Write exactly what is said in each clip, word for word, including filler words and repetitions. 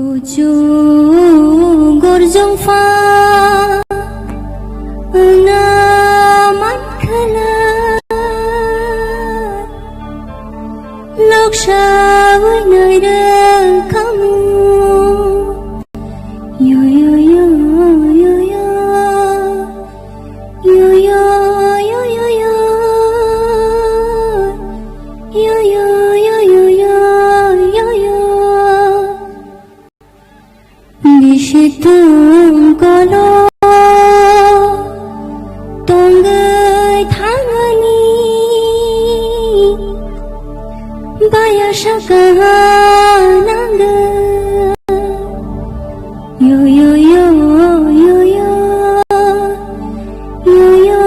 Kuchu gorjong pha wngna mankha na, loksa wngna rwngkhamu. Yo, yo, yo, yo, yo. Yo, yo, yo, yo, yo. Yo, yo, yo, yo, yo, yo, yo. Bisi tongkolo tongwi thangani baya saka nangwi. Yo, yo, yo, yo, yo. Yo, yo,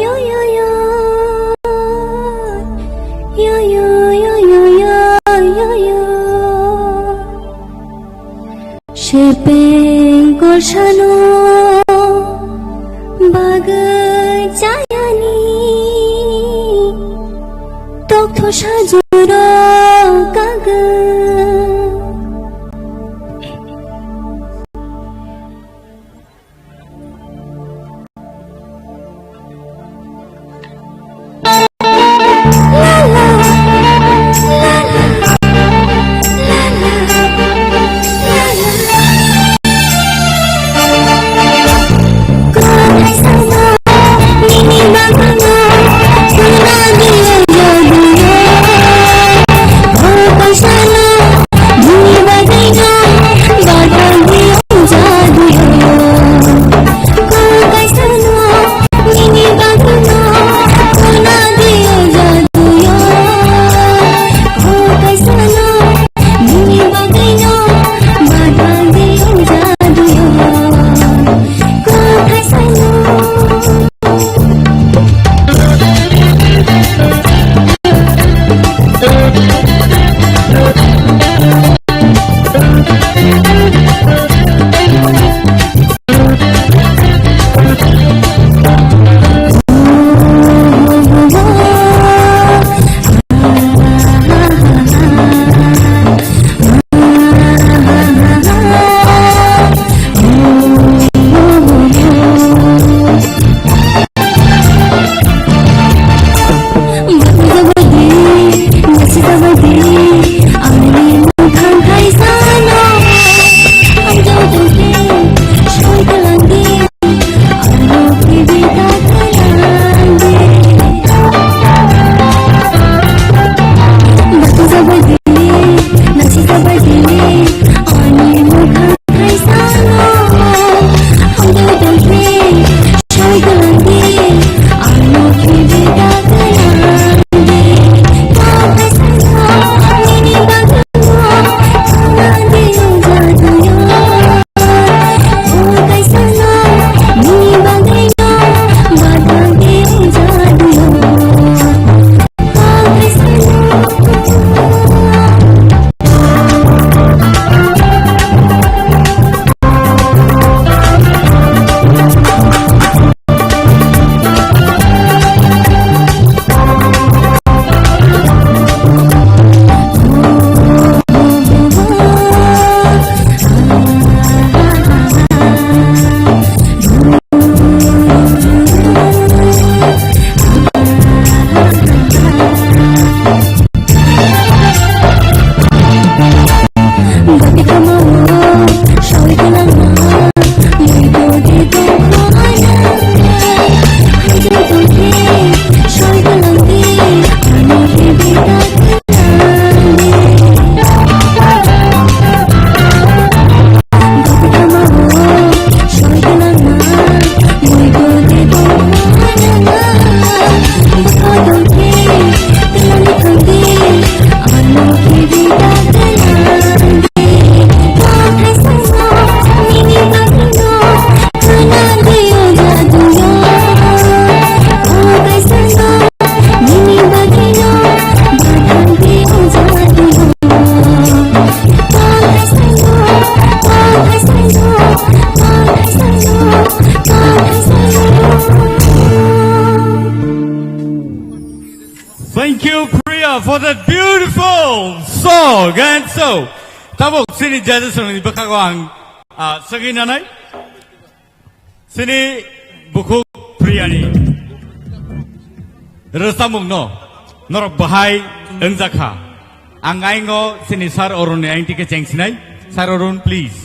yo, yo, yo. Yo, yo, yo, yo, yo, yo, yo. Sepeng korsano bagwi chayani tokthosajuro kagwi. Thank you, Priya, for that beautiful song. And so, Tabuk chini judges rokni bwkhago ang, ah, swngwi nanai. Chini bukhuk Priyani rwchapmungno norok bahai wngjakha. Ang aingo chini Sir Arunni aingtike chengsinai. Sir Arun, please.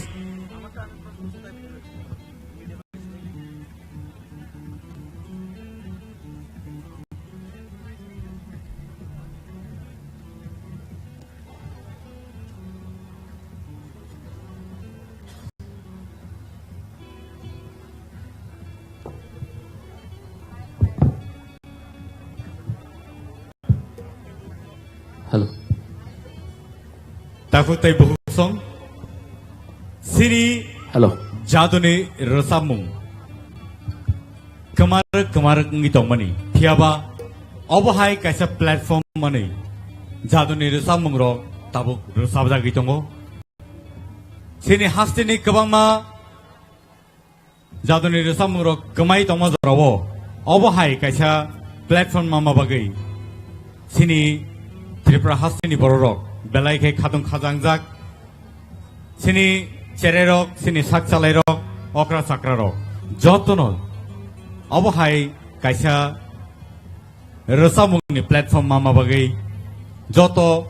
Hello. Takhuk tei bukhuk song. Sini Hello. Jaduni rwchapmung. Kwmarwk kwmarwk wngwi tongmani. Phiyaba obo hai kaisa platform manwi jaduni rwchapmungrok tabuk rwchapjagwi tongo. Chini hasteni kwbangma jaduni rwchapmungrok kwmai tongma jorao obo hai kaisa platform manma bagwi chini Tripura hasteni bororok belai khe khatung khajangjak. Chini chererok, chini sak chalairok, okra chakrarok, jotono obo hai kaisa rwchapmungni platform manma bagwi joto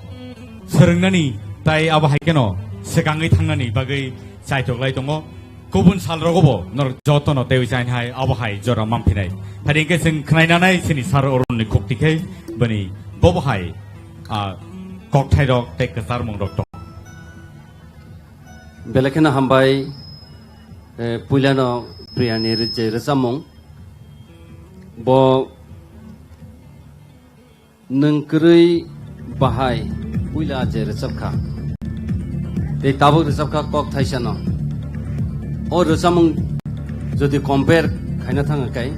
swrwngnani tai abo hai kheno swkangwi thangnani bagwi chaitok lai tongo. Kubun salrogobo norok jotono teiwi chaini hai abo hai jora manphinai. Hari hwnkhe chwng khnainanai chini Sir Arunni khukti khe bini bobo hai, ah, kokthairok tei kwcharmungrok tong. Belai kheno hambai, eh, puilano Priyani rw-, je rwchapmung. Bo nwng kwrwi bahai puila je rwchapkha. Tei tabuk rwchapkha kok thaisano. O rwchapmung jodi compare khaina thangkha kai,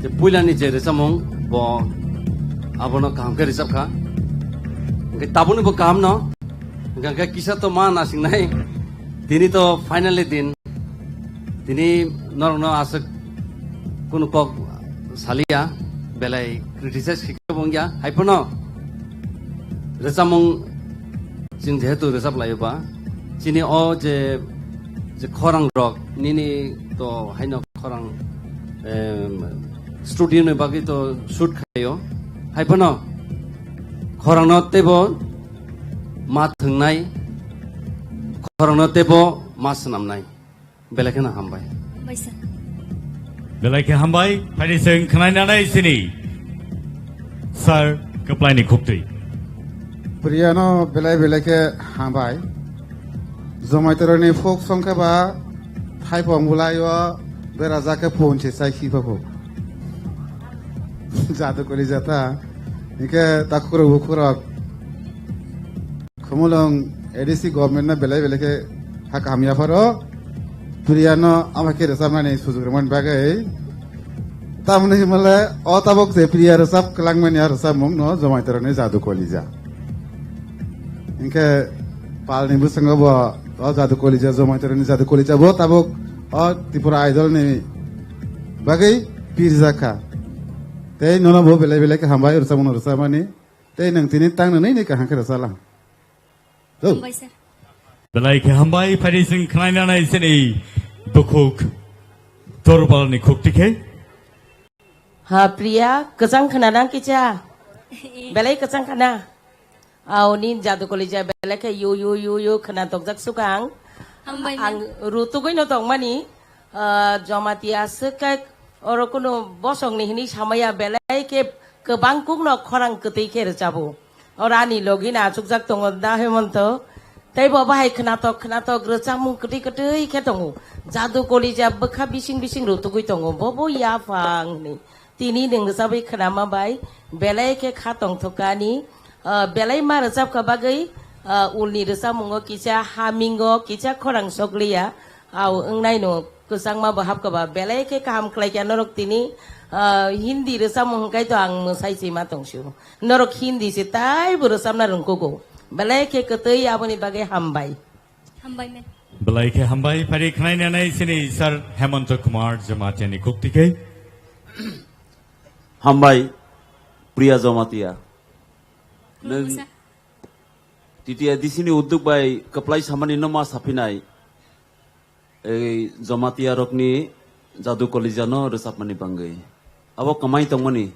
je puilani je rwchapmung bo abono kaham khe rwchapkha. Hwnkhe tabukni bo kahamno. Hwnkhe kisa to ma nasingnai. Tini to finally din. Tini norokno aswk kunu kok saliya, belai criticize khe bo wngya. Haiphano rwchapmung chwng jehetu rwchap laio ba, chini o je, je khorang rok nini to haino khorang, em, studio ni bagwi to shoot khaio. Haiphano khorangno teibo ma thwngnai, khorangno teibo ma swnamnai. Belai kheno hambai. Hambai, sir. Belai khe hambai, phai di chwng khnainanai chini Sir Kwplaini khuktwi. Priyano belai belai khe hambai. Jomaitoroni folk song khe ba thaipong bwlaio berajak khe phone se chai khipa pho. Jadu kori jata. Hwnkhe takhurok bukhurok. Khumulwng A D C government no belai belai khe ha kaham yapharo. Priyano ama khe rwchapmani sujuk rwmani bagwi. Tamoni hwnmale o tabuk je Priya rwchap kwlangmani a rwchapmung no Jomaitoroni Jadu Kolija. Hinkhe palni bwskango bo o Jadu Kolija, Jomaitoroni Jadu Kolija bo tabuk o Tripura Idol ni bagwi pirjak kha. Tei nono bo belai belai khe hambai rwchapmung no rwchapmani. Tei nwng tini tang nwnwi ni kaham khe rwchaplang. Hambai, sir. Belai khe hambai, phai di chwng khnainanai chini bukhuk Dorbalni khukti khe. Ha, Priya, kwchang khna nang kicha? Belai kwchang khna. Aw, nini Jadu Kolija belai khe yu, yu, yu, yu khna tokjak sukang. Hambai, ma'am. Ang rutugwi no tongmani, ah, Jamatia swk khe oro kunu bosongni hwnwi samaya belai khe kwbang kukno khorang kwtwi khe rwchabo. Oro ani logi no achukjak tongo da Hemonto. Tei bo bahai khnatok khnatok rwchapmung kwtwi kwtwi khe tongo. Jadu Kolija bwkha bising bising rutugwi tongo. Bo bo yaphang hwnwi. Tini nwng rwchabwi khnama bai belai khe kha tongthokani. Ah, belai ma rwchapkha bagwi, ah, ulni rwchapmungo kisa hamingo kisa khorang sokliya. Aw wngnaino kwchangma bo hapkha ba belai khe kaham khlaikha norok tini, ah, Hindi rwchapmung hwnkhe to ang mwsai sima tongsio. Norok Hindi se taibo rwchapna rwngkugo. Belai khe kwtwi aboni bagwi hambai. Hambai, ma'am. Belai khe hambai, phari khnainanai chini Sir Hemanta Kumar Jamatia ni khukti khe. Hambai, Priya Jamatia. Nwng, Khulumsa. T T A D C ni udduk bai kwplai samani no ma saphinai, ei Jamatia rokni Jadu Kolija no rwchapmani bangwi. Abo kwmai tongmani,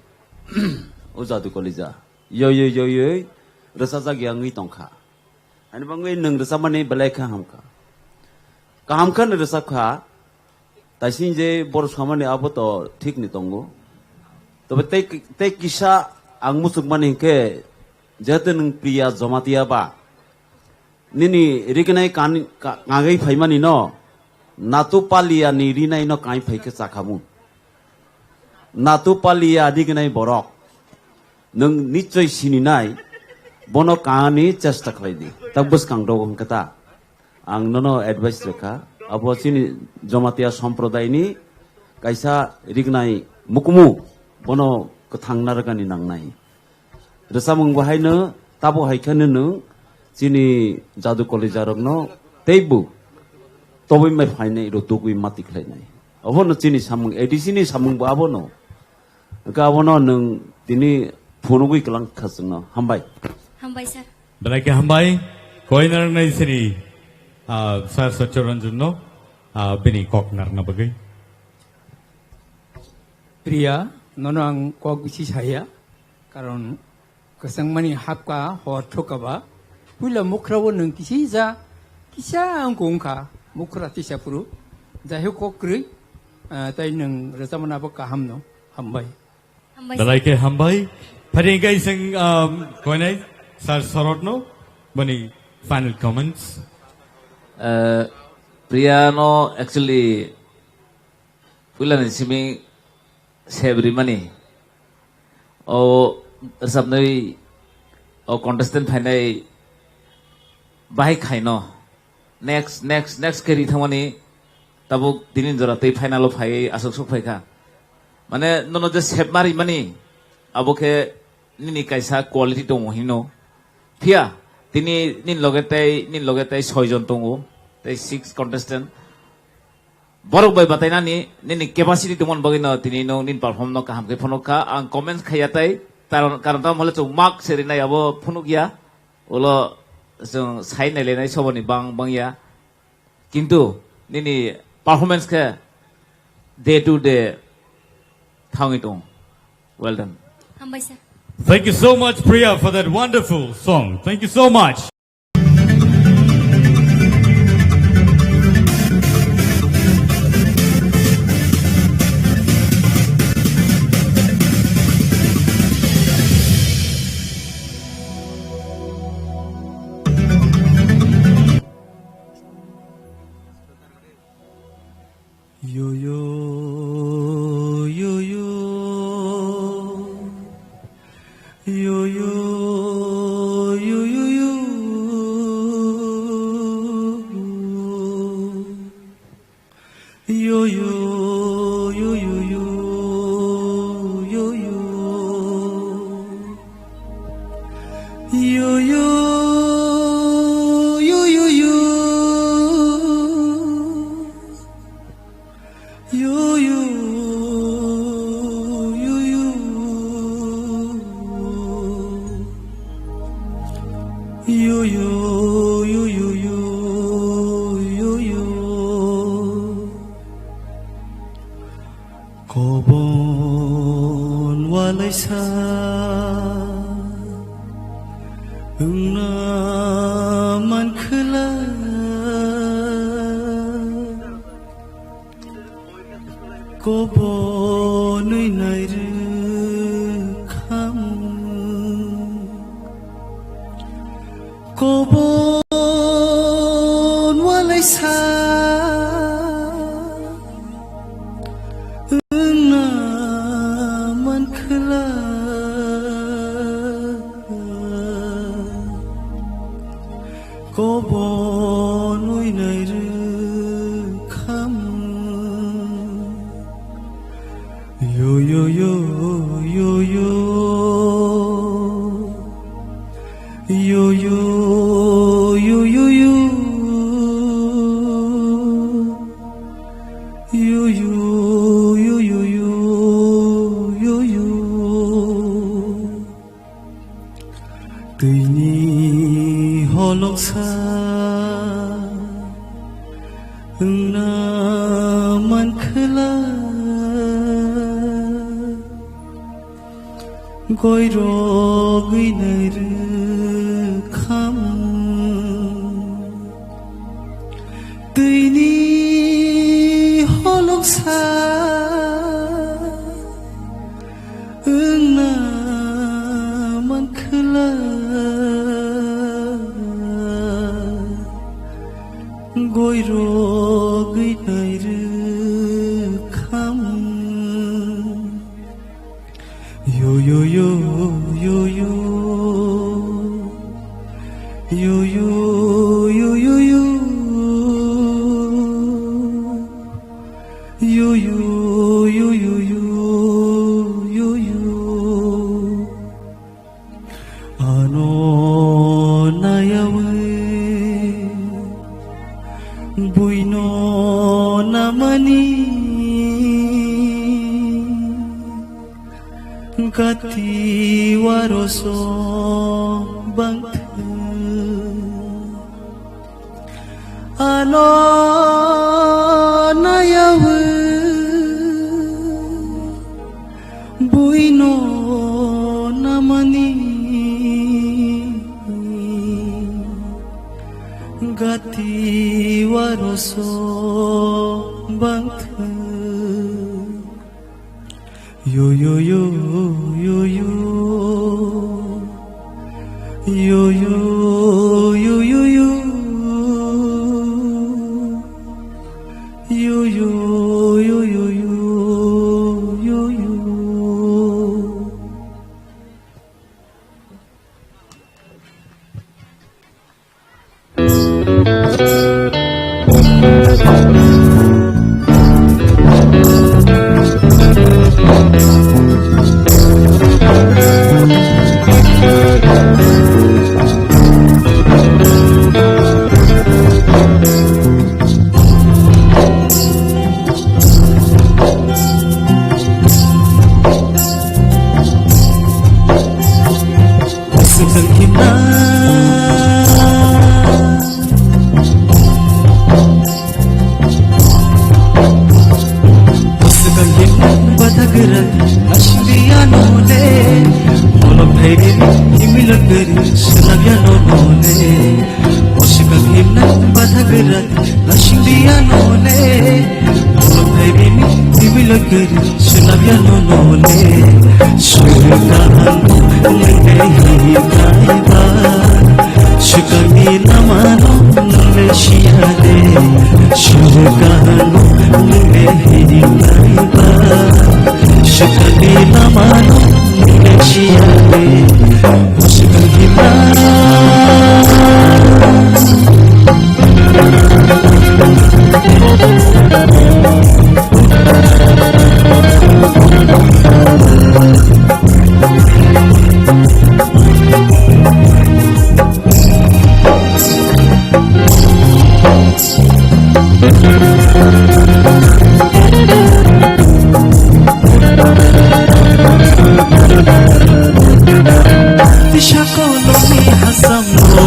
o Jadu Kolija. Yoi, yoi, yoi, yoi, rwchajak ya wngwi tongkha. Ani bangwi nwng rwchapmani belai kha hamkha. Kaham khe no rwchap kha, taising je boro samani abo to thik ni tongo. Tobe tei, tei kisa ang muchukmani hinkhe, jehetu nwng Priya Jamatia ba, nini rignai kan-, ka-, kangwi phaimani no, Natu Palia ni rinai no kai phai khe chakhamu. Natu Palia rignai borok, nwng nichoi sininai, bono kani chesta khlai di. Tak bwskang dogo hwnkhe ta. Ang nono advice rwkha, abo chini Jamatia somprodai ni kaisa rignai mukumu, bono kwthang narwkani nangnai. Rwchapmung bo haino, tabo hai kheno nwng chini Jadu Kolija rokno teibo tobwi mai phainai, rw tugwi mati khlainai. Obono chini samung, A D C ni samung bo abono. Hwnkhe abono nwng tini phunugwi kwlang kha chwngno. Hambai. Hambai, sir. Belai khe hambai. Koinarnai sini, ah, Sir Satya Ranjan no, ah, bini kok narna bagwi. Priya, nono ang kok bisi saya, karon kwchangmani hapka hor thokaba, puila mukhra o nwng kisi ja, kisa ang kung kha, mukhra tisa phuru, jai ho kok kwrwi, ah, tai nwng rwchapmani abo kaham no, hambai. Hambai, sir. Belai khe hambai. Phari hingkai sing, um, koinai Sir Sorot no, bani final comments. Eh, Priya no actually puilani simi sep rimani. O rwchapnai o contestant phainai bahai khaino. Next, next, next khe ri thangmani tabuk tini jora tei final o phai aswk sok phai kha. Mane nono je sep ma rimani abo khe nini kaisa quality tongo hino. Phiya tini nini loge tei, nini loge tei soi jon tongo, tei six contestant. Borok bai batainani nini capacity tongmani bagwi no tini no nini perform no kaham khe phunuk kha. Ang comments khaiya tai, karon, karon tamo hole chwng mark se rinai abo phunuk ya. Ulo chwng sai nai lenai soboni bang, bang ya. Kintu nini performance khe day to day thangwi tong. Well done. Hambai, sir. Thank you so much, Priya, for that wonderful song. Thank you so much. Yo, yo, yo, yo. Yo, yo, yo, yo, yo. Yo, yo, yo, yo, yo, yo, yo. Yo, yo, yo, yo, yo. Yo, yo, yo, yo. Yo, yo, yo, yo, yo, yo, yo. Kobon walaisa wngna mankhwla. Kobonwi nairwkhamu. Kobon walaisa wngna mankhwla. Kobonwi nairwkhamu. Yo, yo, yo, yo, yo. Yo, yo, yo, yo, yo. Yo, yo, yo, yo, yo, yo, yo. Twini Holoksa wngna mankhwla, goirogwi nai rwkham. Twini holoksa wngna mankhwla, goirogwi nai rwkham. Yo, yo, yo, yo, yo. Yo, yo, yo, yo, yo. Yo, yo, yo, yo, yo, yo, yo. Ano nayawi buino namani. Gati waroso bangthwng. Ano nayawi buino namani. Gati waroso bangthwng. Yo, yo, yo, yo, yo. Yo, yo, yo, yo, yo. Yo, yo, yo, yo, yo, yo, yo. Swkang himna. Swkang himna bada gura, asli ano le. Molok thairi, himilak gari, swlak ya no no le. Swkang himna bada gura, asli ano le. Molok thairi, himilak gari, Swlabya no no le, swkang no le hi kaiba. Swkang ni lama no le siya de, swkang no le hi kaiba. Swkang ni lama no le siya de, swkang ni lama. Tisa kolokni hasamlo,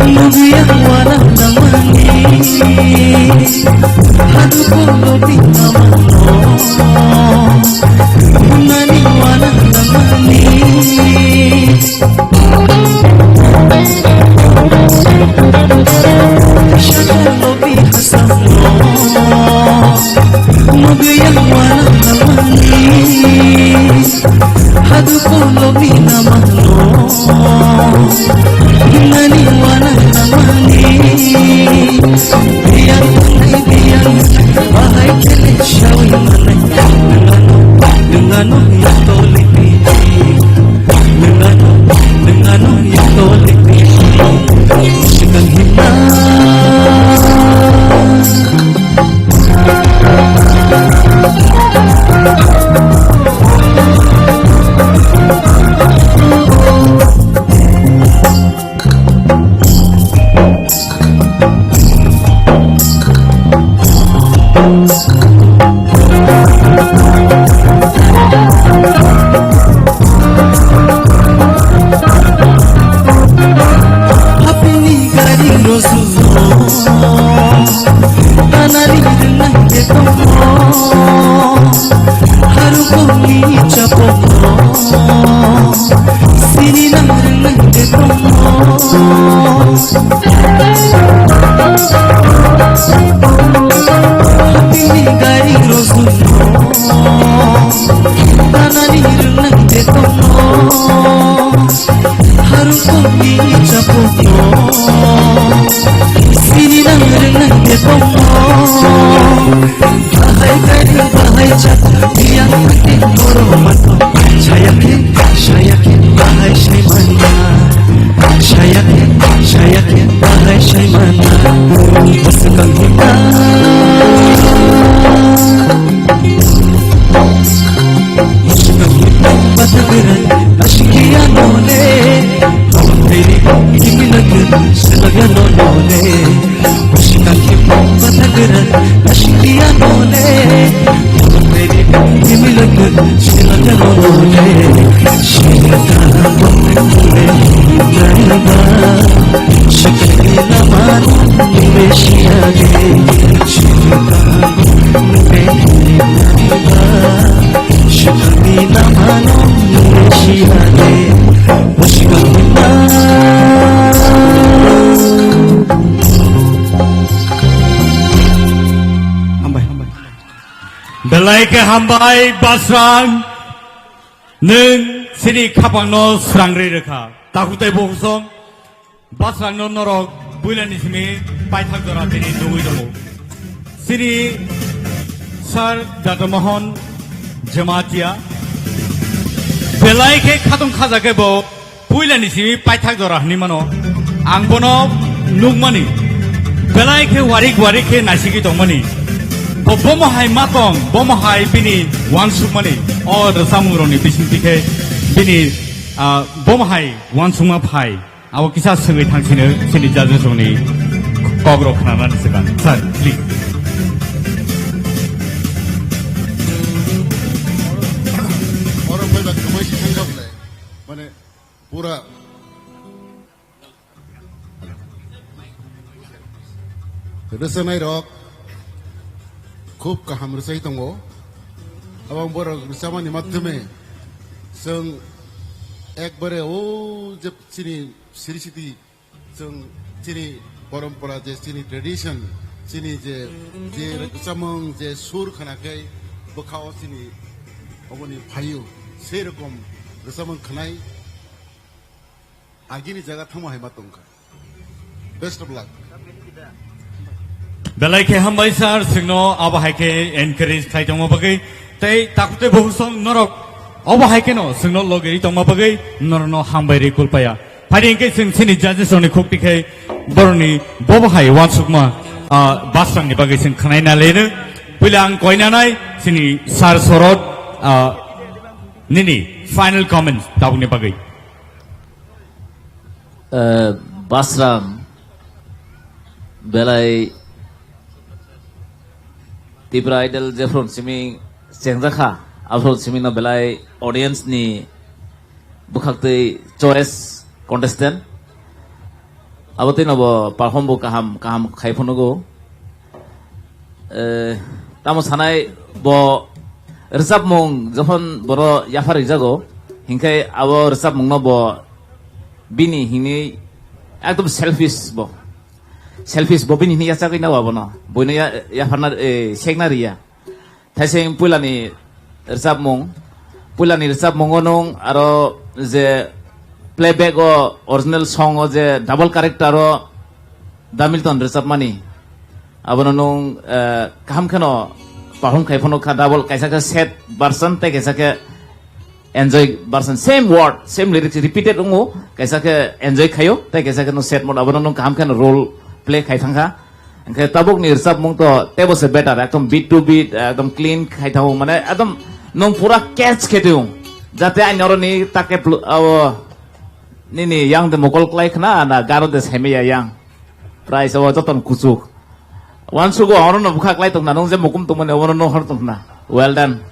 nugwi ang uanang nangmani. Hadu kolokni namangno, nani uanang nangmani. Tisa kolokni hasamlo, nugwi ang uanang nangmani. Hadu kolokni namangno, hinani uanang nangmani. Biyang tangnai biyang, bahai kele sawi manai. Nungano, nungano ya tolipi. Nungano, nungano ya tolipi. Sikang hina. Hambai. Belai khe hambai, Basrang. Nwng chini khapangno srangri rwkha. Takhuk tei bukhuk song, Basrangno norok puilani simi paithak jora tini nugwi tongo. Chini Sir Doctor Mohon Jamatia belai khe khatung khaja khe bo puilani simi paithak jora hwnwi mano. Ang bono nukmani belai khe warik warik khe naisigwi tongmani. Bo bomo hai ma tong, bomo hai bini uansukmani. O rwchapmungrokni bisingtwi khe bini, ah, bomo hai uansukma phai. Abo kisa swngwi thang sino, chini judges rokni kok rok khna nani swkang. Sir, please. Oro phaiba kwmai se thangkha bwle. Mane pura rwchanai rok khub kaham rwchai tongo. Abo borok rwchamani madhyame chwng ekbare o je chini siri siti Chwng chini porompora je chini tradition, chini je, je rwchapmung je sur khna khe bwkha o chini oboni phaio, sei rokom rwchapmung khnai agini jaga thangma hai ma tongkha. Best of luck. Belai khe hambai sir, chwngno abo hai khe encourage khai tongma bagwi tei takhuk tei bukhuk song norok obo hai kheno chwngno logeri tongma bagwi norokno hambai ri kulpaya. Phai hwnkhe chwng chini judges rokni khuk tikhe borokni bobo hai uansukma, ah, Basrangni bagwi chwng khwnai na leno. Puila ang koinanai chini Sir Sorot, ah, nini final comments tabukni bagwi. Eh, Basrang belai Tipra Idol jephru simi chengjakha, aphru simi no belai audience ni bwkhaktwi choice contestant. Abo twi no bo perform bo kaham, kaham khai phunugo. Eh, tamo sanai bo rwchapmung jokhon boro yaphar rijak o, hinkhe abo rwchapmung no bo bini hinwi ekdom selfish bo. Selfish bo bini hinwi yachagwi nao abono. Boino ya, yapharna, eh, sekna riya. Thaising puilani rwchapmung, puilani rwchapmungo nwng aro je playback o original song o je double character o Da Milton rwchapmani, abono nwng, eh, kaham kheno perform khai phano kha double, kaisa khe sad version tei kaisa khe enjoy version, same word, same lyrics repeated wngo, kaisa khe enjoy khaio tei kaisa khe nwng sad mode, abono nwng kaham kheno role play khai thangkha. Hingkhe tabukni rwchapmung to teibo se better, ekdom beat to beat, ekdom clean khai thango, mane ekdom nwng pura catch khe tong. Jate ani oroni take pl-, abo nini yang de mokol klai khna na garo de saimaya yang. Price abo joton kuchuk. Wansugo orono bwkha klai tongna, nwng je mukum tongmani orono hor tongna. Well done.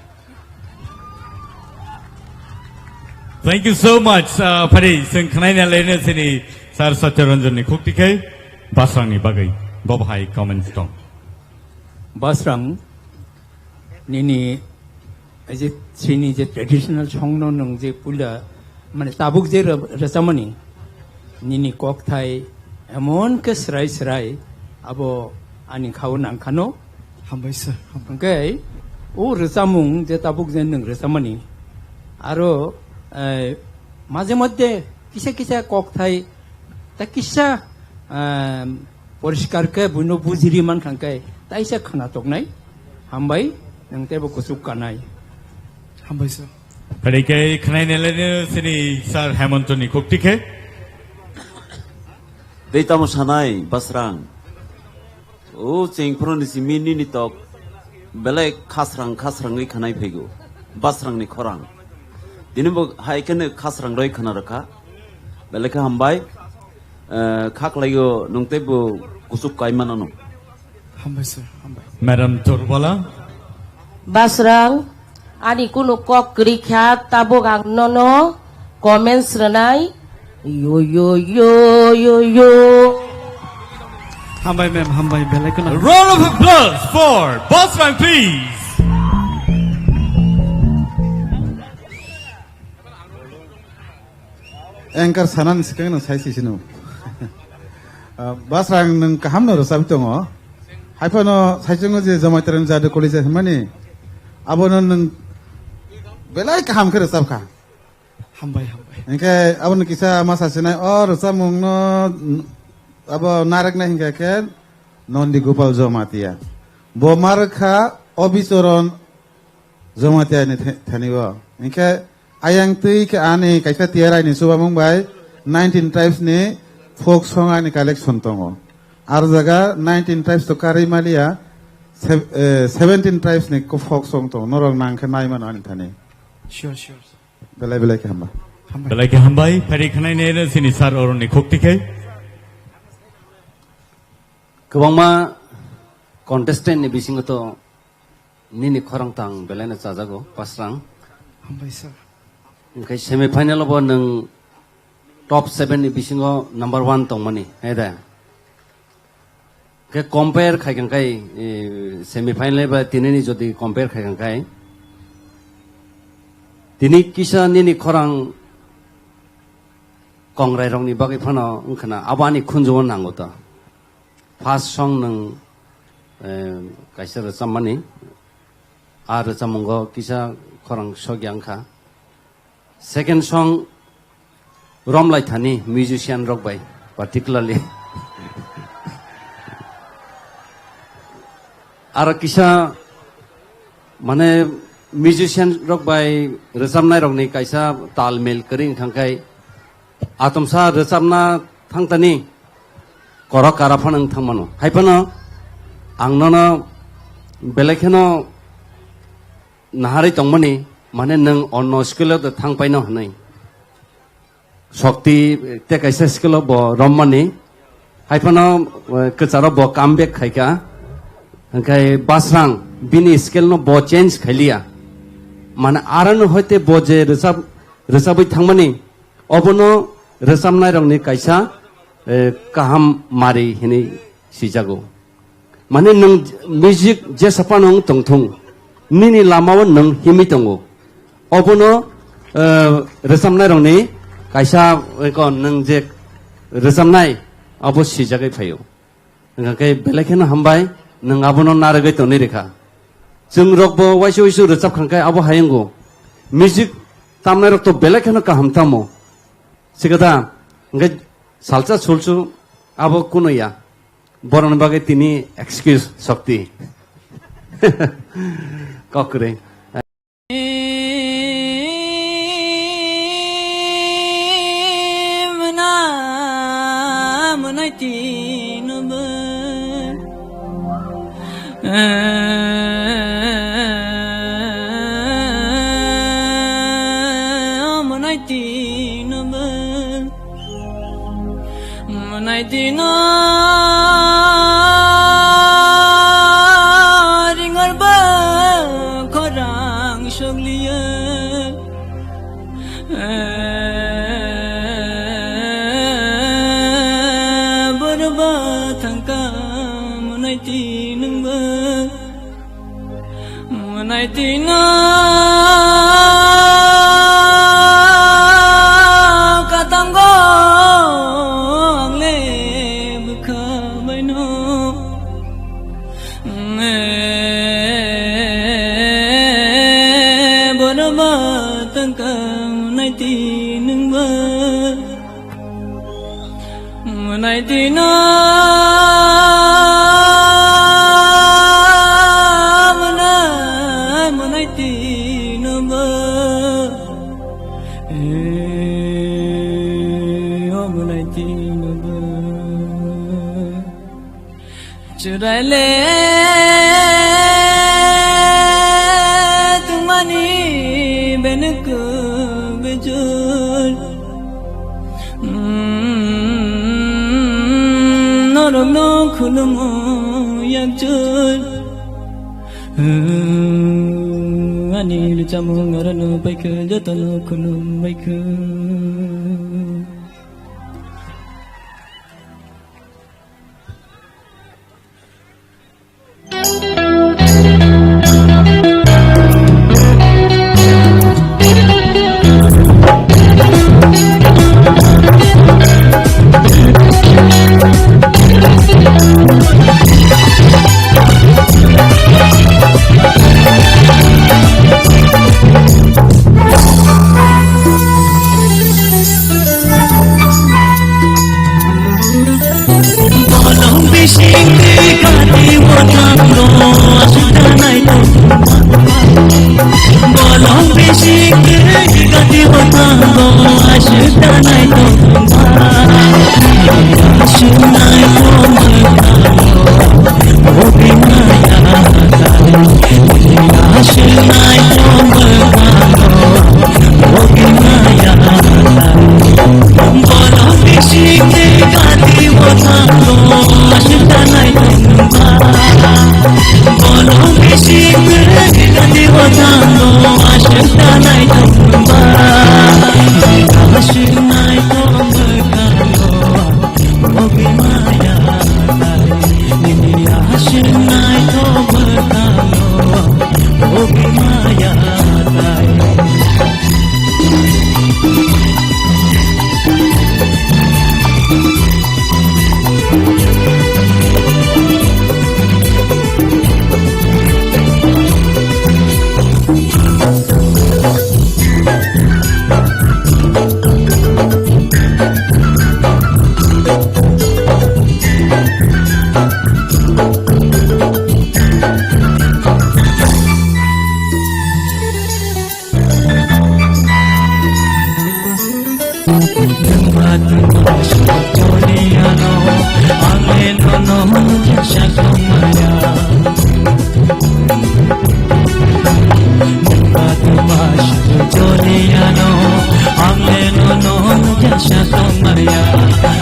Thank you so much. Uh, phari, chwng khnaina lene sini Sir Satya Ranjan ni khuk tikhai Basrang ni bagwi. Bobo hai comments tong. Basrang, nini, ai je, chini je traditional song no nwng je puila, mane tabuk je re-, rwchapmani, nini kokthai emon khe srai srai, abo ani khao nangkhano. Hambai sir, hambai. Hwnkhe, o rwchapmung je tabuk je nwng rwchapmani, aro, eh, maje moddhe kisa kisa kokthai, ta kisa, eh, poriskar khe buino bujiri mankha hwnkhe, taisa khna toknai. Hambai, nwng teibo kuchuk kanai. Hambai sir. Phari khe khnaina lene sini Sir Hemant ni khuk tikhe. Dei tamo sanai, Basrang. O chengphru ni simi nini tok belai khasrang khasrangwi khanai phaigo. Basrang ni khorang. Tini bo hai kheno khasrang roi khna rwkha. Belai khe hambai. Eh, kha khlaio nwng teibo kuchuk kaimano no. Hambai sir, hambai. Madam Torbala. Basrang, ani kunu kok kwrwi kha, tabuk ang nono comments rwnai. Yo, yo, yo, yo, yo. Hambai ma'am, hambai, belai kheno. Roll of applause for Basrang, please. Anchor sanani swkang no sai sisino. Ah, Basrang nwng kaham no rwchapwi tongo. Haiphano saichungo je Jamaitiani Jadu College hwnmani, abono nwng belai kaham khe rwchapkha. Hambai, hambai. Hinkhe abono kisa ma sasinai, o rwchapmungno abo narwknai hinkhe khe Nondi Gopal Jamatia. Bo ma rwkha Obichoron Jamatia ni the-, thani o. Hinkhe ayang twi khe ani kaisa T R I ni chubamung bai nineteen tribes ni folk song ani collection tongo. Ar jaga nineteen tribes to karwi maliya, se-, eh, seventeen tribes ni ko folk song tongo. Norok nang khe nai mano ani thani. Sure, sure. Belai belai khe hamba. Hambai. Belai khe hambai. Phari khnai ne sini sir oroni khok tikhai. Kwbangma contestant ni bisingo to nini khorang tang belai no chajago, Basrang. Hambai sir. Hinkhe semi final bo nwng top seven ni bisingo number one tongmani, hai da? Khe compare khai kang kai, eh, semi final ba tini ni jodi compare khai kang kai, tini kisa nini khorang kongrai rokni bagwi phano wngkhana abo ani khunjugo nango to. First song nwng, eh, kaisa rwchapmani, a rwchapmungo kisa khorang sokya wngkha. Second song romlai thani musician rok bai particularly. Aro kisa mane musician rok bai rwchapnai rokni kaisa tal mil kwrwi wngkha khe atomsa rwchapna thangtani korok kara phano wng thangmano. Hai phano ang nono belai kheno naharwi tongmani, mane nwng onno skill o thang paino hwnwi. Shokti tei kaisa skill o bo rommani. Hai phano, eh, kwcharo bo comeback khaikha. Hwnkhe Basrang bini skill no bo change khailiya. Mane aroni hoite bo je rwchap, rwchabwi thangmani, obono rwchapnai rokni kaisa, eh, kaham mari hinwi sijago. Mane nwng music jesa phano wng tongthung, nini lamao nwng himwi tongo. Obono, eh, rwchapnai rokni kaisa, eko nwng je rwchapnai abo sijagwi phaio. Hwnkhe belai kheno hambai, nwng abono narwgwi tonwi rikha. Chwng rokbo waisa waisa rwchap kha khe abo hai wngo. Music tamnai rok to belai kheno kaham tamo. Sikada, hwnkhe salsa sulsu abo kuno ya. Borokni bagwi tini excuse Shokti. Kok kwrwi. Mwnai twi nobo. Mwnai twi nobo. Mwnai twi no ringor bo khorang sokliya. Borba thangka mwnai twi nwngbo. Mwnai twi no katango ang le bwkha bai no. Borba thangka mwnai twi nwngbo. Mwnai twi no, mwnai, mwnai twi no bo. Eh, o mwnai twi no bo. Chwrai le tongmani benuku. Norokno khulumo yakchul. Ani rwchapmung norokno paikha, jotono khulum baikha. Bolong bising twi gati o thango aswk da naitokma. Bolong bising twi gati o thango aswk da naitokma. Aswk naitokma. Obi maya tai, aswk naitokma. Obi maya tai. Bolong bising twi gati o thango aswk da naitokma. Bolong bising twi gati o thango aswk da naitokma. Aswk naitokma. Obi maya tai, nini aswk naitokma. Obi maya tai.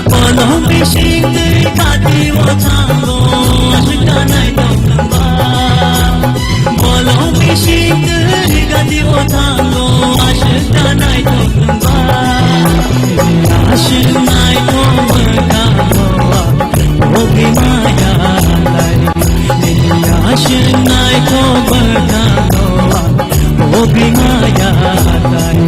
Bolong bising twi gati o thango aswk da naitokma. Bolong bising twi gati o thango aswk da naitokma. Aswk naitokma. Obi maya tai. Aswk naitokma. Obi maya tai.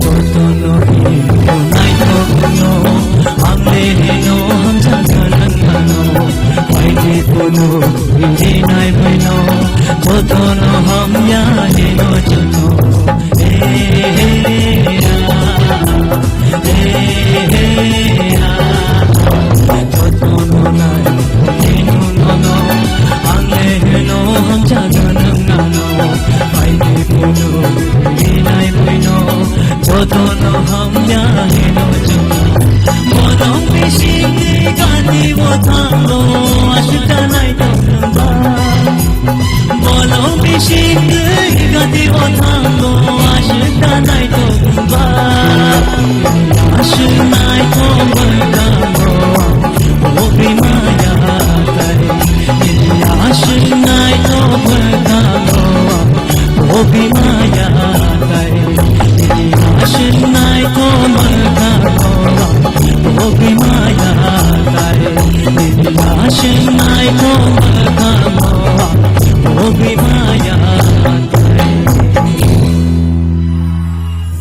Jotono hino naithokno, ang le hino hamjakna nang ano. Baidi phunu rinai baino, jotono hamya hino joto. Eh, eh, eh, ah, eh, eh, ah. Jotono nai hino nono, ang le hino hamjakna nang ano. Baidi phunu rinai baino, jotono hamya hino joto. Bolong bising twi gati o thango aswk da naitokma. Bolong bising twi gati o thango aswk da naitokma. Aswk naitokma thango obi maya tai. Aswk naitokma thango obi maya tai. Aswk naitokma thango obi maya tai. Aswk naitokma thango obi maya tai.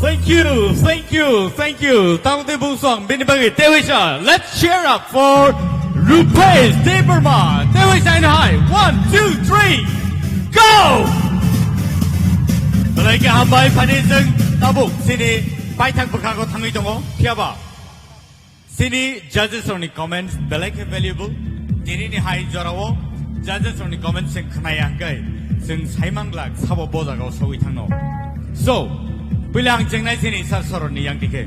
Thank you, thank you, thank you. Tangdi Bungsong, bini bagwi tewisa. Let's cheer up for Rupesh Debbarma. Tewisa in high. One, two, three, go! Belai khe hambai phani chwng tabuk chini paithak bwkhago thangwi tongo. Phiyaba chini judges rokni comments belai khe valuable. Tinini hai jorao judges rokni comments chwng khnaya hwnkhe chwng saimang glak sabo bo jagao sogwi thangno. So, puila ang chengnai chini sir soroni yang dikhe.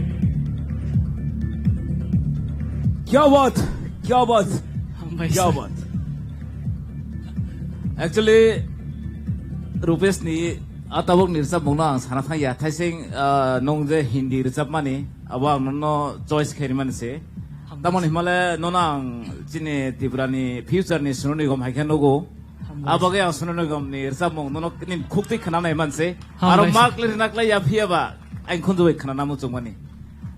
Kya baat, kya baat, Hambai kya sir. Baat. Actually, Rupesh ni a tabuk ni rwchapmung no ang sana thang ya. Thaising, ah, nung je Hindi rwchapmani, abo ang nono choice khairi mani se. Hambai. Tamoni himale nono ang chini Tripura ni future ni Sonu Nigam hai khe nugo. Hambai. Abo khe ang Sonu Nigam ni rwchapmung nono nini khuk twi khna nai man se. Hambai. Aro sir. Mark le rina klai ya phiya ba ang khunju bai khna namu chungmani.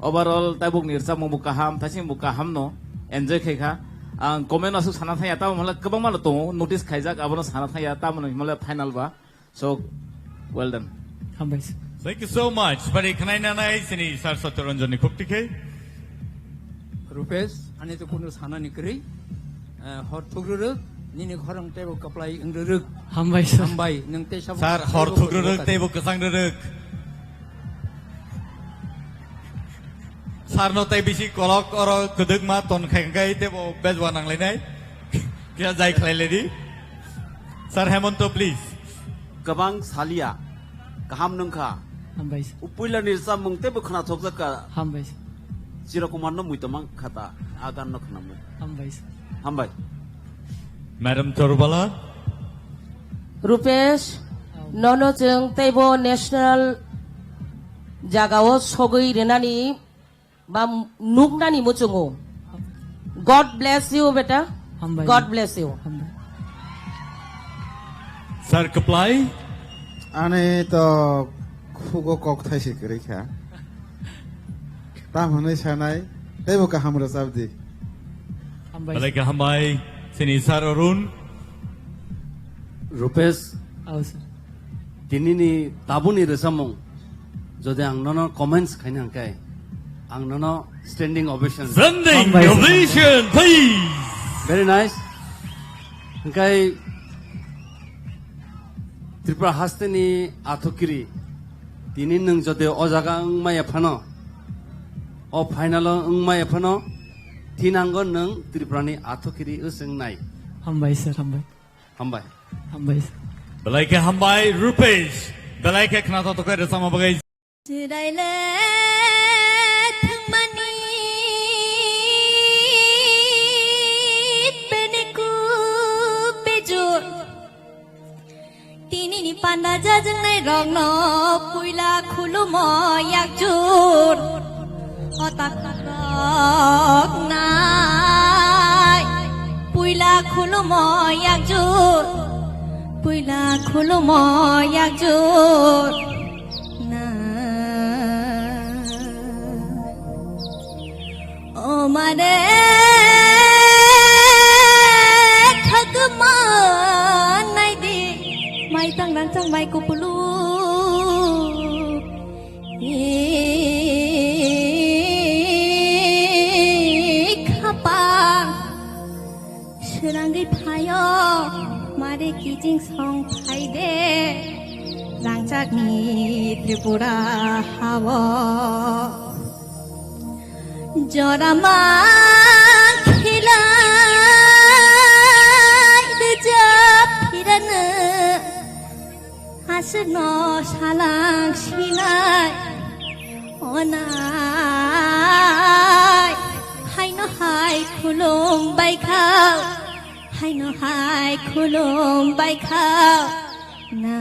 Overall tabuk ni rwchapmung bo kaham, thaising bo kaham no enjoy khai kha. Ang comment asuk sana thang ya, tamo himale kwbangma no tongo, notice khaijak, abono sana thang ya, tamo himale final ba. So, well done. Hambai sir. Thank you so much. Bari khwnai nanai chini Sir Satya Ranjan ni khuk tikhe. Rupesh, ani to kunu sana ni kwrwi. Eh, hor thuk rwrwk, nini khorang teibo kwplai wng rwrwk. Hambai sir. Hambai, nwng tei sabo Sir, hor thuk rwrwk, teibo kwchang rwrwk. Sir no tei bisi kolok oro kwdwkma ton khai khai teibo bejwa nanglainai. Kisa jai khlai lai di. Sir Hemonto, please. Kwbang salia, kaham nungkha. Hambai sir. Upuila ni rwchapmung teibo khwnathokjak kha. Hambai sir. Chiro Kumar no muitomang khata, a gan no khwnamwi. Hambai sir. Hambai. Madam Torbala. Rupesh, nono chwng teibo national jagao sogwi rwnani ba nuknani muchungo. God bless you, beta. Hambai. God bless you. Hambai. Sir Kaplai. Ani to khugo kok thai se kwrwi kha. Tam hwnwi sanai, teibo kaham rwchap di. Hambai. Belai khe hambai, chini Sir Arun. Rupesh. Aw, sir. Tinini tabuni rwchapmung, jodi ang nono comments khaina hwnkhe, ang nono standing ovation. Standing Hambai, sir. Ovation, please. Very nice. Hwnkhe Tripura hasteni athukiri, tini nwng jodi o jaga wngmaya phano, o final o wngmaya phano, thinango nwng Tripurani athukiri wswngnai. Hambai sir, hambai. Hambai. Hambai. Belai khe hambai, Rupesh. Belai khe khna tho tokhe rwchapma bagwi. Chwraile thwngmani peneku pejur. Tinini panda jajaknai rokno puila khulumo yakjur. O takhuk rok nai, puila khulumo yakjur, puila khulumo yakjur nai. O mare khagma nai di, mai tang rang tang mai kupulu. Khapang srangwi phaio, mare kiching song phaide, rangchakni Tripura hao. Jora mang khilai rwjap phirano. Aswkno salang sinai onai, haino hai khulum baikha, haino hai khulum baikha na.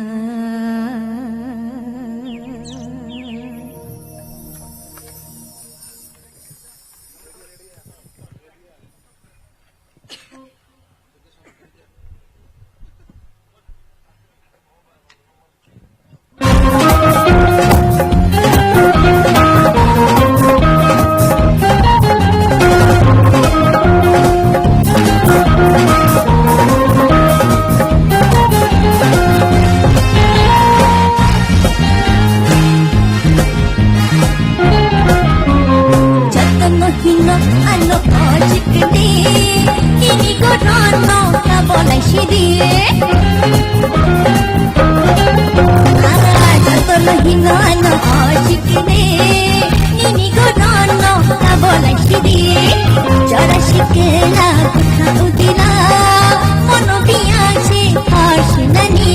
Nano oshikne, nini godono kabolai shidi. Chora shikela, kutha udila, mono biyachi, oshinani.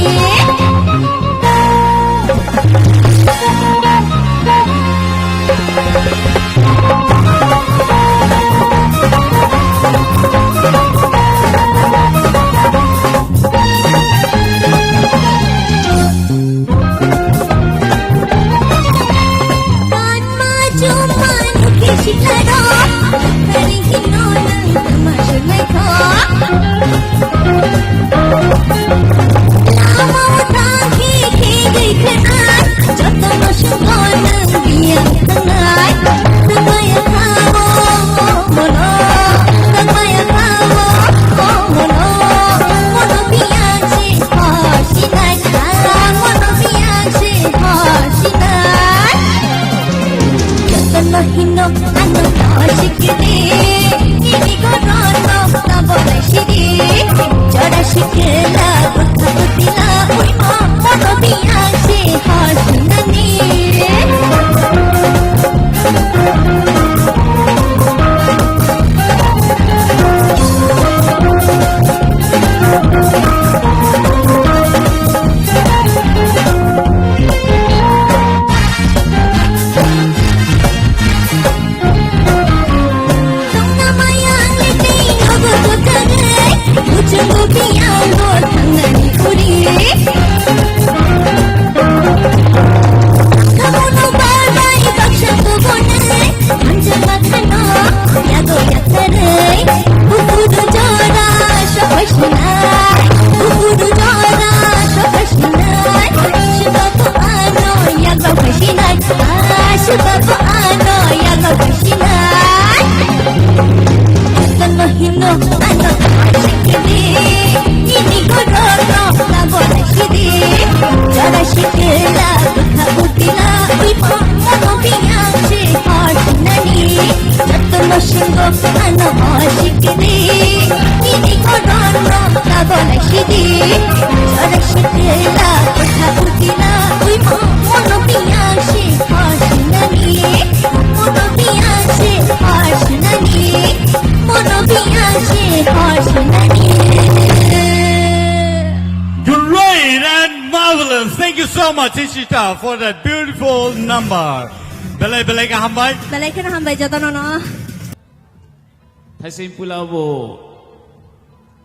Great and marvelous. Thank you so much, Ishita, for that beautiful number. Belai belai ka hambai. Belai kheno hambai jotono no. Thaising pula bo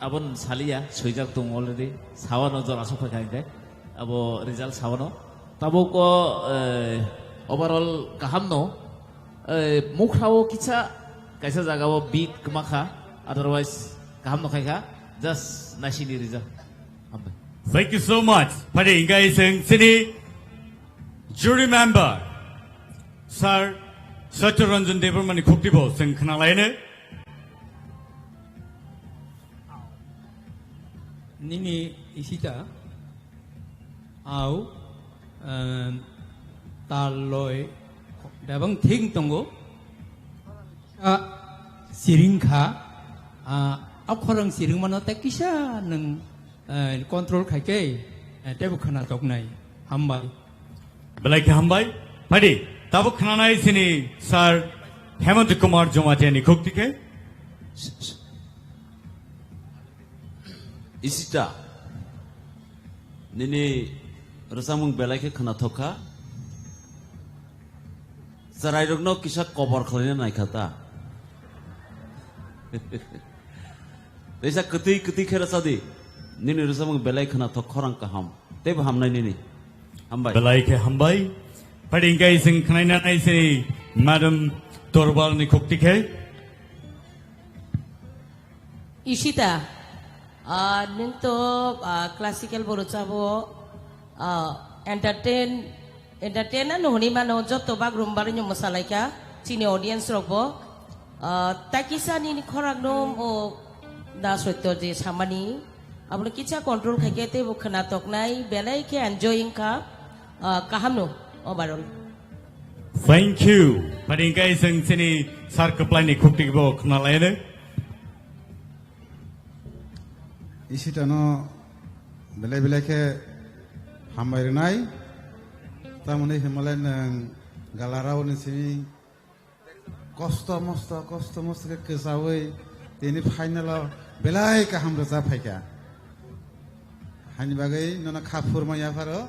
abon saliya, swijak tong already. Sawano jora sokha kha hingke. Abo result sawano. Tabuk o, eh, overall kaham no. Eh, mukha o kisa, kaisa jaga o beat kwma kha. Otherwise, kaham no khai kha. Just naisini result. Hambai. Thank you so much. Phadi hingke iseng sini jury member. Sir Satya Ranjan Debbarma ni khukti bo chwng khna lai ne. Nini Ishita, au, em, tal loi, dabang thik tongo. A, siring kha, a, a khorang siring mano ta kisa nang, eh, control khai ke, eh, tebo khna tok nai. Hambai. Belai khe hambai. Phadi, tabuk khnanai sini Sir Hemant Kumar Jamatia ni khukti khe. Ishita, nini rwchapmung belai khe khwnathok kha. Chwrairokno kisa kobor khlaina nai kha ta. Teisa kwtwi kwtwi khe rwcha di. Nini rwchapmung belai khwnathok, khorang kaham. Teibo hamnai nini. Hambai. Belai khe hambai. Phadi hingke ising khnaina nai sini Madam Torbal ni khukti khe. Ishita, ah, nwng to, ah, classical bo rwchabo, ah, entertain, entertain ano hwnwi mano, joto bagrumba rwino mwsalaikha chini audience rokbo. Ah, takisa nini khorang no o da soito je samani, abono kisa control khaikhe teibo khwna toknai, belai khe enjoy wngkha, ah, kaham no overall. Thank you. Phadi hingke ising chini sir kwplai ni khukti bo khna lai ne. Ishitano belai belai khe hambai rwnai. Tamoni himale nwng galarao ni simi kosto mosto, kosto mosto khe kwchaui tini final o belai kaham rwchap phaikha. Hani bagwi nono kha phurma yapharo,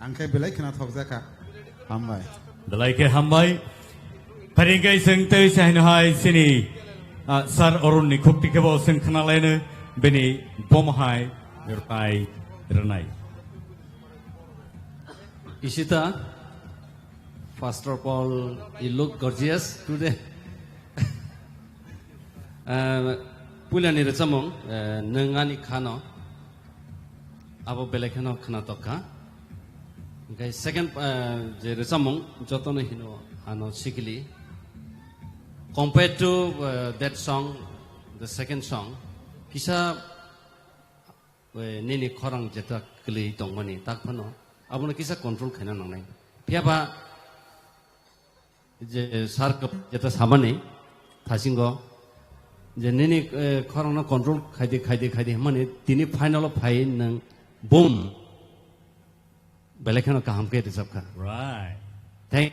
ang khe belai khwna thokjakha. Hambai. Belai khe hambai. Pharingkai chwng tei se haino hai chini, ah, Sir Arun ni khukti khe bo chwng khna laino bini bomo hai rwtai rwnai. Ishita, first of all, you look gorgeous today. Eh, puilani rwchapmung, eh, nwng ani khano, abo belai kheno khwnatok kha. Hwnkhe second, eh, je rwchapmung, jotono hino ano sikili. Compared to, eh, that song, the second song, kisa, eh, nini khorang jeta kwlwi tongmani, tak phano abono kisa control khaina nangnai. Phiya ba, je sir kap-, jeta samani thasingo je nini, eh, khorangno control khaidi, khaidi, khaidi hwnmani tini final o phai nwng boom belai kheno kaham khe rwchap kha. Right. Thank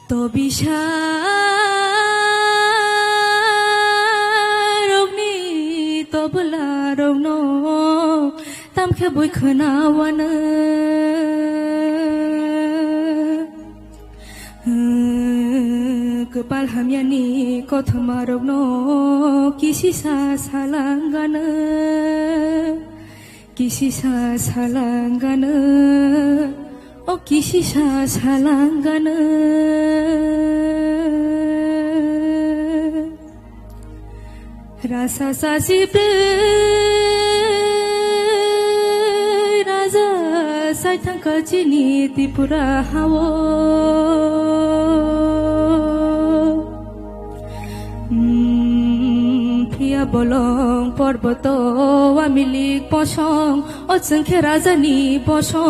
Tobisa rokni tobla rokno tamkhe bui khwnawano. Kwpal hamyani kothoma rokno kisisa salangano, kisisa salangano, o kisisa salangano. Rasa sasi brwi raja saithangkha chini Tripura hao. Mm, phiya bolong porboto wamilik bosong, o chwngkhe rajani bosong.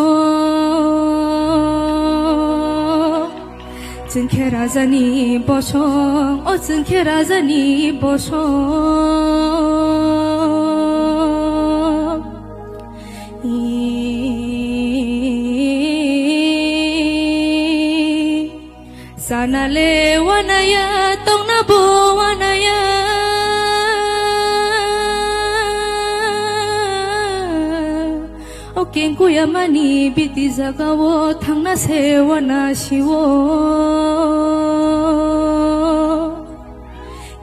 Chwngkhe rajani bosong, o chwngkhe rajani bosong. Sanale wanaya, tongna bo wanaya. O kengkuyamani biti jagao thangna se wana siwo.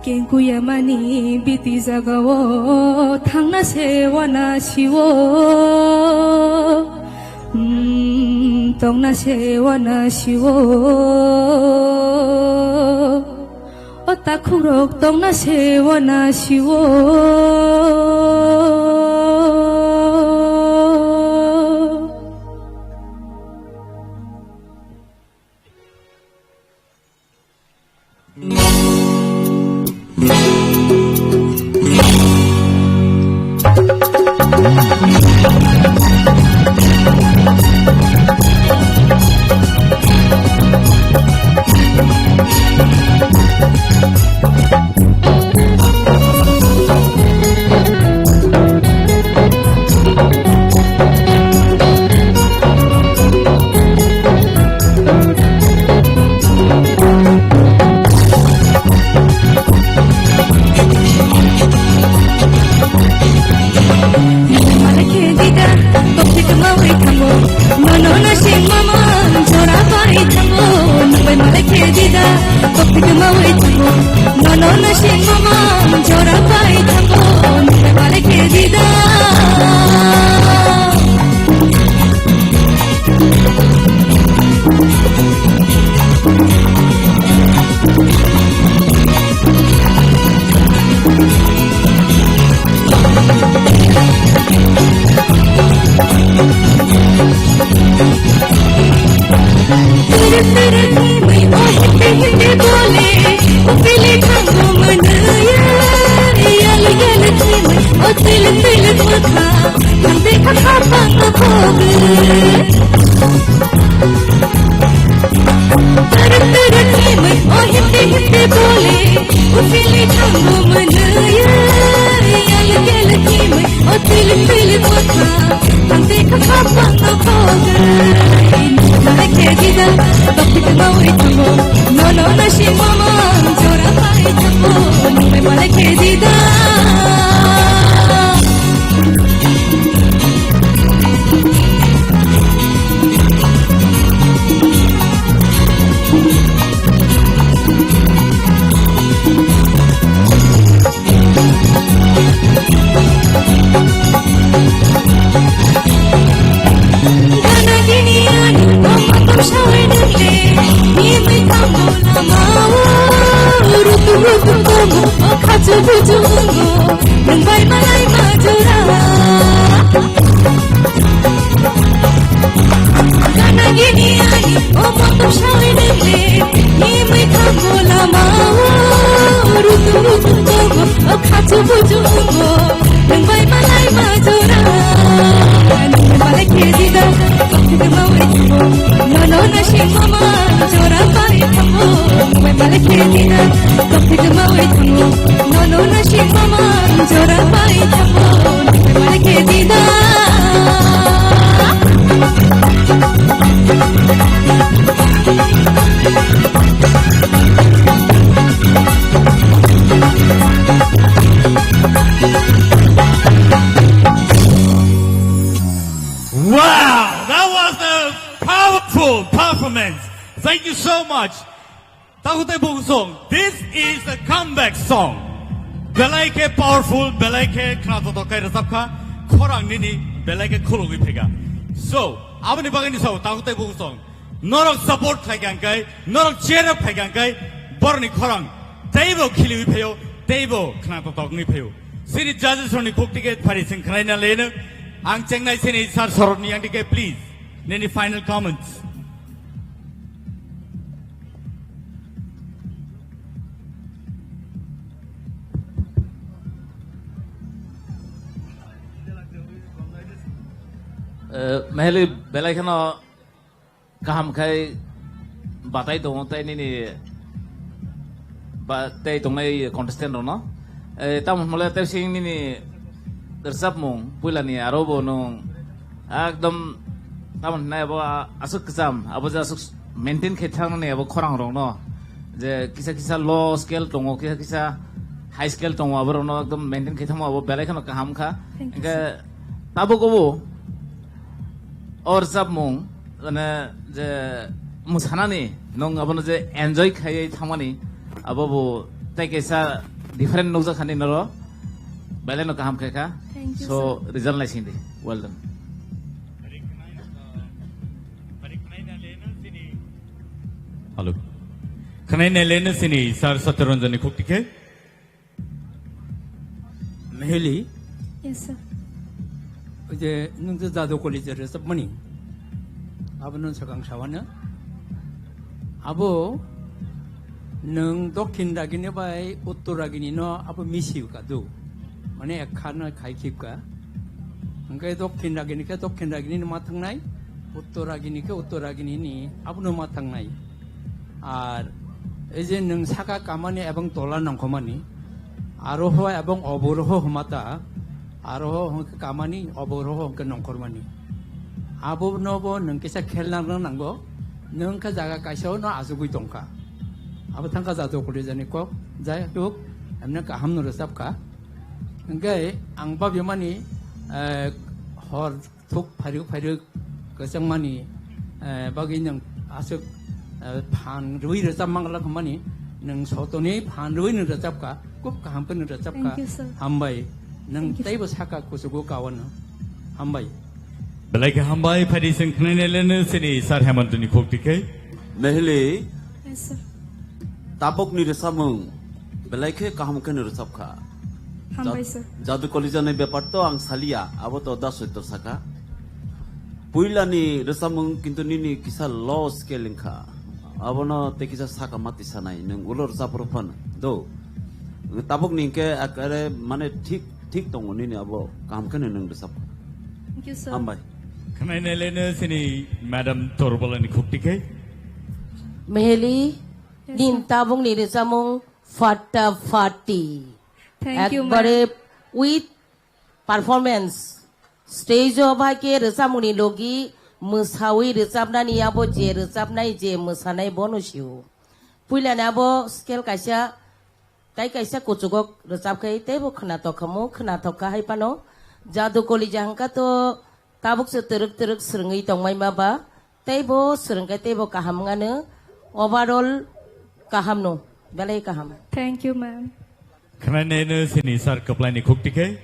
Kengkuyamani biti jagao thangna se wana siwo. Mm, tongna se wana siwo. O takhukrok tongna se wana siwo. Wow, that was a powerful performance. Thank you so much. Takutai Bung song. This is the comeback song. Belai khe powerful, belai khe khnato tokai rwchapkha, khorang nini belai khe khulugwi phega. So, aboni bagwi ni sao Takutai Bung song. Norok support khai kang kai, norok cheer up khai kang kai, borni khorang teibo khiliwi phaio, teibo khnato tokni phaio. Sini judges roni khuk ticket phari sing khnaina leno. Ang chengnai sini sir sorot ni yang dike, please. Nini final comments. Eh, Mehli belai kheno kaham khai batai tongo tei nini ba tei tongnai contestant rokno. Eh, tamo hwnmale tei sing nini rwchapmung puilani aro bo nwng ekdom tamo hwnai abo aswk kwcham, abo je aswk maintain khe thangmani abo khorang rokno je kisa kisa low scale tongo, kisa kisa high scale tongo, abo rokno ekdom maintain khe thangma abo belai kheno kaham kha. Thank you, hwnkhe sir. Tabuk obo o rwchapmung, mane, je mwsanani nwng abono je enjoy khaiwi thangmani, abo bo tei kaisa different nukjak kha nini oro, belai no kaham khe kha. Thank you, so, sir. Result naising di. Well done. Hello. Khwnai nai leno sini Sir Satyaranjan ni khuk tikhe. Meheli. Yes, sir. Oje nwng je Jadu College rwchapmani. Abono swkang sawano. Abo nwng Dokhin Ragini bai Uttor Ragini no abo misi kadu. Mane ekha no khai khipka. Hwnkhe Dokhin Ragini khe Dokhin Ragini ni ma thangnai, Uttor Ragini khe Uttor Ragini ni abono ma thangnai. Ar ei je nwng saka kamani ebong tola nongkhormani, aroho ebong oboroho hwmata, aroho hwnkhe kamani, oboroho hwnkhe nongkhormani. Abono bo nwng kisa khel nang nango, nwng khe jaga kaisa no achugwi tongkha. Abo thangkha Jadu College ni kok, jai hok, emne kaham no rwchapkha. Hwnkhe ang babimani, eh, hor thuk phairwk phairwk kwchangmani, eh, bagwi nwng aswk, eh, phan rwui rwchap mangla hwnmani, nwng sotoni phan rwui nwng rwchapkha, khub kaham khe nwng rwchapkha. Thank you, sir. Hambai. Nwng thank you, sir. Teibo saka kuchugo kawano. Hambai. Belai khe hambai, phaidi chwng khnainai leno sini Sir Hemantoni khuk tikhe. Mehli. Yes, sir. Tabukni rwchapmung belai khe kaham khe no rwchapkha. Hambai, jad-, sir. Jadu College ni bepar to ang saliya, abo to da soito saka. Puilani rwchapmung kintu nini kisa low scale wngkha. Abono tei kisa saka mati sanai, nwng ulo rwchapro phano. Do. Tabukni hwnkhe ekare mane thik, thik tongo nini abo kaham khe no nwng rwchapkha. Thank you, sir. Hambai. Khwnai nai leno sini Madam Torbolani khuk tikhe. Meheli, yes, sir. Nin tabukni rwchapmung Fatafati. Thank you, ma'am. Ekbare with performance. Stage o bahai khe rwchapmungni logi mwsawi rwchapnani abo je rwchapnai je mwsanai bono sio. Puilani abo scale kaisa tai kaisa kuchugo rwchap khai teibo khwnatok khamu, khwnatok kha hai phano Jadu Kolija hwnkha to tabuk se twrwk twrwk swrwngwi tongmai ma ba teibo swrwng khai teibo kaham wngano overall kaham no belai kaham. Thank you, ma'am. Khwnai nai no sini sir kwplai ni khuk tikhe.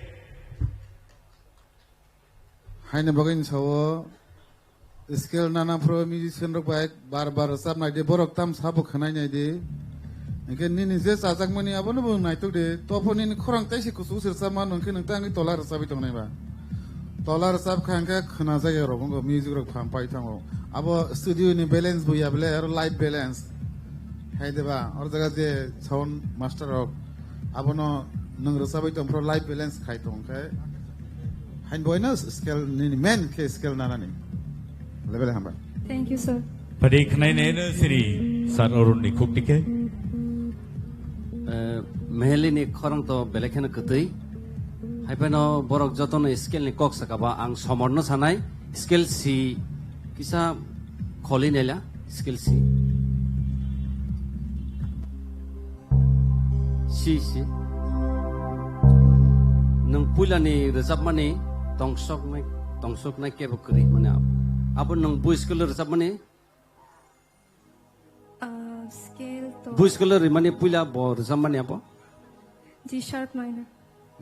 Haini bagwi ni sao scale nana phuru musician rok bai bar bar rwchap nai di, borok tam sabo khwnai nai di. Hinkhe nini je chajakmani abono bo naitok di, tophor nini khorang taisi kuchuk se rwchap mano hinkhe nwng tangwi tola rwchapwi tongnai ba. Tola rwchap kha hinkhe khwna jagwi rok wngkha, music rok pham pai thango. Abo studio ni balance bo ya bele aro live balance. Hai de ba, oro jaga je sound master rok abono nwng rwchapwi tong phuru live balance khai tong khe. Hain boino scale nini main khe scale nanani. Level hamba. Thank you, sir. Padi khnai nai no siri sir Arun ni khuk tikhe. Eh, Meheli ni khorang to belai kheno kwtwi. Hai phano borok jotono scale ni kok saka ba ang somor no sanai. Scale si kisa kholi naila scale si. Si, si. Nwng puilani rwchapmani tongsoknai, tongsoknai kebo kwrwi mani abo. Abo nwng bui scale rwchapmani? Ah, scale to bui scale rwmani puila bo rwchapmani abo? G sharp minor.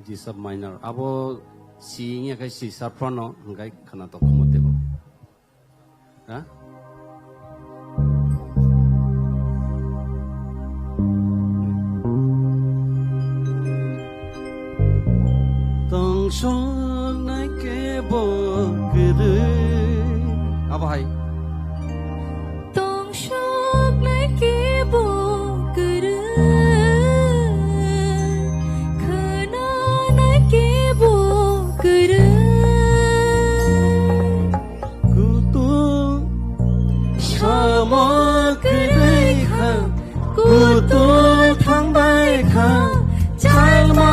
G sharp minor. Abo si wngya khe C sharp phano hwnkhe khwnatok khumu teibo. Ha? Tongsoknai kebo kwrwi. Abo hai. Tongsoknai kebo kwrwi. Khwnanai kebo kwrwi. Kutung samo kwrwi kha, kutung thangbai kha, chalma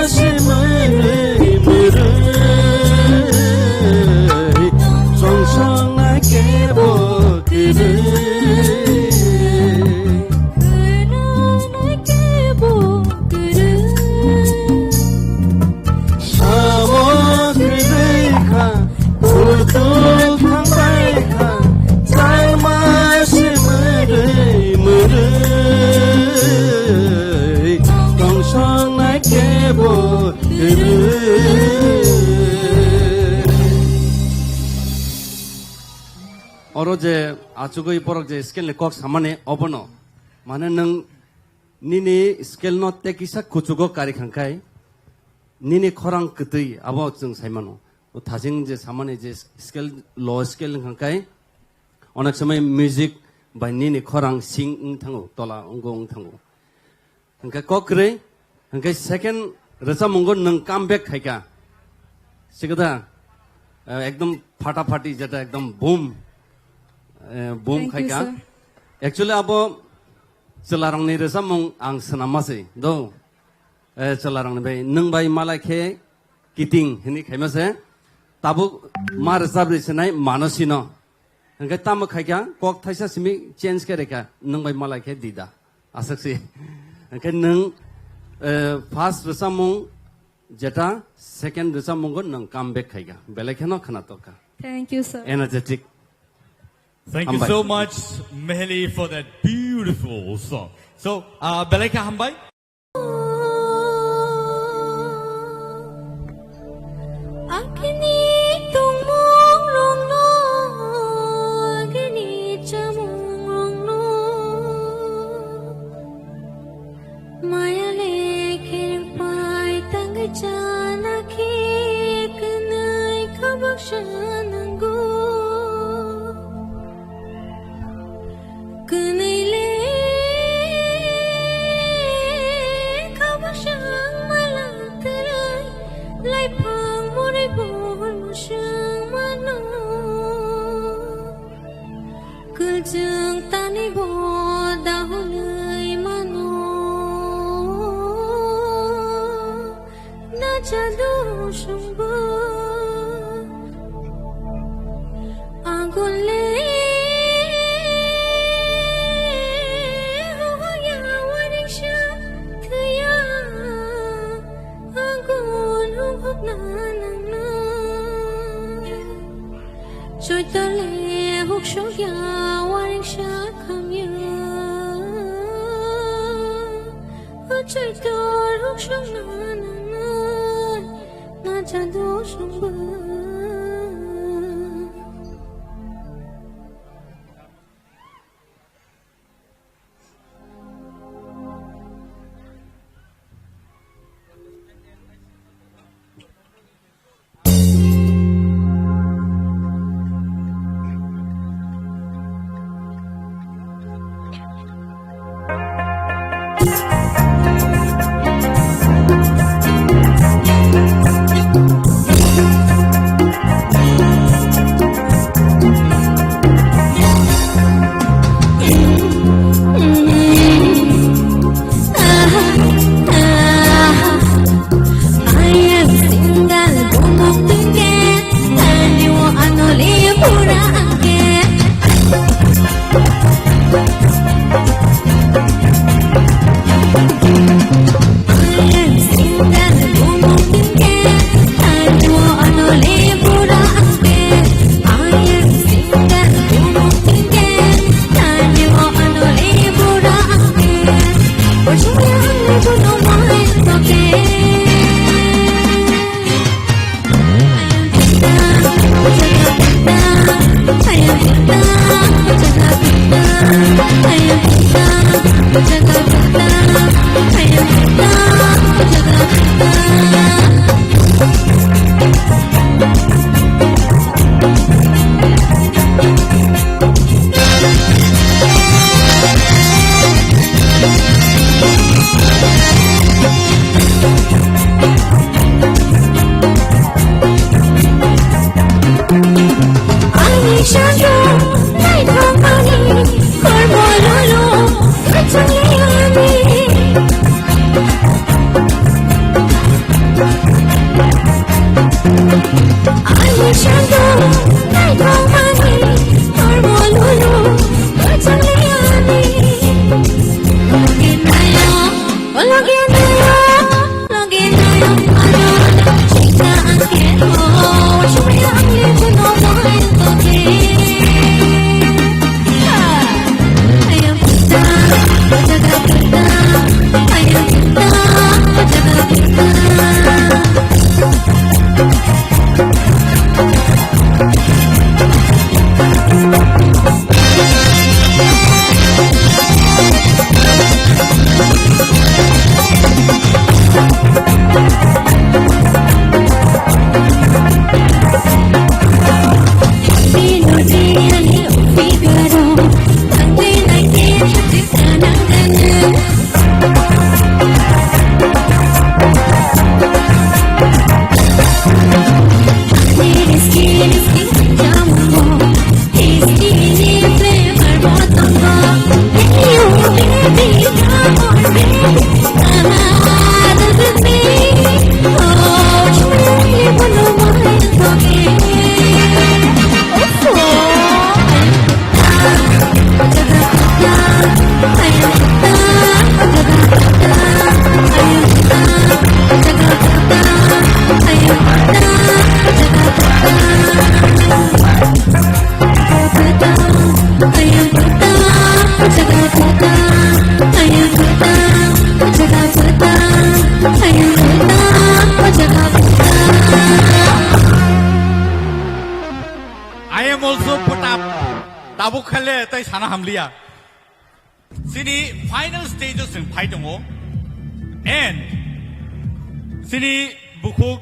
se mwnwi mwrwi. Chongsong na kebo kwrwi. Khwnanai kebo kwrwi. Samo kwrwi kha, kutung thangbai kha, chalma se mwrwi mwrwi, tongsong na kebo kwrwi. Oro je achugwi borok je scale ni kok samani obono, mane nwng nini scale no tei kisa kuchugo kari khangkhai, nini khorang kwtwi abo chwng sai mano. O thajing je samani je scale, low scale wngkha khe, onek somoi music bai nini khorang sing wng thango, tola wnggo wng thango. Hwnkhe kok kwrwi, hwnkhe second rwchapmungo nwng come back khaikha. Sikada, eh, ekdom phata phati jeta ekdom boom, eh, boom Thank you, khaikha. Sir. Actually abo chwlarokni rwchapmung ang swnamma se, do. Eh, chwlarokni bai, nwng bai malai khe kiting hwnwi khaima se. Tabuk ma rwchap ri sinai mano sino. Hwnkhe tamo khaikha, kok thaisa simi change khe rekha, nwng bai malai khe dida. Aswk si. Hwnkhe nwng, eh, first rwchapmung jeta, second rwchapmungo nwng come back khaikha. Belai kheno khwnatok kha. Thank you, sir. Energetic. Thank you Hambai. So much, Meheli, for that beautiful song. So, uh, belai kha hambai. Agini tongmung rokno, agini chamung rokno, maya le khe pai tangwi chana khe kwnwi khabak sa nango. Kwnwi le khabak swng mala twrwi, laiphang mwnwi bol mwswng mano. Kwlchwng tani bo dahonwi mano. Na chado sungbo. Kole hoya warisha thaya agun hukna nangna. Choitole huksokya warisha khamya. Choitor huksokna nangna. Nacha do sungba. I am single, bumuk tingke, tani wo anole pura angke. I am single, bumuk tingke, tani wo anole pura angke. I am single, bumuk tingke, tani wo anole pura angke. I am also put up. Tabuk khale tai sana hamliya. Chini final stage o chwng phai tongo. And chini bukhuk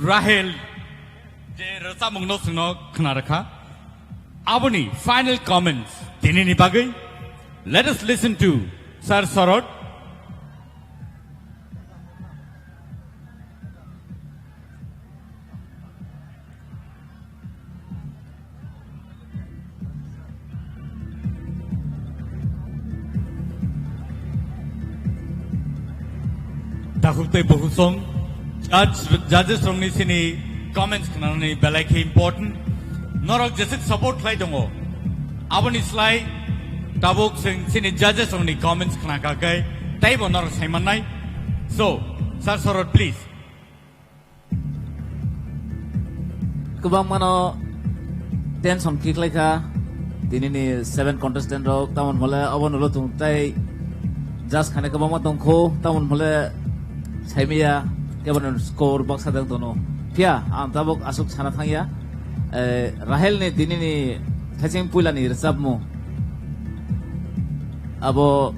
Rahel je rwchapmungno chwngno khna rwkha. Aboni final comments tinini bagwi. Let us listen to Sir Sarod. Takhuk tei bukhuk song, judge, judges rokni sini comments khnanani belai khe important. Norok jeswk support khlai tongo, aboni slai tabuk chwng chini judges rokni comments khna kha khe teibo norok sai mannai. So, Sir Sorot, please. Kwbangmano tension khiklai kha tinini seven contestant rok, tamoni hole obono ulo tung tei judge khane kwbangma tongkho, tamoni hole saimaya kebono score baksa dang tono. Phiya ang tabuk aswk sana thangya, eh, Rahel ni tinini thaiching puilani rwchapmung abo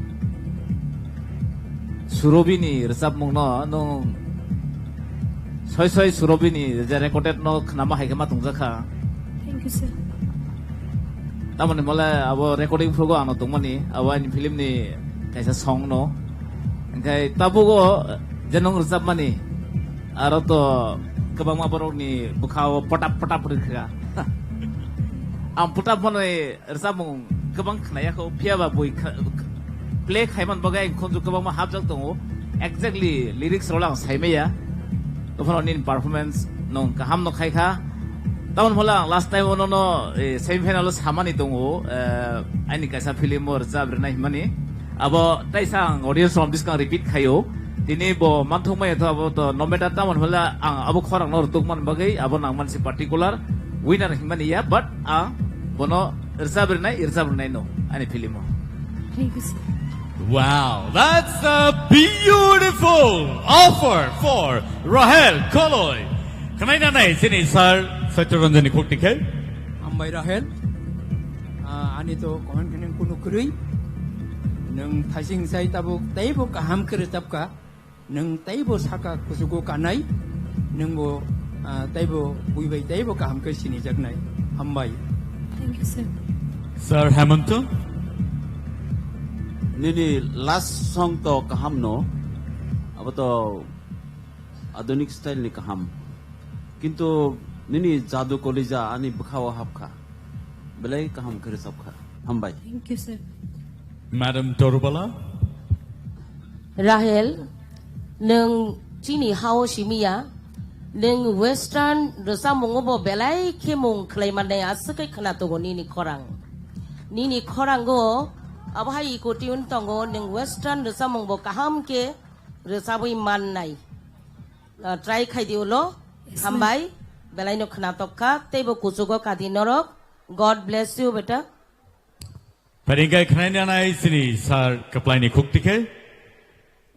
Surobini rwchapmungno nwng soi soi Surobini je recorded no khnama hai khe ma tongjakha. Thank you, sir. Tamoni mole abo recording phugo ano tongmani, abo ani film ni kaisa song no. Hingkhe tabugo je nwng rwchapmani, aro to kwbangma borokni bwkhao potap potap rwkha. Ang potap manwi rwchapmung kwbang khnaya kho, phiya ba bui kha-, play khaiman bagwi ang khunju kwbangma hapjak tongo. Exactly lyrics rok ang saimaya. Ophano nini performance nong kaham no khai kha. Tamoni hole ang last time ono no, eh, semi final o samani tongo, eh, ani kaisa film o rwchap rwnai himani. Abo taisa ang audience rok biskang repeat khaio. Tini bo manthok maya to abo to no matter tamoni hole ang abo khorang no rwtuk man bagwi abo nang mansi particular winner himani ya, but ang bono rwchap rwnai, rwchap rwnai no ani film o. Thank you, sir. Wow, that's a beautiful offer for Rahel Koloi. Khwnai nanai chini sir Satya Ranjan ni khukti khe. Hambai Rahel. Ah, ani to comment kene kunu kwrwi. Nwng thaising sai tabuk teibo kaham khe rwchapkha. Nwng teibo saka kuchugo kanai, nwngbo, ah, teibo buibai teibo kaham khe sinijaknai. Hambai. Thank you, sir. Sir Hemanta? Nini last song to kaham no, abo to adunik style ni kaham. Kintu nini jadu kolija ani bwkhao hapkha. Belai kaham khe rwchapkha. Hambai. Thank you, sir. Madam Torubala? Rahel, nwng chini hao simiya, nwng western rwchapmungo bo belai khe mung khlai mannai aswk khe khna tongo nini khorang. Nini khorango abo hai iko tune tongo, nwng western rwchapmung bo kaham khe rwchabwi mannai. Ah, try khai di ulo. Yes, ma'am. Hambai, belai no khna tokkha, teibo kuchugo kadi norok. God bless you, beta. Pharingkai khwnai nanai chini sir kwplaini khukti khe.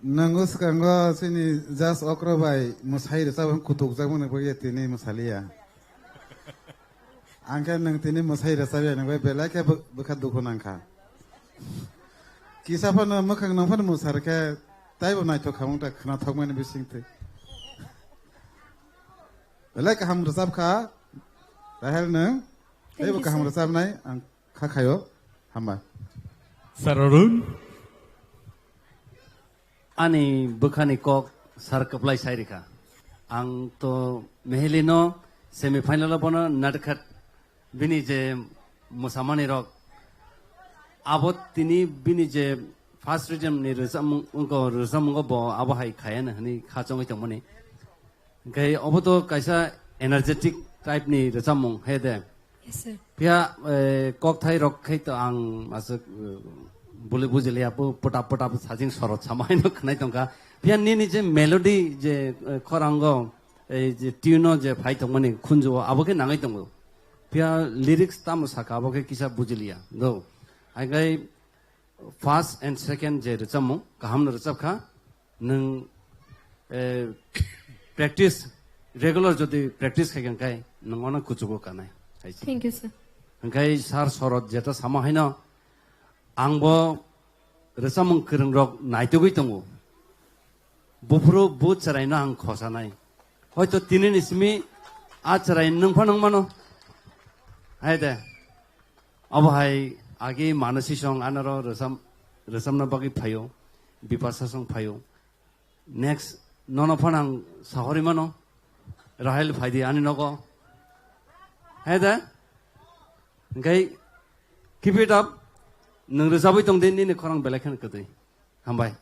Nango swkango chini judge okra bai mwsai rwchapmung kutukjakmani bagwi tini mwsaliya. Ang khe nwng tini mwsai rwchapya nang bai belai khe bw-, bwkha dukhu nang kha. Kisa phano mwkhang nang phano mwsar khe taibo naithok khamung ta khwnathokmani bisingtwi. Belai kaham rwchap kha, Rahel nwng. Thank you, sir. Teibo kaham rwchapnai ang kha khaio. Hamba. Sir Arun. Ani bwkhani kok sir kwplai sai rikha. Ang to Mehelino semi final o bono natkhat bini je mwsamani rok abo tini bini je first rhythm ni rwchapmung, wngkha rwchapmungo bo abo hai khayana hwnwi kha chongwi tongmani. Hwnkhe obo to kaisa energetic type ni rwchapmung, he de? Yes, sir. Phiya, eh, kokthai rok khai to ang aswk, eh, buli bujiliya, pu-, pota pota sajing sorot sama haino khwnai tongkha. Phiya nini je melody je, eh, khorango, eh, je tune o je phai tongmani khunju o, abo khe nangwi tongo. Phiya lyrics tamo saka, abo khe kisa bujiliya. Do. Haikhai first and second je rwchapmung, kaham no rwchapkha. Nwng, eh, practice, regular jodi practice khai khe, hwnkhe nwng ono kuchugo kanai. Hai se. Thank you, sir. Hwnkhe sir Sorot jeta sama haino, angbo rwchapmung kwrwng rok naitugwi tongo. Buphuru bu chwraino ang khosanai. Hoito tini ni simi a chwrai nwng phano wng mano. Hai de. Abo hai agi Manasi song anaro rwchap, rwchapna bagwi phaio. Bipasa song phaio. Next, nono phano ang sahori mano. Rahel phaidi ani nogo. He de? Hwnkhe, keep it up. Nwng rwchabwi tong di, nini khorang belai kheno kwtwi. Hambai.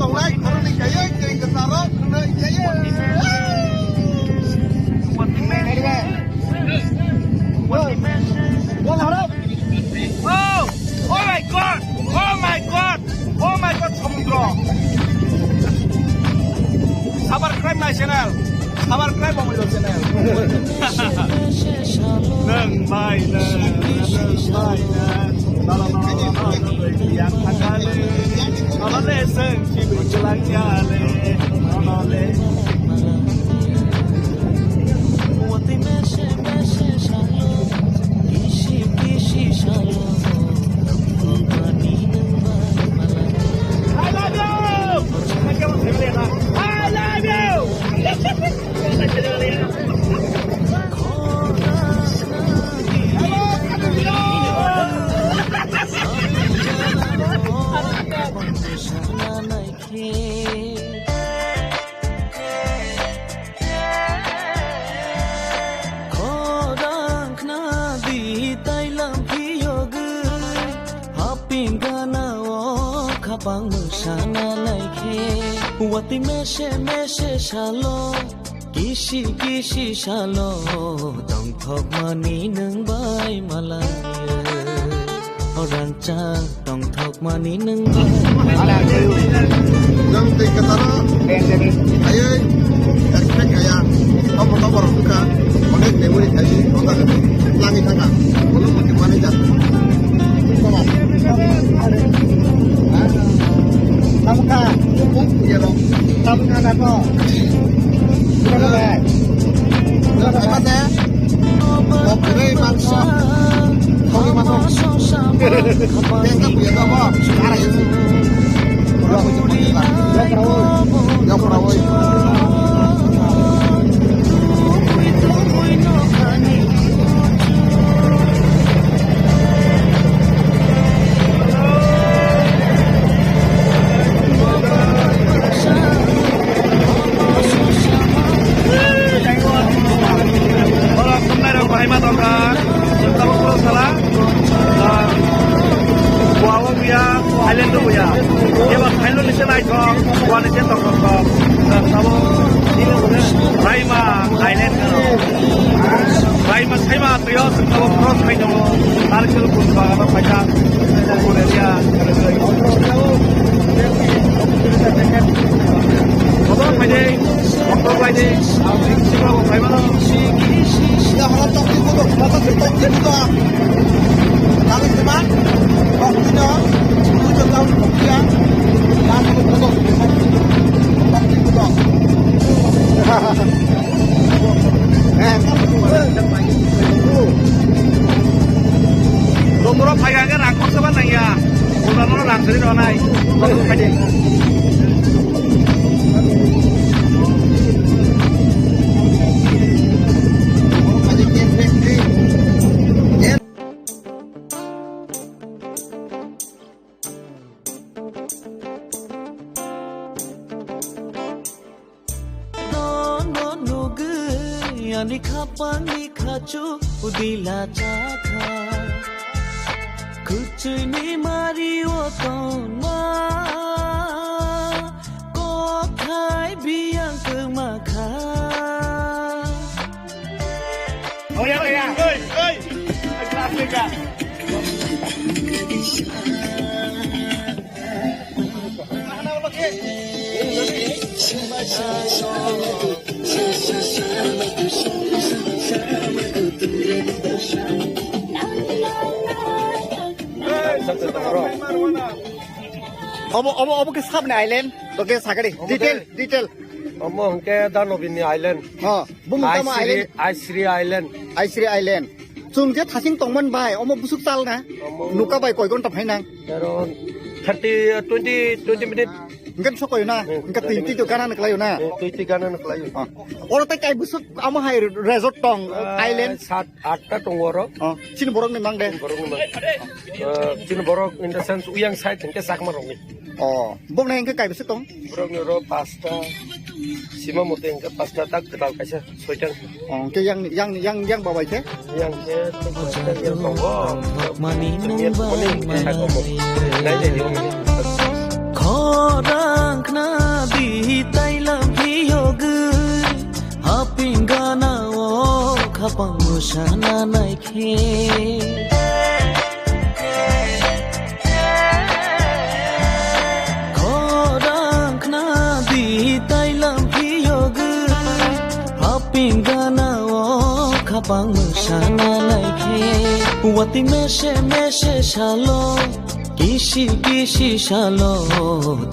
Tonglai, khoroknwi kaiwi, tei kwcharo, khwnwi kaiwi. Oh! Oh my God! Oh my God! Oh my God, Samudra! Subscribe my channel. Subscribe my channel. Nang bai na, nang bai na. Nala nala nala nala yang thangale. Nala le seng si bu jalan ya le. Nala le. I love you. I love you. Khorang khna di tailam phiyogwi, haping gana o khapang mwsana naikhe. Watwi mese mese salo, kisi kisi salo, tongthokmani nwng bai malaiyo. O rangchak tongthokmani nwng bai. Nwng tei kwcharo aywi expect kaya. Tobo tobo rok wngkha. Onek memory khaidi. Otak langwi thangkha. Bono muchung mani jak. Tamo kha. Tamo kha na ko. Tamo kha. Bok kwrwi mangso. Thongwi mano. Tengka buya to bo. Ara yasi. Ura buya to bo. Yapra woi. Yapra woi. Borok khumnairok bahai ma tongkha, tabuk borok sala, ah, buao buya, silent o buya. Eba silent ni se naithok, buani se tongthok thok. Tabuk, bai ma, silent o. Bai ma, sai ma. Twiyo sengkabo cross khai tongo, narikol kun bagano phaikha, Korea. Kotor phaidi, kotor phaidi, sengkabo phaimano. Sida horo tokti kudo, tokti kudo. Kami sema, tokti no, kudo tau tokti ya. Tokti kudo, tokti kudo. Romoro phaiga ke rang khorsa ba nangya. Romoro rang sari ronai. Nono nugwi ani khapangni khachu udila chakha. Kuchuni mari o tongma kothai biyang kwmakha. Oya, oya. Oi, oi. Class leader. Obo, obo, obo ke sabni island? Oke, sakari. Obo detail, ke detail. Omo hwnkhe Danobini island. Ha, bumung tamo Aisri, island? Aisri Island. Aisri Island. Chwng je thasing tongmani bai, omo busuk chalna. Omo. Nuka bai koi gonta phainang? Around thirty, twenty, twenty minute. Hwnkhe sokoi na, hmm, hwnkhe twenty to gana naklaio na. Hmm, twenty gana naklaio. Ah. Oro tai kai busuk amo hai resort tong, ah, island? Sat, atta tongo oro. Ah, chini borok ni mang de. Borok ni mang. Ah, chini borok in the sense uyang side hwnkhe Chakma rokni. Oh, boknai hwnkhe kai bwswk tong? Borokni oro pasta, sima mote hwnkhe pasta tak kwtal kaisa soitang. Oh, hwnkhe yang, yang, yang, yang babai khe? Yang khe yang tongo. Mani nung bai manai. Nai, nai, nai. Khorang khna Sana naikhe khorang khna di tailam phiyogwi haping gana o khapang sana naikhe wati mese mese salo. Kisi kisi salo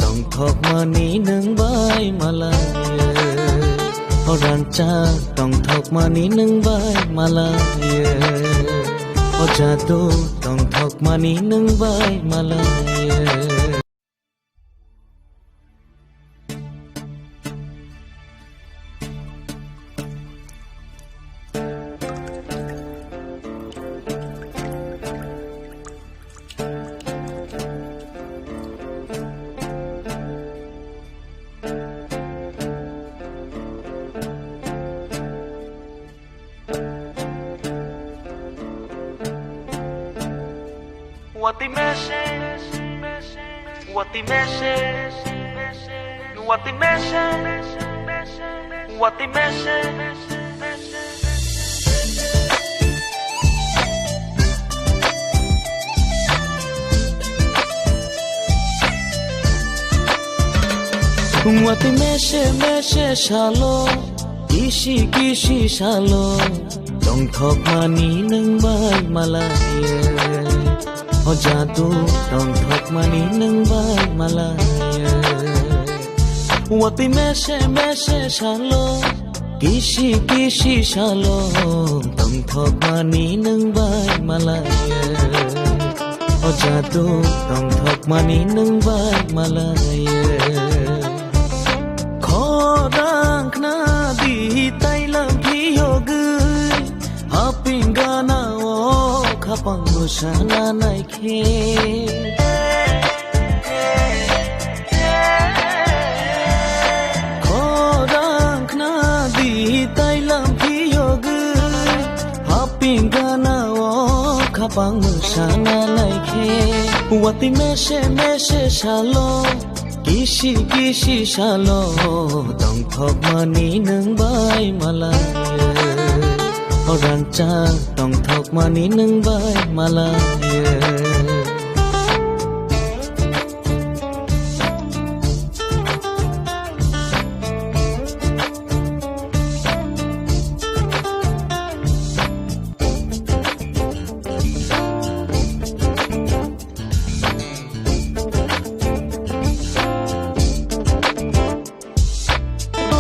tongthokmani nwng bai malaiye. O rangchak tongthokmani nwng bai malaiye. O jadu tongthokmani nwng bai malaiye. What the message? What the message? What the message? What the message? Wati mese mese salo, kisi kisi salo, tongthokmani nwng bai malaiye. O jadu tongthokmani nwng bai malaiye. Wati mese mese salo, kisi kisi salo, tongthokmani nwng bai malaiye. O jadu tongthokmani nwng bai malaiye. Khorang khna di tailam phiyogwi haping gana o khapang sana naikhe. Khorang khna di tailam phiyogwi haping gana o khapang sana naikhe. Wati mese mese salo, kisi kisi salo, tongthokmani nwng bai malaiye. O rangchak tongthokmani nwng bai malaiye.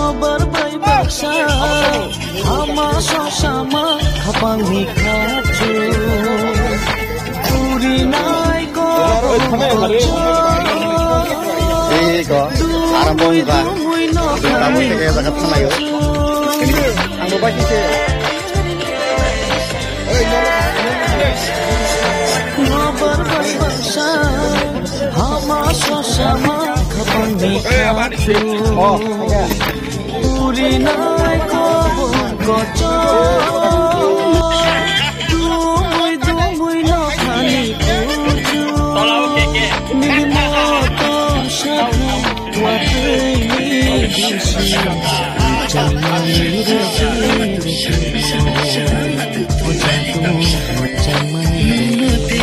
Obar bai baksa, hama sosama, khapang ni khachu. Puri nai ko. Iko, arang bong ka. Kamu teke jaga thanai o. Ang bo bai se. Obar bai baksa, hama sosama, khapang ni khachu. Oh, iya. Puri nai ko bong ko cho. Dumui dumui no khani kuchu. Nini motom sakha watui ni bisu. Changmani resi resi. Ojaku changmani resi.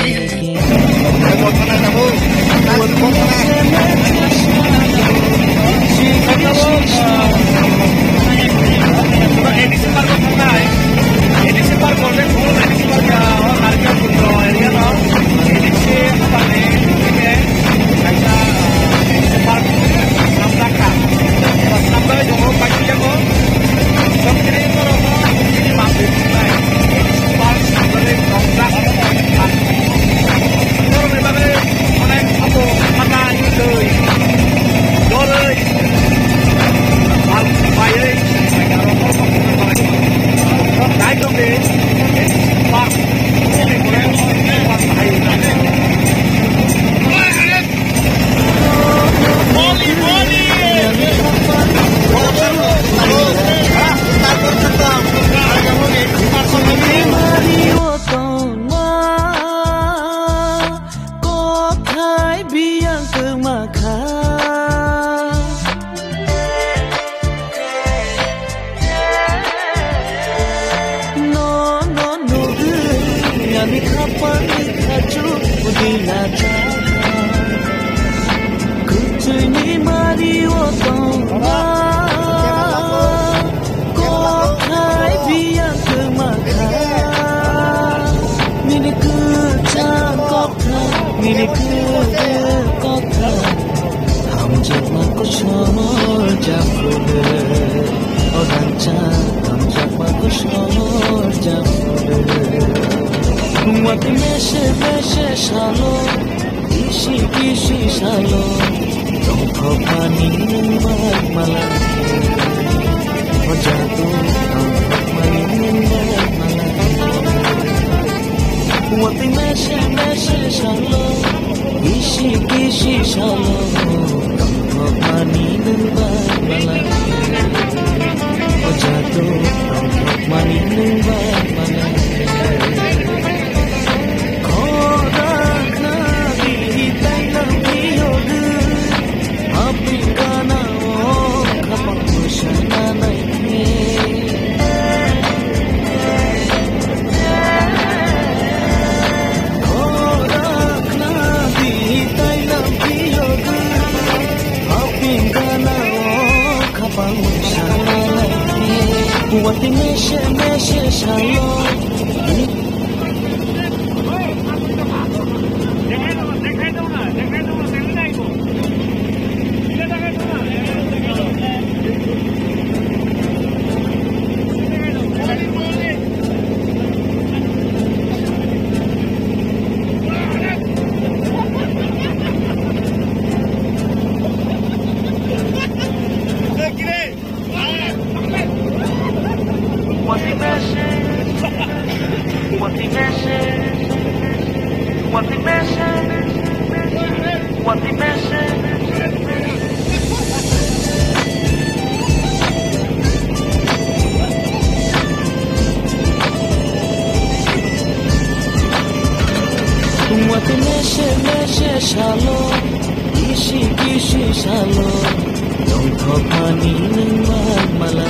Nini mari o tongma, kothai biya kwma kha. Nini kwchang koktha, nini kwdwk koktha. Hamjakma kuchor japhuru, o rangchak hamjakma kuchor japhuru. Watwi mese mese salo, kisi kisi salo, tongthokmani nwng bai mala. O jadu tongthokmani nwng bai mala. Watwi mese mese salo, kisi kisi salo, tongthokmani nwng bai mala. O jadu tongthokmani nwng bai mala. Khoda khna di tai nang di yogwi, haping gana o khapang musa nanai. Watwi mese mese salo, kisi kisi salo, tongthokmani nwng bai mala.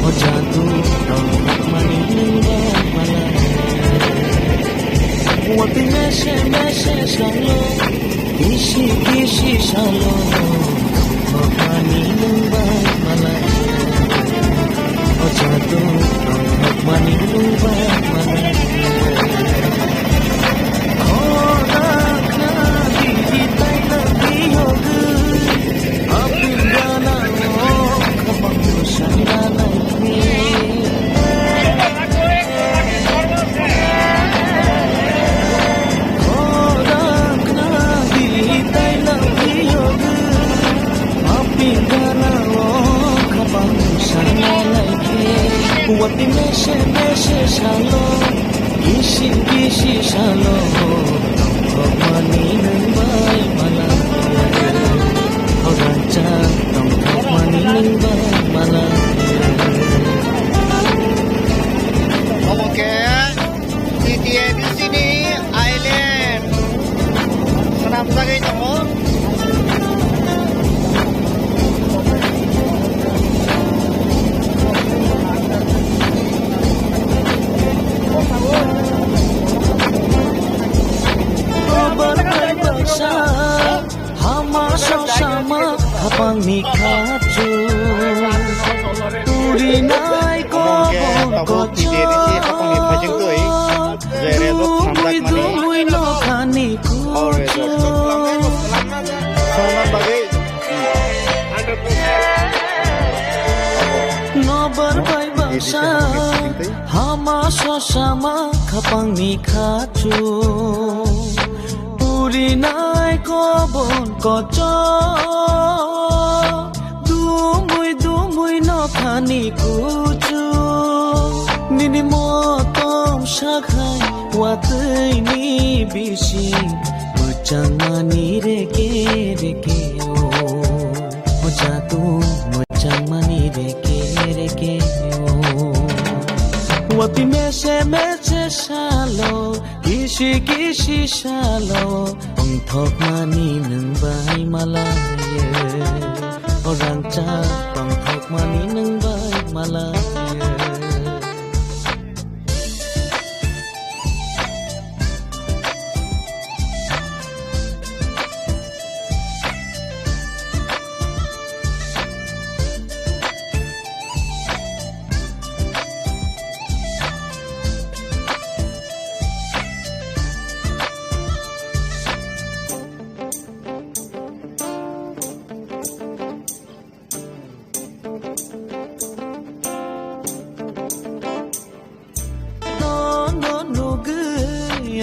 O jadu tongthokmani nwng bai mala. Watwi mese mese salo, kisi kisi salo, tongthokmani nwng bai mala. O jadu tongthokmani nwng bai mala. Khoda khna di tai nang di yogwi, haping gana o khapang musa nanai. Watwi mese mese salo, kisi kisi salo, tongthokmani nwng bai mala. O rangchak tongthokmani nwng bai mala. Obo khe T T A D C ni island swnamjagwi tongo. Hama sosama hapangni khachu. Purinai kobon kochok. Dumui dumui nokhani kuchu. Nobar bai bangsa hama sosama khapangni khachu. Purinai kobon kochok, dumui dumui nokhani kuchu. Nini motom sakhai watwini bising, mwchangmani reke reke o. O jadu mwchangmani reke reke o. Watwi mese mese salo, kisi kisi salo, tongthokmani nwng bai malayo. O rangchak tongthokmani nwng bai malayo.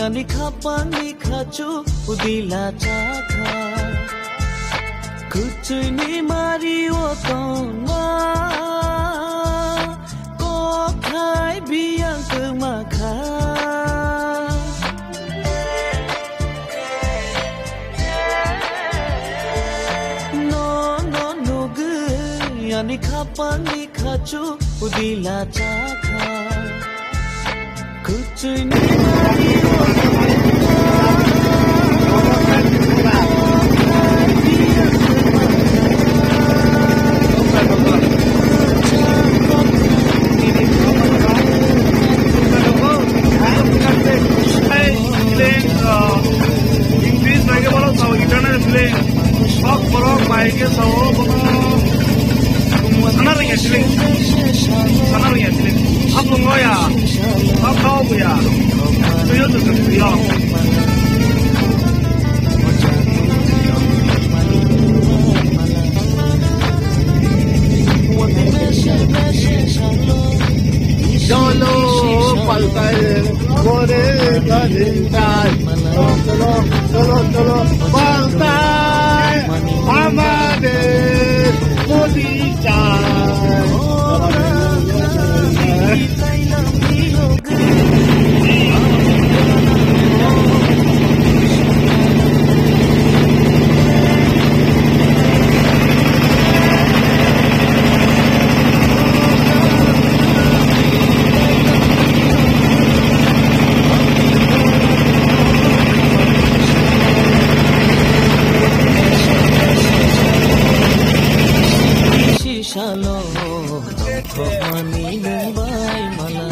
Ani khapang ni khachu udila chakha. Kuchuni mari o tongma. Kokhai biyang kwma kha. No, no, nugwi ani khapang ni khachu udila chakha. Kuchuni mari o tongma. English bai khe bono sao, international film. Sok borok bai khe sao, bono sana rwngya film. Sana rwngya film. Hap lwngo ya. Hap khao bo ya. Twiyo twiyo twiyo. Cholo, paltai, kore, kalintai. Cholo, cholo, cholo, paltai, amade, modi chai. Salo, tongthokmani nung bai mala.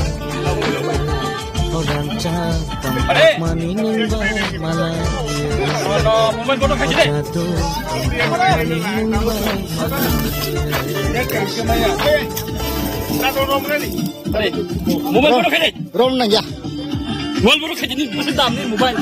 Orang chang tongthokmani nung bai mala. Jadu, tongthokmani nung bai mala. Mobile bono khaidi. Rom nang ya. Mobile bono khaidi, ni busi dam ni mobile.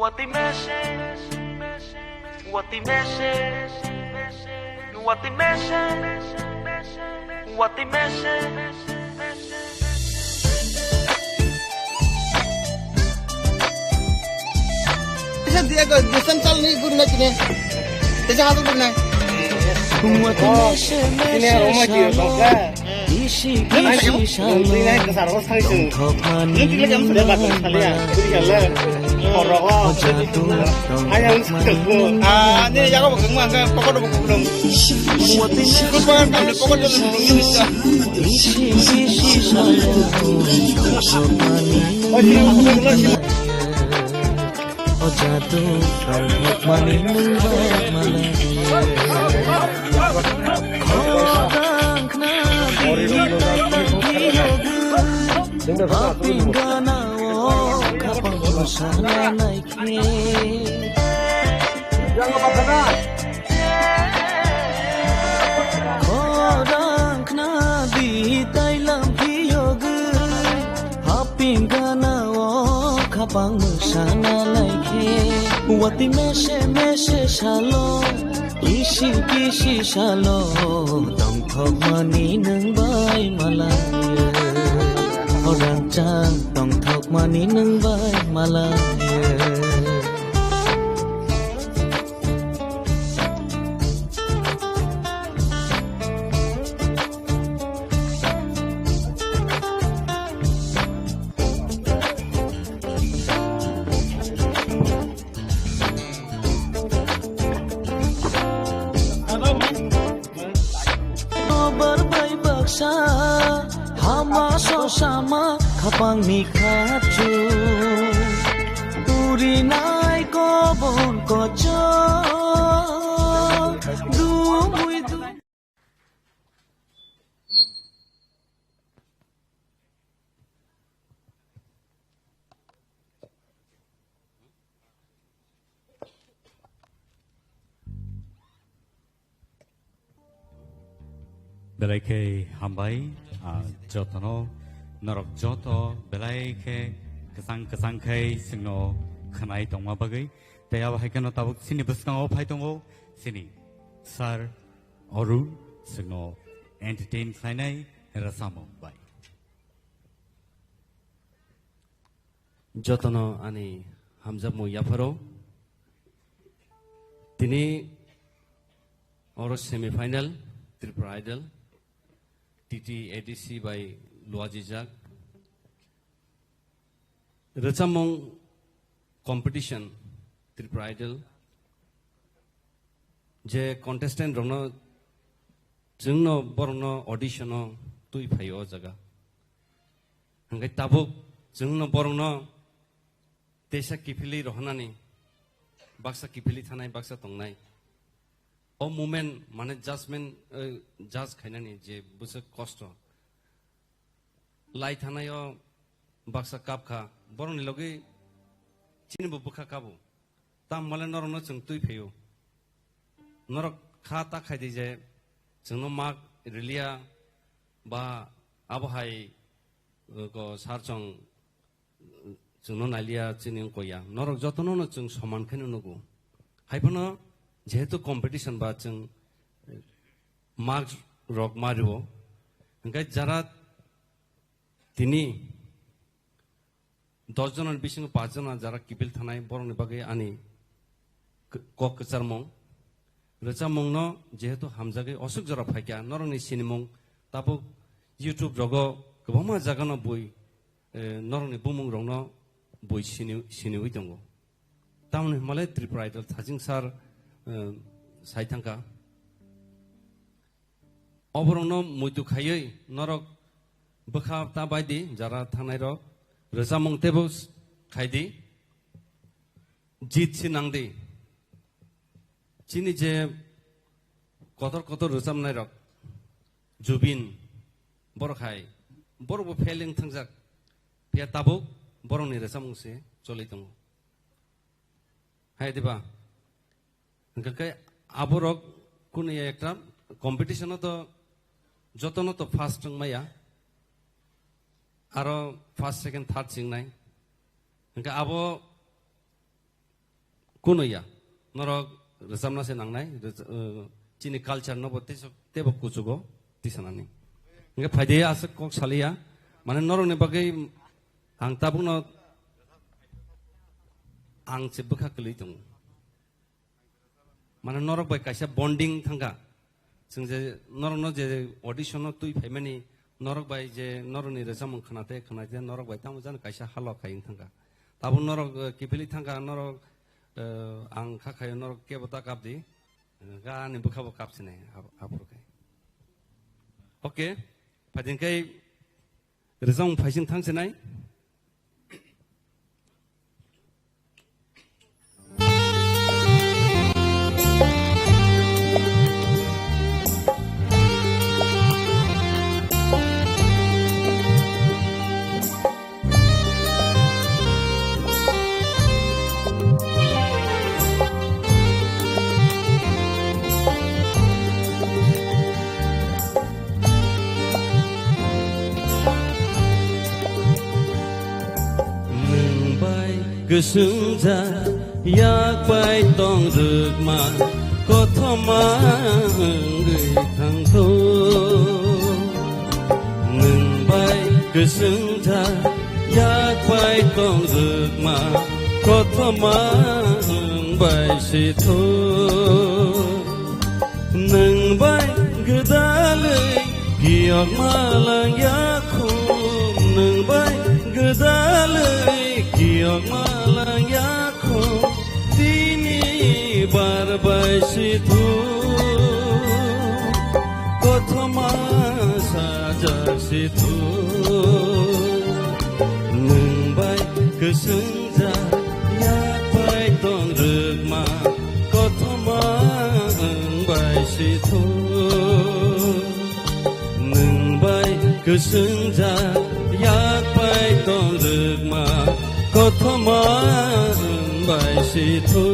Watwi mese, watwi mese, watwi mese, watwi mese. Tisa dia ko, dusan chal ni gurna chine. Tisa hatu gurna. Watwi mese, mese, salo. Ani yago bo kwbang ang pocket bo kwbang. Sikul pangan kami pocket bo kwbang. O jadu, tongthokmani nung bai mala. Khorang khna di, haping gana o khapang sana naikhe. Khorang khna di, tailam phiyogwi. Haping gana o khapang mwsana naikhe, watwi mese mese salo, kisi kisi salo, tongthokmani nung bai mala. O rangchak tongthokmani nung bai mala. Obar bai baksa hama sosama khapangni khachu. Turinai kobon kocho dumui du. Belai khe hambai, ah, jotono, norok joto belai khe kwchang kwchang khai chwngno khwnai tongma bagwi. Tei abo hai kheno tabuk chini bwskango phai tongo chini sir Arun, chwngno entertain khlainai rwchapmung bai. Jotono ani hamjakmung yapharo. Tini oro semi final Tripura Idol, T T A D C bai luajijak. Rwchapmung competition Tripura Idol. Je contestant rokno chwngno borokno audition o twi phaio o jaga. Hwnkhe tabuk chwngno borokno teisa kiphilwi rohornani, baksa kiphilwi thanai, baksa tongnai. O moment mane judgment, eh, judge khainani je bwswk kosto. Lai thanai o baksa kap kha, borokni logi chini bo bwkha kabo. Tam male norokno chwng twi phaio. Norok kha ta khai di je chwngno mak riliya ba abo hai, uh, ko sar chwng, uh, chwngno nailiya chini wngkha ya. Norok jotono no chwng soman khe nugo. Hai phano jehetu competition ba chwng, uh, mark rok ma rio. Hwnkhe jara tini dos jona ni bisingo paanch jona jara kiphil thanai borokni bagwi ani k-, kok kwcharmung. Rwchapmungno jehetu hamjagwi oswk jora phaikha, norokni sinimung tabuk YouTube rogo kwbangma jagano bui, eh, norokni bumung rokno bui sini, siniwi tongo. Tamoni hwnmale Tripura Idol thajing sir, eh, sai thangkha. Oborokno muitu khaiwi norok bwkha ta bai di, jara thangnai rok rwchapmung teibo s-, khai di, jit si nang di. Chini je kotor kotor rwchapnai rok, Jubin, borok hai, borok bo fail wng thangjak, phiya tabuk borokni rwchapmung se choli tongo. Hai diba? Hwnkhe khe aborok kunu ya ekta competition o to jotono to first wng maya. Aro first, second, third chingnai. Hwnkhe abo kunu ya. Norok rwchapna se nangnai. Rwch-, uh, chini culture no bo teiso-, teibo kuchugo tisanani. Hwnkhe phaidi aswk kok saliya. Mane norokni bagwi ang tabukno ang se bwkha kwlwi tongo. Mane norok bai kaisa bonding thangkha. Chwng je norokno je audition-o twi phaimani, norok bai je norokni rwchapmung khwnate khwnate norok bai tamo jani kaisa halo khai wng thangkha. Tabuk norok, eh, kiphilwi thangkha, norok, eh, ang kha khayo norok kebo ta kapdi, eh, ga ani bwkhabo kapsinai ap-, aphuru khai. Okay, phaiding khai rwchapmung phaising thangsinai. Nwng bai kwswngjak yak bai tong rwkma kothoma wngwi thangtho. Nwng bai kwswngjak yak bai tong rwkma kothoma wng bai sitho. Nwng bai gwdalwi kiyokma langya khum, nwng bai gwdalwi kiyokma langya khum, tini bar bai sithu, kothoma sajak sithu. Nwng bai kwswngjak yak bai tong rwkma kothoma wng bai sithu. Nwng bai kwswngjak yak bai tong rwkma kothoma wng bai sithu.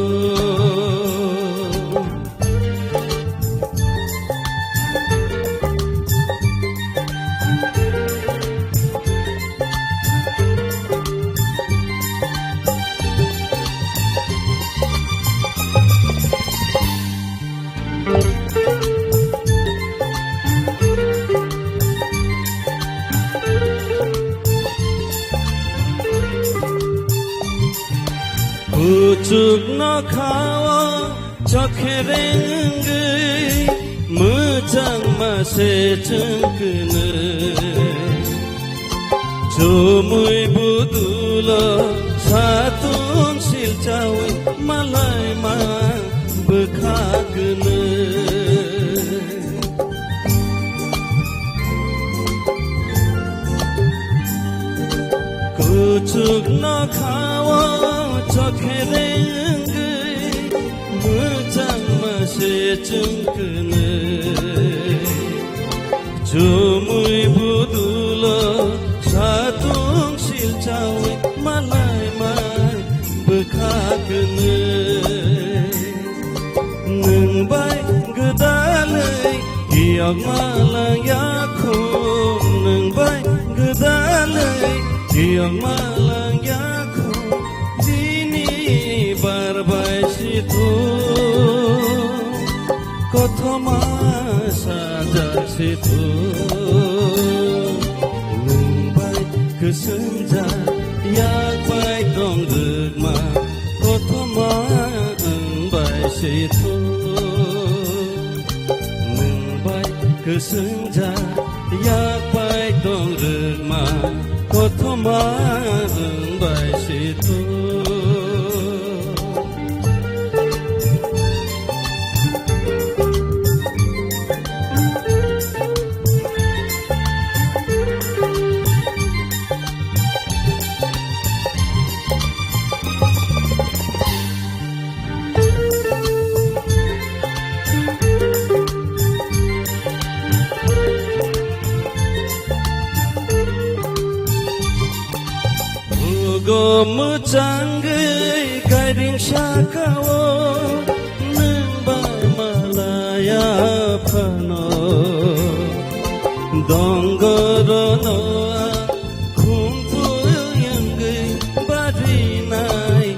Chukno khao chokherengwi mwchangma se chwngkwnwi. Chumui budulo satung silchawi malaima bwkha kwnwi. Kuchukno khao chokherengwi mwchangma se chwngkwnwi. Chumui budulo satung silchawi malaima bwkha kwnwi. Nwng bai gwdalwi kiyokma langya kho, nwng bai gwdalwi kiyokma langya kho, bini bar bai si thung, kothoma sajak si thung. Nwng bai kwswngjak yak bai tong rwkma, kothoma wng bai si thung. Nwng bai kwswngjak yak bai tong rwkma, kothoma wng bai si thung. Bugo mwchangwi gairing sakao nwng bai malaya phano. Dongorono khumpu yangwi barinai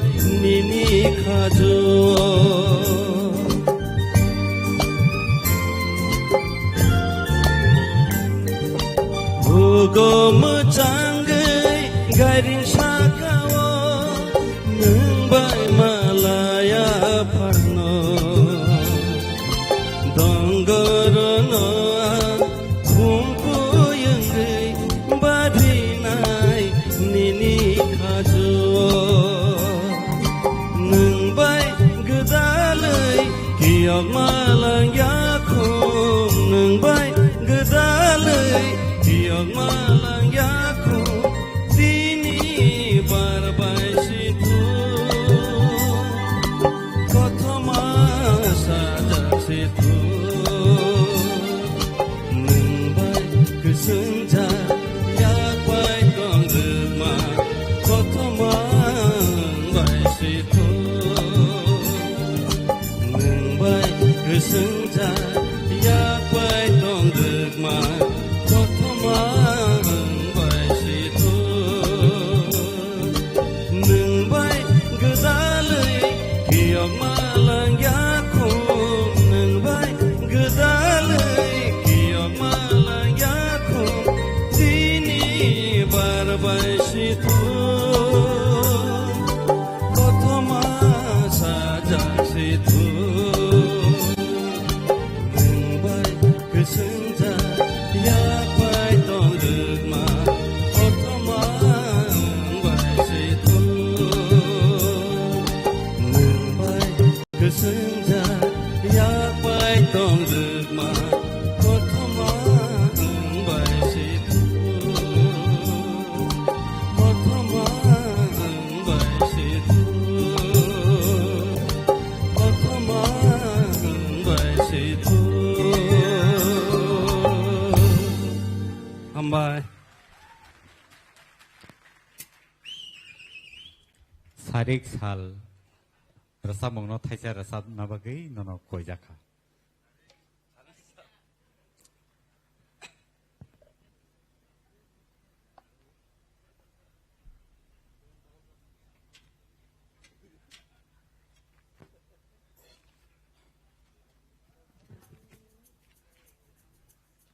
nini khajo. Bugo mwchangwi gairing sakao nwng bai malaya phano. Dongorono khumpu yangwi barinai nini khajo. Nwng bai gwdalwi kiyokma langya kho, nwng bai gwdalwi kiyokma langya kho, tini bar bai si thung, kothoma sajak si thung. Nwng bai kwswngjak yak bai tong rwkma, kothoma wng bai si thung. Nwng bai kwswngjak yak bai tong rwkma, kothoma wng bai si thung. Nwng bai gwdalwi kiyokma langya kho, nwng bai gwdalwi kiyokma langya kho, tini bar bai si thung, kothoma sajak si thung. Nwng bai kwswngjak yak bai tong rwkma, kothoma wng bai si thung. Nwng bai kwswngjak yak bai tong rwkma, kothoma wng bai si thung. Kothoma wng bai si thung. Kothoma wng bai si thung. Hambai. Sarik sal rwchapmungno thaisa rwchapna bagwi nono koijakha.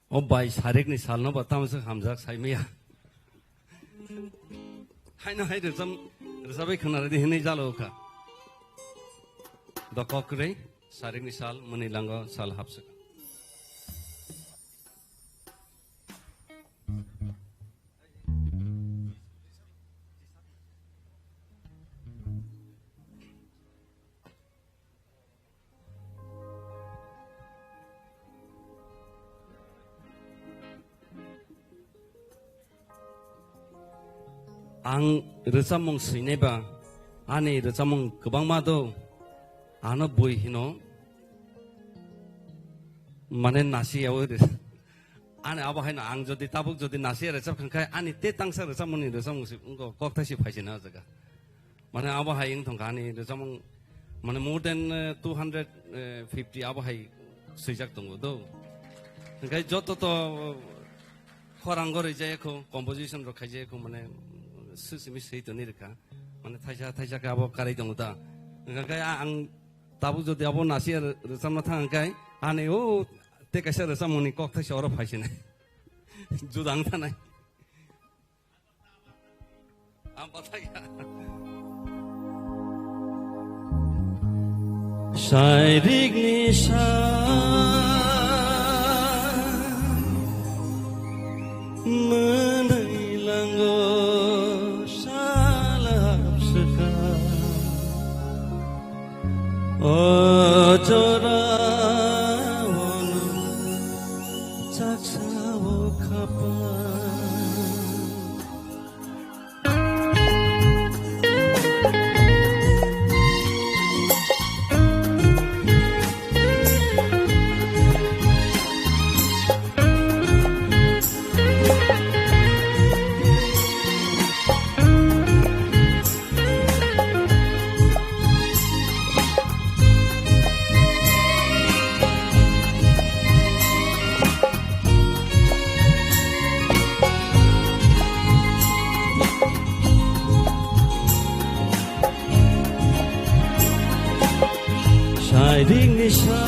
O bai, sarikni salno bo tamsa hamjak saimaya. Haino hai rwchap, rwchabai khwnaradi hinwi jalo kha. Tokok kwrwi, sarikni sal, mwnwi lango sal hapswk. Ang rwchapmung swinai ba, ani rwchapmung kwbangma do, ano bui hino, mane nasi yawi rw-, ani abo haino ang jodi tabuk jodi nasi rwchap khankhe, ani te tangsa rwchapmungni rwchapmung si wngkha, kokthai si phaisina o jaga. Mane abo hai wng tongkha ani rwchapmung, mane more than, eh, two hundred fifty abo hai swijak tongo do. Hwnkhe joto to khorang gorwi jaya kho, composition rok khai jaya kho, mane swi simi swi toni rwkha. Mane thaisa thaisa khe abo karwi tongo ta. Hwnkhe a-, ang tabuk jodi abo nasi rwchapna thang khe ani o te kaisa rwchapmungni kokthai se oro phaisinai. Juda wng thanai. Ang bathai kha. Sairikni sa mwnwi lango sal hapswkha. O jora ono chaksa o khapa. Sairing ni sa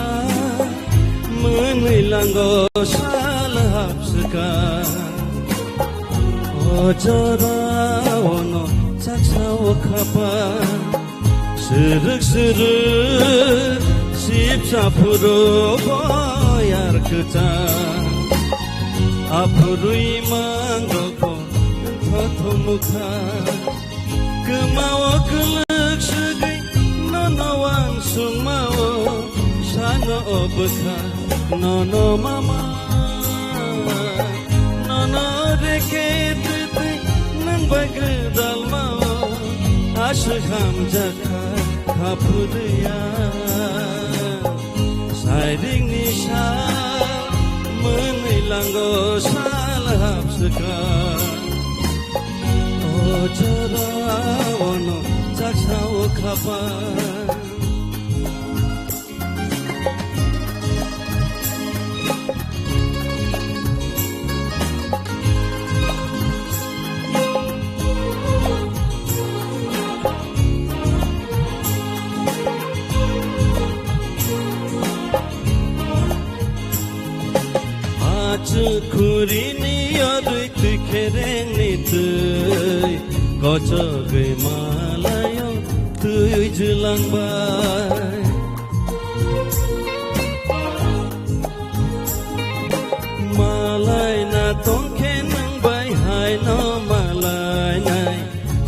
mwnwi lango sal hapswkha. O jora ono chaksa o khapa. Srwk srwk sipsa phuru boyar kwchang. Aphurwi mango ko thotho mukha. Kwmao kwlwk swgwi nono wansukmao sano o bwkha nono mama. Nono reke twtwi nwng bai gwdalmao aswk hamjakha kha phudwiya. Sairing ni sal mwnwi lango sal hapswkha. O jora ono chaksa o khapa. Achuk khuri ni yorwi twi khereng ni twi kochogwi malayo twi jwlang bai. Malai na tongkhe nwng bai hai no malai nai.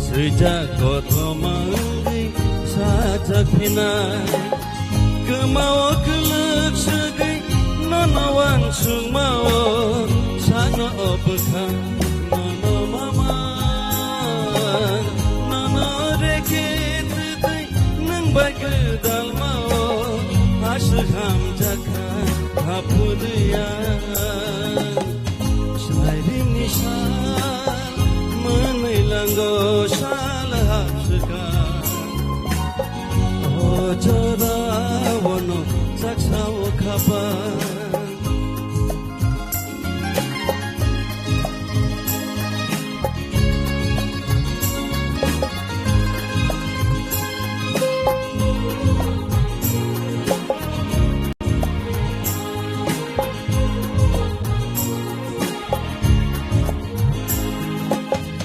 Swijak kothoma wngwi sajak phinai. Kwmao kwlwk swgwi nono wansukmao sano o bwkha nono mama. Nono reke twtwi nwng bai gwdalmao aswk hamjakha kha phudwiya. Sairing ni sal mwnwi lango sal hapswkha. O jora ono chaksa o khapa.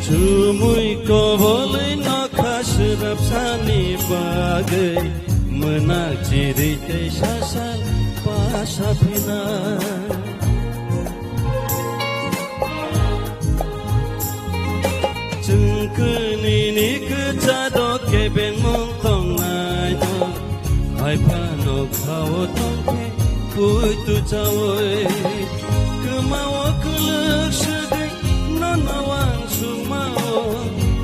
Chumui kobolwi nokha swrapsani bagwi. Mwnang chiri tei sasal pasa phina. Chwng kwnwi ni kwcharo kebengmung tongnaino, hai phano khao tongkhe puitu chaui. Kwmao kwlwk swgwi nono wansukmao,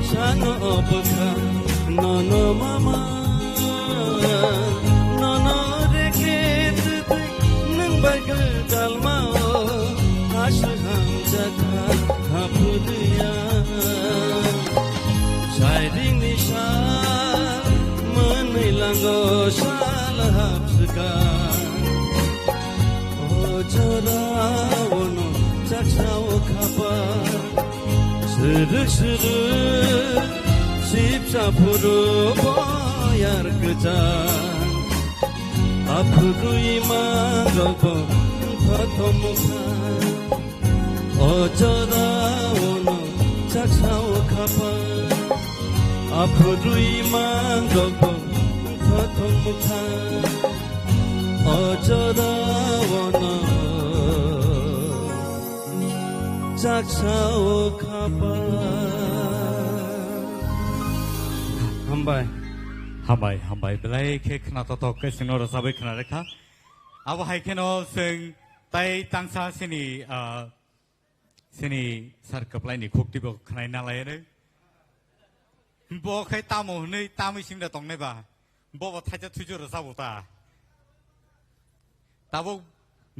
sano o bwkha nono mama. Nono reke twtwi nwng bai gwdalmao, aswk hamjakha haphurya. Sairingni sal mwnwi lango sal hapswka. O jorao no chaksao khapa. Srwk srwk sipsa phuru boyar kwchang. Aphuru imang rokbo wngkha thomukha. O jorao no chaksao khapa. Aphuru imang rokbo wngkha thomukha. O jorao no chaksao khapa. Hambai. Hambai, hambai. Belai khe khna totok khe chwngno rwchabwi khna rekha. Abo hai kheno chwng tai tangsa sini, ah, sini sir kwplaini khukti bo khnaina lainai. Bo khai tamo hwnwi tamwi singda tongnai ba. Bo bo thaisa thuisu rwchabo ta. Tabuk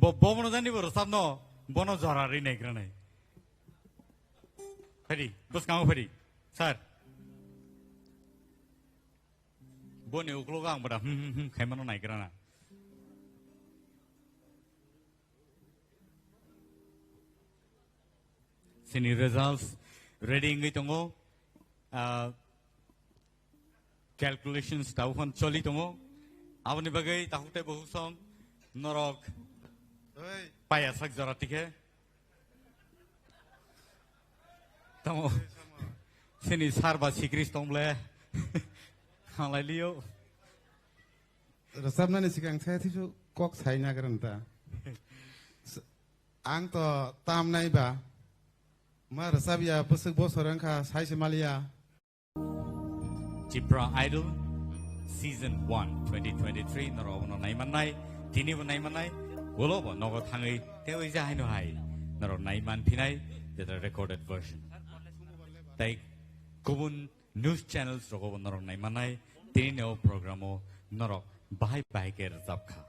bo, bo bono jani bo rwchapno, bono jora ri naigra nai. Phadi, bwskango phadi. Sir. Boni uklogo ang bada hmm, hmm, hmm, khaimano naigra na. Sini results ready wngwi tongo. Ah, calculations tabuk phano choli tongo. Aboni bagwi takhuk tei bukhuk song norok Oi. Paya sak jora tikhe. Tamo sini sar ba sikris tong ble. Halai liyo. Rwchapnani sikang sai thisu kok sai nagrang ta. S-, ang to tam nai ba. Ma rwchap ya bwswk bosor wngkha sai se maliya. Tipra Idol Season one twenty twenty-three norok abono naimannai, tinibo naimannai, ulobo nogo thangwi tei oija haino hai norok naiman phinai, jetra recorded version. Tei kubun news channels rogobo norok naimannai, tinini o program o norok bahai bahai khe rwchapkha.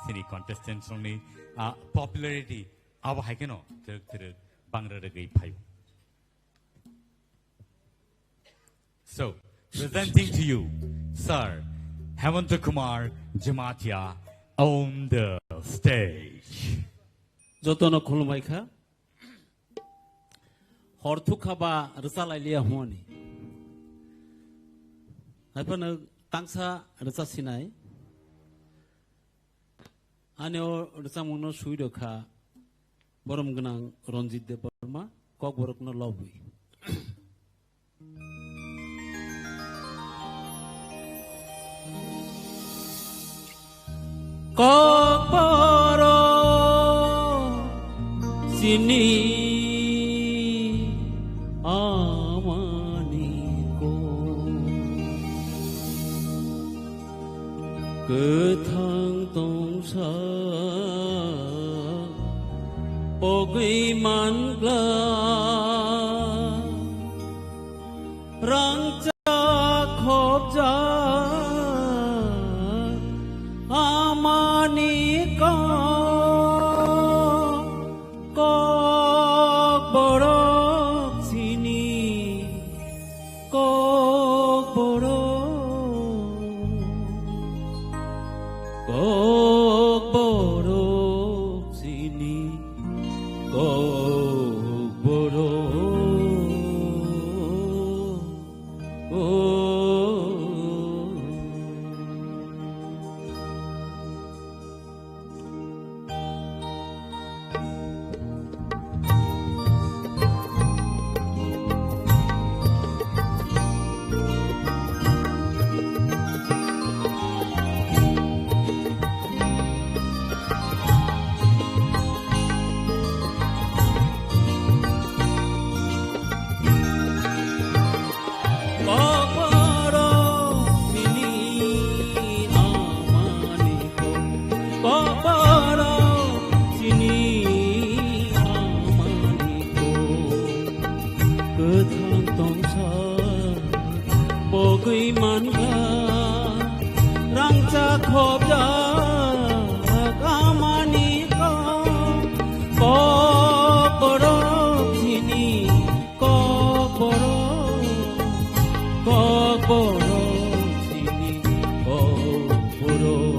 Sini contestants rokni, ah, popularity abo hai kheno twrwk twrwk bangra rwgwi phaio. So, presenting to you, Sir Hemanta Kumar Jamatia on the stage. Jotono khulumbai kha. Hor thukha ba rwchalai liya hwnwi. Haiphano tangsa rwcha sinai. Ani o rwchapmungno swi rw kha borom gwnang Ranjit Debbarma, Kokborokno lobwi. Kokborok chini amani kok. Kwthang tongsa pogwi mangla, rangchak khopjak amani kok. Kokborok chini Kokborok, Kokborok chini Kokborok. Oh. Thopjak amani kok, kokborok chini kokborok, kokborok chini kokborok.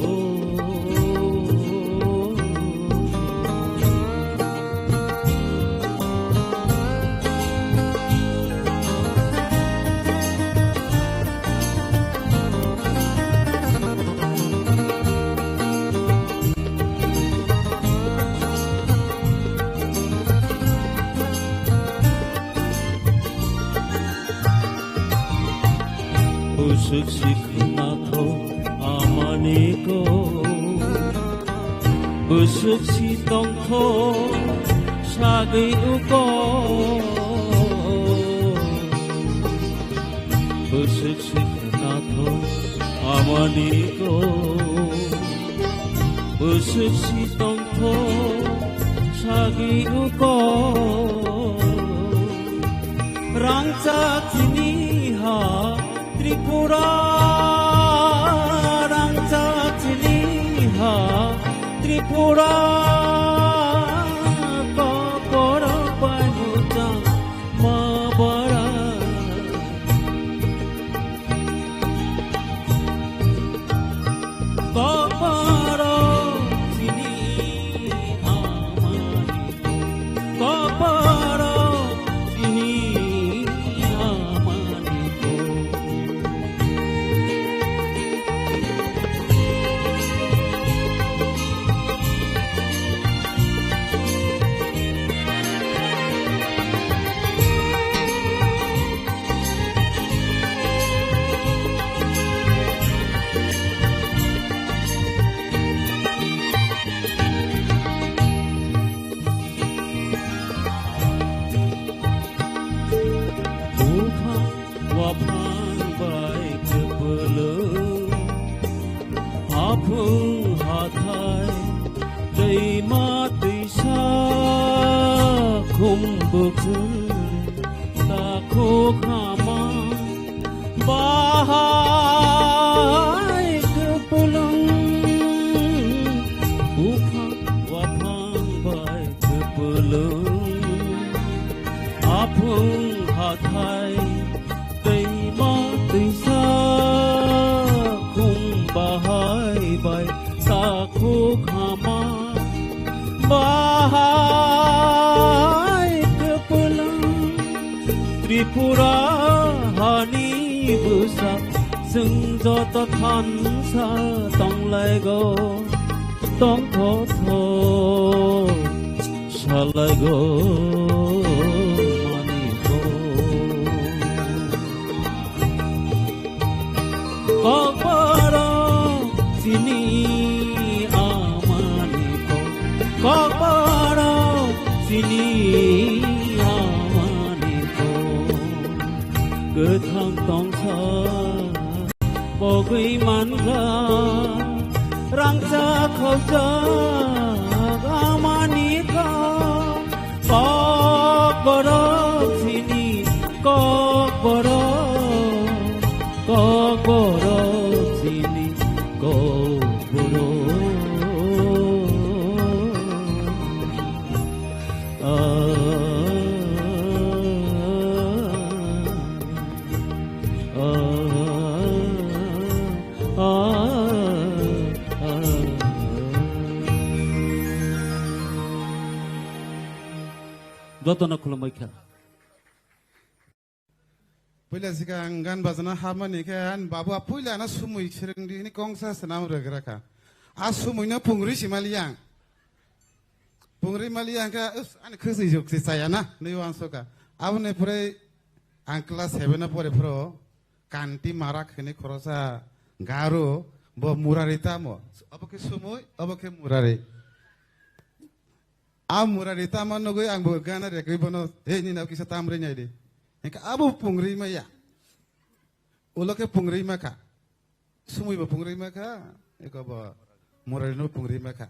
Bwswk si khwnathok amani kok, bwswk si tongthok sagwi uko. Bwswk si khwnathok amani kok, bwswk si tongthok sagwi uko. Rangchak chini ha Tripura, rangchak chini ha Tripura, kokborok bai muchang ma bara. Kokborok chini amani kok, kokborok chini amani kok. Buphang waphang bai kwpwlwng, aphung hathai, twima twisa khum bukhung, takhuk hama bahai kwpwlwng. Buphang waphang bai kwpwlwng, aphung hathai, twima twisa khum bahai bai takhuk hama bahai kwpwlwng. Tripura hani bwsa, chwng joto thansa tonglaigo, tongthotho salaigo maniko. Kokborok chini amani kok, kokborok chini amani kok. Kwthang tongsa bogwi mankha, rangchak khokjak amani kok. Kokborok chini, kokborok, kokborok chini, kokborok. Ah, ah, ah, ah. Jotono khulumbai kha. Puila sikang gan bajana hapmani khe ani babu a puila na sumui swrwngdi hini kongsa swnam rwgra kha. A sumui no pungri si maliya ang. Pungri maliya ang khe, "Us, ani khwsni juk se chaya na," hwnwi uansukha. Aboni pore ang class seven o pore phuru Kanti Marak hwnwi khorosa Garo, bo Murari tamo. Obo khe sumui, obo khe Murari. A Murari tamo nugwi ang bo gana rekwi bono, "Hey, nini kisa tamrwi nai di." Hingkhe abo pungri maya. Ulo khe pungri makha. Sumui bo pungri makha, eko bo Murari no pungri makha.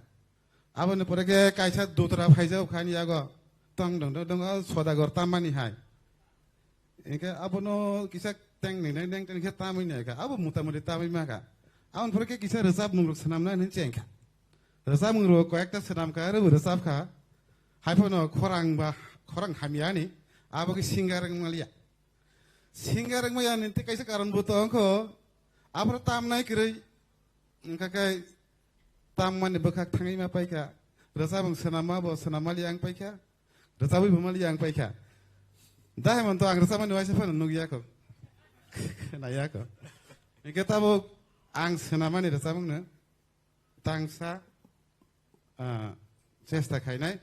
Aboni pore khe kaisa dutra phaijak kha ani yago. Tong dong dong dong, o Sodagar tamani hai. Hingkhe abono kisa teng ni neng neng teng khe tamwi nai kha. Abo mota moti tamwi makha. Aboni pore khe kisa rwchapmung rok swnamnai hinwi chengkha. Rwchapmung rok koyekta swnamkha, aro bo rwchapkha. Haiphano khorang ba, khorang hamya ni, abo khe singer wngmaliya. Singer wngmaya ni tei kaisa karon bo tongkho, aboro tamnai kwrwi, wngkha khe tammani bwkhak thangwi ma paikha, rwchapmung swnamma bo swnam maliya wng paikha, rwchabwi bo maliya wng paikha. Dahai monto ang rwchapmani waisa phano nukya kho, khwnaya kho. Hinkhe tabuk ang swnamani rwchapmungno tangsa, ah, chesta khainai.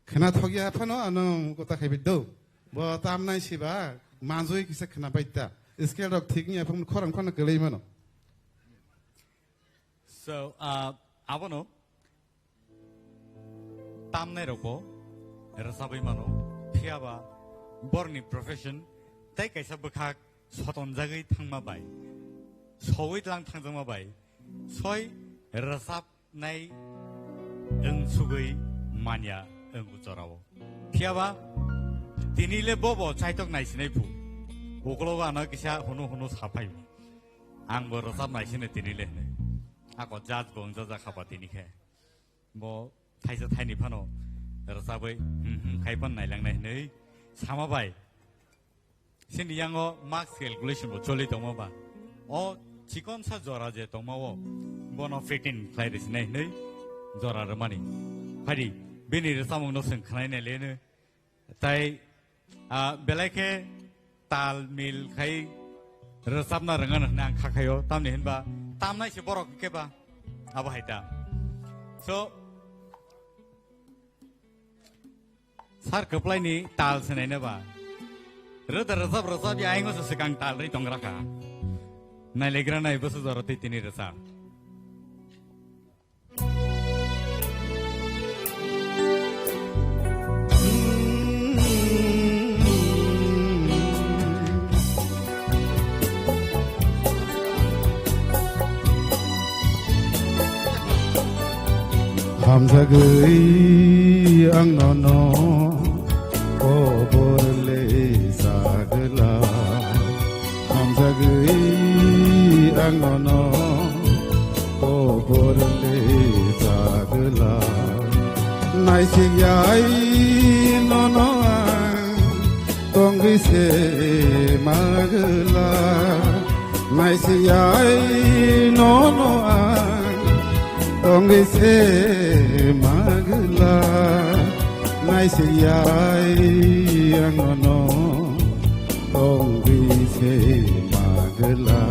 Khwnathokya phano ano kota khaibi do. Bo tamnai siba manjui kisa khwnabai ta. Scale rok thik wngya phano khorang phano kwlwi mano. So, ah, abono tamnai rokbo rwchabwi mano. Phiyaba borni profession tei kaisa bwkhak sotonjagwi thangma bai, sowi tlang thangjakma bai, soi rwchapnai wng sugwi manya wng o jorao. Phiyaba tini le bobo chaitok naisinai phu. Ukologo ano kisa hunu hunu saphai. Ang bo rwchap naisine tini le hwnwi. Ako judge bo wngjajakha ba tini khe. Bo thaisa thaini phano rwchabwi, hmm, hmm, khai phano nailangnai hwnwi sama bai. Chini yango marks calculation bo choli tongma ba. O chikon sa jora je tongma o, bono fifteen khlai rwsinai hwnwi jora rwmani. Phaidi, bini rwchapmungno chwng khwnai nai leno. Tai, ah, belai khe tal mil khai rwchapna rwngano hwnwi ang kha khaio, tamni hinba tamnai se borok hwnkhe ba abo hai ta. So, sar kwplaini tal sinaina ba. Rwda rwchap rwchap ya aingo se swkang tal ri tongra kha. Nailegra nai bwswk jora tei tini rwchap. Hamjagwi ang nono kobor le sagwla. Hamjagwi ang nono kobor le sagwla. Naisik yai nono ang tongwi se magwla. Naisik yai nono ang tongwi se magwla. Naisik yai ang nono tongwi se magwla.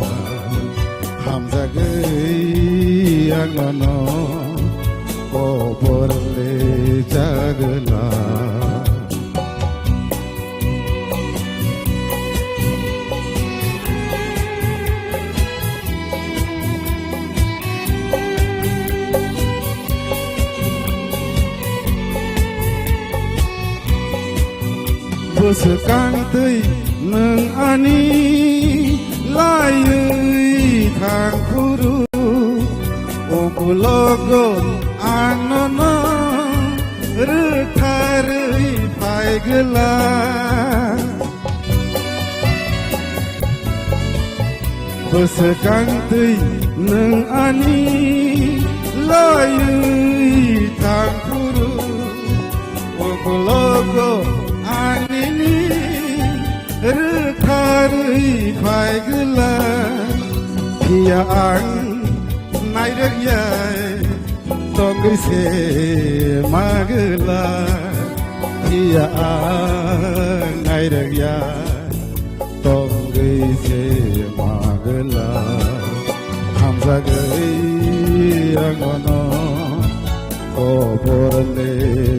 Hamjagwi ang nono kobor le chagwla. Bwswkang twi nwng ani laiwi thangphuru, ukulogo ang nono rwktharwi phaigwla. Bwswkang twi nwng ani laiwi thangphuru, ukulogo ang nini rwktharwi phaigwla. Phiya ang nairwkya tongwi se magwla, phiya ang nairwkya tongwi se magwla. Hamjagwi ang nono kobor le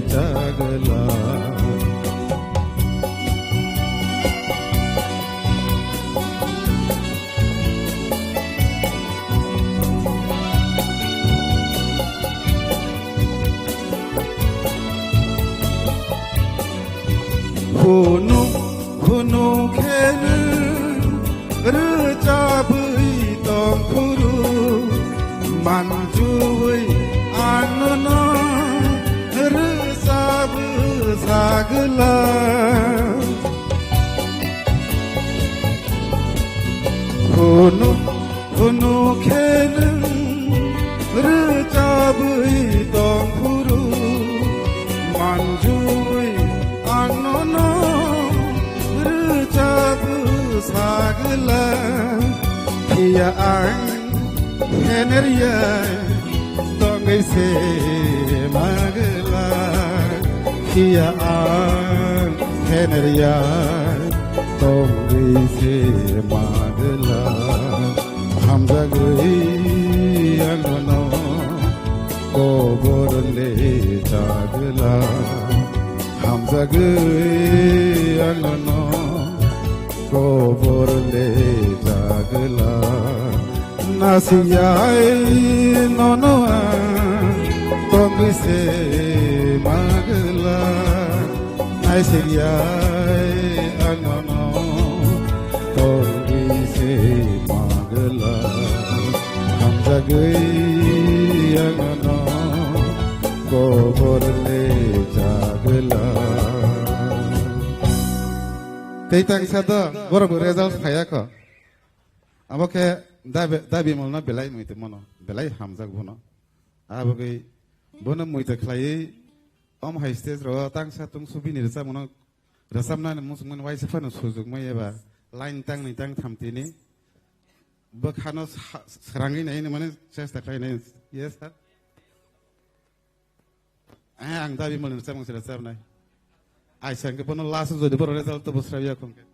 chagwla. Hunu, hunu kheno rwchabwi tongphuru, manjui ang nono rwchapwi sagwla. Hunu, hunu kheno Gla, phiya ang henerya tongwi se magla. Phiya ang henerya tongwi se magla. Hamjagwi ang no kobor le jagla. Hamjagwi ang no kobor le jagla. Nasiyai nono ang tongwi se magla. Naisiyai ang nono tongwi se magla. Hamjagwi ang nono kobor le jagla. Tei tangsa do, borok bo result phaiya kho. Abo khe dabi, dabi molno belai muitu mono, belai hamjak bono. Abo gwi bono muitu khlaiwi om hai stage ro tangsa tungsu bini rwchapmano, rwchapnani muchungmani waisa phano sujukmai eba line tangni tangtham tini bwkhano sa-, srangwi naini mane chesta khlainai. Yes, sir. Eh, ang dabi mani rwchapmung se rwchapnai. Aisa hwnkhe bono last jodi borok result to bwsra ya khongkhe.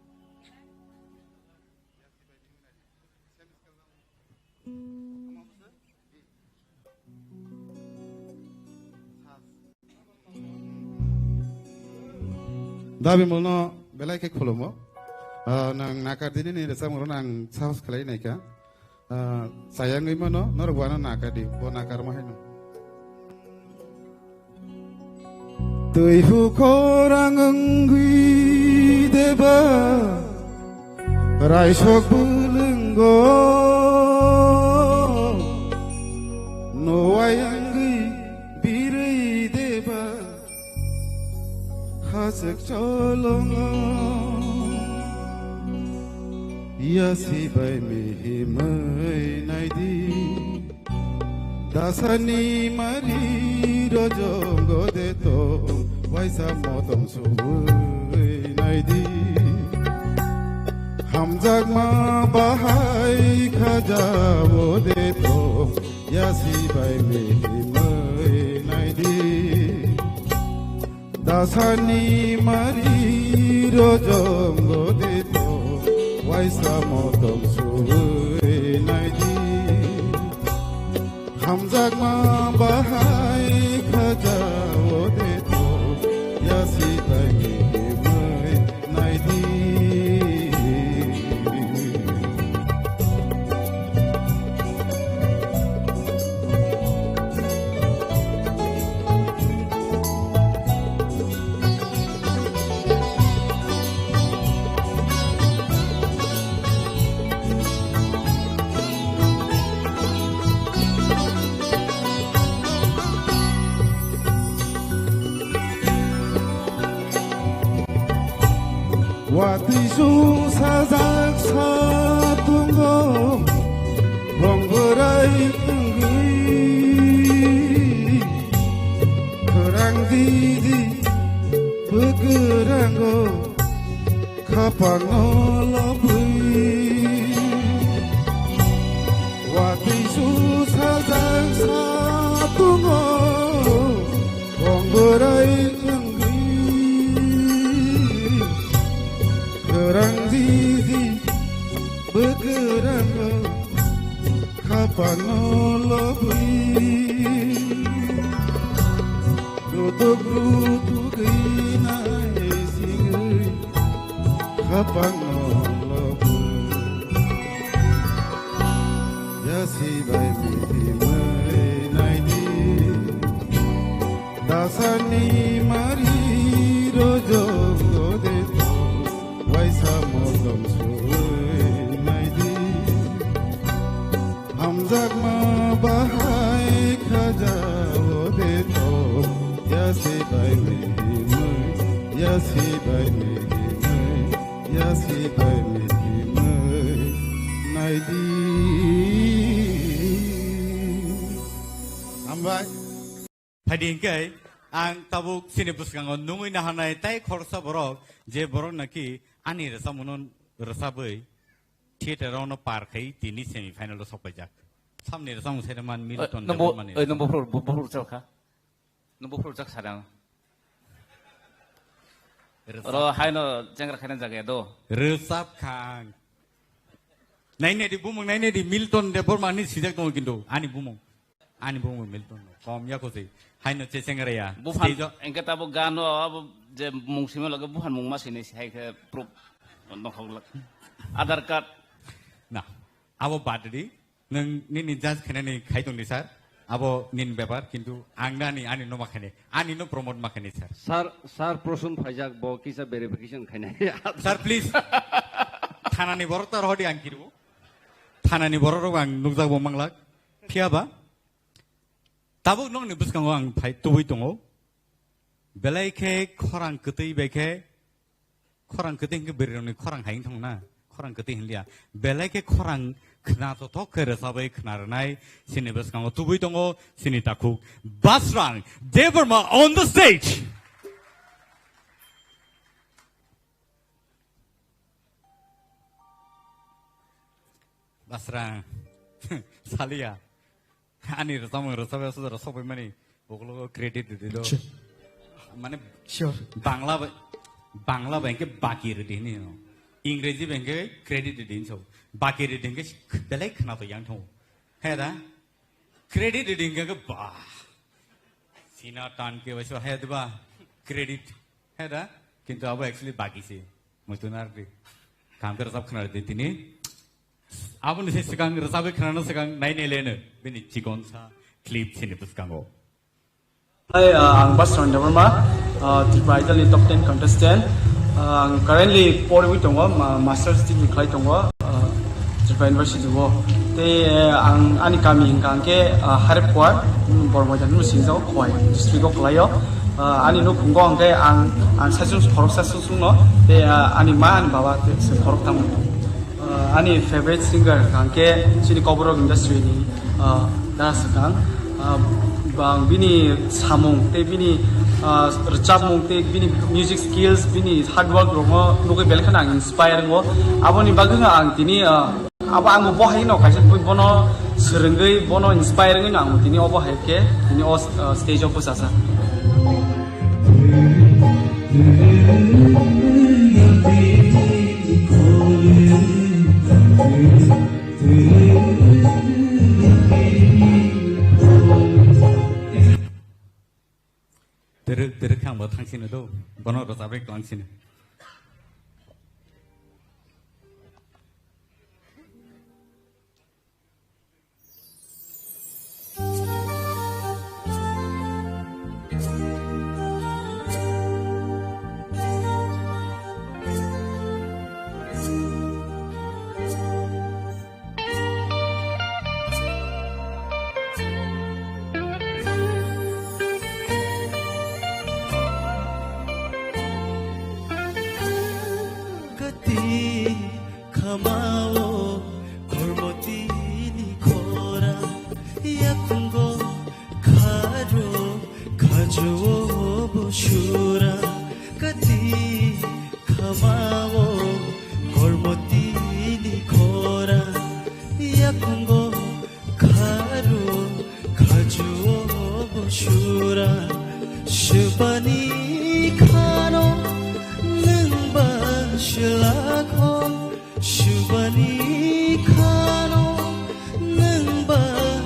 Dabi molno belai khe khulumo. Ah, nang nakar dini ni rwchapmung rok nang sahos khlai naikha. Ah, chayangwi mano, norok bo ano nakadi, bo nakarma haino. Twi hukhorang wngwi deba, raisok bwlwngo, nowai wngwi birwi deba. Khachwk cholongo, yasi bai mihimwi naidi. Dasani mari rojongo de to, waisa motom subwi naidi. Hamjakma bahai khajao de to, yasi bai mihimwi naidi. Dasani mari rojongo de to, waisa motom subwi naidi. Hamjakma bahai khajao de to, yasi bai mihimwi naidi. Watwi sung sajak satungo, bong bwrai wngwi, khwrang didi bwkwrango, khapangno lobwi. Watwi sung sajak satungo, bong bwrai wngwi, khwrang didi bwkwrango, khapangno lobwi. Rutuk rutuk rinai singwi, khapangno lobwi. Yasi bai mihimwi naidi. Dasani mari rojongo de to, waisa motom subwi naidi. Hamjakma bahai khajao de to, yasi bai mihimwi, yasi bai mihimwi, yasi bai mihimwi naidi. Hambai. Phaidi hwnkhe ang tabuk chini bwskango nungwi naharnai tai khoroksa borok, je borok naki ani rwchapmungno rwchapwi theater-o no par khai tini semi final-o sok paijak. Samni rwchapmung sai man Milton Debbarma ni. Oi, nung buphuru, bu-, buphuru chal kha. Nung buphuru chak sadang. Rwchap. Oro haino chengra khaina jaga ya do. Rwchap kha ang. Nainai di bumung, nainai di Milton Debbarma ni sijak tongo kintu ani bumung. Ani bumung Milton no. Kom ya kosoi. Haino che chengra ya. Buphan, stage o engke tabo gano abo je mung simi loge buphan mung ma sini si hai khe proof. Nokhok lak. Aadhaar card. Na. Abo bad di. Nwng nini judge khainani khai tongdi, sir. Abo nini bepar, kintu ang nani, ani no ma khainai. Ani no promote ma khainai, sir. Sir, sir, Prosun phaijak, bo kisa verification khainai. Sir, please. Thanani borok ta rohodi ang kiru. Thanani borok rok ang nukjak bo manglak. Phiya ba? Tabuk nokni bwskango ang phai tubui tongo. Belai khe khorang kwtwi bai khe, khorang kwtwi hinkhe bwrwirokni khorang hai wngthang na, khorang kwtwi hinliya. Belai khe khorang khna tothok khe rwchabwi khna rwnai, chini bwskango tubui tongo chini takhuk Basrang Debbarma on the stage. Basrang, saliya. Ani rwchapmung rwchapya suda rw sokbai mani, ukologo credit rwdi do. Sure. Mane sure. Bangla bai, Bangla bai hwnkhe baki rwdi hini no. Ingreji bai hwnkhe credit rwdi hinwi sao. Baki rwdi hwnkhe belai khwnato yang thango. He da? Credit rwdi hwnkhe ba. Sina tan ke waisa he da ba? Credit. He da? Kintu abo actually baki se. Muitu narwkdi. Kaham khe rwchap khwna rwdi tini. Aboni se swkang rwchabwi khwnano swkang nainai leno bini chikonsa clip chini bwskango. Hi, uh, ang Basrang Debbarma, uh, Tripura Idol ni top ten contestant. Uh, ang currently porwi tongo, ma-, master's degree khlai tongo, uh, Tripura University o. Tei, uh, ang ani kami hwnkha hwnkhe, uh, Harepwar, um, Bormoidan hwnwi singjago, Khowai district o khlaio. Uh, ani nukhungo hwnkhe ang, ang saichung khoroksa sung sungno, tei, uh, ani ma, ani baba tei se khoroktham. Uh, ani favorite singer hwnkha hwnkhe chini Kokborok industry ni, uh, Dara Swkang. Uh, bang bini samung tei bini, uh, rwchapmung tei bini music skills, bini hard work rokno nugwi belai kheno ang inspire wngo. Aboni bagwi no ang tini, uh, abo ang bo hai no kaisa bono swrwngwi bono inspire wngwi no ang tini obo hai khe tini o, uh, stage o bwchajak. Twrwk, twrwk khe ang bo thang sino do, bono rwchapwi klang sino. Kati khamao kormotini khora, yakungo kharo khajo bo sura. Kati khamao kormotini khora, yakungo kharo khajo bo sura. Subani khano nwng ba silakho, subani khano nwng ba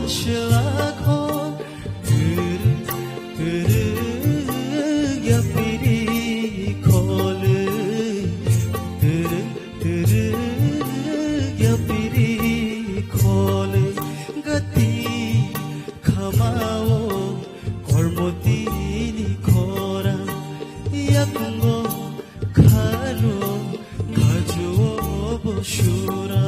silakho. Twrwk, twrwk yapiri khole, twrwk, twrwk yapiri khole, gati khamao kormotini khora, yakungo khalo khajo bo sura.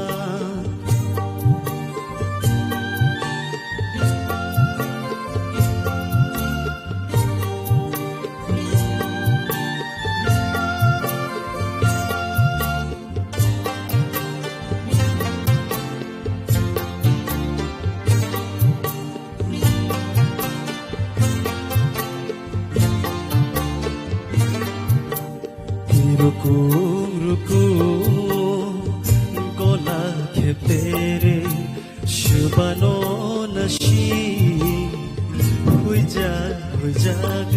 Rukum rukum gola Pano nasi huijak huijak.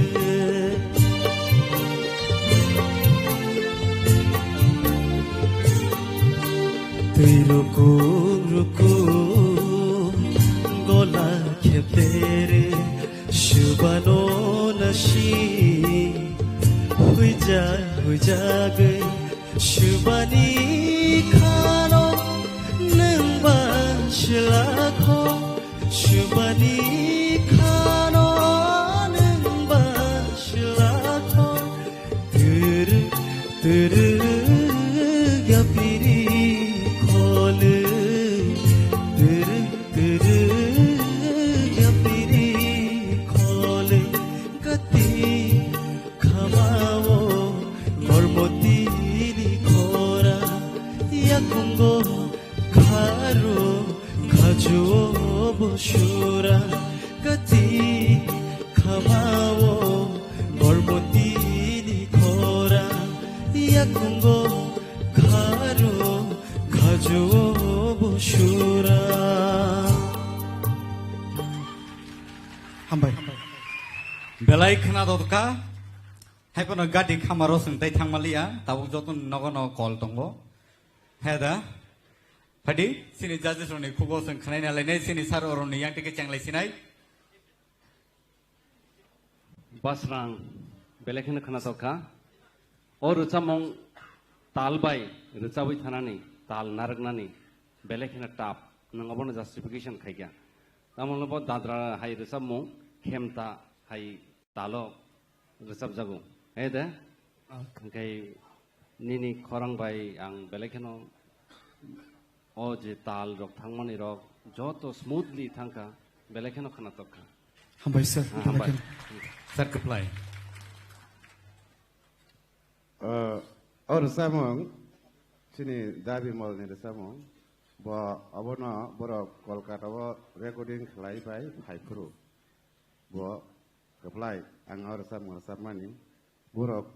Twi ruku ruku gola khepere. Subano nasi huijak huijak. Subani khano nwng ba silakho, subani khano nwng ba silakho. Turu turu yapiri khole, turu turu yapiri khole, gati khamao, Gormotini khora, yakungo kharo, khajuo bo sura, gati khamao, Gormotini khora, yakungo kharo, khajuo bo sura. Hambai. Belai khna dotka. Hai phano gati khamaro chwng tai thangmaliya, tabuk joto nogo no call tongo. He da? Phadi, chini judges rokni khugo chwng khnaina lainai, chini sir oroni yang tike chenglai sinai. Basrang, belai kheno khna tokha. O rwchapmung tal bai rwchabwi thanani, tal narwknani, belai kheno tough. Nwng obono justification khaikha. Tamoni bo dadra hai rwchapmung, khemta hai talo rwchapjago. He de? Ah. Hwnkhe nini khorang bai ang belai kheno o je tal rok thangmani rok joto smoothly thangkha, belai kheno khna tokha. Hambai sir, ah, belai hambai kheno. Sir, kwplai. Ah, o rwchapmung, chini Dabi Molni rwchapmung, bo obono borok Kolkata o recording khlai bai phai phuru. Bo kwplai, ang o rwchapmung rwchapmani. Borok,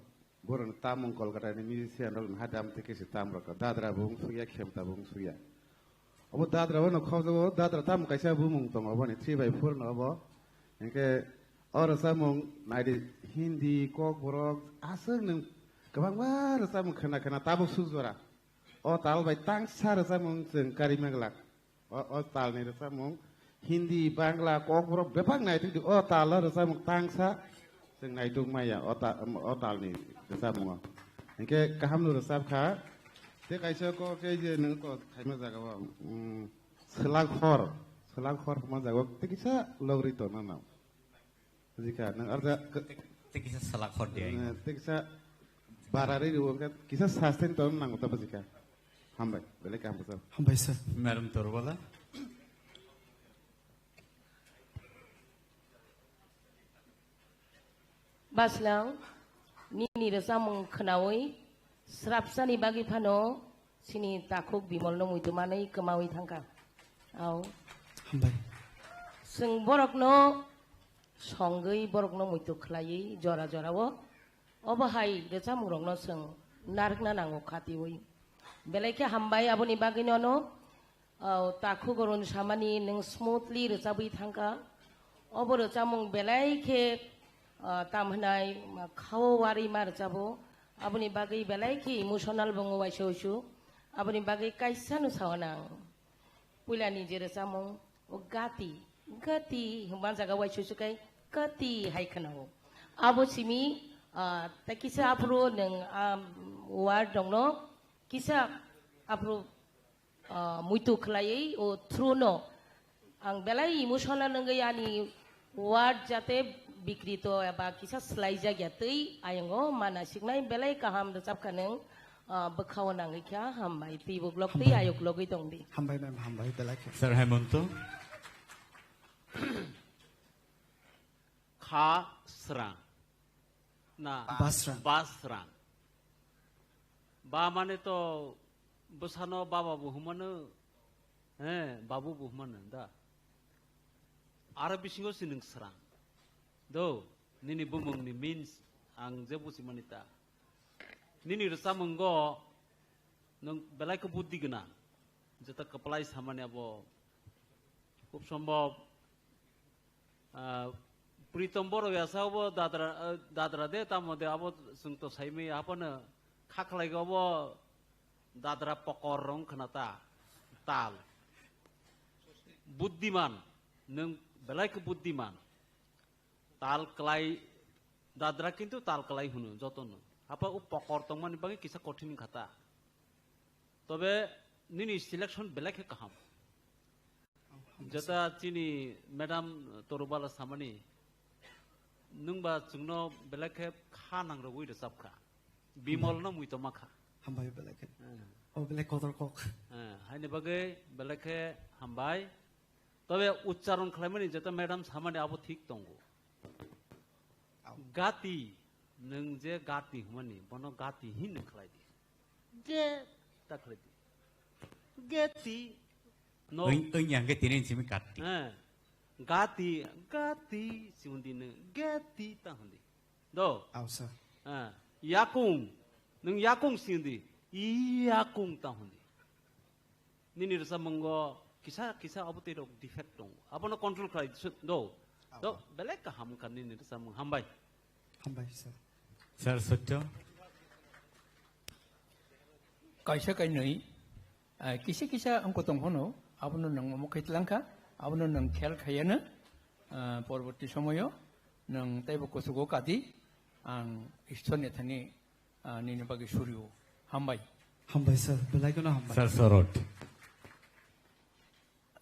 borokni tamung Kolkata ni musician rok ni hadam tei kisi tam rok. Dadra bo wng suya, khemta bo wng suya. Obo dadra bono khobjago, dadra tamo kaisa bumung tongo, oboni three by four no obo. Hinkhe o rwchapmung naidi Hindi, Kokborok, aswk nwng kwbangma rwchapmung khna khna tabuk suk jora. O tal bai tangsa rwchapmung chwng karima glak. O, o talni rwchapmung Hindi, Bangla, Kokborok bebak naitugdi. O talo rwchapmung tangsa chwng naituk maya o ta-, o talni rwchapmungo. Hinkhe kahamno rwchapkha. Tei kaisa kok khe je nwng kok khaima jagao, mm, swlak hor, swlak hor hwnma jagao tei kisa logri tongna nang. Bujikha, nwng arja k-, Tei kisa swlak hor di ai. Eh, tei kisa barari rwo, kisa sustain tong nango ta bujikha. Hambai, belai kaham bwsajak. Hambai sir. Madam Torbala. Baslang, nini rwchapmung khnaui, srapsani bagwi phano chini takhuk Bimolno muitu manwi kwmaui thangkha. Au. Hambai. Chwng borokno songwi, borokno muitu khlaiwi jora jorao obo hai rwchapmungrokno chwng narwkna nango khatiui. Belai khe hambai aboni bagwino no. O, takhuk Arun samani nwng smoothly rwchabwi thangkha. Obo rwchapmung belai khe, o, tam hwnai, ma, khao warwi ma rwchabo. Aboni bagwi belai khe emotional bo wngo waisa uisu. Aboni bagwi kaisa no sao nang. Puilani je rwchapmung, o gati, gati hwnba jaga waisa uisu kai gati hai khwnao. Abo simi, o, tei kisa aphuru nwng, um, word rokno kisa aphuru ah, muitu khlaiwi o through no ang belai emotional wngwi ani word jate bikrito eba kisa swlaijak ya twi ayongo mana siknai belai kaham rwchapkha nwng, ah, bwkhao nangwi kha hambai twibo glok twi Hambai. Ayuk logwi tongdi. Hambai ma'am, hambai belai khe. Sir Hemonto. Kha srang. Na. Basrang. Basrang. Ba mane to bwsano baba bo hwnmano, he, babu bo hwnmano da. Aro bisingo se nwng srang. Do, nini bumungni means ang je buchimani ta. Nini rwchapmungo nwng belai khe buddi gwnang. Jeta kwplai samani abo Khub sombhob, ah, Pritom Borok ya sa obo dadra, ah, dadra de, tamo de, abo chwng to saimaya, haphano kha khlai obo dadra pokor rong khna ta, tal. Buddiman, nwng belai khe buddiman. Tal klai, dadra kintu tal klai hwno jotono. Hapha o pokor tongmani bagwi kisa kothin wngkha ta. Tobe nini selection belai khe kaham. Jeta chini madam Torubala samani, nwngba chwngno belai khe kha nangrogwi rwchapkha. Bimolno muitoma kha. Hambai belai khe. Eh. O belai kotor kok. Eh, haini bagwi belai khe hambai. Tobe uchcharon khlaimani jeta madam samani abo thik tongo. Au. Gati, nwng je gati hwnmani, bono gati hin khlai di. Ge ta khlai di. Geti. No. Oi, oi, yang ke tini simi gati. Eh. Gati, gati, si hwn di nwng, geti ta hwn di. Do. Au, sir. Eh. Yakung, nwng yakung si hwn di. Yakung ta hwn di. Nini rwchapmungo kisa kisa abo twi rok defect tongo. Abono control khlai sut do. Do, belai kaham wngkha nini rwchapmung. Hambai. Hambai, sir. Sir, sotto. Kaisa kainwi, ah, kisa kisa wngkha tong phano, abono nwng omo khe tlangkha, abono nwng khel khaiya no, ah, porborti somoyo nwng teibo kuchugo kadi, ang Ishwar ni thani ah, nini bagwi surio. Hambai. Hambai, sir. Belai kheno hambai. Sir, sorot.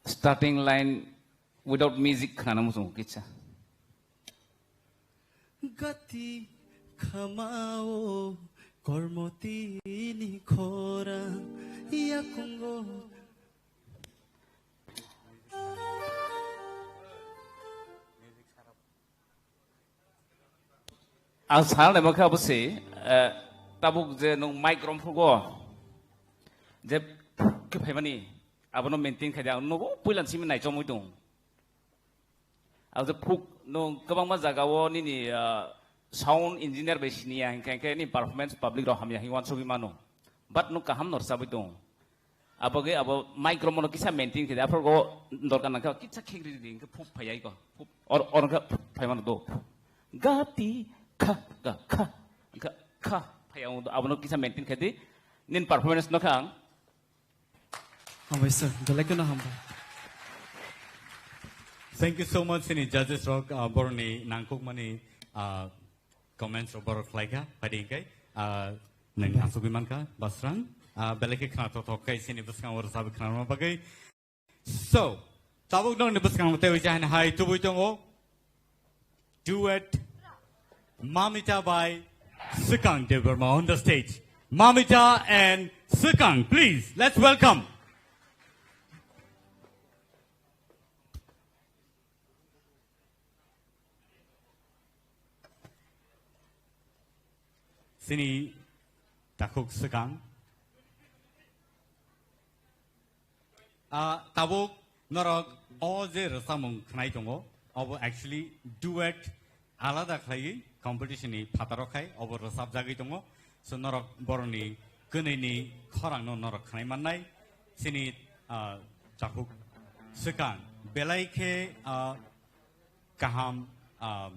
Starting line without music khana muchung kisa. Gati khamao kormoti ni khorang yakungo. Ang sana naima khe abo se, eh, tabuk je nwng mic romphrugo, je phuk khe phaimani, abono maintain khai di, ang nogo puila simi naichomwi tong. Ang je phuk nwng kwbangma jaga o nini, eh, sound engineer bai siniya hinkhe, hinkhe ni performance public rok hamya hinwi uansugwi mano. But nwng kaham no rwchabwi tong. Abo khe abo mic romano kisa maintain khe di, aphuru go dorkar nangkhe kisa khegri di, hinkhe phuk phai ai go. Phuk, or, or khe phai mano do. Ga ti kha, ga kha, ga kha phai ang do, abono kisa maintain khe di. Nin performance no kha ang. Hambai sir, belai kheno hambai. Thank you so much, sini judges rok, ah, boroni nangkukmani, ah, comments rok borok khlai kha, phaidi hinkhe, ah, nwng asugwi mankha, Basrang, ah, belai khe khna thok thok khai sini bwskango rwchapwi khnarma bagwi. So, tabuk nokni bwskango teiwi jahani hai tubui tongo. Duet Mamita by Swkang Debbarma on the stage. Mamita and Swkang, please, let's welcome. Sini takhuk Swkang. Ah, tabuk norok o je rwchapmung khnai tongo, obo actually duet alada khlaiwi competition ni phataro khai obo rwchapjagwi tongo. So norok boroni kwnwini khorangno norok khnai mannai. Sini, ah, takhuk Swkang belai khe, ah, kaham, ah,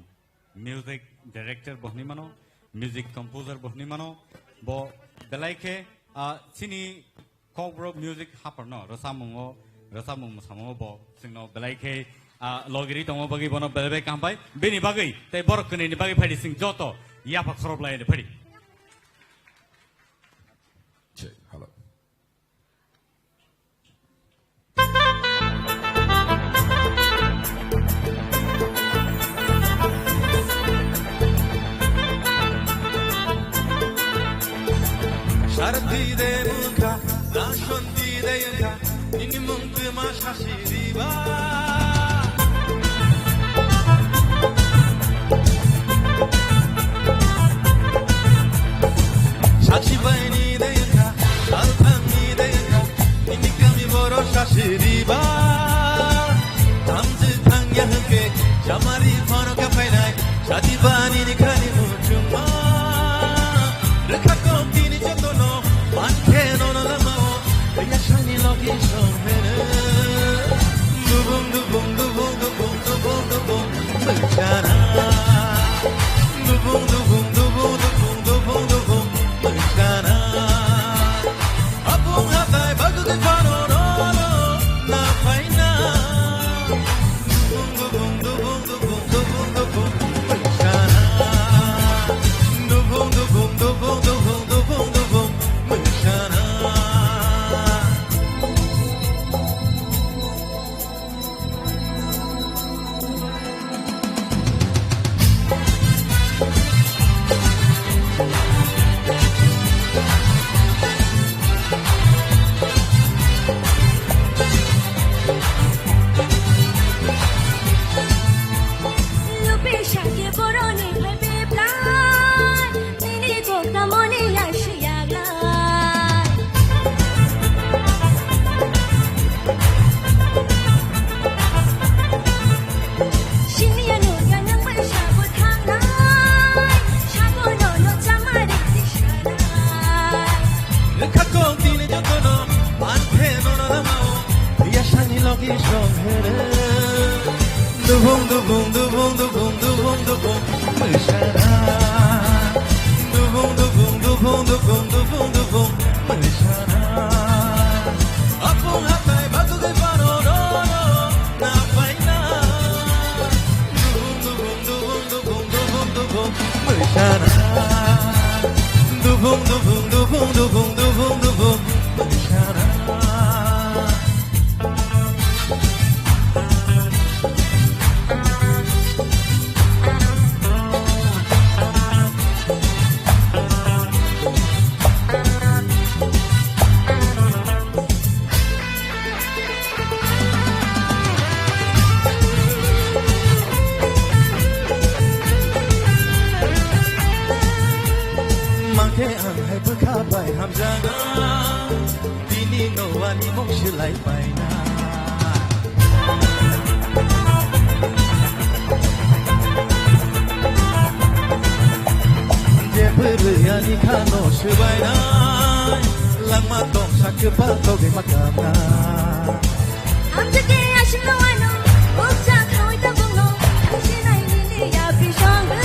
music director bo hwnwi mano, music composer bo hwnwi mano, bo belai khe, ah, chini Kokborok music haphar no rwchapmung o, rwchapmung mwsamung o bo chwngno belai khe, ah, logiri tongo bagwi bono belai bai kaham bai. Bini bagwi tei borok kwnwi ni bagwi phaidi chwng joto yapha khorop lai phaidi. Check, hello. Sarthi de mukha, Dashanti de mukha, nini mung tuma shashiriba. Sakhi baini de mukha, Salthangni de mukha, nini kami borok sasi riba. Thamchi thangya hwnkhe, chamari phano khe phainai, sadi bani ni khani muchungma. Rwkha kok tini jotono, mankhe nono lamao, kaya sani logi song hene. Dubung dubung Dubung, dubung, dubung, dubung, dubung, dubung, dubung. Mangkhe ang hai bwkha bai hamjagna, bini nowani mung swlai paina. Je bwrwi ani khano swbainai, langma tongsa kwpal togwi ma kamna. Ang jagwi aswk no ano, ukja khawi tabukno, thangsinai nini yapri songwi.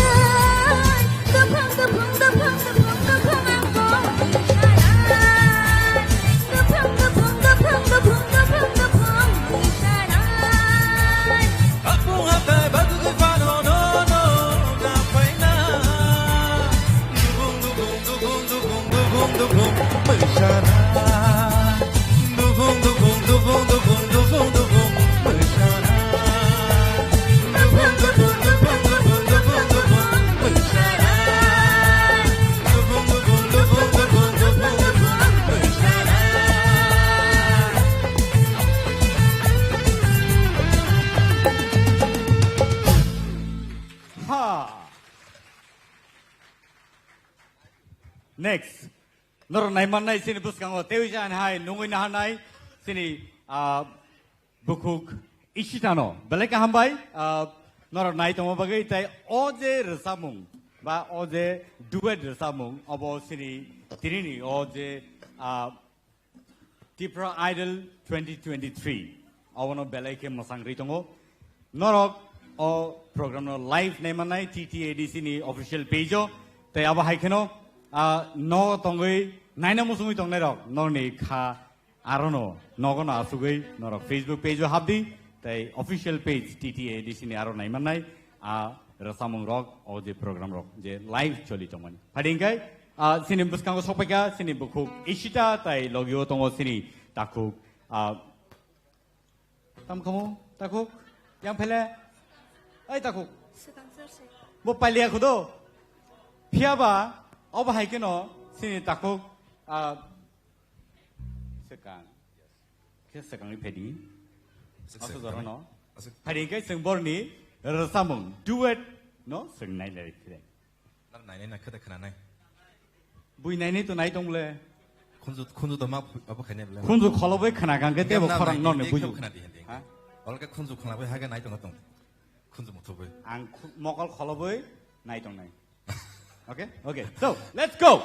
Duphang, duphang, duphang, duphang, duphang, ang kong ni sarai. Duphang, duphang, duphang, duphang, duphang, duphang ni sarai. Apung atai bagwi phano no, no, na phaina. Dubung, dubung, dubung, dubung, dubung, dubung, mwsana. Dubung, dubung, dubung, dubung, dubung, dubung, mwsana. Dubung, dubung, dubung, dubung, dubung, dubung, mwsana. Dubung, dubung, dubung, dubung, dubung, dubung, mwsana. Ha. Next. Norok naimannai chini bwskango tewi jani hai nungwi naharnai chini, ah, bukhuk Ishitano. Belai kaham bai, ah, norok nai tongma bagwi tei o je rwchapmung ba o je duet rwchapmung obo chini tinini o je, ah, Tipra Idol twenty twenty-three. Abono belai khe mwsang rwi tongo. Norok o program no live naimannai T T A D C ni official page o. Tei abo hai kheno, ah, no tongwi naina muchungwi tongnairok norni kha arono nogono asugwi norok Facebook page o habdi tei official page T T A D C ni aro naimannai a rwchapmung rok o je program rok je live choli tongmani. Phadi hwnkhe, ah, chini bwskango sokpaikha chini bukhuk Ishita tei logio tongo chini takhuk, ah, Tam khamu, takhuk, yang phele, ai takhuk. Swkang sir se. Bo pailiya khudo. Phiya ba, obo hai kheno, chini takhuk, ah, swkang. Khe swkangni phedi. Swk-, Asu swk-, jora no. Aswk. Phadi khe chwng borni rwchapmung, duet no, swng nai lai phire. Nang nainai na khede khwnanai. Bui nainai to nai tong le. Khunju, khunju to ma abo khainai bole. Khunju kholoboi khna kang khe tebo khorang norni buju. Khna di hindi. Ha? Olke khunju khna bai hage nai tong tong. Khunju muthu bai. Ang khu-, mokol kholoboi nai tong nai. Okay? Okay. So, let's go.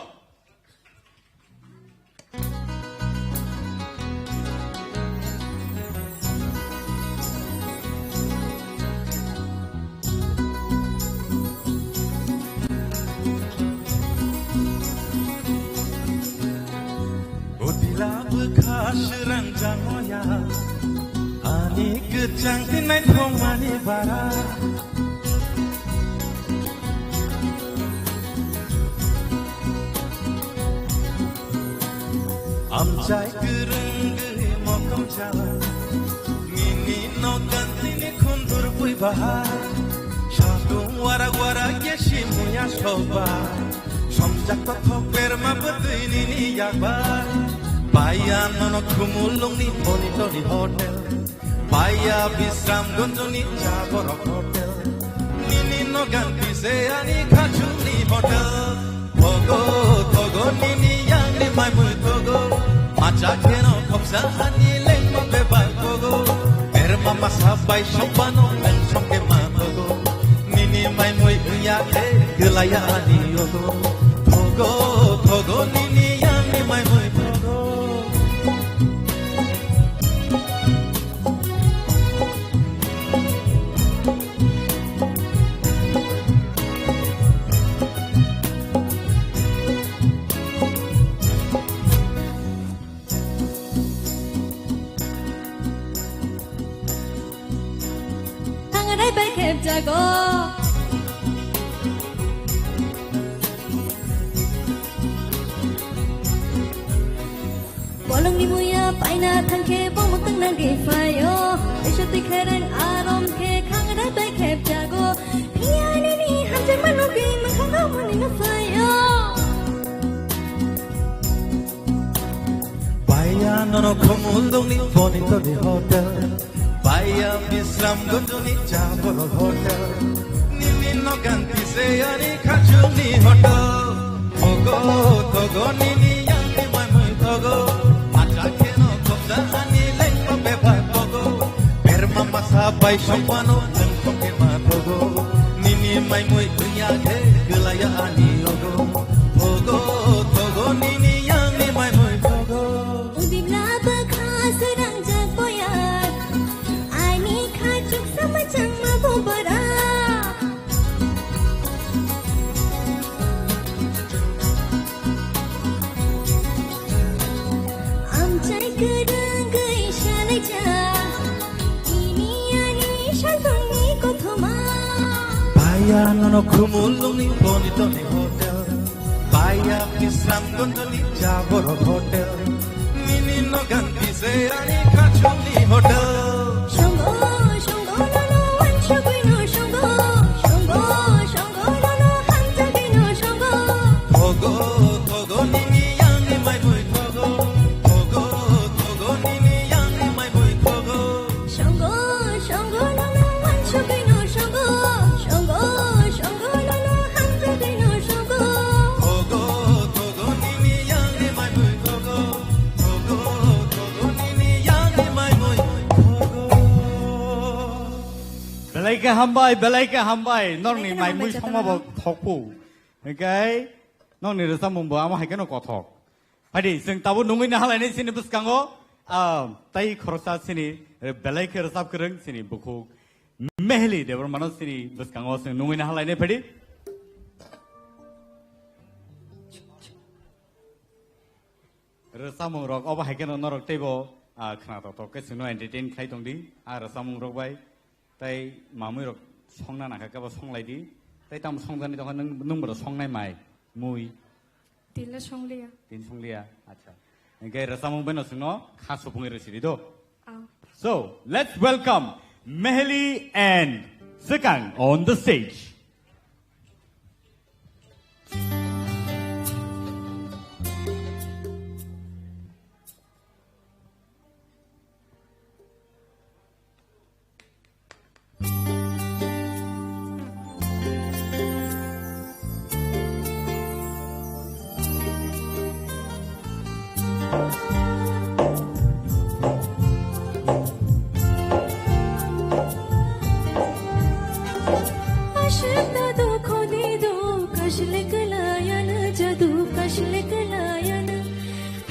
Utila bwkha swrang jangoya, ani kwchang tinai thongmani bara. Amchai kwrwng gwi mokom chala, nini nogan tini khundur bui bahai. Satung warak warak ye simuya soba, somjak kothok berma bwtwi nini yakbai. Paiya nono Khumulwngni Toni Toni Hotel. Paiya Bisramganjni cha borok hotel. Nini nogan pise ani khachukni hotel. Thogo, thogo, nini yangni maimui thogo. Macha kheno khopsa ani lengma bebak thogo. Berma masa bai sokbano leng sokema thogo. Nini maimui wngya khe kwlaiya ani yogo. Thogo, thogo, nini yangni maimui thogo. Ang rai bai khep jago. Nongni muya paina thangkhe bomok tang nangwi phaio. Teisa twi kherang arom khe khangra bai khep jago. Phiya nini hamjakma nugwi mwkhangno muningo phaio. Baya nono khumul dongni boni toni hotel. Baya Bisram Gunjuni Jabor Hotel. Nini nogan kise ani khachuni hotel. Thogo, thogo, nini yangni maimui thogo. Acha kheno khobja ani lengma bebak thogo. Berma masa bai songmano lengkhokema thogo. Nini maimui dunya khe gwlaya ani logo. Thogo, thogo, nini yangni maimui thogo. Udibla bwkha swrangjak boya. Ani khachuk samachangma bubara. Amchai kwrwngwi salaijak. Ini ani saltongni kothoma. Baya nono khumulungni boni toni hotel. Baya Bisram Gunjuni Jabor Hotel. Nini nogan kise ani khachuni hotel. Shongo, shongo, nono wansugwino shongo. Shongo, shongo, nono hamjagwino shongo. Thogo, thogo, nini yangni maimui thogo. Thogo, thogo, nini yangni maimui thogo. Shongo, shongo, nono wansugwino shongo. Shongo, shongo, nono hamjagwino shongo. Thogo, thogo, nini yangni maimui thogo. Thogo, thogo, nini yangni maimui thogo. Belai khe hambai, belai khe hambai. Norni belai khe maimui hambai, songma bo jatama. Thokpu. Hinkhe norni rwchapmung bo amo hai kheno kothok. Phaidi, chwng tabuk nungwi nahalaini chini bwskango, ah, tai khoroksa chini, eh, belai khe rwchap kwrwng chini bukhuk Meheli Debbarmano chini bwskango chwng nungwi nahalaini phaidi. Rwchapmung rok obo hai kheno norok teibo, ah, khna tok tok khe chwngno entertain khlai tongdi, ah, rwchapmung rok bai. Tai mamui rok songna nangkha khe bo songlai di. Tai tamo songjani tongkha nwng, nwng bo songnai mai, mui. Tinla songliya. Tin songliya, acha. Hinkhe rwchapmung bai no chwngno kha supungwi rw sidi do. Ah. So, let's welcome Meheli and Swkang on the stage. Ashik dadu khoni do, kashlik layan jadu, kashlik layan.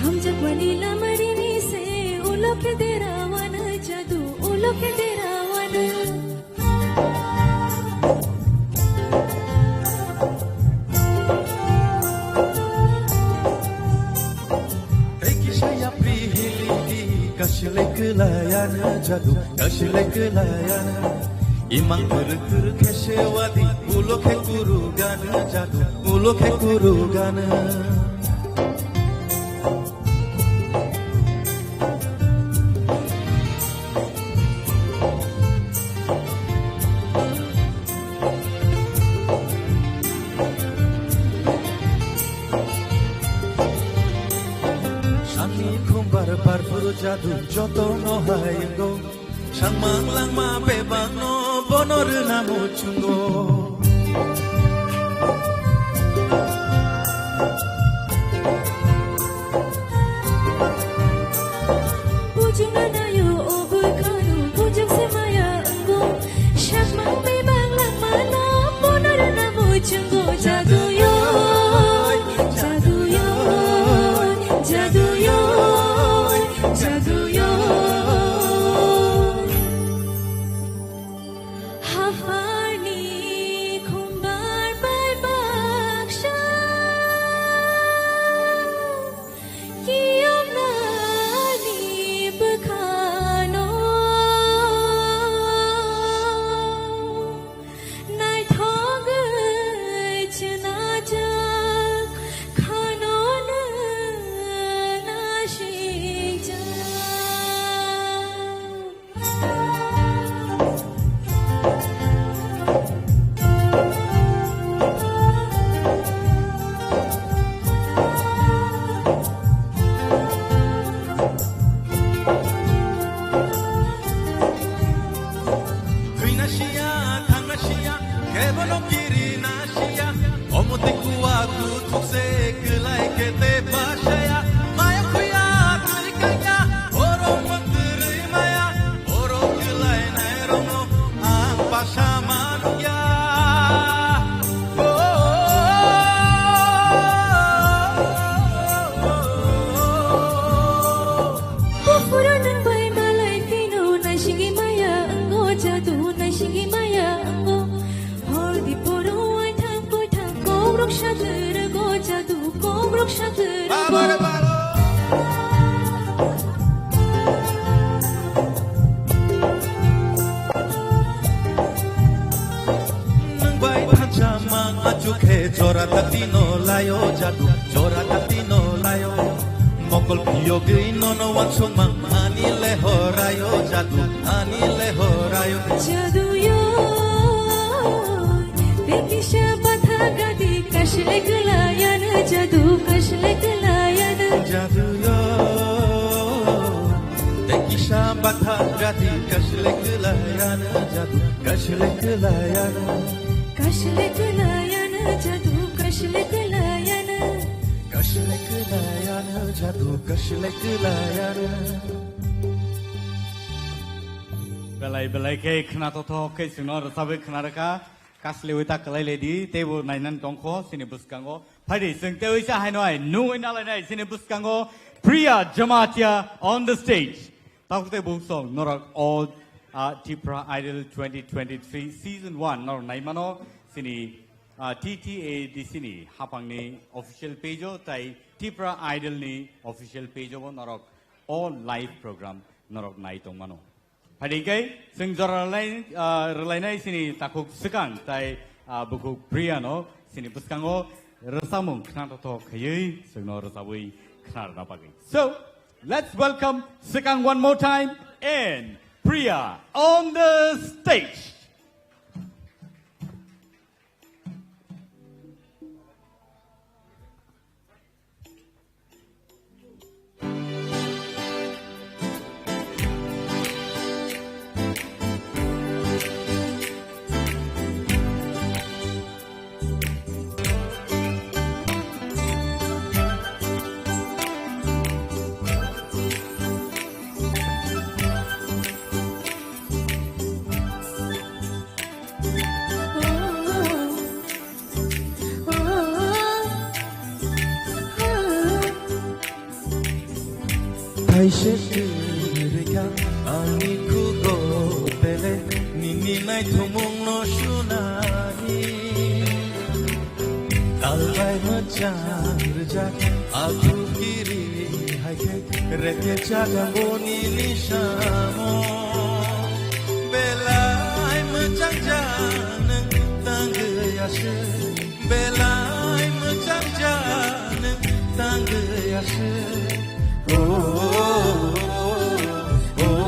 Hamjakmani lamarini se, ulo khe derawana jadu, ulo khe derawana. Tei kisa yapri hilidi, kasilai kwlayana jadu, kasilai kwlayana. Imang kwrwk kwrwk khe sewadi, ulo khe kuru gana jadu, ulo khe kuru gana. Sani khumbar barfuru jadu joto no haingo. Sangmang langma bebak no bono rwna muchungo. Bujung anayo o hoi khanu, bujung se maya wngkho. Sakmang bebak langma no bono rwna muchungo. Jadu yo, jadu yo, jadu yo, jadu yo. Haphani khumbar Thukse kwlai khe te basaya, maya khuya twi kanya, borok mwtwrwi maya, borok kwlai nai rokno ang basa manukya. Oh, oh, oh, oh, oh. Buphuru nwng bai malai phino naisingwi maya wngo, jadu naisingwi maya wngo. Hor di poro waithang koithang kokrok sathwrwgo, jadu kokrok sathwrwgo. Baba re baba. Nwng bai thansa mang achukhe jora dati no laio jadu, jora dati no laio. Mokol phiyogwi nono wansukmang ani lehoraio jadu, ani lehoraio. Jadu yo, te kisa batha gadi kashle kwlayano jadu, kashle kwlayano. Jadu yo, te kisa batha gadi kashle kwlayano jadu, kashle kwlayano. Kashle kwlayano jadu, kashle kwlayano. Kashle kwlayano jadu, kashle kwlayano. Belai belai khe khna tothok khe chwngno rwchabwi khna rwkha. Kaslewi ta kwlai ledi, teibo nainani tongkho chini bwskango. Phaidi chwng teiwi cha haino hai nungwi nalainai chini bwskango Priya Jamatia on the stage. Tabuk tei buk song norok o, ah, Tipra Idol twenty twenty-three season one norok naimano chini, ah, T T A D C ni hapangni official page o tai Tipra Idol ni official page o bo norok o live program norok nai tongmano. Phaidi khe chwng jora rwlai, ah, rwlainai chini takhuk swkang tai, ah, bukhuk Priya no chini bwskango rwchapmung khna tothok khaiwi chwngno rwchabwi khna rwna bagwi. So, let's welcome Swkang one more time and Priya on the stage. Kaisa kwrwikha ani khugo bele nini naithumungno sunani. Talbai mwchang rwjak akhukiri hai khe reke chagango nini samo. Belai mwchang jak nwng tangwi aswk. Belai mwchang jak nwng tangwi aswk. Oh, oh, oh, oh.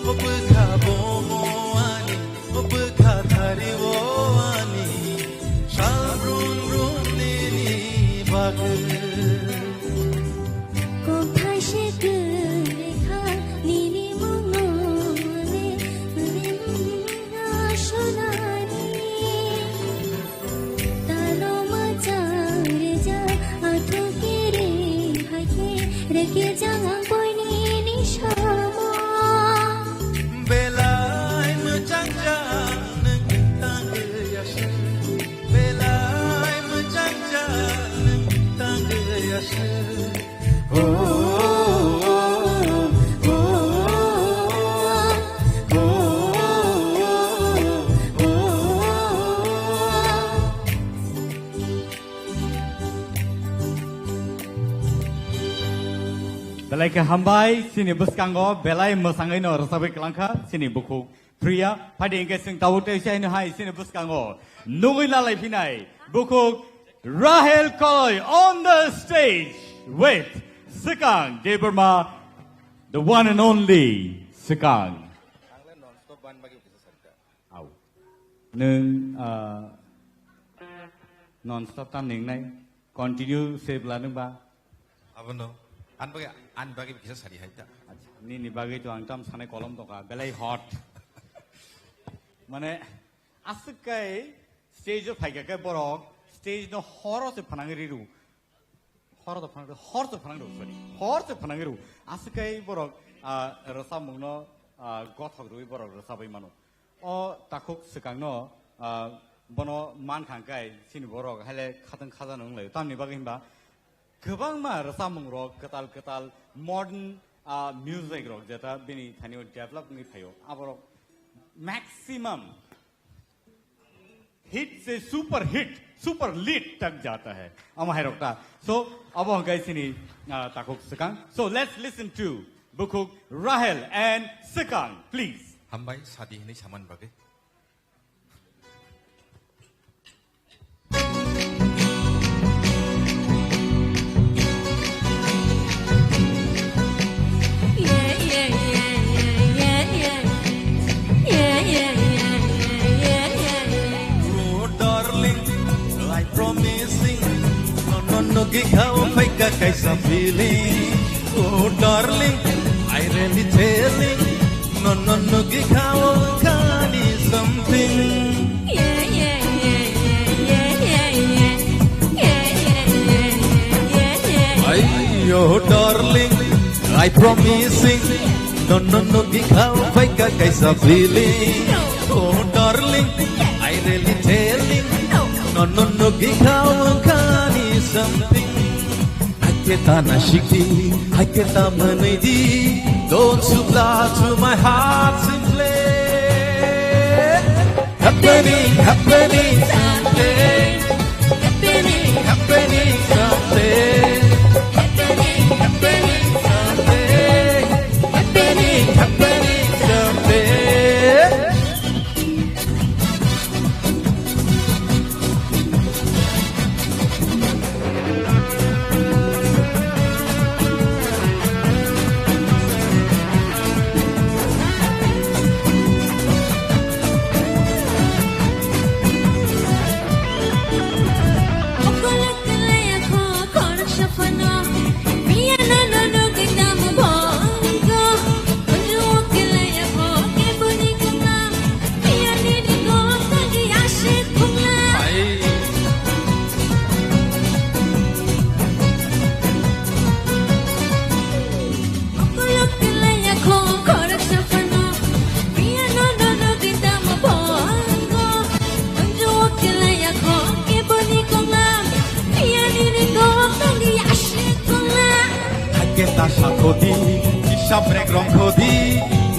Bwkha bomo ani, bwkha thari o ani, sal brum brum nini bagwi. Kok thaise kwrwi kha nini mungno le, le mungno sonani. Talo mwchang rwjak, athuki ri hai khe, rwkhe jang ang boini ni samo. Belai mwchang jang nwng tangwi aswk, belai mwchang jang nwng tangwi aswk. Belai khe hambai, chini bwskango belai mwsangwi no rwchapwi kwlangkha chini bukhuk Priya. Phaidi hwnkhe chwng tabuk tei se haino hai chini bwskango nugwi lalai phinai bukhuk Rahel Koloi on the stage with Swkang Debbarma, the one and only Swkang. Au. Nwng, ah, non stop tam ningnai, continue se bwla nwng ba? Abono, an bagwi, an bagwi kisa sari hai ta. Acha, nini bagwi to ang tam sanai kolom tongkha, belai hot. Mane, aswk kai stage o phaikha khe borok, stage no horo se phanangwi riru. Hor to phanang, hor to phanang rw, sorry. Hor to phanang rw. Aswk kai borok, ah, rwchapmungno, ah, gothok rwui borok rwchapwi mano. O takhuk swkangno, ah, bono mankha hwnkhe chini borok haile khatang khajano wnglaio. Tamni bagwi hinba kwbangma rwchapmungrok kwtal kwtal modern, ah, music rok jeta bini thani o develop wngwi phaio. Aborok maximum hit se super hit, super lit tak jata hai. Ama hai rok ta. So, abo hwnkhe chini, ah, takhuk swkang. So, let's listen to bukhuk Rahel and Swkang, please. Hambai sadi hinwi saman bagwi. Oh, darling, I promising. No, no, no, gikha o phaika kaisa feeling. Oh, darling, I really telling. No, no, no, gikha o khani something. Ay, oh, darling, I promising. No, no, no, gikha o phaika kaisa feeling. Oh, darling, I really telling. No, no, no, gikha o khani something. Hakhe ta na sikdi, hakhe ta mwnwidi. Don't you lie to my heart simply. Happening, happening something. Happening, happening something. Happening, happening something. Happening, happening something. Hakhe ta sakhodi, kisa brek rongkhodi,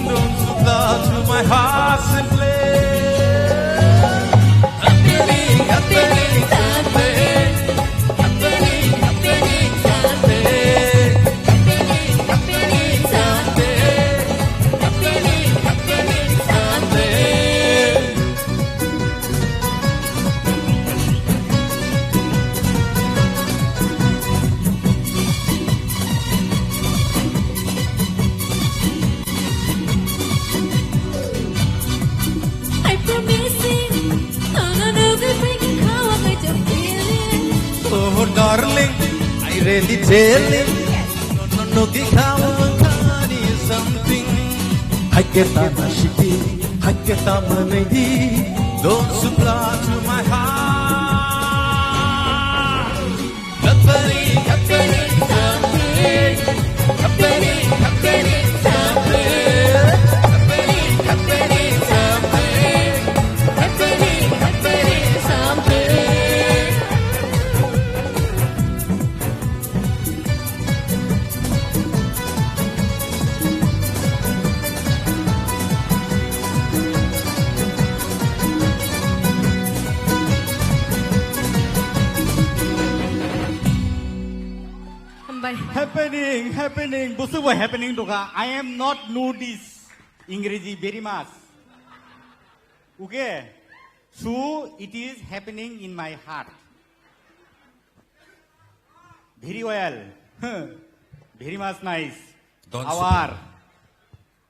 don't you lie to my heart simply. Happening, happening something. Happening, happening something. Happening, happening something. Happening, happening something. Really telling, no, no, no, no, something. Haketa na shiti, haketa manedi, don't supply to my heart. Happening, happening, something. Happening, happening, something. Happening, happening, something. Happening, happening, something. Hambai. Happening, happening, busu bo happening doka. I am not nudist. Ingreji very much. Okay? So it is happening in my heart. Very well. Very much nice. Don't our,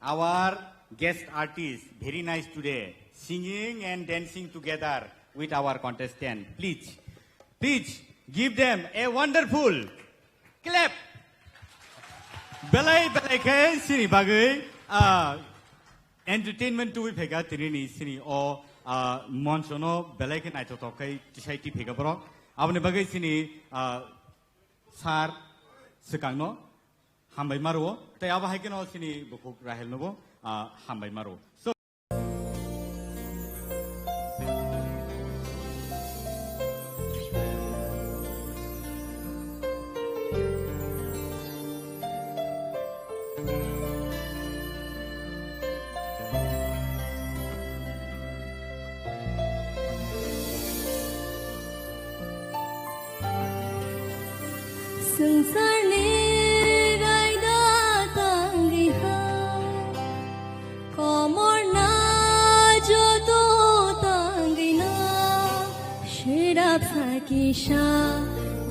our guest artist, very nice today. Singing and dancing together with our contestant. Please, please give them a wonderful clap. Belai belai khe sini bagwi, ah, entertainment tubui phaikha tini ni sini o, ah, moncho no belai khe naithothok khai tisai ti phaikha borok. Aboni bagwi sini, ah, sir swkang no hambai ma rwo. Tei abo hai kheno sini bukhuk Rahel no bo, ah, hambai ma rwo. So, swngcharni raida tangwi ha. Komorna joto tangwino, sirap sakisa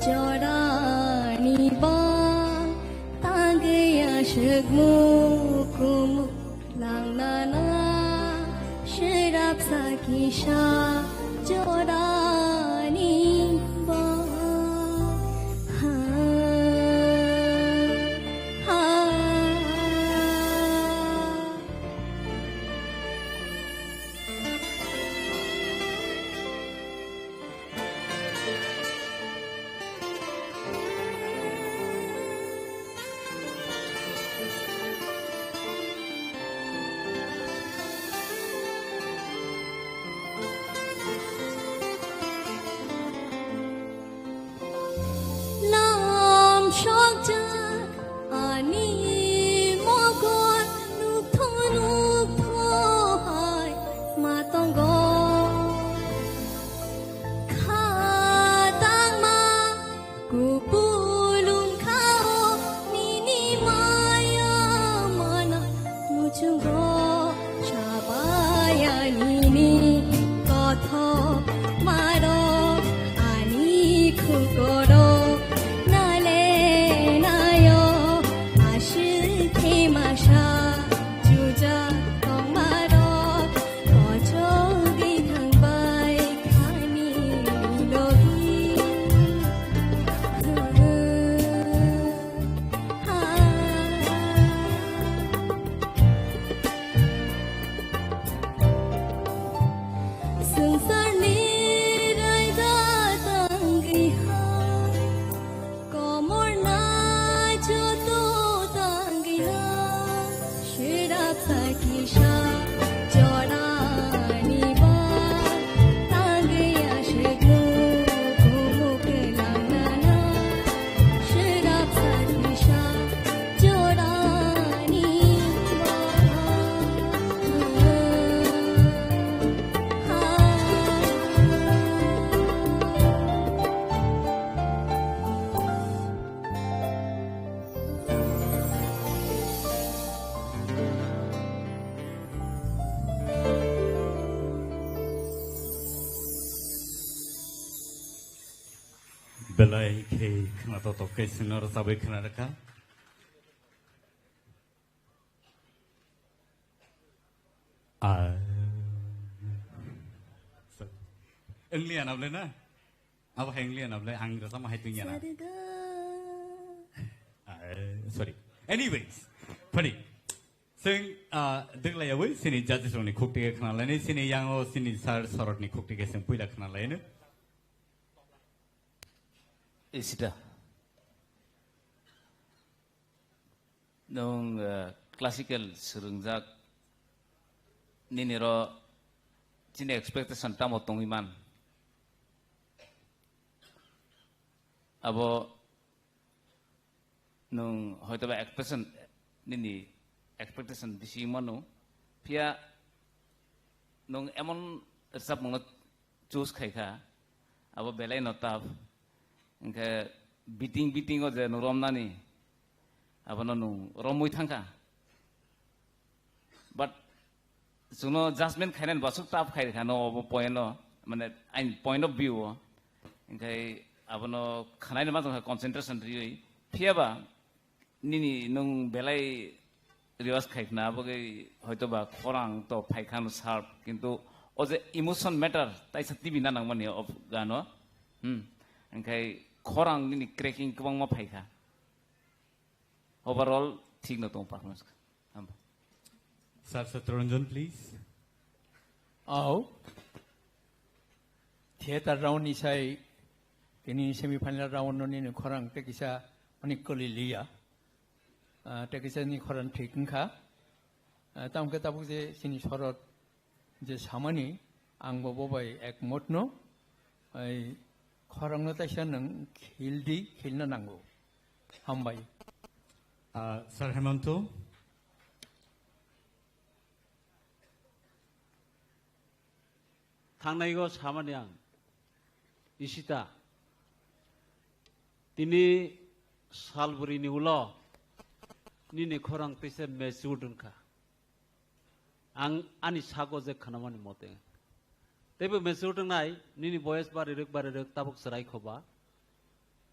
jorani ba tangwi aswk mukumu langnana, sirap sakisa jorani ba. Ha, ha. Lam shokjak ani mokol nukthok nukthok hai ma tongo. Kha tangma kupulung khao nini maya mana muchungo. Chabaya nini kothok maro ani khukoro nale nayo aswk khe masa jujak tongmaro kochogwi thangbai khani logi. Swngcharni raida tangwi ha, komorna joto tangwi ha, sirap sakisa jorani ba tangwi aswk mukumu kwlangnana. Belai khe khwnatok tok khe chwngno rwchabwi khwna rwkha. Ah. Wngli anable na? Abo hai wngli anable, ang rwchapma hai tongya na? Eh, sorry. Anyways, pari. Sing, ah, degla yawi sini judges rokni khukti khe khna laini, sini yango sini sir Sorotni khukti khe sing puila khna laini. Isita. Nung, eh, classical swrwngjak nini ro chini expectation tamo tongwi man? Abo nung hoitoba expectation, nini expectation bisi mano, phiya nung emon rwchapmungno choose khai kha, abo belai no tough. Hwnkhe beating, beating o je nung romnani, abono nung romwi thangkha. But chwngno judgment khainani bo aswk tough khai rwkha no obo point o, mane aini point of view o. Hwnkhe abono khwnaino ma tongkha concentration riwi. Phiyaba nini nung belai rehearse khai khna, abo khe hoito ba khorang to phai khano sharp, kintu o je emotion matter taisa T V na nangmani o gano. Hmm. Hwnkhe khorang nini cracking kwbangma phai kha. Overall thik no tong performance kha. Hamba. Sir Satraranjan, please. Au. Theater round ni sai tini semi final round no nini khorang te kisa onek koli liya. Ah, te kisa ni khorang thik wngkha. Ah, tamkhe tabuk je sini Sorot je samani ang bo bobai ekmot no, ai khorang no taisa nang khildi, khilna nango. Hambai. Ah, Sir Hemanto. Thangnaigo samani ang, Ishita, tini salbwrini ulo nini khorang teisa matured wngkha. Ang ani sago je khnamani mote. Teibo matured wngnai, nini boyes barirwk barirwk tabuk chwrai khoba.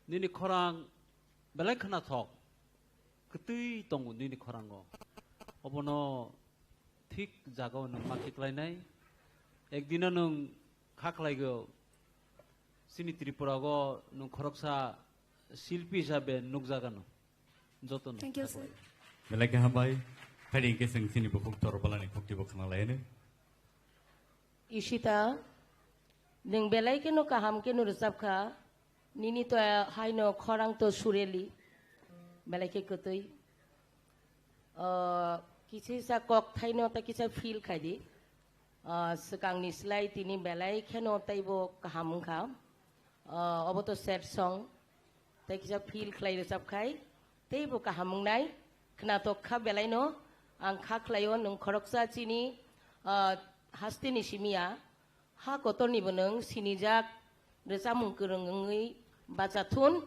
Nini khorang belai khnathok. Kwtwi tongo nini khorango. Obono thik jagao nwng ma khiklainai. Ekdino nwng kha khlaigo, chini Tripura o nwng khoroksa silpi hisabe nukjagano. Jotono. Thank you, sir. Belai khe hambai. Phaidi hwnkhe chwng chini bukhuk Torobalani khuktibo khna laino. Ishita, nwng belai kheno kaham kheno rwchapkha. Nini to haino khorang to sureli. Belai khe kwtwi. Ah, kisa kisa kok thaino ta kisa feel khaidi. Ah, swkangni slai tini belai kheno teibo kaham wngkha. Ah, obo to sad song. Tei kisa feel khlai rwchap khai, teibo kaham wngnai. Khnatok kha belaino, ang kha khlaio nwng khoroksa chini, ah, hasteni simiya, ha kotornibo nwng sinijak rwchapmung kwrwng wngwi bachathun.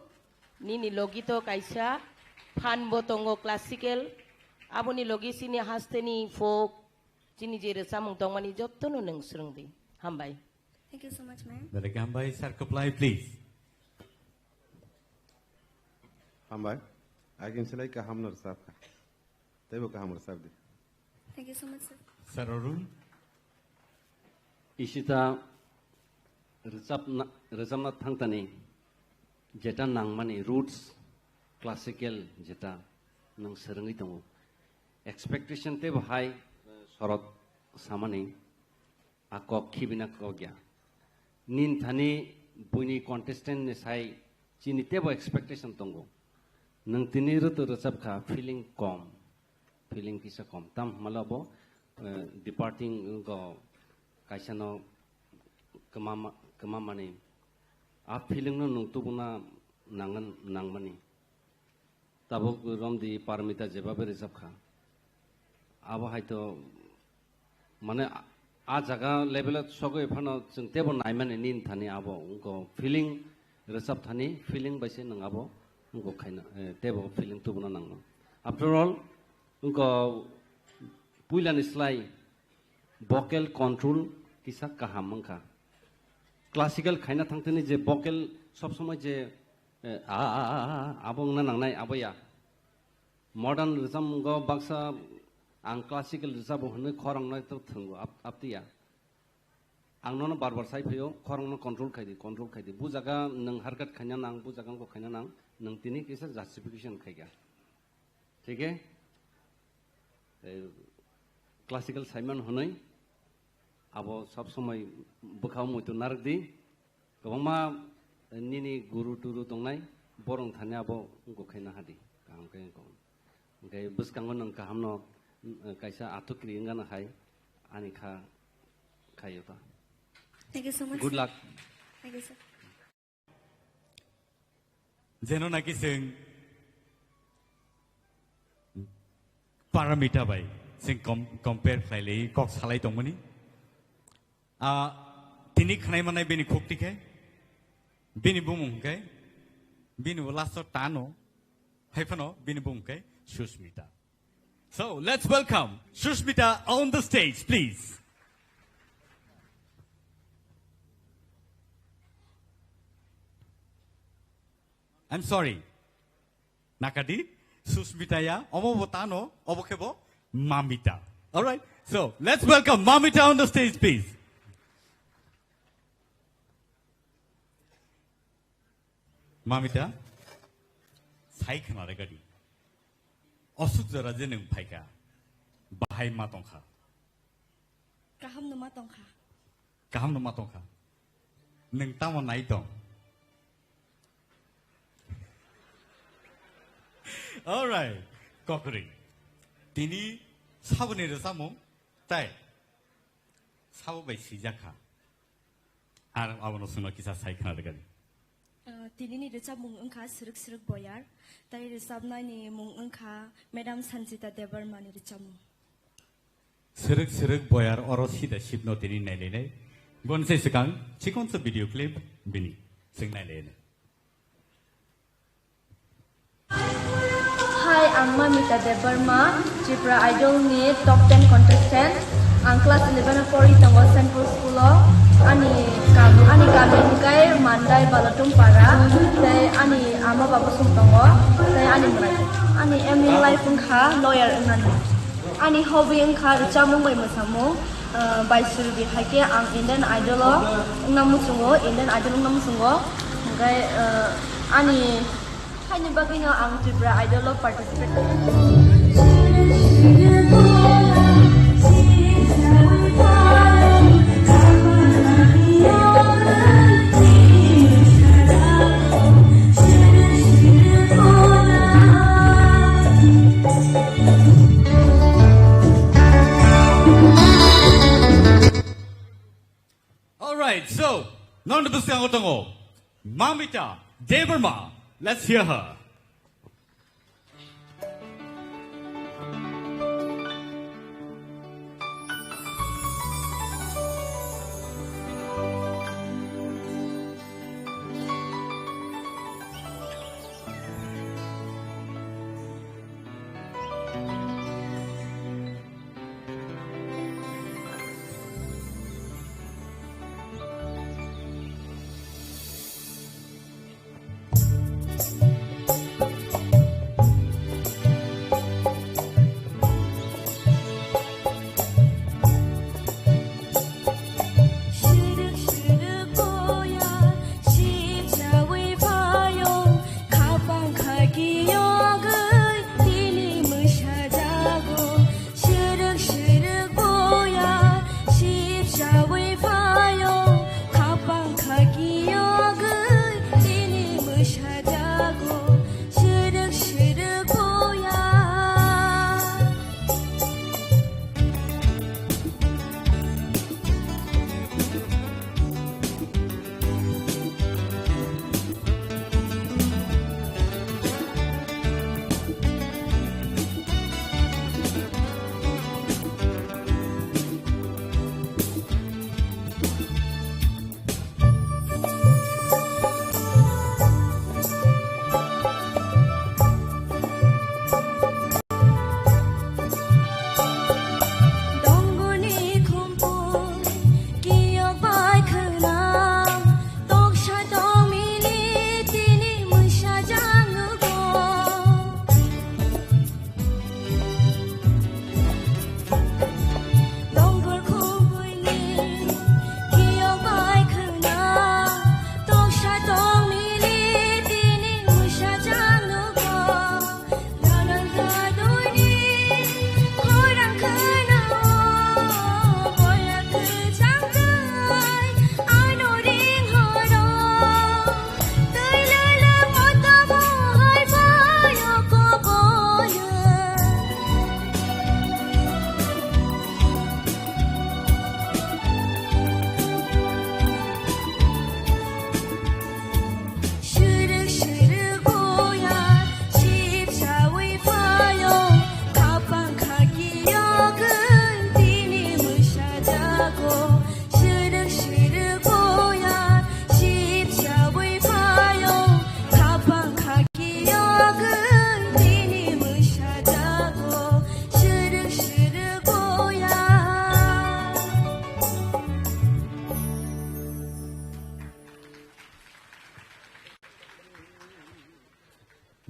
Nini logi to kaisa phan bo tongo classical, aboni logi chini hasteni folk, chini je rwchapmung tongmani jottono nwng swrwngdi. Hambai. Thank you so much, ma'am. Belai khe hambai, Sir Kwplai, please. Hambai. Agin silai kaham no rwchapkha. Teibo kaham rwchapdi. Thank you so much, sir. Sir Arun. Ishita rwchapna, rwchapna thangtani jeta nangmani roots, classical jeta nwng swrwngwi tongo. Expectation teibo hai, Sorot samani a kok khibina kok ya. Nin thani buini contestant ni sai chini teibo expectation tongo. Nwng tini rwtwi rwchapkha feeling kom, feeling kisa kom. Tam hwnmale bo, eh, departing go kaisa no kwmama-, kwmamani. A feeling no nwng tubuna nangan, nangmani. Tabuk romdi Parmita jebabe rwchapkha. Abo hai to, mane, a, a jaga level o sogwi phano chwng teibo naimani nin thani abo wngkho feeling rwchap thani feeling bai se nwng abo wngkho khaina, eh, teibo feeling tubuna nangno. After all, wngkho puilani slai vocal control kisa kaham wngkha. Classical khaina thangtini je vocal sob somoi je, eh, a, a, a, a, abo wngna nangnai abo ya. Modern rwchapmungo baksa ang classical rwchabo hwnwi khorang no to thwngo ap-, aptiya. Ang nono bar bar sai phaio, khorang no control khaidi, control khaidi. Bu jaga nwng harkat khaina nang, bu jaga wngkho khaina nang, nwng tini kisa justification khaikha. Thik khe, eh, classical saiman hwnwi abo sob somoi bwkhao muitu narwk di. Kwbangma nini guru turu tongnai, borok thani abo wngkuk khe naha di, kaham khe wngkuk. Hwnkhe bwskango nwng kahamno, mm, kaisa atukri wngano hai ani kha khaio ta. Thank you so much, Good sir. Luck. Thank you, sir. Jeno naki chwng Paramita bai chwng com-, compare khlai lai kok salai tongmani. Ah, tini khnai manai bini khukti khe, bini bumung khe, bini bo last o tano, hai phano bini bumung khe Susmita. So, let's welcome Susmita on the stage, please. I'm sorry. Nakadi, Susmita ya, omo bo tano, obo khe bo Mamita. All right. So, let's welcome Mamita on the stage, please. Mamita, sai khna re gadi. Osuk jora je nwng phaikha, bahai ma tongkha. Kaham no ma tongkha. Kaham no ma tongkha. Nwng tamo nai tong? All right. Kokri. Tini saboni rwchapmung tai sabo bai sijak kha. Ar abono chwngno kisa sai khna rwgani. Uh, tinini rwchapmung wngkha Srwk Srwk Boyar, tai rwchapnaini mung wngkha Madam Sanjita Debbarmani rwchapmung. Srwk Srwk Boyar oro sida sipno tini nailainai. Boni se swkang chikonsa video clip bini chwng nailainai. Hi, ang Mamita Debbarma, Tripura Idol ni top ten contestant. Ang class eleven o pori tongo Saint Paul School o. Ani kam, ani kami hwnkhe Mandai Balatum Para, tei ani ama baba song tongo, tei ani mwrai. Ani aim in life wngkha lawyer wngnani. Ani hobby wngkha rwchapmung bai mwsamung. Ah, bai surbi hai khe ang Indian Idol o wngna muchungo, Indian Idol wngna muchungo. Hwnkhe, ah, ani haini bagwino ang Tripura Idol o participate khainai. All right, so, non bwskango tongo Mamita Debbarma. Let's hear her.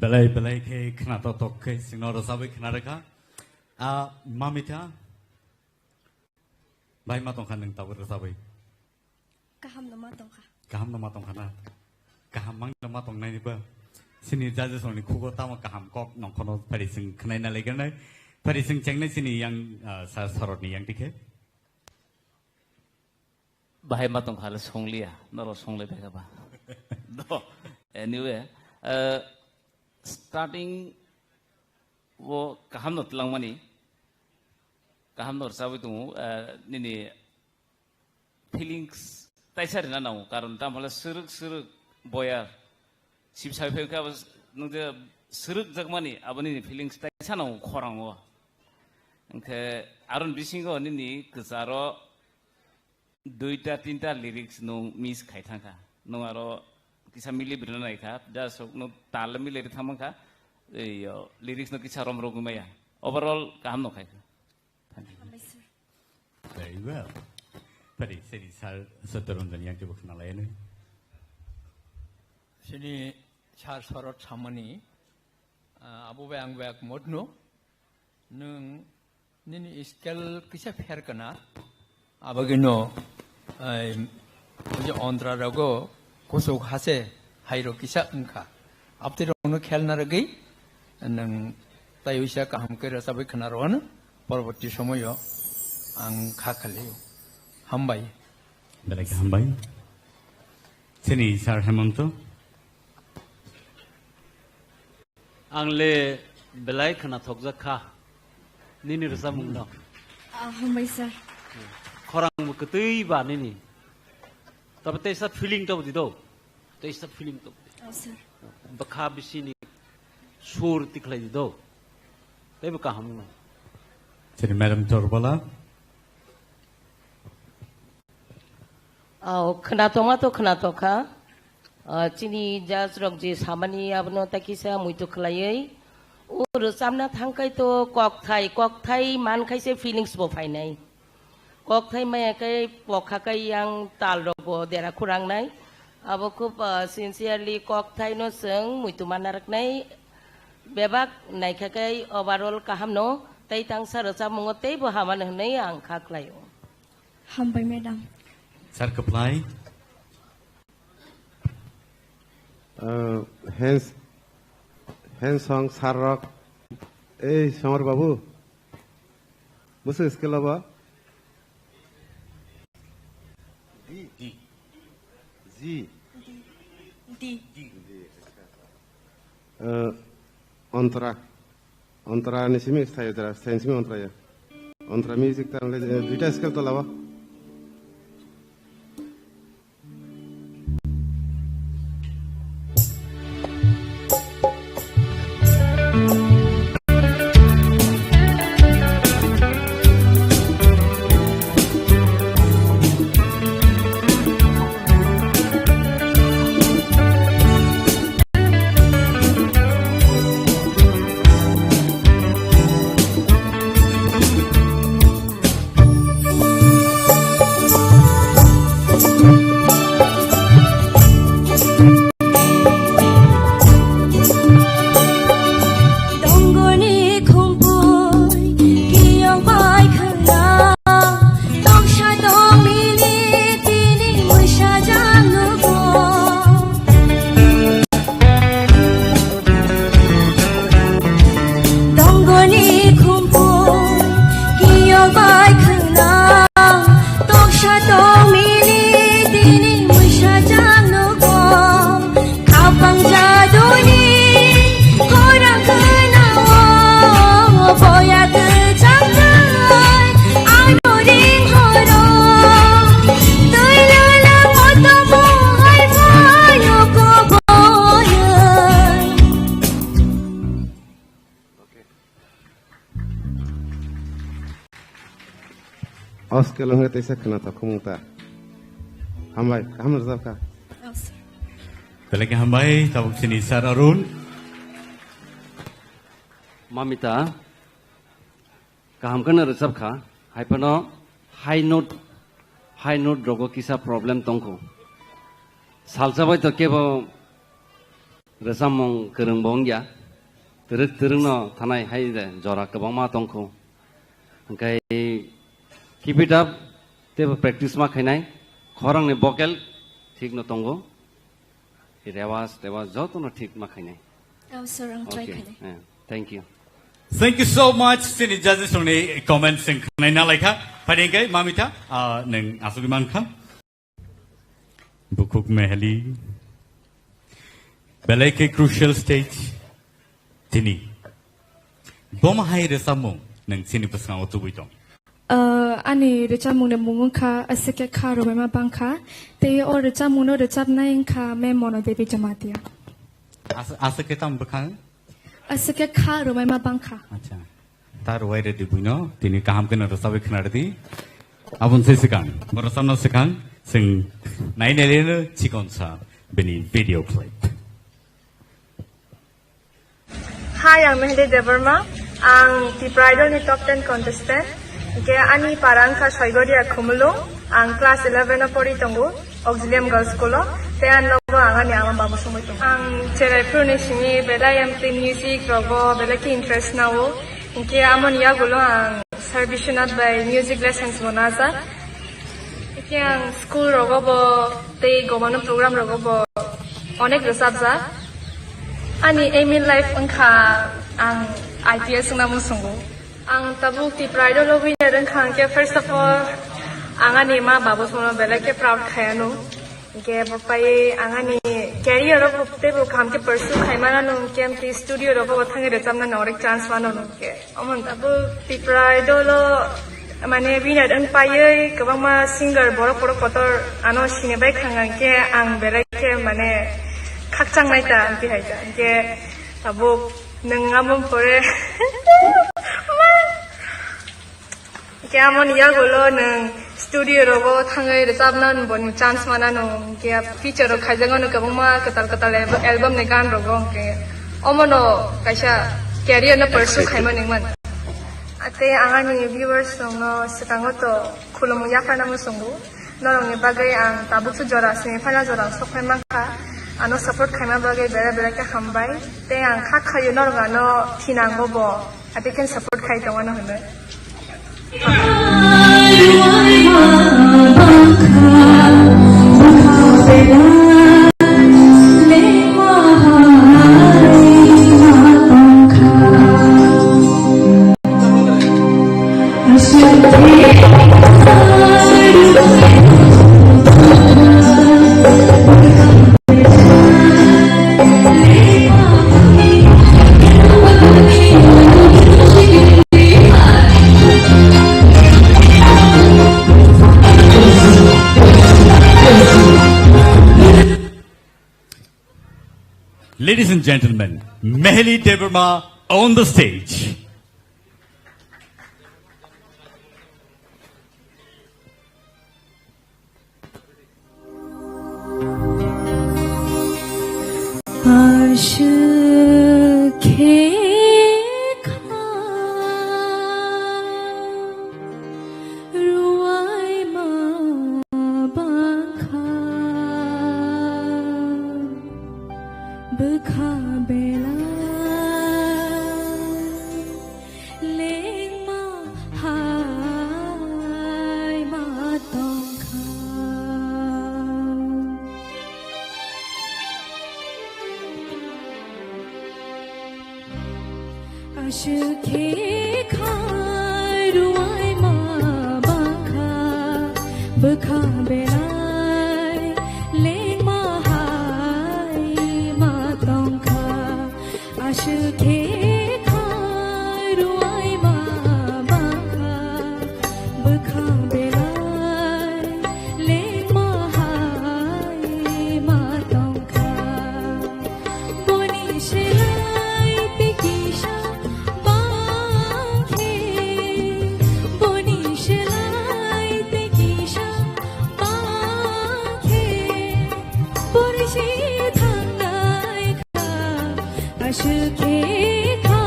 Belai belai khe khna tok tok khe chwngno rwchabwi khna rwkha. A, Mamita, bai ma tongkha nwng tabuk rwchabwi? Kaham no ma tongkha. Kaham no ma tongkha na? Kaham mang no ma tongnai ni ba? Sini judges rokni khugo tamo kaham kok nongkhono phari chwng khnaina legenai. Phari chwng chengnai sini yang, ah, sa sorotni yang tikhe. Bahai ma tongkha le songliya, norok songlai bai kha ba. Do. Anyway, eh, starting o kaham no twlangmani, kaham no rwchabwi tongo, eh, nini feelings taisa rina nango, karon tamo le swrwk swrwk boyar sibsai phai khe abo nung je swrwk jakmani abo nini feelings taisa nango khorango. Hwnkhe aron bisingo nini kwcharo duita tinta lyrics nung miss khai thangkha. Nung aro kisa mili brina naikha, just nung tal mili ri thangmankha, ei, yo, lyrics no kisa rom rogwi maya. Overall kaham no khaikha. Thank you. Hambai sir. Very well. Pari, sini sir Satyaranjan yang tibuk nalayan. Sini sir sorot samani, ah, abo bai ang bai ak modno. Nwng nini scale kisa pher kana, abagino, ai, oje ontra rogo kusuk hase hairo kisa wngkha. Abtwi rokno khelna rwgwi nwng tai uisa kaham khe rwchabwi khna rwano, porborti somoyo ang kha khali. Hambai. Belai khe hambai. Chini Sir Hemanto. Ang le belai khwnathokjak kha nini rwchapmung no. Ah, hambai sir. Khorang bo kwtwi ba nini. Tabe teisa feeling to di do. Teisa feeling to. Oh, sir. Bwkha bisini sur tikhlai di do. Tei bo kaham no. Chini Madam Torbala. Oh, khwnathokma to khwnathokha. Ah, chini judge rok je samani abono ta kisa muitu khwlaiwi. O rwchapna thangkhai to kokthai, kokthai mankhai se feelings bo phainai. Kokthai maya khe pokha khe yang tal rok bo dera khurangnai. Abo khub, ah, sincerely kokthai no chwng muitu manna rwknai. Bebak naikha khe overall kaham no tei tangsa rwchapmungo tei bo hamano hwnwi ang kha khlaio. Hambai, madam. Sir, kwplai. Uh, hands, hands song, sir rok. Ei, Somar babu. Musu skill aba? D. D. G. D. D. D. Uh, Ontra. Ontra ni simi sthayo jara, sthaini simi ontra ya. Ontra music ta le, eh, duita scale to lawa. Dongoni khumpui kiyong bai khwna, toksa tongmili tini mwsa jang nugo. Dongoni khumpui kiyong bai khwna, toksa tongmili tini mwsa jang nugo. Khapang jaduni khorang khwnao, boya kwchangkhai ano ring horo. Twi lala motomo hai phaio koboyoi. Oske longhe teisa khwna ta khumung ta. Hambai, kaham rwjak kha. Belai khe hambai, tabuk chini Sir Arun. Mamita, kaham kheno rwjak kha. Hai phano high note, high note rogo kisa problem tongkho. Salsa bai to kebo Rwchapmung kwrwng bo wngya. Twrwk twrwkno thanai hai je jora kwbangma tongkhu. Hwnkhe keep it up, teibo practice ma khainai. Khorangni vocal thikno tongo. Rewas, rewas jotono thik ma khainai. Oh, sir, ang try Okay, khainai. Yeah, thank you. Thank you so much, chini judges rokni comments chwng khwnai na laikha. Phaidi hwnkhe, Mamita, ah, nwng asugwi mankha. Bukhuk Meheli. Belai khe crucial stage. Tini. Boma hai rwchapmung nwng chini bwskango tubui tong. Ah, ani rwchapmungni mung wngkha Aswk Khe Kha Rwbaima Bangkha. Tei o rwchapmungno rwchapnai wngkha Ma'am Mono Devi Jamatia. As-, aswk khe tamo bwkhang? Aswk khe kha rwbaima bangkha. Acha. Ta rwai rwdi buino, tini kaham kheno rwchabwi khna rwdi. Aboni se swkang, bo rwchapna swkang, chwng nai nai leno chikon sa bini video clip. Hi, ang Meheli Debbarma. Ang Tipra Idol ni top ten contestant. Hingke ani para wngkha Soigoria Khumulung. Ang class eleven o pori tongo, Auxilium Girls School o. Tei ang nogo ang ani ama babo songwi tongo. Ang cherai phuru ni simi belai M P music rogo belai khe interest nao. Hingke amoni yagulo ang Sir Biswanath bai music lessons bo najak. Hingke ang school rogo bo tei gomano program rogo bo onek rwchapjak. Ani aim in life wngkha ang I P S wngna muchungo. Ang tabuk Tipra Idol o winner wngkha hingke first of all ang ani ma babo sono belai khe proud khayano. Hingke bo pai ang ani career o bo teibo kaham khe pursue khaimano hingke amtwi studio rogo bo thangwi rwchapnani onek chance mano hingke. Omo tabuk Tipra Idol o mane winner wng paiwi kwbangma singer borok borok kotor ano sini bai khang ang khe ang belai khe mane khakchang nai ta amtwi hai ta hingke tabuk nwng amo pore hingke amoni yagulo nwng studio rogo thangwi rwchapna boni chance manano hingke feature rok khaijak mano kwbangma kwtal kwtal album ni gan rogo hingke omono kaisa career no pursue khaima ningmani. Tei ang ani viewers rokno swkango to khulumung yapharna muchungo. Norokni bagwi ang tabukso jora semi final jora sokphai mankha. Ano support khaima bagwi bera bera khe hambai. Tei ang kha khaio norok ano thinango bo. Ati khe support khai tongmano hwnwi. Ladies and gentlemen, Meheli Debbarma on the stage. Aswk khe kha rwai ma bangkha bwkha belai. Lengma hai ma tongkha. Aswk khe kha rwai ma bangkha bwkha belai lengma hai ma tongkha. Aswk khe kha rwai ma bangkha bwkha belai lengma hai ma tongkha. Boni selai tei kisa bangkhe, boni selai tei kisa bangkhe, boni se thangnai. Aswk khe kha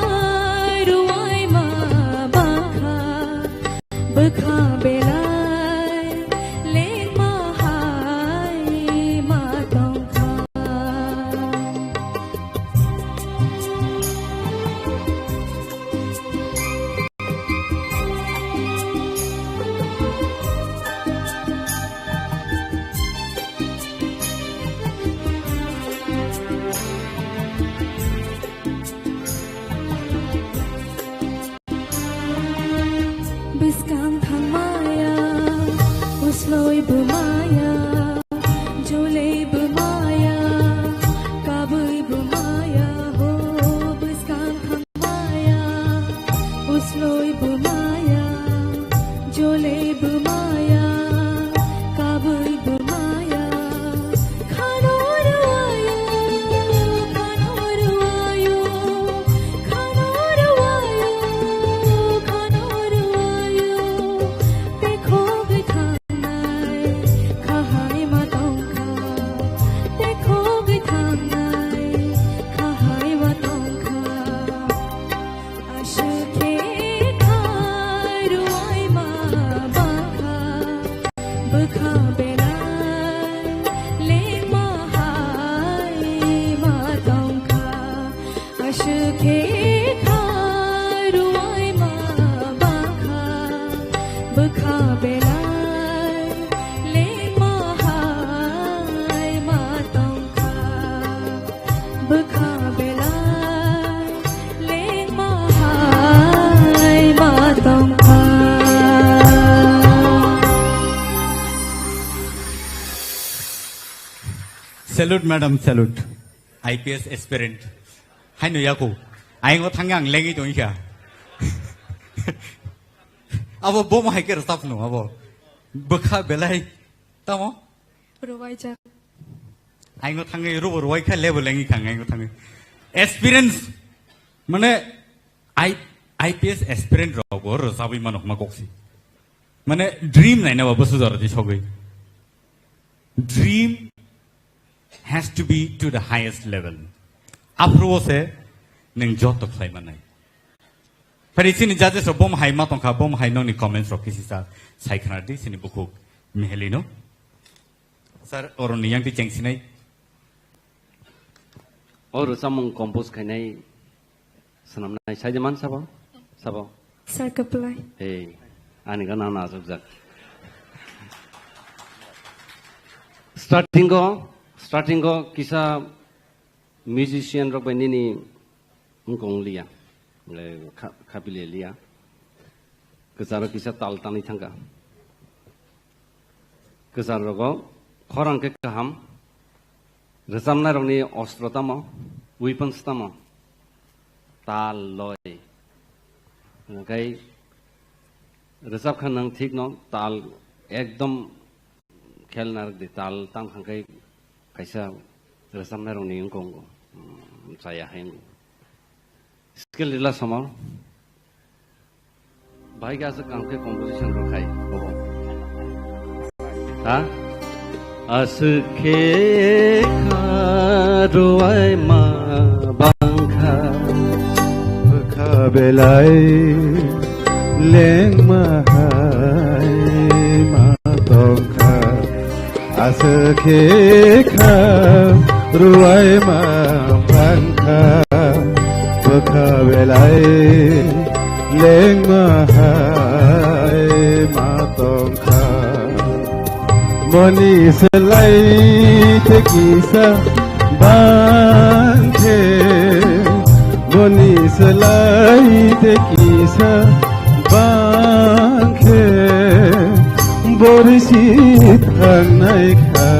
rwai ma bangkha bwkha belai lengma hai ma tongkha. Bwmaya, jolei bwmaya, kabwi bwmaya, ho bwskang thangmaya, usloi bwmaya, jolei bwmaya, kabwi bwmaya, khano rwaya, khano rwaya, khano rwaya, khano rwaya, tekhogwi thang Kahai ma tongkha, tekhogwi thangnai, kahai ma tongkha. Aswk khe kha ruai ma bangkha, bwkha belai lengma hai ma tongkha. Aswk khe kha ruai ma bangkha, bwkha belai lengma hai ma tongkha, bwkha belai lengma hai ma tongkha. Salute, madam, salute. I P S aspirant. Haino yako. Aingo thangya ang lengwi tongkha. Abo bomo hai khe rwchapno abo. Bwkha belai. Tamo? Rwai jak. Aingo thangwi rubo rwai kha lebo lengwi kha aingo thangwi. Experience mane I, I P S aspirant rok bo rwchabwi mano hma koksi. Mane dream naina ba bwsajora di sogwi. Dream has to be to the highest level. Aphuru o se nwng joto khlai manai. Phari chini judges rok bom hai ma tongkha, bom hai noni comments rok kisi sa sai khna di chini bukhuk Mihelino. Sir, oroni yang ti chengsinai. O rwchapmung compose khainai swnamnai sai de man sabo? Sabo? Sir, kaplai. Hey, ani gana na asuk jak. Starting o, starting o kisa musician rok bai nini wngkong liya, le kha-, khapili liya. Kwcharo kisa tal tanwi thangkha. Kwchar rogo khorang khe kaham. Rwchapnai rokni ostro tamo, weapons tamo? Tal, loi. Hwnkhe rwchap kha nwng thik no tal ekdom khel narwk di, tal tang thang khe kaisa rwchapnai rokni wngkong, um, chaya hai wngkong. Skill rila samar. Bahai khe aswk kaham khe composition rw khai, bobo. Ha? Aswk khe kha rwai ma bangkha. Bwkha belai lengma hai ma tongkha. Aswk khe kha rwai ma bangkha, bwkha belai lengma hai ma tongkha. Boni slai te kisa bangkhe, boni slai te kisa bangkhe, borisi thangnai kha,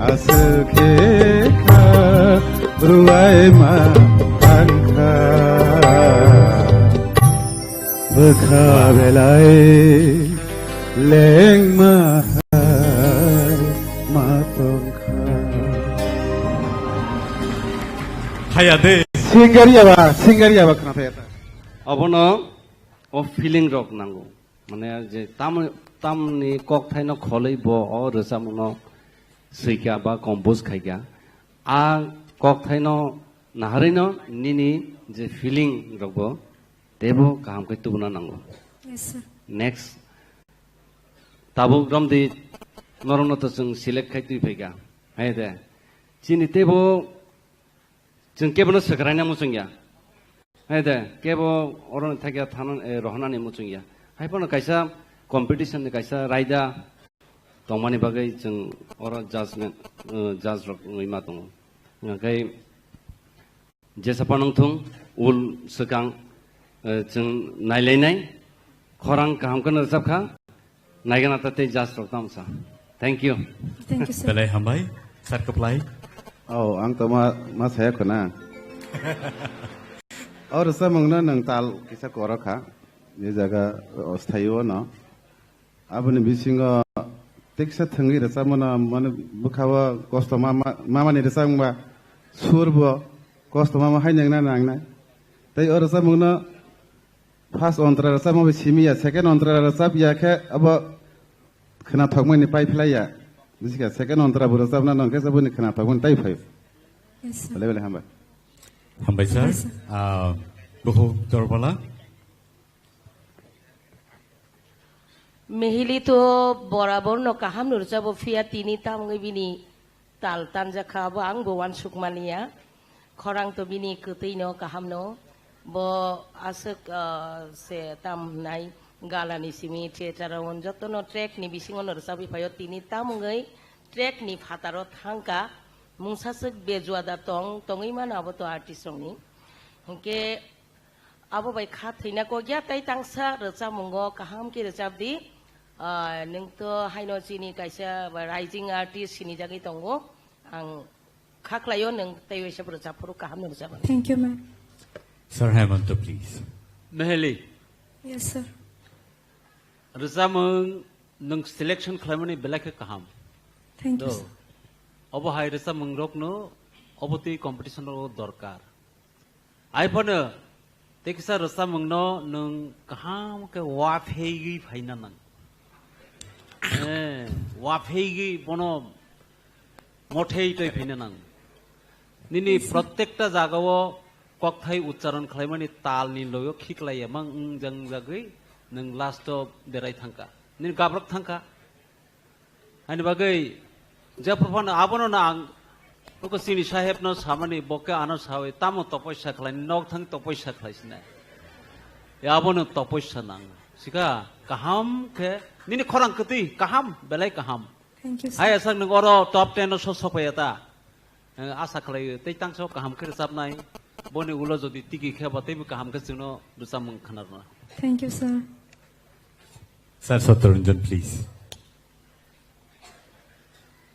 aswk khe kha rwai ma bangkha. Bwkha belai lengma hai ma tongkha. Haya de. Singari aba, singari aba khna thaya ta. Abono o feeling rok nango. Mane je tam, tamni kokthaino kholwi bo o rwchapmungno swikha ba compose khaikha. A kokthaino naharwino nini je feeling rokbo teibo kaham khe tubuna nango. Yes, sir. Next. Tabuk romdi norokno to chwng select khai twi phaikha. Hai de. Chini teibo chwng kebono swkraina muchungya. Hai de, kebo oroni thakya thanan, eh, rohonani muchungya. Hai phano kaisa competition ni kaisa raida tongmani bagwi chwng oro judgment, eh, judge rok wngwi ma tongo. Hwnkhe jesa phano wngthung, ul swkang, eh, chwng nailainai, khorang kaham kheno rwchapkha, naigana ta tei judge rok tamsa. Thank you. Thank you, sir. Belai hambai, sir kwplai. Oh, ang to ma, ma saya khuna. Oh, rwchapmungno nwng tal kisa korok kha. Ni jaga, oh, sthaio no. Aboni bisingo teksa thwngwi rwchapmano, mane bwkhao kosto ma, ma, mamani rwchapmungba surbo kosto mama hai nangna nangnai. Tei o rwchapmungno first ontra rwchapma bai simi ya, second ontra rwchap ya khe abo khwnathokmani pai phlai ya. Busikha, second ontra bo rwchapna nang khe saboni khwnathokmani tai phai. Yes, sir. Belai belai hambai. Hambai, sir. Hambai, sir. Ah, Buhu Dorbala. Mehili to borabor no kaham no rwchabo, phiya tini tamungwi bini tal tanjakha, abo ang bo uansuk maliya. Khorang to bini kwtwi no kaham no. Bo aswk, ah, se tam hwnai gala ni simi theater o joto no track ni bisingo no rwchabwi phaio, tini tamungwi track ni phataro thangka, mungsa swk bejua da tong, tongwi mano abo to artist rok ni. Hinkhe abo bai kha thwina kok ya, tei tangsa rwchapmungo kaham khe rwchap di. Ah, nwng to haino chini kaisa rising artist sinijagwi tongo. Ang kha khlaio, nwng tei waisa rwchap phuru kaham ni rwchap. Thank you, ma'am. Sir Hemanta, please. Meheli. Yes, sir. Rwchapmung nwng selection khlaimani belai khe kaham. Thank you, sir. Obo hai rwchapmung rokno obo twi competition rok dorkar. Ai phano tei kisa rwchapmungno nwng kaham khe waphegwi phaina nang. Eh, waphegwi bono mothei twi phaina nang. Nini prottekta jagao kokthai uchcharon khlaimani talni loyo khiklai emang wngjak wngjagwi nwng last o berai thangkha. Nini gabrak thangkha. Ani bagwi jephru phano abono no ang nuko chini saheb no samani, bo khe ano sawi tamo topoisa khlai, nok thang topoisa khlai sinai. Ya abono topoisa nang. Sika kaham khe nini khorang kwtwi kaham, belai kaham. Thank you, sir. Hai aswk nwng oro top ten o so sokphaiya ta. Eh, asa khlai tei tangso kaham khe rwchapnai. Boni ulo jodi tigi khe ba teibo kaham khe chwngno rwchapmung khna rwna. Thank you, sir. Sir Satyaranjan, please.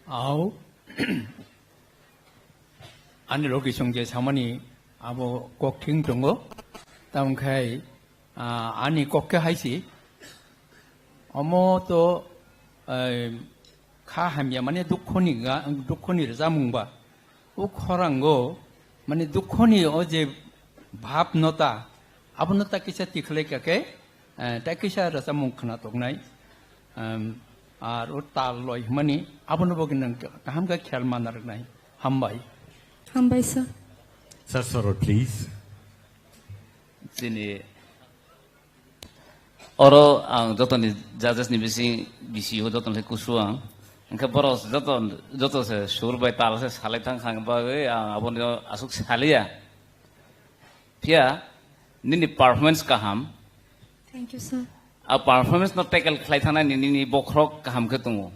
Au. Ani logi song je samani abo kok thing tongo. Tamo khai, ah, ani kok khe hai si. Omo to, eh, kha hamya mane dukho ni ga, dukho ni rwchapmung ba. O khorang o, mane, dukho ni o je bhab no ta, abo no ta kisa tikhlai kha khe, eh, ta kisa rwchapmung khna toknai, em, ar o tal loi hwnmani, abo no bo gwnang kaham khe khel mana rwnai. Hambai. Hambai, sir. Sir Sorot, please. Chini Oro ang jotoni judges ni bising, bisi o jotoni kusu ang. Hingke borok joto, joto se sur bai tal se salai thang kha bagwi ang aboni asuk saliya. Phiya nini performance kaham. Thank you, sir. A performance no tackle khlai thana nini, nini bokhorok kaham khe tongo.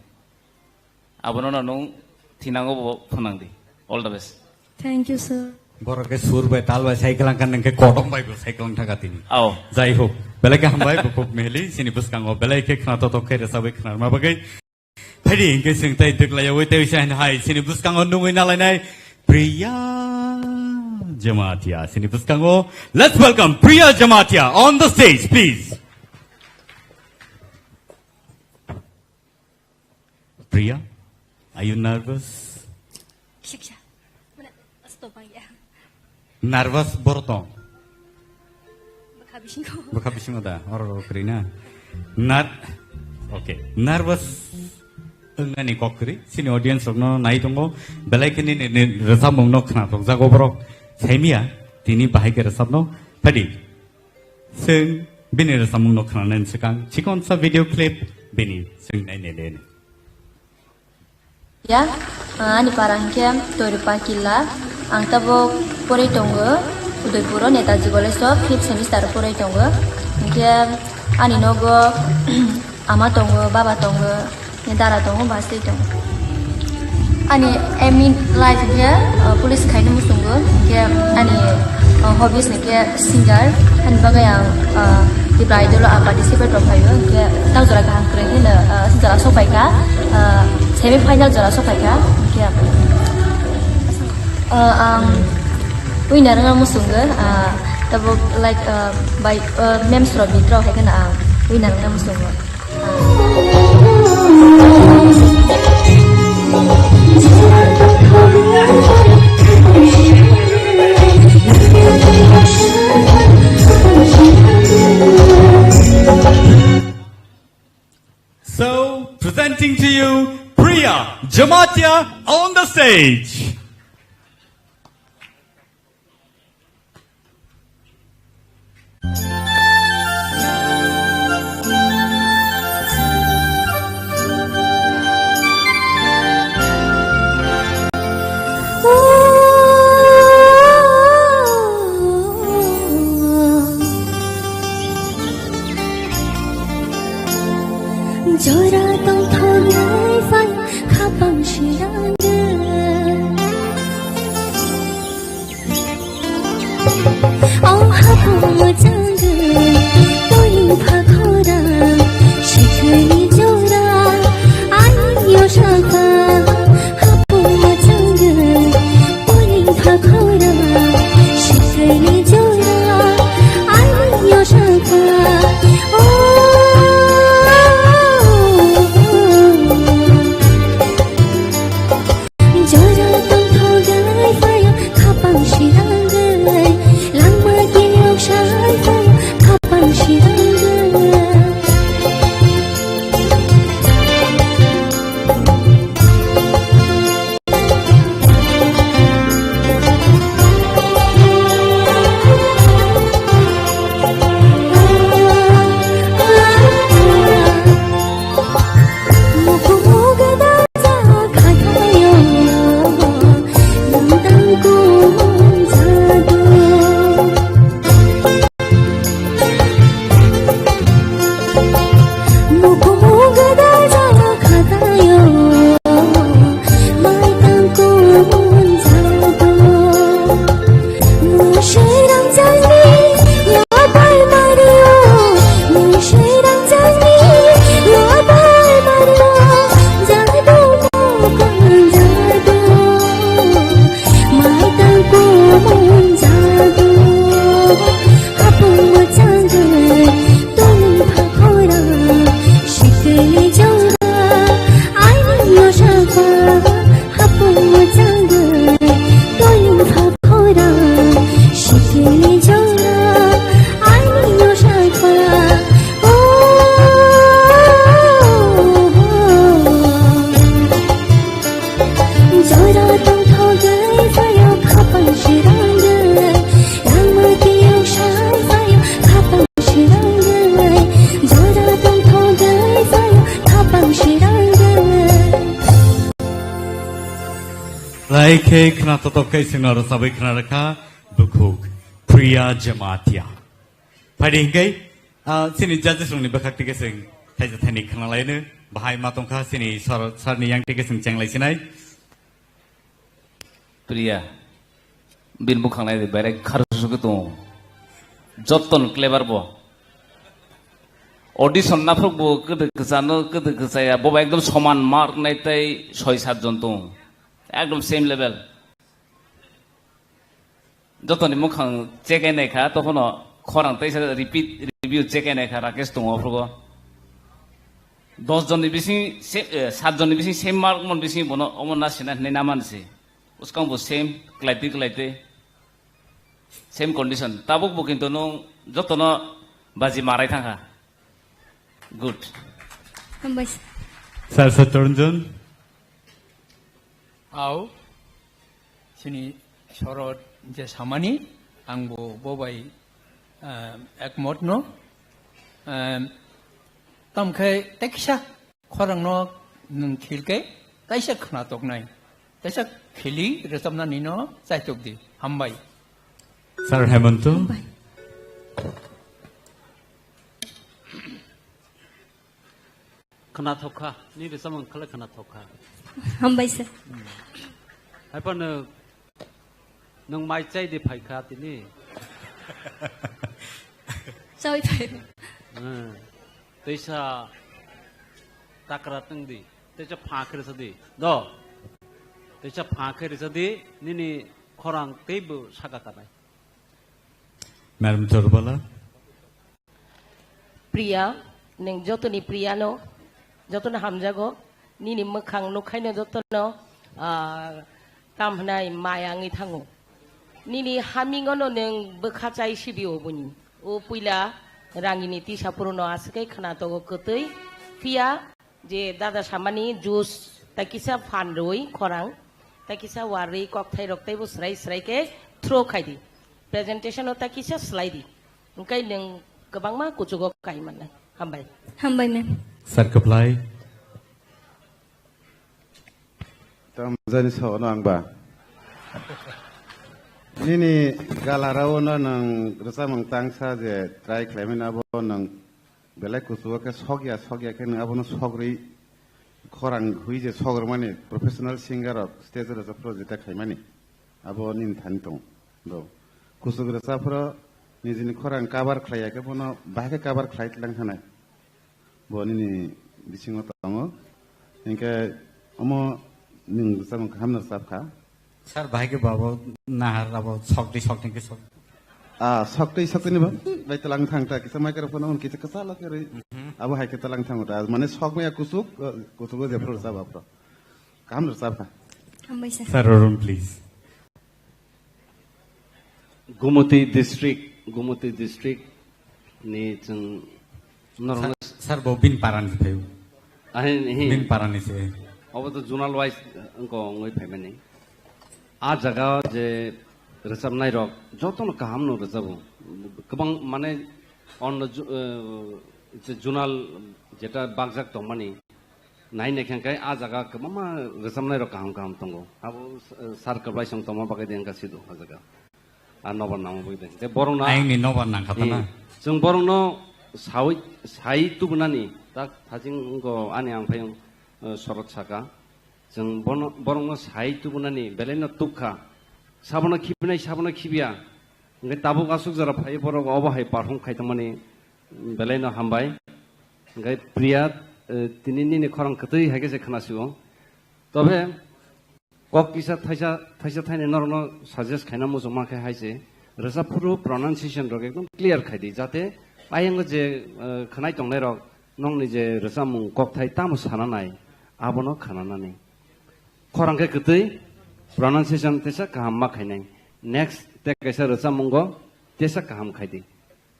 Abono no nwng thinango bo phwnang di. All the best. Thank you, sir. Borok khe sur bai tal bai cycle ang kan nang khe kodom bai bo cycle ang thaka tini. Ao. Jai ho. Belai khe hambai bo kok mehli sini bwskango belai khe khna totok khe rwchabwi khna ma bagwi. Phaidi hingke sing tai dwklai yawi tei wisa hin hai sini bwskango nungwi nalainai Priya Jamatia sini bwskango. Let's welcome Priya Jamatia on the stage, please. Priya, are you nervous? Kisa kisa. Mane, stop ang ya. Nervous borok tong? Bwkha bisingo. Bwkha bisingo da, oro oro kwrwi na. Nar-, okay, nervous wngnani kok kwrwi. Chini audience rokno nai tongo. Belai khe nini, nini rwchapmungno khna tokjago borok. Saimia, tini bahai khe rwchapno. Phaidi. Chwng bini rwchapmungno khnanani swkang chikonsa video clip bini chwng nainai le. Ya, ani para hwnkhe Toirupa Killa. Ang tabuk porwi tongo Udaipuro Netaji College o fifth semester o porwi tongo. Hwnkhe ani nogo ama tongo, baba tongo. Ni dara tongo, bus twi tongo. Ani aim in life hinkhe, uh, police khaina muchungo, hinkhe ani, uh, hobbies hinkhe singer, ani bagwi ang, uh, Bridal o ang participate rok phaio, hwnkhe tak jora kaham kwrwi hino, ah, jora sopaikha, ah, semi final jora sopaikha, hwnkhe, ah, ang winner wngna muchungo, ah, tabuk, like, ah, by, ah, memes rok bit rok hai kheno ang winner wngna muchungo. So, presenting to you, Priya Jamatia on the stage. Jora tongthok lai phai khapang sirang. O hapung mojang, toying pha khorang, sikhirni jora, ani yo sakha. Hapung mojang, toying pha khorang, sikhirni jora, ani yo sakha. O. Jora tongthok lai phaio, khapang sirang lai. Langma kiyok sai phaio, khapang sirang lai. Jora tongthok lai phaio khapang sirang lai, langma kiyok sai phaio khapang sirang lai. Jora tongthok lai phaio khapang sirang lai. Lai khe khna totok khe singno rwchabwi khna rwkha bukhuk Priya Jamatia. Phaidi hingke, ah, chini judges rokni bwkhak tike chwng thaisa thaini khna laino, bahai ma tongkha chini sir, sir ni yang tike chwng cheng lai sinai. Priya, bini bwkhang nai di, berai khar susu khe tongo. Jotton clever bo. Audition naphuk bo kwdw kwchano, kwdw kwchaya, bo ekdom soman mark nai tei soi sat jon tongo. Ekdom same level. Jotoni mukhang check ai naikha, tokhono khorang teisa repeat review check ai naikha, Rakesh tongo ophugo. Dos jonni bising se, eh, sat jonni bising same mark mon bising bono omo na sina hinwi na mansi. Uskang bo same, kwlaitwi kwlaitwi. Same condition. Tabuk bo kintu nung jotono baji marai thangkha. Good. Hambai. Sir Satranjan. Au, chini sorot je samani, ang bo bobai, ah, ekmot no. Ah, tam khai teksa khorang no nung khil ke, kaisa khna tok nai. Kaisa khili resap na nino chai tok di. Hambai. Sir Hemanto. Hambai. Khwnathok kha, nini samung khlai khwnathok kha. Hambai sir. Hmm. Haiphano nwng mai chai di phai kha tini. Chai phai. Hmm. Teisa takra tengdi, teisa pha khe rwsa di. Do. Teisa pha khe rwsa di, nini khorang teibo saka kanai. Madam Chorbala. Priya, nwng jotoni Priya no, jotono hamjago, nini mwkhang nukhaino jotono, ah, tam hwnai maya wngwi thango. Nini hamingono nwng bwkha chai sidi oboni. O puila rangini tisa purono aswk khe khwna tongo kwtwi. Phiya je dada samani juice tai kisa phan rwi khorang, tai kisa warwi kokthai rok teibo srai srai khe throw khai di. Presentation o tai kisa slai di. Hwnkhe nwng kwbangma kuchugo kai mannai. Hambai. Hambai, ma'am. Sir, kwplai. Tamo jani sa ono ang ba. Nini galarao no nwng rwchapmung tangsa je try khlaimani abo nwng belai kuchugo khe sokya, sokya khe nwng abono sogrwi khorang hui je sogrwmani professional singer rok stage o rwchapphru jeta khaimani abo nini thani tongo. Kuchuk rwchapphru nijini khorang cover khlaiya khe bono bahai khe cover khlai tlang thanai. Bo nini bisingo tongo. Hinkhe omo nwng rwchapmung kaham no rwchapkha. Sir, bahai khe babo nahar abo sokti sokti khe sok. Ah, sokti sokti ni ba? Bai talang thang ta kisa microphone on kisa kisa la khe rwi. Mhm. Abo hai khe talang thang ta. Mane sok maya kuchuk, eh, kuchuk je pro sa ba pro. Kaham no rwchapkha. Hambai sir. Sir, Arun, please. Gumoti district, Gumoti district ni chwng norokno Sir, sir, bo bin parani se phaio. Ahin, hi. Bin parani se. Obo to zonal wise wngko wngwi phaimani. A jaga je rwchapnai rok jotono kaham no rwchabo. Kwbang mane onno ju-, eh, je zonal jeta bakjak tongmani. Nai naikhe hwnkhe a jaga kwbangma rwchapnai rok kaham kaham tongo. Abo, eh, sir kwplai song tongma bagwi de wngkha sido a jaga. A nobar nangma bagwi de. Tei borokno Ayangni nobar nangkha Hmm. tana. Chwng borokno sawi, sai tubunani tak thajing wngkho ani ang phai wng, eh, sorot saka. Chwng bono, borokno sai tubunani belaino tukha. Sabono khibinai, sabono khibiya. Hwnkhe tabuk aswk jora phai borok obo hai perform khai tongmani belaino hambai. Hwnkhe Priya, eh, tini nini khorang kwtwi hai khe se khna sio. Tobe kok kisa thaisa, thaisa thaini norokno suggest khaina muchungma khe hai se, rwchapphuru pronunciation rok ekdom clear khai di, jate ayang je, eh, khwnai tongnai rok nokni je rwchapmung kokthai tamo sana nai, abono khwnanani. Khorang khe kwtwi, pronunciation tesa kaham ma khainai. Next te kaisa rwchapmungo tesa kaham khai di.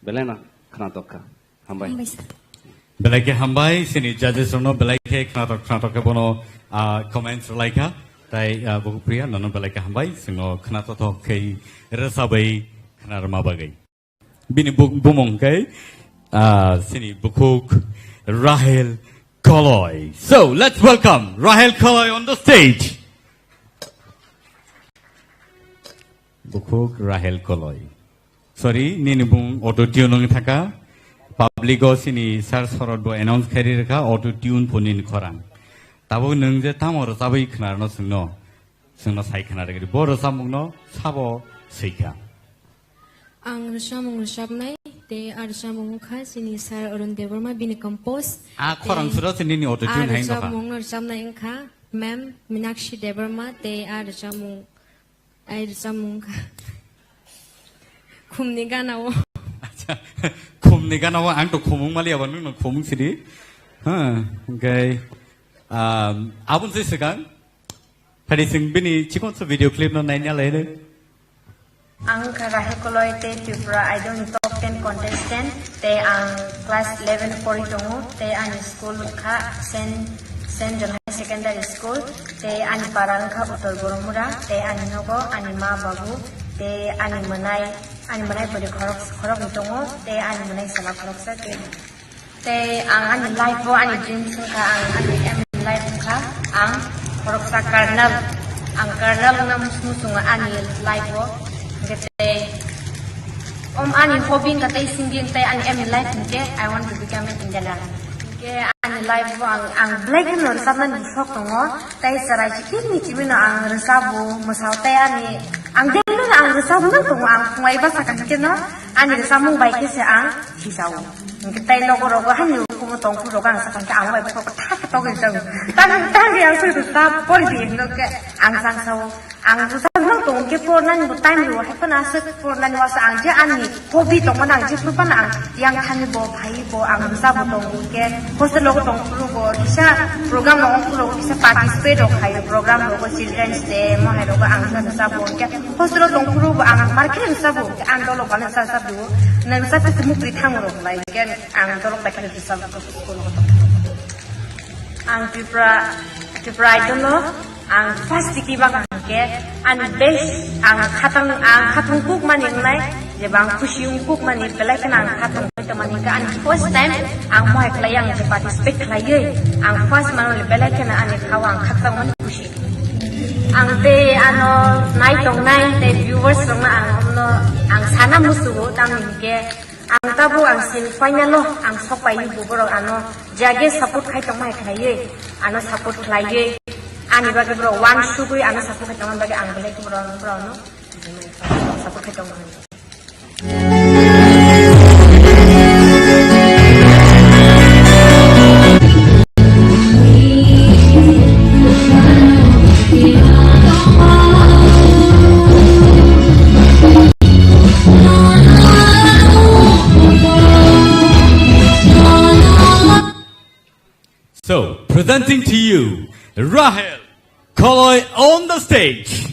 Belai no khwnatok kha. Hambai. Hambai sir. Belai khe hambai, sini judges rokno belai khe khwnatok khwnatok khe bono, ah, comments rwlai kha. Tai, ah, Bukupriya, nono belai khe hambai, sino khwnatok khe rwchabwi khwnarwma bagwi. Bini bu-, bumung khe, ah, sini bukhuk Rahel Koloi. So, let's welcome Rahel Koloi on the stage. Bukhuk Rahel Koloi. Sorry, nini bung auto tune wng thaka. Public o sini sir sorot bo announce khairi rwkha auto tune pho nini khorang. Tabuk nwng je tamo rwchabwi khwnarno chwngno, chwngno sai khwna rwgri. Bo rwchapmungno sabo swikha. Ang rwchapmung rwchapnai, tei a rwchapmung wngkha chini sir Arun Debbarma bini compose. A khorang Tei sura se nini auto a tune hai wngkha. Rwchapmung rwchapnai wngkha ma'am Minakshi Debbarma, tei a rwchapmung, ai rwchapmung wngkha Khumni Gana-o. Acha, Khumni Gana-o ang to khumung maliya ba nwng no khumung sidi. Ha, hwnkhe, um, aboni se swkang. Phadi chwng bini chikonsa video clip no naina lai re. Ang kha Rahel Koloi tei Tripura Idol ni top ten contestant, tei ang class eleven pori tongo, tei ani school kha Saint, Saint John High Secondary School, tei ani para wngkha Uttor Boromura, tei ani nogo ani ma babu, tei ani mwnai, ani mwnai pori khorok, khoroknwi tongo, tei ani mwnai sala khoroksa, tei Tei ang ani life o ani dreams wngkha, ang ani aim in life wngkha, ang khoroksa colonel, ang colonel wngna muchungo ani life o. Hingke tei om ani hobby wngkha tei singing tei ani aim in life hingke I want to become an engineer. Hingke ani life o ang, ang belai kheno rwchapnani sok tongo, tei chwrai chikini chibino ang rwchabo, mwsao tei ani, ang daily no ang rwchabo no tongo, ang phungai bwsa kaham keno ani rwchapmung bai khe se ang hijao. Hwnkhe tei nogo rogo hani ukumu tongphuru rogo ang sakha hwnkhe ang bai bokhorok thak thak togwi tongo. Tang tang yang swi rwchap pori di hwnkhe ang sang sao. Ang rwchapna tong khe pornani bo time rw hai phano aswk pornani wasa ang je ani hobby tongmani ang jephru phano ang yang thani bo phai bo ang rwchapbo tongo hwnkhe hostel rogo tongphuru bo kisa program rogo phuru kisa participate rok khaio program rogo children's day mo hai rogo ang rwchapbo hwnkhe hostel rogo tongphuru bo ang market rwchapbo hwnkhe ang dolok bana rwchapbo nang rwchap khe mukri thango rok lai hwnkhe ang dolok bai khe rwchapbo. Ang Tripura, Tripura Idol no ang first tiki bak ang ke, ani best ang khatang, ang khatang kuk mani nai, je bang khusi ung kuk mani belai khna ang khatang kuk mani ka ani first time ang mohai khlai ang je participate khlai ye, ang first mano le belai khna ani khawa ang khatang mani khusi. Ang te ano nai tong nai te viewers rok no ang omno ang sana musugo tamni ke Ang tabuk ang semi final o ang sok pai bo borok ano jage support khai tong mai khlaiwi ano support khlaiwi ani bagwi borok one sugwi ano support khai tong bagwi ang belai borok borok no support khai tong. So, presenting to you, Rahel Koloi on the stage.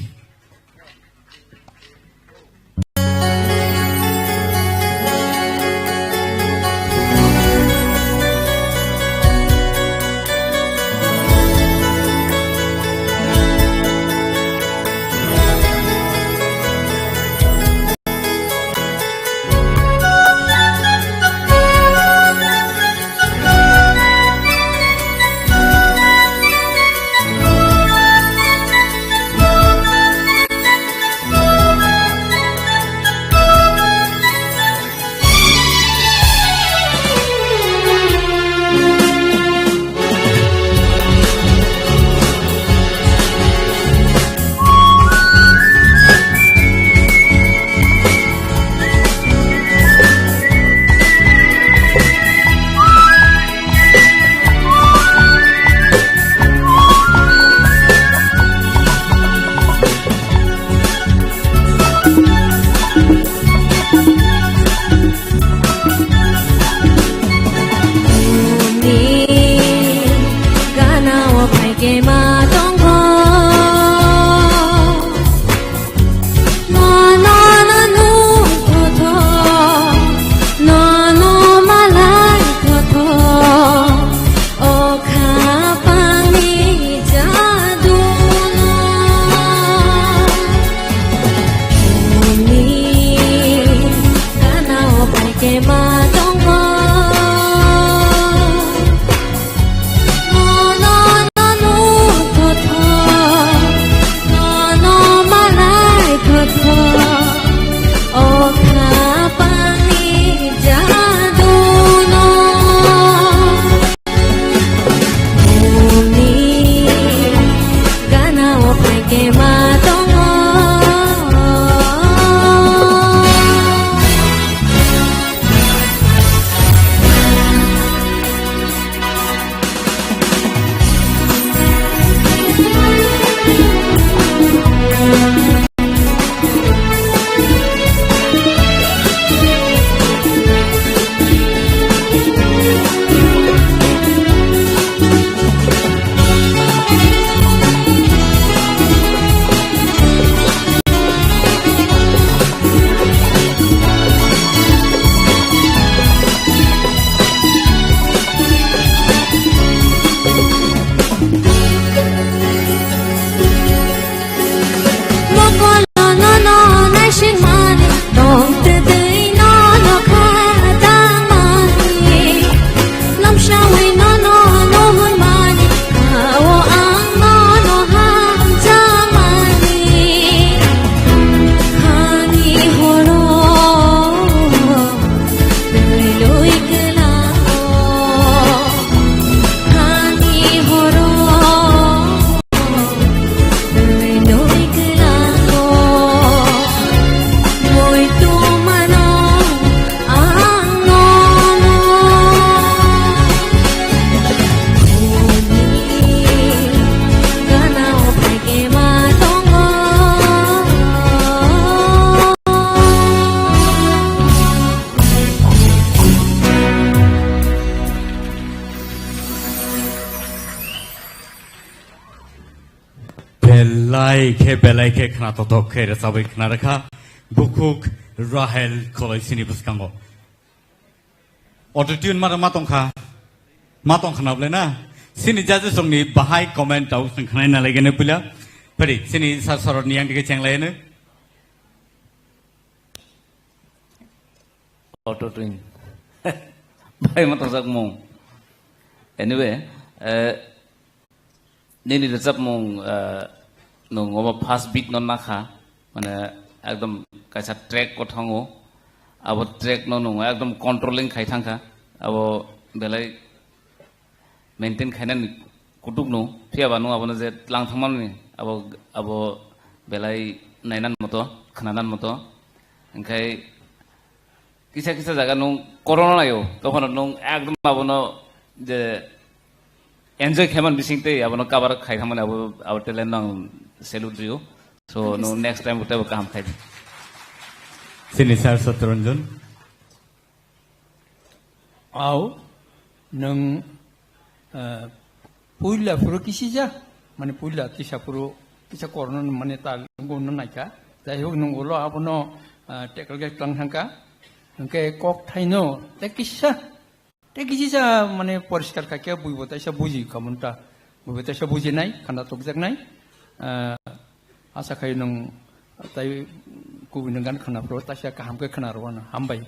Ai khe belai khe khna tothok khe rwchabwi khna rwkha bukhuk Rahel Kholoisini bwskango. Auto tune mara ma tongkha, ma tongkha na bwle na? Sini judges rokni bahai comment tau chwng khwnai na laigene puila. Phari sini sir sorot ni yang dige cheng laigene. Auto tune. Bai ma tongjak mung. Anyway, eh, nini rwchapmung, eh, nung obo first beat no nakha, mane ekdom kaisa track ko thango, abo track no nung ekdom controlling khai thangkha, abo belai maintain khainani kutuk no, phiya ba nung abono je tlang thangmani, abo, abo belai nainan moto, khnanan moto, hingkhai kisa kisa jaga nung corona naio, tokhono nung ekdom abono je enjoy khaiman bising tei abono cover khai thangmani abo, abo talent no ang salute rio. So, nung next time tebo kaham khai di. Sini sir Satranjan. Au, nung, eh, puila phuru kisija, mane puila kisa phuru, kisa corona mane ta nung naika. Jai hok nung ulo abono, eh, tackle khe tlang thangka. Hingkhe kok thaino, tei kisa, tei kisa mane poriskar khaikhe buibo taisa buji kamunta. Buibo taisa bujinai, khanda tokjaknai. Eh, asa khai nung tai kubui nung gan khwna phuru taisa kaham khe khwna rwano. Hambai.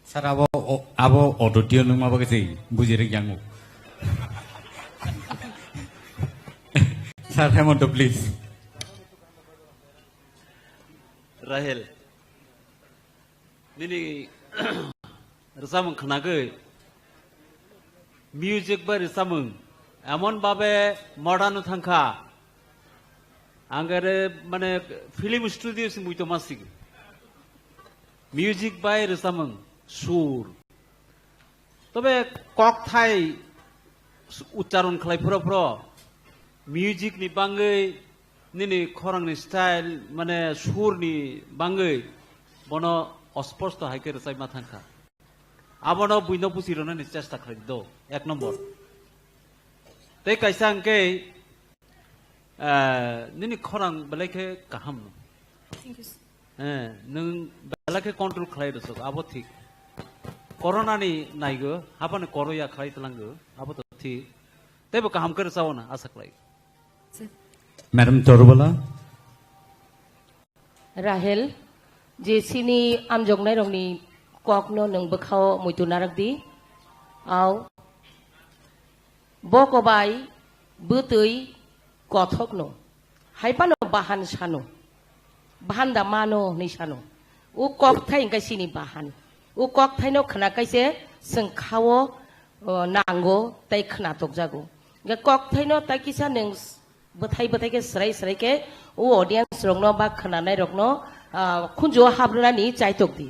Sir, abo, o-, abo auto tune nung ma bagwi se buji rwk yango. Sir Hemanta, please. Rahel, nini rwchapmung khnagwi, music bai rwchapmung emon babe modern thangkha, ang ere mane film studio se muitu masigi. Music bai rwchapmung, sur. Tobe kokthai ucharon khlai phuru phuru music ni bangwi nini khorang ni style mane sur ni bangwi bono osposto hai khe rwchai ma thangkha. Abono buino buchi rwnani chesta khlai do, ek nombor. Tei kaisa hwnkhe, eh, nini khorang belai khe kaham no. Thank you, sir. Eh, nwng belai khe control khlai rwsuk, abo thik. Corona ni naigo, habani koro ya khlai tlango, abo to thik. Teibo kaham khe rwchao na asa khlai. Sir. Madam Torubala. Rahel, je chini amjoknairokni kokno nwng bwkhao muitu narwk di. Au, bo kobai bwtwi kothokno, hai phano bahan sano, bahan da mano hwnwi sano. O kokthai hwnkhe chini bahan. O kokthaino khna kaise chwng khao, o, nango tei khna tokjago. Hwnkhe kokthaino tai kisa nwng bwthai bwthai khe swrai swrai khe o audience rokno ba khwnanai rokno, ah, khunju o habrwnani chaitok di.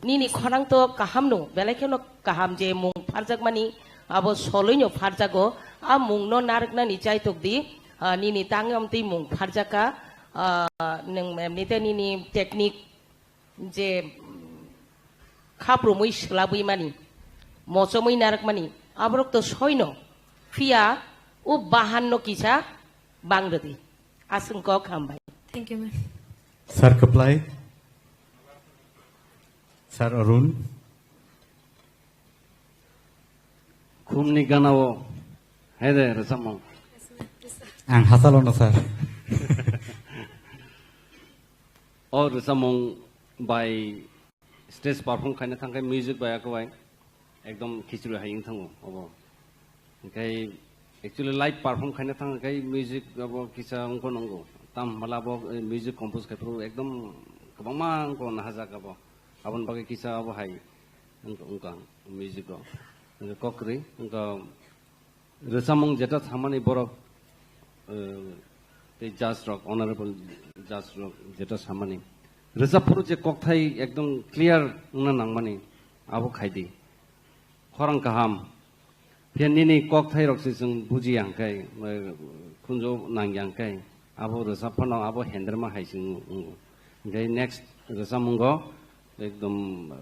Nini khorang to kaham no, belai kheno kaham je mung pharjakmani abo soloi no pharjago, a mung no narwknani chaitok di, ah, nini tangwi amtwi mung pharjakha, ah, nwng emnite nini technique je, mm, khaprumwi swlabwi mani, mochomwi narwkmani, aborok to soino, phiya o bahan no kisa bang rwdi. Aswng kok hambai. Thank you, ma'am. Sir Kwplai, Sir Arun. Khumni ganao hai de rwchapmung. Ang hachalo no, sir. O rwchapmung bai stage perform khaina thangkhe music bai akwbai ekdom khichri hai wng thango obo. Hwnkhe actually live perform khaina thangkhe music abo kisa wngkho nungo. Tam hwnba abo, eh, music compose khai phuru ekdom kwbangma wngkho nahajak abo. Aboni bagwi kisa abo hai wngkha, wngkha music o. Hwnkhe kok kwrwi wngkha. Rwchapmung jeta samani borok, eh, tei judge rok, honorable judge rok jeta samani. Rwchap phuru je kokthai ekdom clear wngna nangmani, abo khaidi. Khorang kaham. Phiya nini kokthai rok se chwng buji yang khe, eh, khunju nang yang khe, abo rwchap phano abo henderma hai se wng-, wngo. Hingkhe next rwchapmungo ekdom, eh,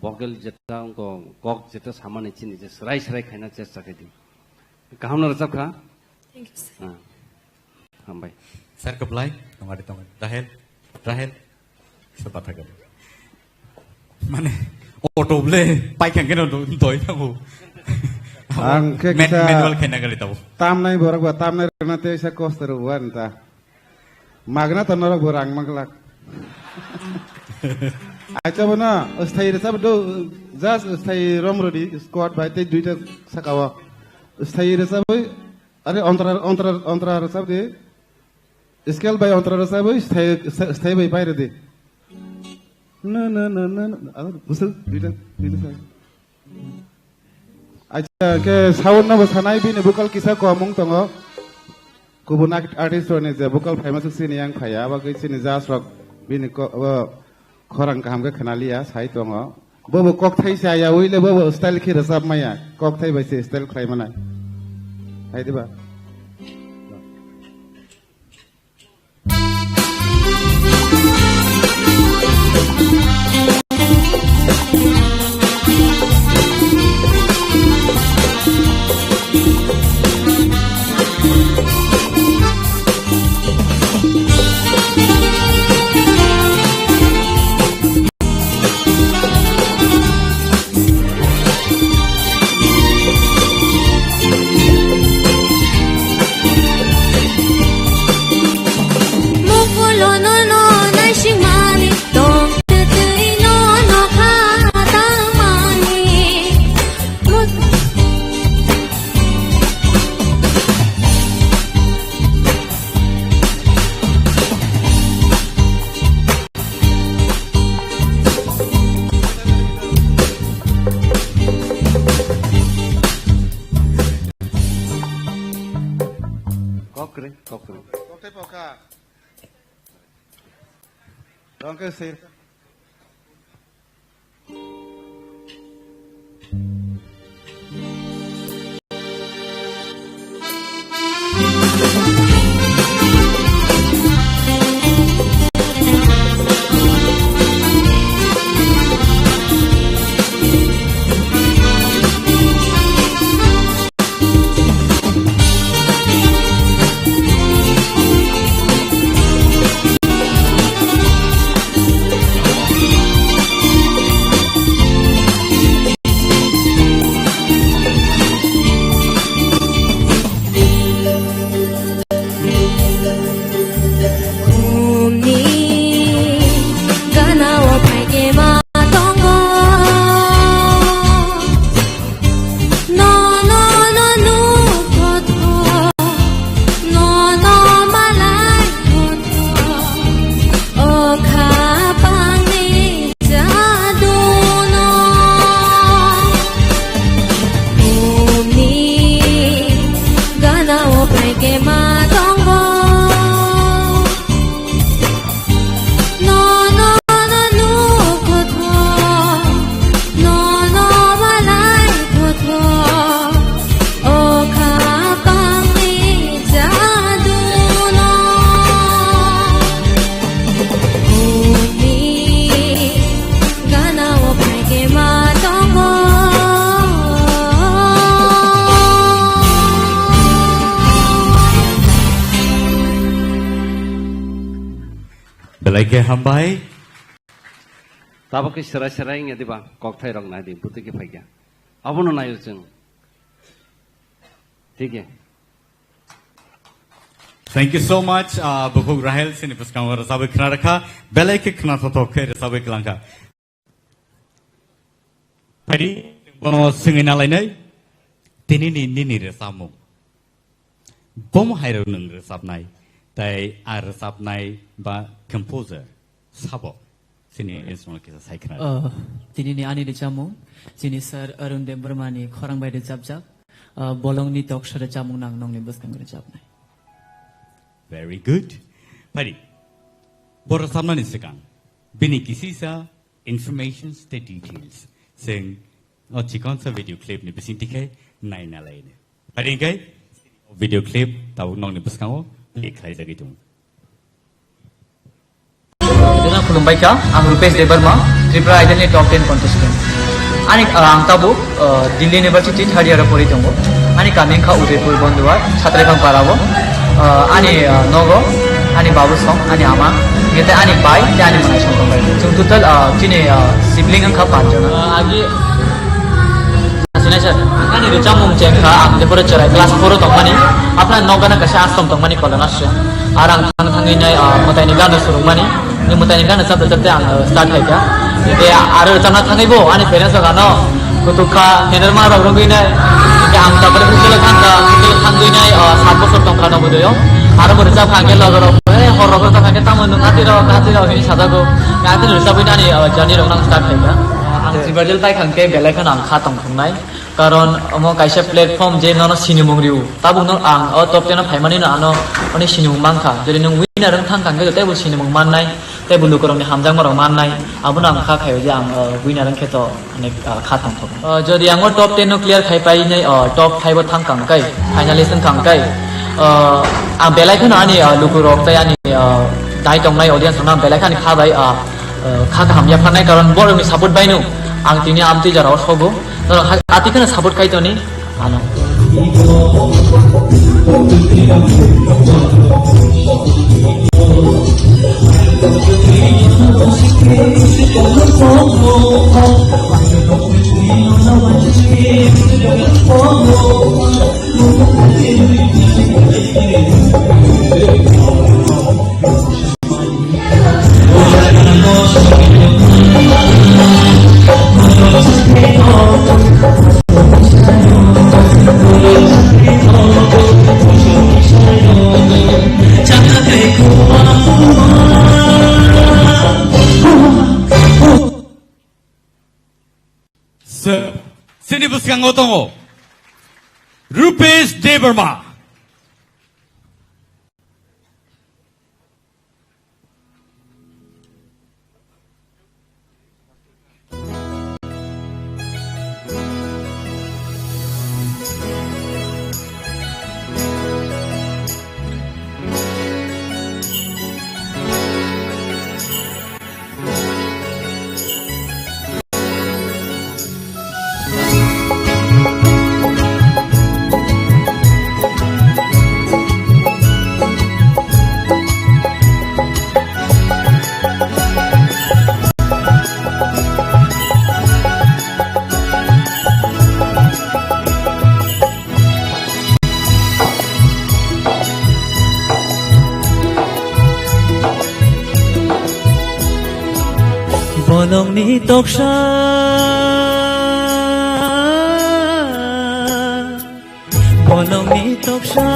vocal jeta wngkho, kok jeta samani chini je srai srai khaina chesta khaidi. Kaham no rwchap kha? Thank you, sir. Ah. Hambai. Sir, kwplai. Tongari, tongari. Rahel. Rahel. Sobat hagan. Mane, auto ble, paikang keno do-, doi thango. Ang khe Men-, kisa manual khaina gari tabo. Tamnai borok ba, tamnai rwna tei sa kosto rw wan ta. Magna to norok bo rang maglak. Acha bono, sthai rwchap do, just sthai rom rodi, squad bai tei duita saka o. Sthai rwchap oi, are ontra, ontra, ontra rwchap di. Scale bai ontra rwchap oi, sthai, sthai bai pai rodi. Na, na, na, na, na. Aro, busu, duita, duita sa. Acha, ke sound no bo sanai bini vocal kisa komung tongo. Kubun art-, artist rokni je vocal phaima se sini yang phaya, abo ke sini judge rok bini ko-, o, khorang kaham khe khna liya, sai tongo. Bo bo kokthai se aya, uile bo bo style khe rwchap maya, kokthai bai se style khlai manai. Hai diba? Kokre, kokre. Kokre poka. Dongke sir. Belai khe hambai. Tabuk khe serai serai wngya diba, kokthai rok nai di, bwtwi khe phaikha. Abono naio chwng. Thik khe. Thank you so much, ah, Bukhuk Rahel, chini bwskango rwchabwi khna rwkha, belai khe khna thothok khe rwchabwi kwlangkha. Phaidi, bono swngwi nalainai, tinini nini rwchapmung. Bomo hairok nwng rwchapnai, tai a rwchapnai ba composer sabo chini audience no kisa sai khna. Ah, tinini ani rwchapmung, chini sir Arun Debbarma ni khorang bai rwchapjak, ah, bolongni toksa rwchapmung nang nongni bwskango rwchapnai. Very good. Phaidi, bo rwchapnani swkang, bini kisisa informations tei details. Chwng o chikonsa video clip ni bisingtwi khe naina laini. Phaidi hwnkhe video clip tabuk nokni bwskango play khlaijagwi tongo. Khulumbai kha, ang Rupesh Debbarma, Tripura Idol ni top ten contestant. Ani, ah, ang tabuk, ah, Delhi University third year o pori tongo. Ani kami wngkha Udaipur Bondwar, Satraibang para o. Ah, ani, ah, nogo, ani babu song, ani ama, hingke tei ani bai, tei ani mwnai song tongbai. Chwng total, ah, chini, ah, sibling wngkha panch jona. Ah, agi, sinai sir, ani rwchapmung chengkha, ang jephuru chwrai class four o tongmani, aphano nokgana kaisa ashram tongmani kolana se. Ar ang thang thangwi nai, ah, mwtaini gana surungmani. Ni mwtaini gana chapte chapte ang, uh, start khaikha. Hingke aro rwchapna thangwi bo ani parents rok ano kutuk kha, henerma rok rwgwi nai. Hingke ang tabari hostel o thangkha, hostel o thangwi nai, uh, sat bosor tongkha no bodoi o. Aro bo rwchapkha hingke loge rok, "Eh, hor rok rwchapkha hingke tamo nwng hati rok, hati rok," hinwi sajago. Hingke hati rwchapwi nani, uh, journey rok nang start khaikha. Ang Silver Jail paikha hingke belai kheno ang kha tongthoknai. Karon omo kaisa platform je nono sinimung rio. Tabukno ang o top ten o phaimani no ano oni sinimung mankha. Jodi nwng winner wng thangkha hingke teibo sinimung mannai, teibo lukurokni hamjakmarok mannai. Abono ang kha khaio je ang, o, winner wngkhe to onek, o, kha tongthok. O, jodi ang o top ten no clear khai painai, o, top five o thangkha hingke, finalist wngkha hingke, o, ang belai kheno ani, o, lukurok tei ani, o, nai tongnai audience rokno ang belai khani kha bai, o, o, kha kaham yapharnai, karon borokni support baino ang tini amtwi jora o sogo. Norok ha-, ati kheno support khai toni ano. Sir, chini bwskango tongo Rupesh Debbarma. Bolongni toksa, bolongni toksa,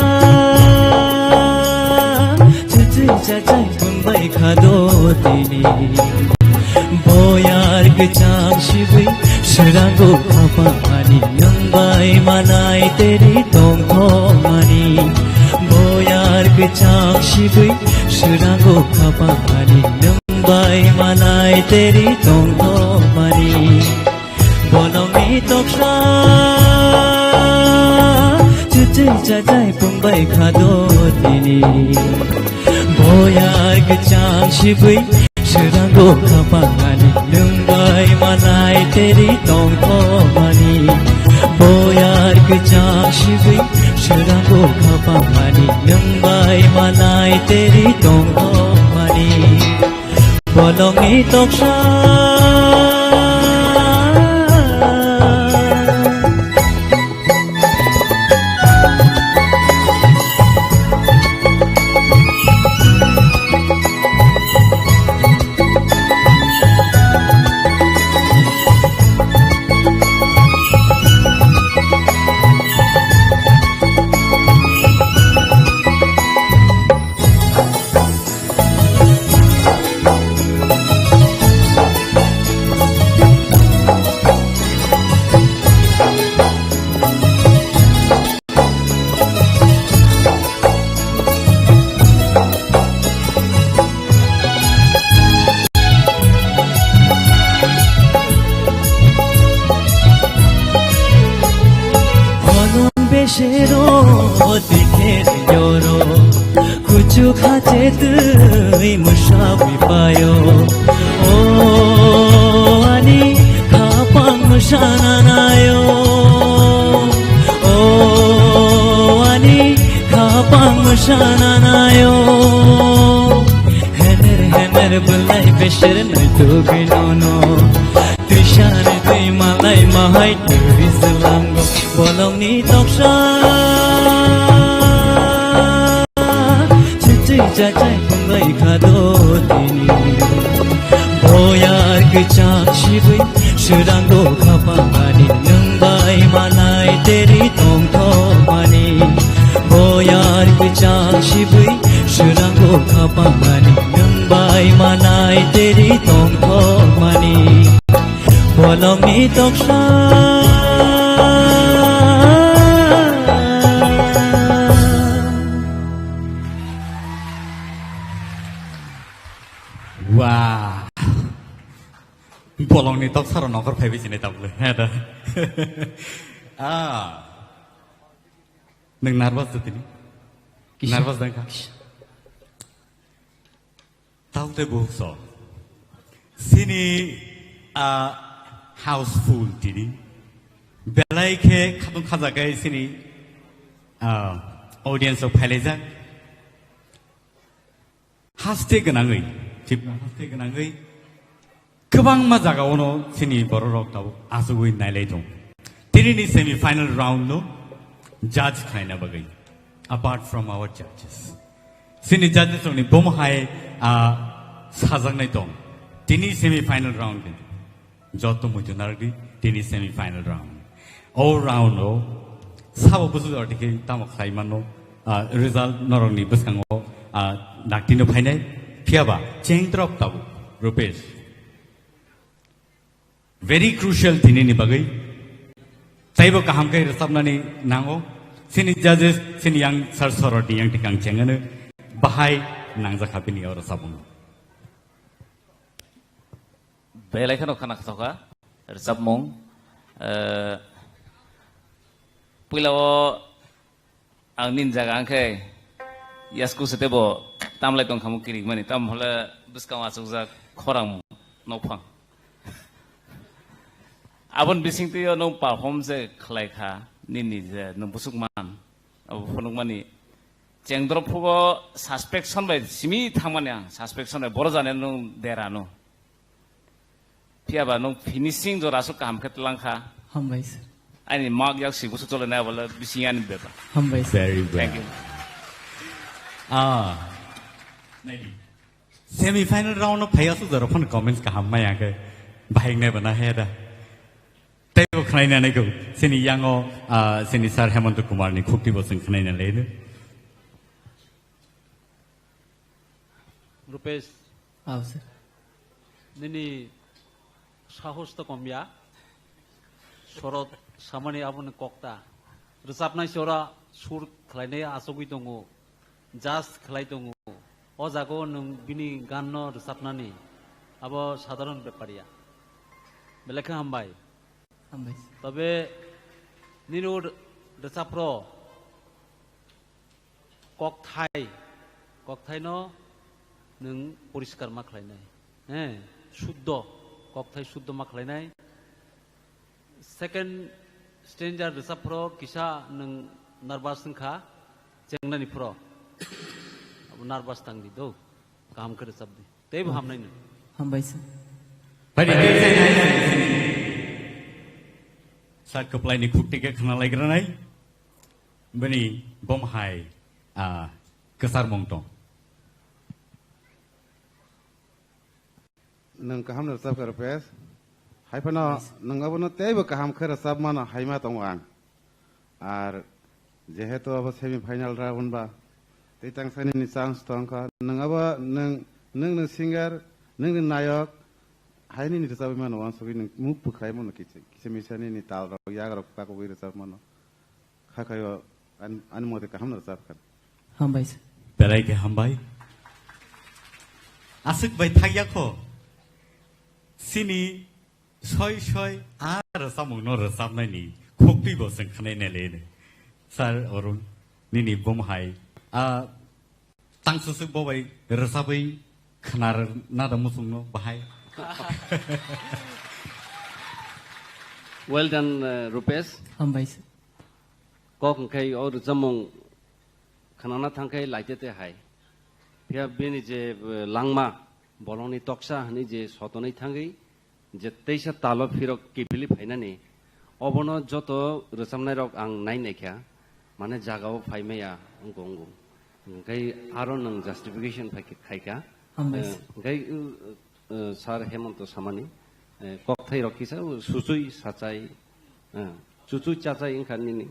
chuchwi chachai pungbai khado tini. Boyar kwchang sibwi swrango khapangmani nwng bai manai teri tongthokmani. Boyar kwchang sibwi swrango khapangmani nwng bai manai teri tongthokmani. Bolongni toksa chuchwi chachai pungbai khado tini. Boyar kwchang sibwi swrango khapangmani nwng bai manai teri tongthokmani. Boyar kwchang sibwi swrango khapangmani nwng bai manai teri tongthokmani. Bolongni toksa. Besero dikhe yoro, kuchu khache twi musawi payo. O ani khapang musana nayo. O ani khapang Sana nayo, hener hener bulai besher nai tuginono. Tishar tui malai mahai tui selango bolong ni toksa. Chichi chachai kungai khado tini. Boyar kwchak sibui sudang do khapang ani nung bai malai teri tong thok mani. Boyar kwchak sibui sudang do khapang ani nung bai malai teri tong thok mani. Bolong ni toksa. Wow. Bolong ni toksa ro nokor phaibi sini tabule. He da. Ah. Nung nervous tu tini? Kisa. Nervous dang kha? Kisa. Taute buhuk so. Sini, ah, houseful tini. Belai khe khatung khajagai sini, ah, audience rok phailaijak. Haste gwnangwi, thik haste gwnangwi kwbangma jagao no chini borok rok tabuk achugwi nailai tong. Tini ni semi final round no judge khlaina bagwi, apart from our judges, chini judges rok ni bomo hai, ah, sajaknai tong. Tini semi final round ni joto muitu narwkdi tini semi final round. O round o sabo busu jora dikhe tamo khlai mano, ah, result norok ni bwskango, ah, daktino phainai, phiyaba chengdrop tabuk Rupesh. Very crucial tini ni bagwi. Taibo kaham khe rwchapnani nango. Chini judges, chini yang sir soror ni yang tikang chengano. Bahai nangjakha bini o rwchapmung. Belai kheno khana khasokha rwchapmung. Eh, puila o ang nini jaga ang khe yasku se tebo tamlai tong khamu kirik mani, tam hole bwskang achukjak khorang nokphang. Abon bising twi o nwng perform je khlai kha nini je nwng busuk man, abo phunuk mani chengdrop phugo suspension bai simi thangmani ang, suspension bai boro jani nwng dera no. Phiya ba nwng finishing jora aswk kaham khe twlang kha. Hambai sir. Ani mak yak si busu chole na bole bising ani beba. Hambai sir. Very well. Thank you. Ah. Naidi. Semi final round no phai aswk jora phone comments kaham maya khe bahing ne bana he da. Tei bo khnaina nai ko. Sini yango, ah, sini sir Hemant Kumar ni khukti bo sing khnaina le. Rupesh, Aw, sir. Nini sahos to kom ya. Sorot samani aboni kokta. Rwchapnai sora sur khlainai achogwi tongo. Just khlai tongo. O jago nwng bini gan no rwchapnani. Abo sadharon bepar ya. Belai khe hambai. Hambai, sir. Tobe nini o rwchapro kokthai, kokthaino nwng poriskar ma khlainai, he, suddo, kokthai suddo ma khlainai. Second stranger rwchapphro kisa nwng nervous wngkha, chengnani phro abo nervous tangdi do, kaham khe rwchapdi, teibo hamnaino. Hambai sir. Bai, bai, bai, bai, bai. Sir kwplaini khukti khe khna laikranai. Bini bom hai, ah, kwchar mung tong. Nwng kaham no rwchap kha, Rupesh. Hai phano nwng abono teibo kaham khe rwchap mano hai ma tongo ang. Ar jehetu abo semi final round ba tei tangsa nini chance tong kha. Nwng abo nwng, nwng ni singer, nwng ni nayok, hai nini rwchapwi mano uansugwi nwng muk bwkhlai mano kisa, kisa misa nini tal rok, yak rok takugwi rwchap mano. Kha khaio, an-, ani mote kaham no rwchap kha. Hambai sir. Belai khe hambai. Aswk bai thakya kho. Sini soi soi a rwchapmung no rwchapnaini khukti bo chwng khwnai nai le. Sir Arun, nini bom hai. A tang susuk bo bai rwchapwi khwnar nada muchung no bahai. Well done, uh, Rupesh. Hambai sir. Kok hwnkhe o rwchapmung Khnana thangkhe laitete hai. Phiya bini je, eh, langma, bolongni toksa hwnwi je sotonwi thangwi, je teisa talo phirok kiphilwi phainani, obono joto rwchapnairok ang nai naikha, mane jagao phai maya wngkha wngo. Hwnkhe aro nwng justification phai khe-, khaikha. Hambai. Eh, hwnkhe, eh, eh, Sir Hemonto Samani, eh, kokthairok kisa suchui sachai, eh, chuchui chachai wngkha nini.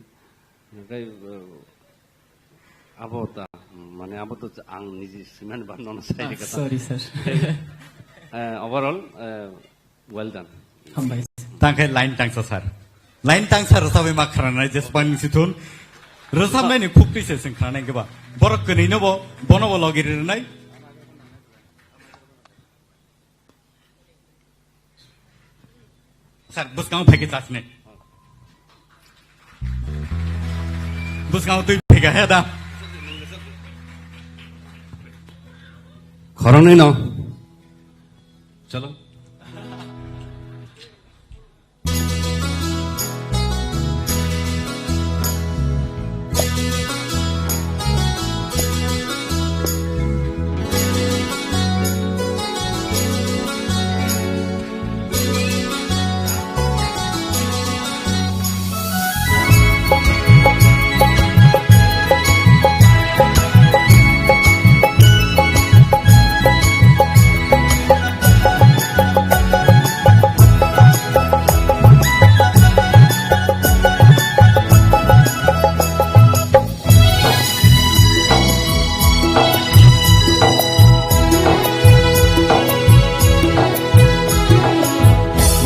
Hwnkhe, eh, abo ta, mane abo to ang niji simani ba nono sai Ah, kata. Sorry, sir. Eh, overall, eh, well done. Hambai. Tangkhe line tangsa, sir. Line tangsa rwchapwi ma khranai jespan sithun. Rwchapnaini khukti se sing khranai keba. Borok kwnwi no bo, bono bo logi rinai. Sir, bwskango phaikhe chasne. Bwskango twi phaikha he da. Khoroknwi no. Chalo.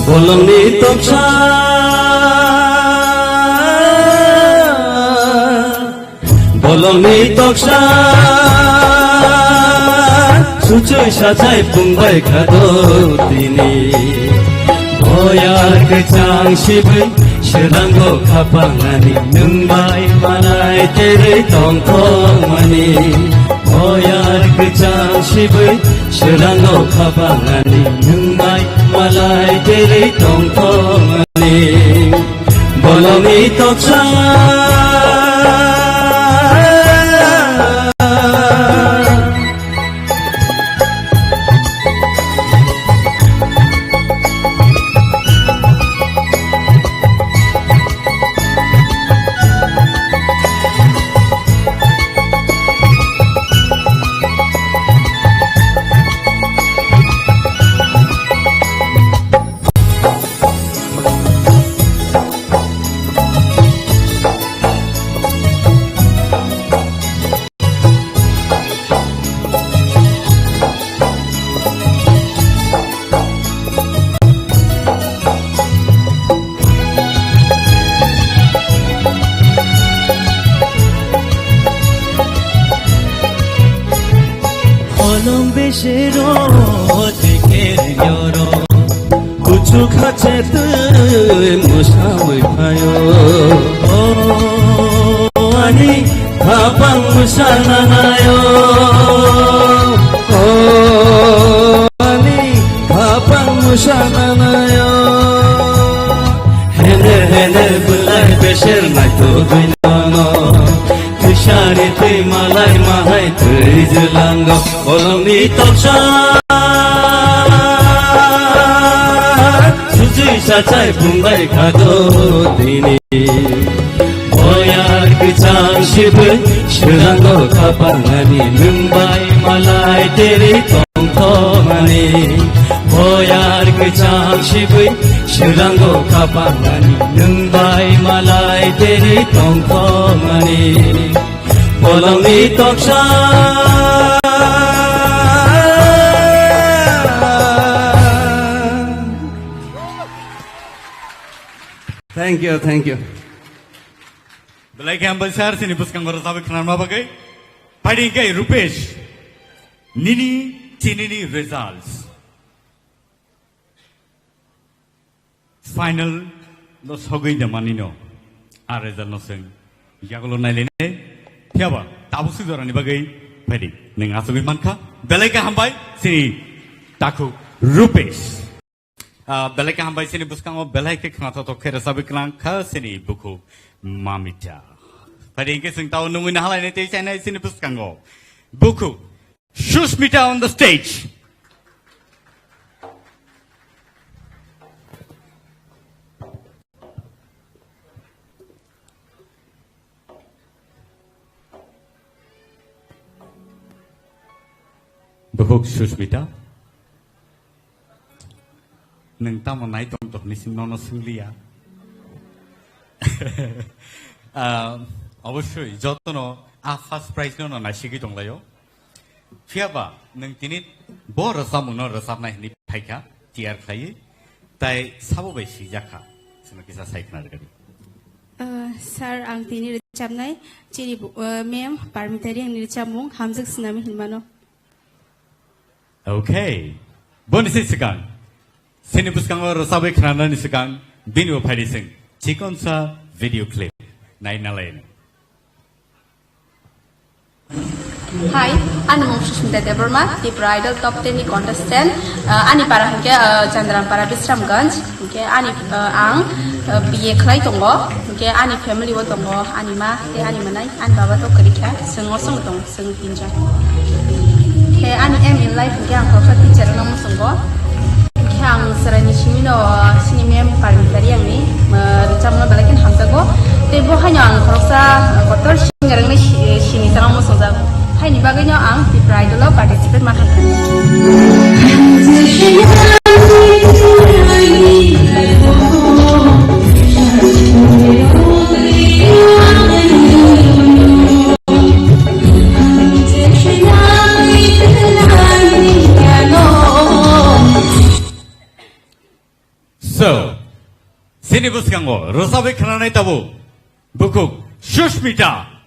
Bolongni toksa, bolongni toksa, suchui sachai pungbai khado tini. Boyar kwchang sibui, swrango khapangani, nwng bai malai terwi tongthokmani. Boyar kwchang sibui, swrango khapangani, nwng bai malai terwi tongthokmani. Bolongni toksa. Kolom besero teker nyoro. Kuchuk hache twi mwsamwi phaio. O ani khapang mwsana naio. O ani khapang mwsana naio. Hene hene bwlai beser naitugwi nono. Twisari twi malai mahai twi jwlango. Kolomni toksa suchui sachai phungbai khago tini. Boyar kwchang sibui swrango khapangani nwng bai malai terwi tongthokmani. Boyar kwchang sibui swrango khapangani nwng bai malai terwi tongthokmani. Bolongni toksa. Thank you, thank you. Belai khe hambai sir, chini bwskango rwchapwi khwnarma bagwi. Phaidi khe Rupesh, nini chinini results. Final no sogwi da manino. A result no seng. Yagulo nailene. Phiyaba, tabuk si jorani bagwi. Phaidi, neng asugwi mankha. Belai khe hambai, chini takhuk Rupesh. Ah, belai khe hambai chini bwskango belai khe khnathok khe rwchapwi khna kha chini bukhuk Mamita. Phaidi hwnkhe chwng tao nungwi nahalainai tei chainai chini bwskango. Bukhuk Sushmita on the stage. Bukhuk Sushmita, nwng tamo nai tong tong ni sing nono swngliya. Ah, obosoi jotono a first prize no no naisigwi tonglaio. Phiyaba nwng tini bo rwchapmungno rwchapnai hwnwi phaikha tiyar khlaiwi, tai sabo bai swijak kha. Chwngno kisa sai khna rwgadi. Ah, sir, ang tini rwchapnai chini bu-, ah, ma'am Parmita Reang ni rwchapmung Hamjak Snami hinmano. Okay. Boni se swkang. Sini bwskango rwchabwi khnanani swkang bini bo phaidi swng. Chikonsa video clip. Nai nalai. Hi, ani mung Sushmita Debbarma, Tripura Idol Top ten ni contestant. Uh, ani para hwnkhe, uh, Chandrampara Bisramganj. Hwnkhe ani, uh, ang, uh, B A khlai tongo. Hwnkhe ani family o tongo, ani ma tei ani mwnai, ani baba to kwrwi kha, chwng osongo tongo. Chwng tinjon. Khe ani aim in life hwnkhe ang khoroksa teacher wngna muchungo. Khe ang chwraini simino, sini ma'am Parmita Reang ni, uh, rwchapmano belai kheno hamjago. Tei bo haino ang khoroksa, uh, kotor singer wngwi si-, sini chwng muchungjak. Haini bagwino ang Tripura Idol o participate ma kha. So, sini bwskango rwchabwi khnanai tabuk bukhuk Sushmita.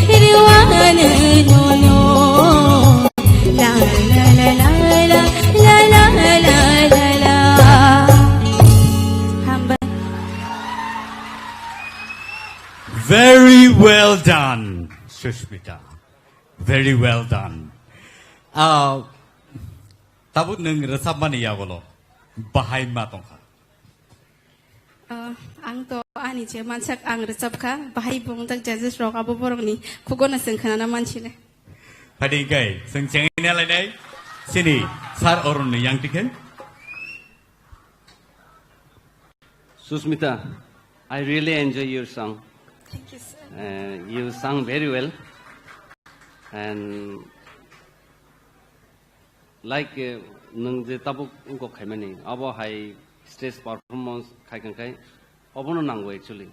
Riwani nono. La, la, la. Hambai. Very well done, Sushmita. Very well done. Ah, tabuk nwng rwchapmani yagolo bahai ma tongkha? Ah, ang to ani je mansak ang rwchapkha, bahai bo wngjak judges rok abo borokni khugono chwng khwnana mansile. Phadi kai, chwng chengina lainai, sini Sir Arun ni yang tikhe. Susmita, I really enjoy your song. Thank you, sir. Uh, you sung very well. And like, uh, nwng je tabuk wngkok khaimani, abo hai stage performance khai kang khai, obono nango actually.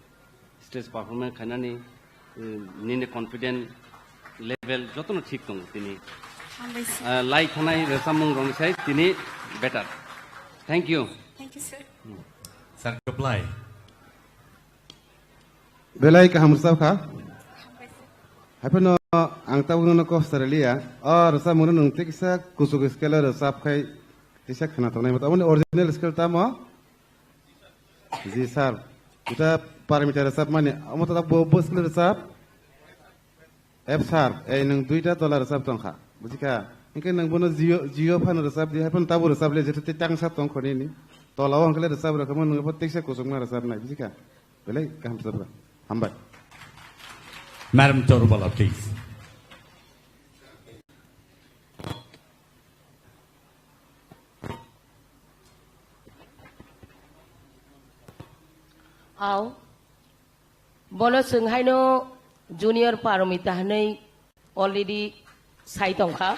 Stage performance khainani, uh, nini confident level jotono thik tongo tini. Hambai sir. Uh, lai thanai rwchapmung rokni sai tini better. Thank you. Thank you, sir. Sir, reply. Belai kaham rwchap kha. Haiphano ang tabuk nono kok swraliya. O rwchapmungno nwng tei kisa kuchuk scale o rwchap khai tisa khwna tongnai. Aboni original scale tamo? Ji sir. Uta Parmita rwchapmani. Omo ta bo, bo scale rwchap. F sir, ei nwng duita tola rwchap tongkha, bujikha? Hinkhe nwng bono jio, jio phano rwchap di, haiphano tabuk rwchap le, jeto tei tangsa tongkho nini. Tola o hinkhe le rwchap rwkha, mo nwng bo teksa kuchukma rwchapnai, bujikha? Belai kaham rwchapkha. Hambai. Madam Chorupala, please. Au. Bono chwng haino Junior Paromita hwnwi already sai tongkha.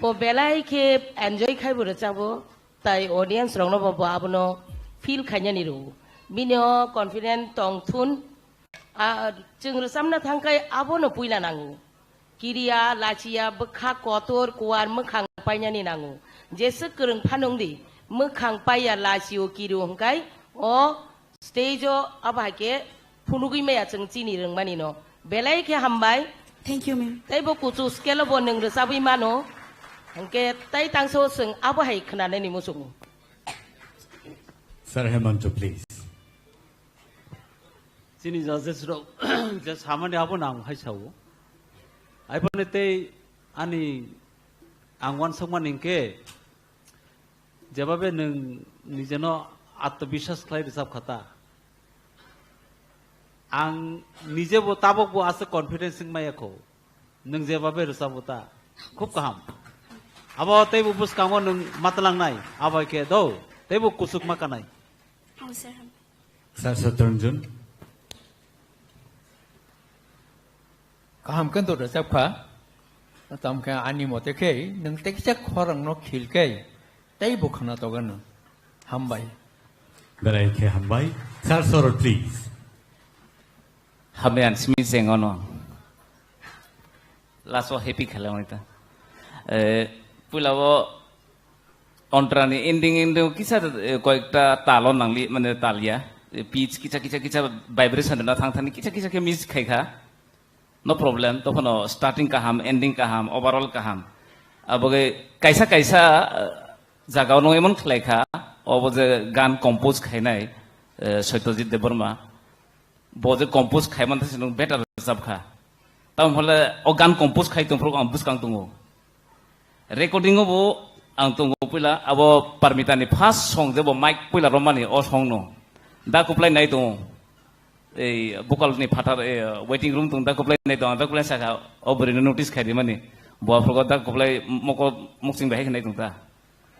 Bo belai khe enjoy khai bo rwchabo, tai audience rokno bo, bo abono feel khainani rwo. Bini o confident tong thun. A, chwng rwchapna thangkhai abono puila nango. Kiriya, lachiya, bwkha kotor, kuar, mwkhang painani nango. Jeswk kwrwng phano wngdi, mwkhang paiya, lachio, kirio hwnkhe o stage o abo hai khe phunugwi maya chwng chini rwngmani no. Belai khe hambai. Thank you, ma'am. Tei bo kuchu scale o bo nwng rwchabwi mano. Hwnkhe tai tangso chwng abo hai khwnanani muchungo. Sir Hemanta, please. Chini judges rok je samani abo nang hai sao. Aiboni tei ani ang wansukmani hinkhe jebabe nwng nijeno atmobiswas khlai rwchap kha ta. Ang nijebo tabokbo aswk confidence wng maya kho. Nwng jebabe rwchabo ta. Khub kaham. Abo teibo bwskango nwng matwlangnai. Abo khe do. Teibo kuchuk ma kanai. Oh, sir. Sir Satranjan. Kaham khe to rwchap kha. Tamo khe ani mote khe nwng teksa khorang no khil khe tei bo khwna toga nw. Hambai. Belai khe hambai. Sir Sorot, please. Hambai ang simi cheng ono. Last o happy khalamani ta. Eh, puila o ontrani ending ending kisa, eh, koyekta talo nangli, mane talya. Eh, pitch kisa kisa kisa vibration na thang thani kisa kisa khe miss khai kha. No problem, tophano starting kaham, ending kaham, overall kaham. Aboge kaisa kaisa, eh, jagao no emon khlai kha, obo je gan compose khainai, eh, Satyajit Debbarma. Bo je compose khai man thasi nwng better rwchap kha. Tamo hole o gan compose khai tongphuru ang bwskang tongo. Recording o bo ang tongo puila abo Parmita ni first song je bo mic puila romani o song no. Da kuplai nai tongo. Ei vocal ni phatar, eh, waiting room tong da kuplai nai tongo. Da kuplai saka o bwrwi no notice khai di mani. Bo aphuru da kuplai moko muksing bahai nai tong ta.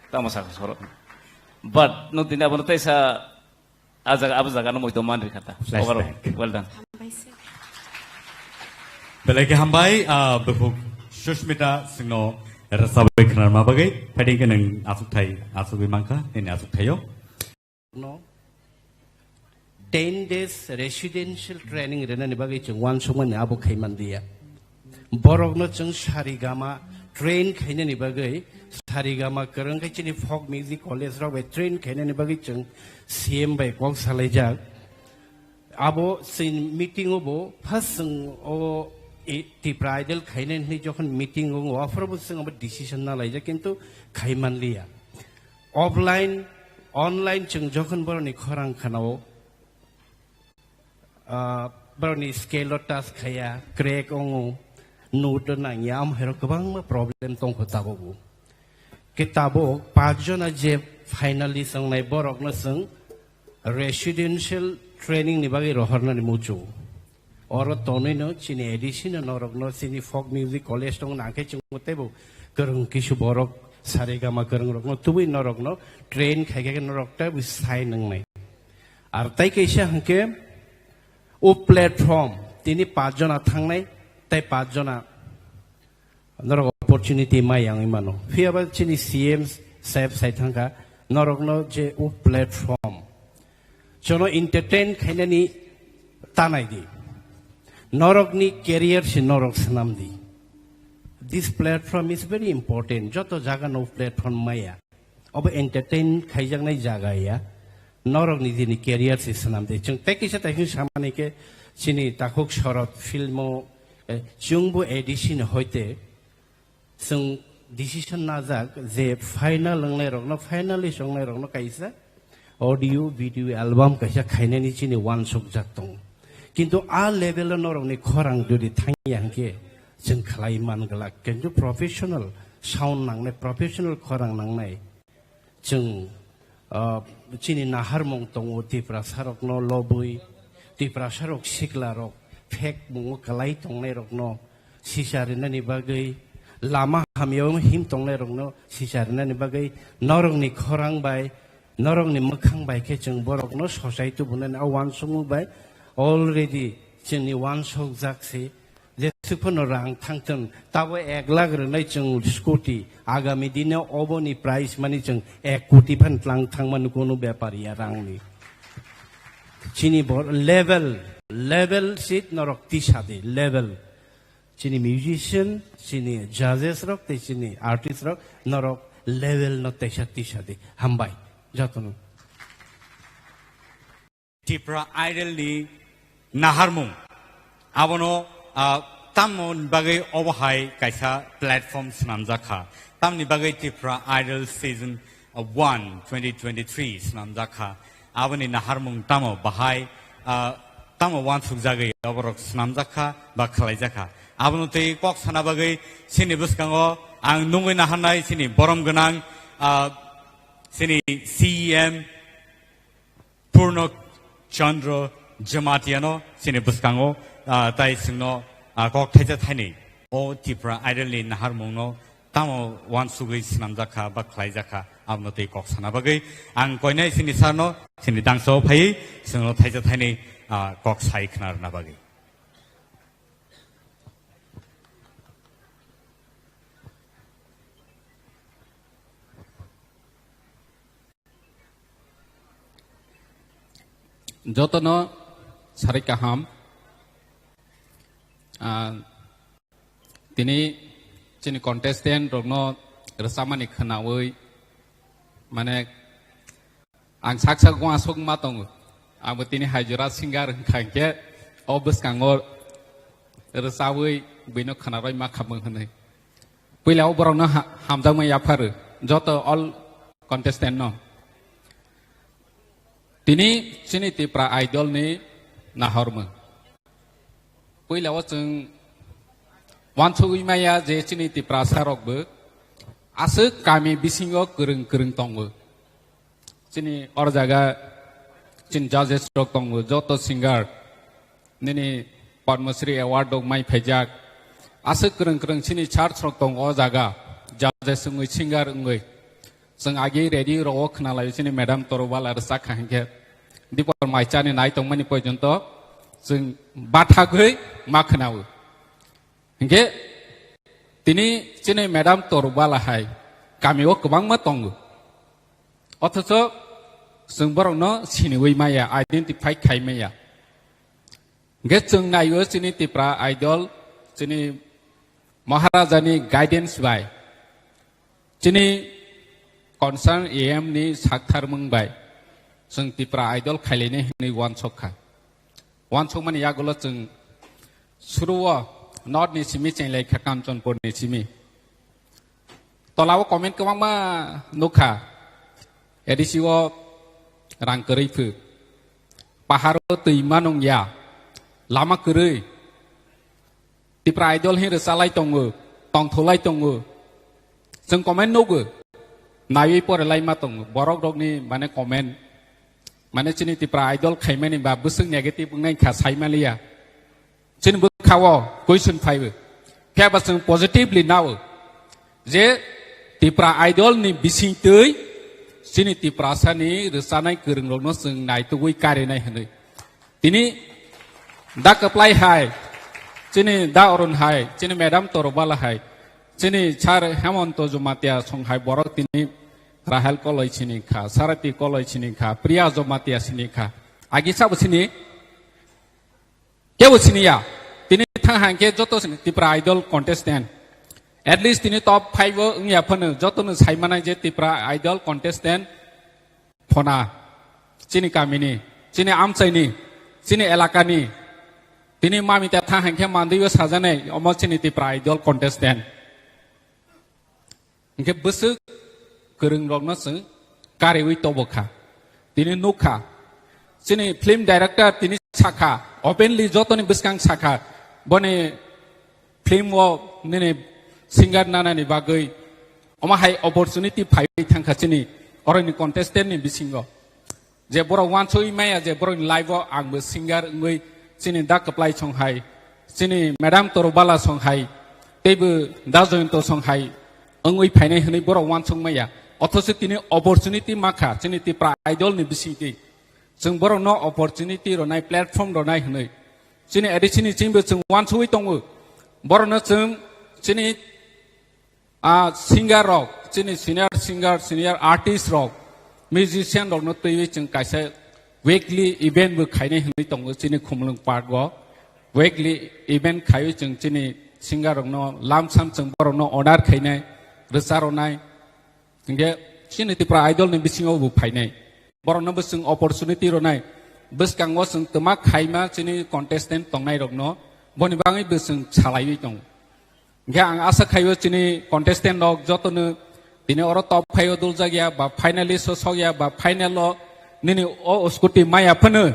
Tamo saka soro. But no tini abono teisa A jaga, abo jaga no moito man rikha ta. Flashback. Overall, well done. Hambai sir. Belai khe hambai, ah, bwkhuk Sushmita singno rwchabwi khwnarma bagwi. Phaidi khe nwng achukthai achugwi mankha, nini achukthaio. No. Ten days residential training rwnani bagwi chwng uansukmani abo khai manliya. Borokno chwng sarigama train khainani bagwi, sarigama kwrwng khe chini folk music college rok bai train khainani bagwi chwng C M bai kok salaijak. Abo chini meeting o bo first chwng o i-, Tipra Idol khainai hwnwi jokhon meeting o, o aphuru bo chwng abo decision na laijak, kintu khai manliya. Offline, online chwng jokhon borokni khorang khanao, ah, borokni scale o touch khaya, crack ongo, note o nangya, amhairok kwbangma problem tongkho tabukbo. Khe tabuk pach jona je finalist wngnai borokno chwng residential training ni bagwi rohornani muchungo. Oro tonwino chini A D C no norokno chini folk music college tong nangkhe chwng teibo kwrwng kisu borok saregama kwrwng rokno tubui norokno train khaikhe norok teibo sai nwngnai. Ar tai kaisa hwnkhe o platform tini pach jona thangnai tei pach jona norok opportunity mai yang mano. Phiya ba chini C M saheb sai thangkha, norokno je o platform, jono entertain khainani tanai di. Norokni career se norok swnam di. This platform is very important. Joto jaga no platform maya. Obo entertain khaijaknai jaga ya. Norokni dini career se swnam di. Chwng tei kisa tei samani khe chini takhuk sorot filmo, eh, chwngbo A D C ni hoite chwng decision najak je final wngnai rokno, finalist wngnai rokno kaisa audio video album kaisa khainani chini wansukjak tongo. Kintu a level o norokni khorang jodi thangya hwnkhe chwng khlai man glak. Kintu professional sound nangnai, professional khorang nangnai. Chwng, ah, chini naharmung tongo, Tiprasarokno lobwi, Tiprasarok siklarok phek mungo kwlai tongnairokno sisa rinani bagwi, lama hamyao him tongnairokno sisa rinani bagwi, norokni khorang bai, norokni mwkhang bai khe chwng borokno sochai tubunani a uansukmung bai already chwngni uansukjak se. Jesuk phano rang thangthwng, tabo ek lakh rwnai chwng scooty, agami dino oboni price mani chwng ek koti phan tlang thangmani kunu bepar ya rangni. Chini bo level, level seat norok tisa di, level. Chini musician, chini judges rok, tei chini artist rok, norok level no teisa tisa di. Hambai, jotono. Tipra Idol ni naharmung. Abono, ah, tamoni bagwi obo hai kaisa platform swnamjak kha. Tamni bagwi Tipra Idol season, ah, one, twenty twenty-three swnamjak kha. Aboni naharmung tamo bahai, ah, tamo uansukjagwi oborok swnamjak kha ba khlaijak kha. Abono tei kok sana bagwi chini bwskango ang nungwi naharnai chini borom gwnang, ah, chini C E M, Purno Chandra Jamatiano chini bwskango, ah, tai chwngno, ah, kok thaisa thaini o Tipra Idol ni naharmungno tamo uansugwi swnamjak kha ba khlaijak kha, abono tei kok sana bagwi ang koinai chini sarno chini dangso phaiwi chwngno thaisa thaini, ah, kok sai khna rwna bagwi. Jotono sarik kaham. Ah, tini chini contestant rokno rwchapmani khwnawi, mane, ang sak sak uansuk ma tongo. Abo tini hai jora singer wngkha hinkhe o bwskango rwchabwi buino khwnarwi ma khamung hwnwi. Puila o borokno ha-, hamjakmani yapharu joto all contestant no. Tini chini Tipra Idol ni nahormung. Puila o chwng uansugwi maya je chini Tiprasa rok bo aswk kami bisingo kwrwng kwrwng tongo. Chini or jaga chini judges rok tongo, joto singer nini Padma Shri Award rok mai phaijak. Aswk kwrwng kwrwng chini church rok tongo o jaga, judges wngwi, singer wngwi. Chwng agi radio rok o khwnalai chini madam Torubala rwchak kha hinkhe dipor mai chani nai tongmani porjonto chwng bathagwi ma khwnao. Hinkhe tini chini madam Torubala hai kami o kwbangma tongo. Othocho chwng borokno siniwi maya, identify khai maya. Hinkhe chwng naio chini Tipra Idol, chini Maharajani guidance bai, chini concern A M ni saktharmung bai, chwng Tipra Idol khailainai hwnwi uansuk kha. Wansukmani yagulo chwng suruo North ni simi chenglai kha Kanchanpur ni simi. Tolao comment kwbangma nukha. A D C o rang kwrwi phu. Paharo twi manung ya. Lama kwrwi. Tipra Idol hin rwchalai tongo, tongthulai tongo. Chwng comment nugo. Naiwi porelai ma tongo. Borok rokni mane comment. Mane chini Tipra Idol khaimani ba bwswk negative wngnai kha saimaliya. Chini bwkhao question phaibo. Phiya ba chwng positively nao. Je Tipra Idol ni bisingtwi chini Tiprasa ni rwchanai kwrwng rokno chwng naitugwi karinai hwnwi. Tini da Kwplai hai, chini da Arun hai, chini Madam Torobala hai, chini Sir Hemonto Jamatia song hai borok tini Rahel Koloi sini kha, Sarati Koloi sini kha, Priya Jamatia sini kha. Agi sabo sini, kebo sini ya. Tini thang hangke joto sini Tipra Idol contestant. At least tini top five o wngya phano joto no saimanai je Tipra Idol contestant. Phona, chini kamini, chini amchaini, chini elakani, tini mamita thang hangkhe mandwibo sajanai, omo chini Tipra Idol contestant. Hingke bwswk kwrwng rokno chwng kariwi tobokha. Tini nukha, chini film director tini sakha, openly jotoni bwskang sakha, boni film o nini singer nanani bagwi omo hai opportunity phaiwi thangkha chini oroni contestant ni bisingo. Je borok wansugwi maya je borokni life o angbo singer wngwi chini da Kwplai song hai, chini Madam Torobala song hai, teibo da Joyonto song hai wngwi phainai hwnwi borok wansuk maya. Othocho tini opportunity makha chini Tipra Idol ni bisingtwi. Chwng borokno opportunity rwnai, platform rwnai hwnwi. Chini A D C ni chwngbo chwng wansugwi tongo. Borokno chwng chini, ah, singer rok, chini senior singer, senior artist rok, musician rokno twiwi chwng kaisa weekly event bo khainai hwnwi tongo chini Khumulwng Park o. Weekly event khaiwi chwng chini singer rokno lamsam chwng borokno order khainai, rwcha rwnai. Hingke chini Tipra Idol ni bisingo bo phainai. Borokno bo chwng opportunity rwnai. Bwskango chwng twma khaima chini contestant tongnai rokno boni bagwi bo chwng salaiwi tongo. Hingke ang asa khaio chini contestant rok jotono tini oro top five o duljakya ba finalist o sokya ba final o nini o scooty maya phano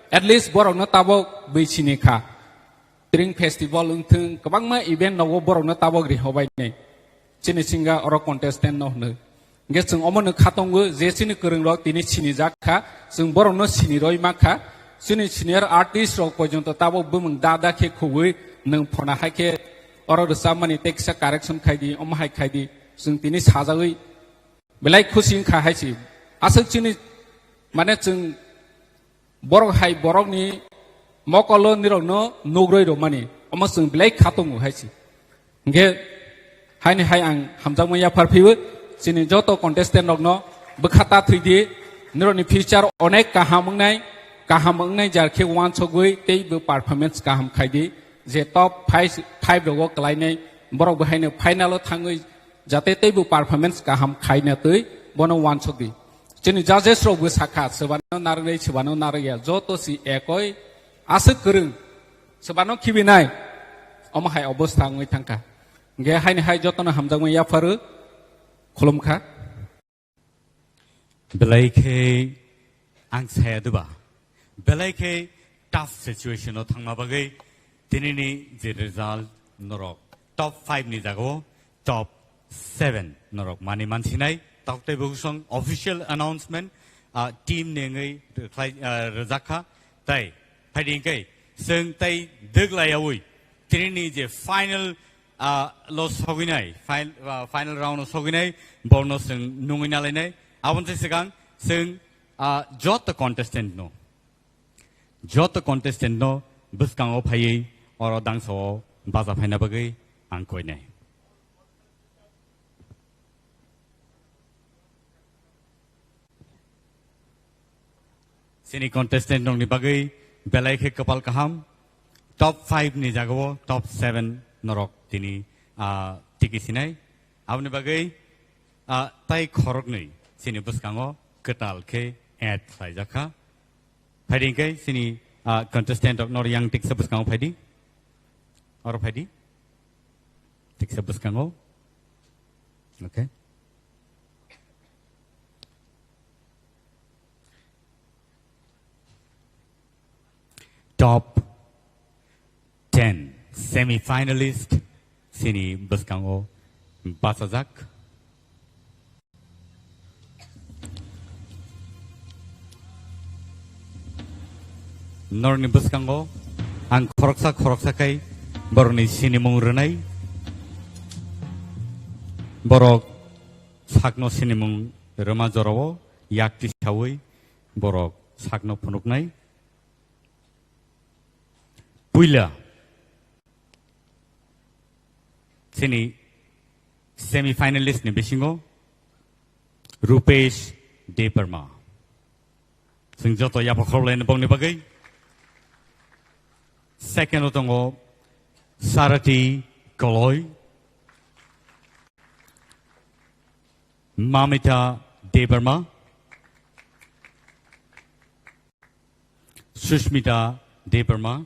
at least borokno tabok bwi sini kha. Tring festival wngthwng, kwbangma event nogo borokno tabok rihobainai. Chini singa oro contestant no hwnwi. Hingke chwng omono khatongo je chini kwrwng rok tini sinijak kha, chwng borokno siniroi ma kha. Chini senior artist rok porjonto tabok bumung da da khe khugwi nwng phona hai khe oro rwchapmani tei kisa correction khai di, omo hai khai di. Chwng tini sajagwi belai khusi wngkha hai se. Aswk chini mane chwng borok hai borokni mokolo nirokno nugroi rwmani, omo chwng belai kha tongo hai se. Hingke haini hai ang hamjakma yaphar phaiwi chini joto contestant rokno bwkha ta thwidi, nirokni future onek kaham wngnai, kaham wngnai jar khe wansogwi tei bo performance kaham khaidi, je top five, five rogo kwlainai borok bo haino final o thangwi jate teibo performance kaham khaina twi bono wansokdi. Chini judges rok bo sakha, swbano narwknai, swbano narwkya, joto si ekoi aswk kwrwng, swbano khibinai, omo hai obostha wngwi thangkha. Hingke haini hai jotono hamjakmani yapharo khulumkha. Belai khe ang saya diba? Belai khe tough situation o thangma bagwi tinini je result norok top five ni jagao top seven norok mani mansinai. Tok tei bwswng official announcement, ah, team ni wngwi rwkhlai, ah, rwjak kha. Tai phaidi hingke chwng tai dwglaiyaui tinini je final, ah, lo sogwinai, fin-, ah, final round o sogwinai, borno chwng nungwi nalainai. Aboni swkang chwng, ah, joto contestant no, joto contestant no bwskango phaiwi oro dangsa o baja phaina bagwi ang koinai. Chini contestant rokni bagwi belai khe kwpal kaham. Top five ni jagao top seven norok tini, ah, tiki sinai. Aboni bagwi, ah, tai khoroknwi chini bwskango kwtal khe add khlaijak kha. Phaidi hingke chini Ah, contestant rok nor yang tiksa bwskango phaidi. Oro phaidi. Tiksa bwskango. Okay. Top ten semi-finalist sini bwskango bachajak. Norni bwskango ang khoroksa khoroksa khai borokni sinimung rwnai. Borok sakno sinimung rwma jorao yak tisaui borok sakno phunuknai. Puila chini semi-finalist ni bisingo Rupesh Debbarma. Chwng joto yapha khorokhlaini bongni bagwi. Second o tongo Sarati Koloi, Mamita Debbarma, Sushmita Debbarma,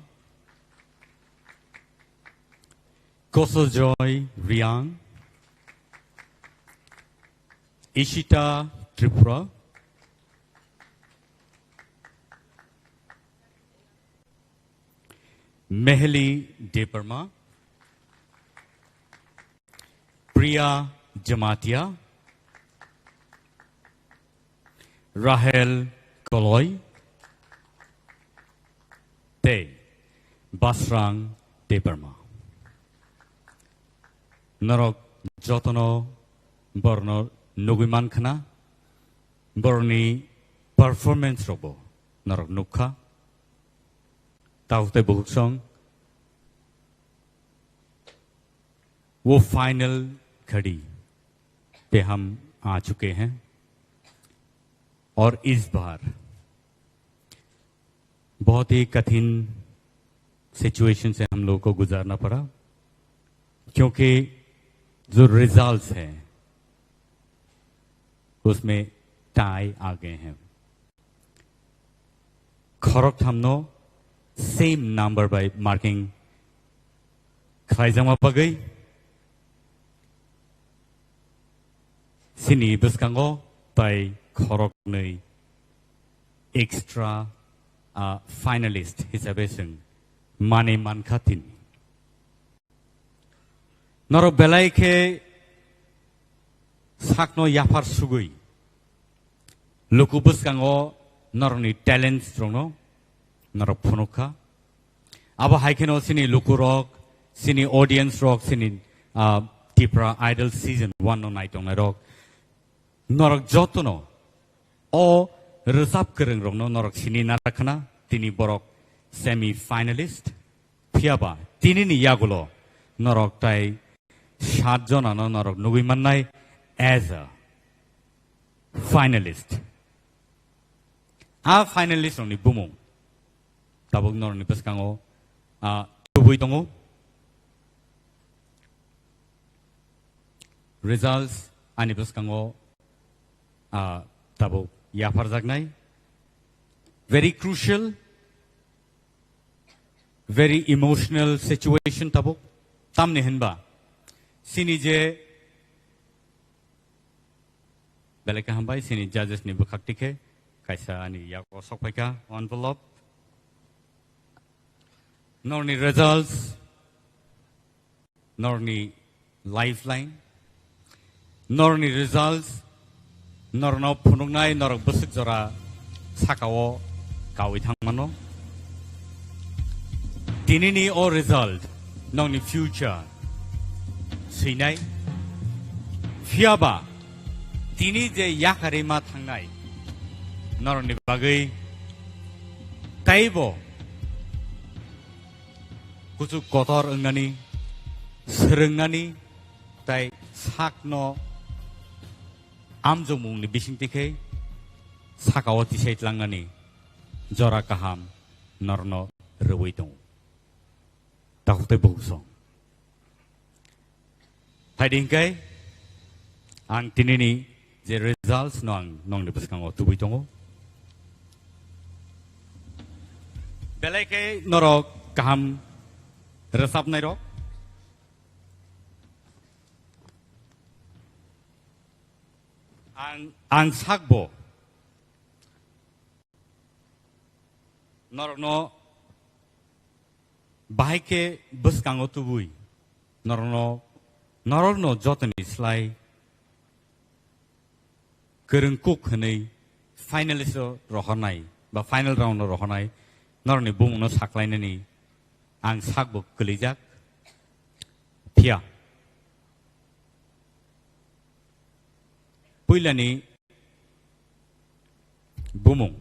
Kosojoy Riang, Ishita Tripura, Meheli Debbarma, Priya Jamatia, Rahel Koloi, tei Basrang Debbarma. Norok jotono borno nugui mankhana, borni performance rokbo norok nukha. Tabuk tei bukuksong, वो फाइनल घड़ी पे हम आ चुके हैं और इस बार बहुत ही कठिन सिचुएशन से हम लोगों को गुजारना पड़ा, क्योंकि जो रिजल्ट्स हैं, उसमें टाई आ गए हैं। Khoroktham no same number by marking khlaijakma bagwi sini bwskango tai khoroknwi extra, ah, finalist hisabe chwng manwi mankha tini. Norok belai khe sakno yaphar sugwi luku bwskango norokni talents rokno norok phunuk kha. Abo hai kheno chini lukurok, chini audience rok, chini, ah, Tipra Idol season one no naitongnai rok, norok jotono o rwchap kwrwng rokno norok sini narakhna, tini borok semi finalist. Phiya ba tinini yagulo norok tai sat jonano norok nugui mannai as a finalist. A finalist rokni bumung tabuk norokni bwskango, ah, tubui tongo. Results ani bwskango, ah, tabuk yapharjaknai. Very crucial, very emotional situation tabuk. Tamni hinba sini je belai khe hambai, sini judges ni bwkhak tikhe kaisa ani yago sokphaikha envelope. Norni results, norni lifeline, norni results, norno phunuknai norok bwswk jora sakao kawi thangmano. Tinini o result nokni future swinai. Phiya ba tini je yakarwi ma thangnai norokni bagwi teibo kuchuk kotor wngnani, swrwngnani, tai sakno amjokmungni bisingtwi khe sakao tisai tlangnani jora kaham norno rwui tongo. Takhuk tei bukhuk song. Phaidi hwnkhe ang tinini je results no ang nongni bwskango tubui tongo. Belai khe norok kaham rwchapnairok. Ang, ang sakbo norokno bahai khe bwskango tubui norokno, norokno jotoni slai kwrwng kuk hwnwi finalist o rohornai ba final round o rohornai norokni bumungno saklainani ang sakbo kwlijak. Phiya puilani bumung.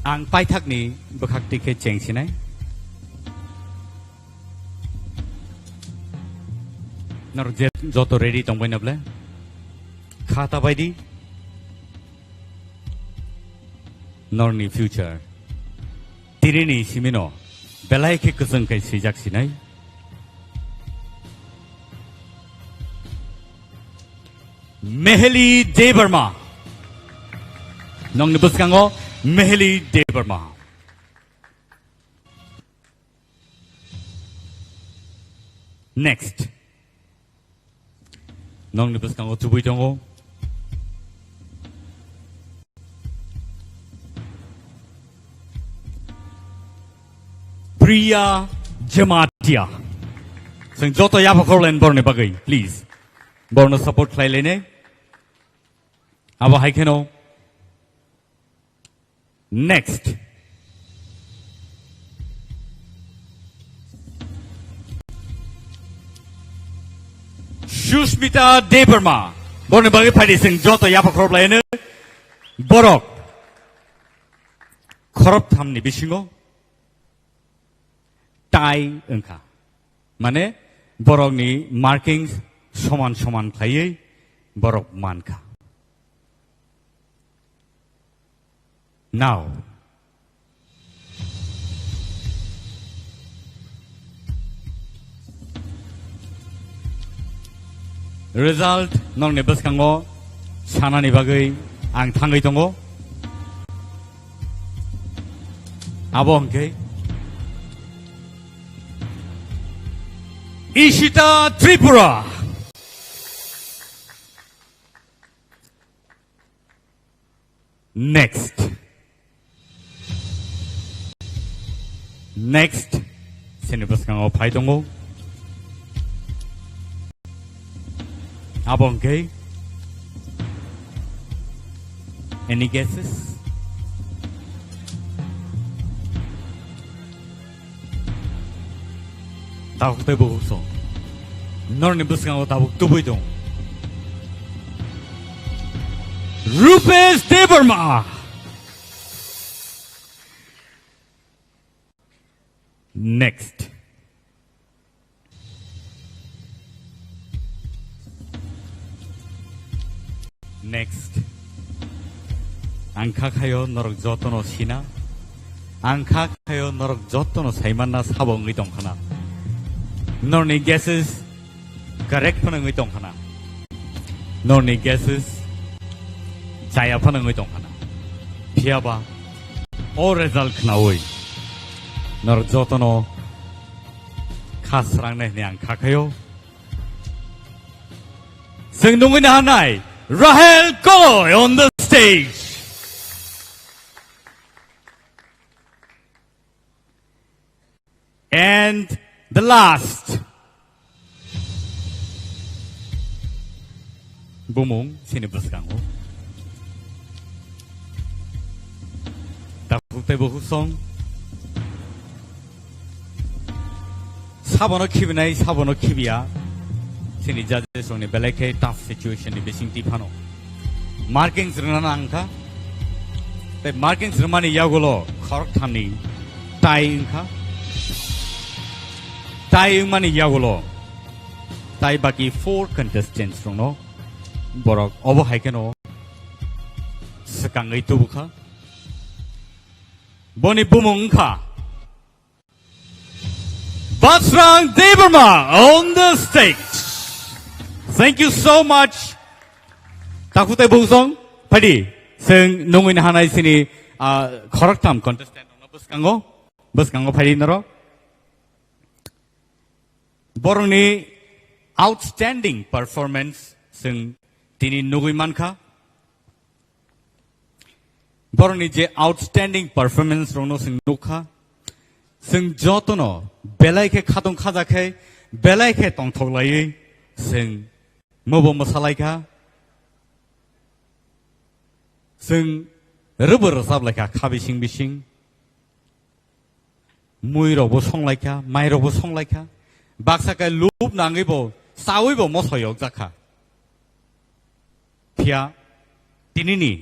Ang paithakni bwkhak tikhe chengsinai. Norok je joto ready tongbai na ble? Kha ta bai di. Norni future. Tirini simino belai khe kwchwng khai swijak sinai. Meheli Debbarma. Nongni bwskango Meheli Debbarma. Next. Nongni bwskango tubui tongo Priya Jamatia. Chwng joto yapha khorlaini borokni bagwi, please. Borokno support khlai lainai. Abo hai kheno next. Sushmita Debbarma. Borokni bagwi phaidi chwng joto yapha khorop laino. Borok khorop thamni bisingo tie wngkha. Mane borokni markings soman soman khlaiwi borok mankha. Now. Result nokni bwskango sanani bagwi ang thangwi tongo. Abo hwnkhe Ishita Tripura. Next. Next. Sini bwskango phai tongo. Abo hwnkhe. Any guesses? Tabuk tei bukhuk song. Norni bwskango tabuk tubui tong. Rupesh Debbarma. Next. Next. Ang kha khayo norok jotono sina. Ang kha khayo norok jotono saimanna sabo wngwi tongkhana. Norni guesses correct phano wngwi tongkhana. Norni guesses chaya phano wngwi tongkhana. Phiyaba o result khnaui norok jotono kha srangnai hwnwi ang kha khayo. Chwng nungwi naharnai Rahel Koloi on the stage. And the last. Bumung sini bwskango. Takhuk tei bukhuk song. Sabono khibinai, sabono khibiya. Chini judges rokni belai khe tough situation ni bising twi phano. Markings rwna nang kha. Tei markings rwmani yagulo khorok thamni tie wngkha. Tie wngmani yagulo tai baki four contestants rokno borok obo hai kheno swkangwi tubukha. Boni bumung wngkha Basrang Debbarma on the stage. Thank you so much. Takhuk tei bukhuk song, phaidi, chwng nungwi nahanai chini, ah, khoroktham contestant rokno bwskango, bwskango phaidi norok. Borokni outstanding performance chwng tini nugwi mankha. Borokni je outstanding performance rokno chwng nukha. Chwng jotono belai khe khatong khaja khe, belai khe tongthok laiwi chwng mobo mwsalaikha. Chwng rwbo rwchap laikha kha bising bising. Mui rokbo songlaikha, mai rokbo songlaikha. Baksa khe lub nangwi bo, chawi bo moso yok jakha. Phiya tinini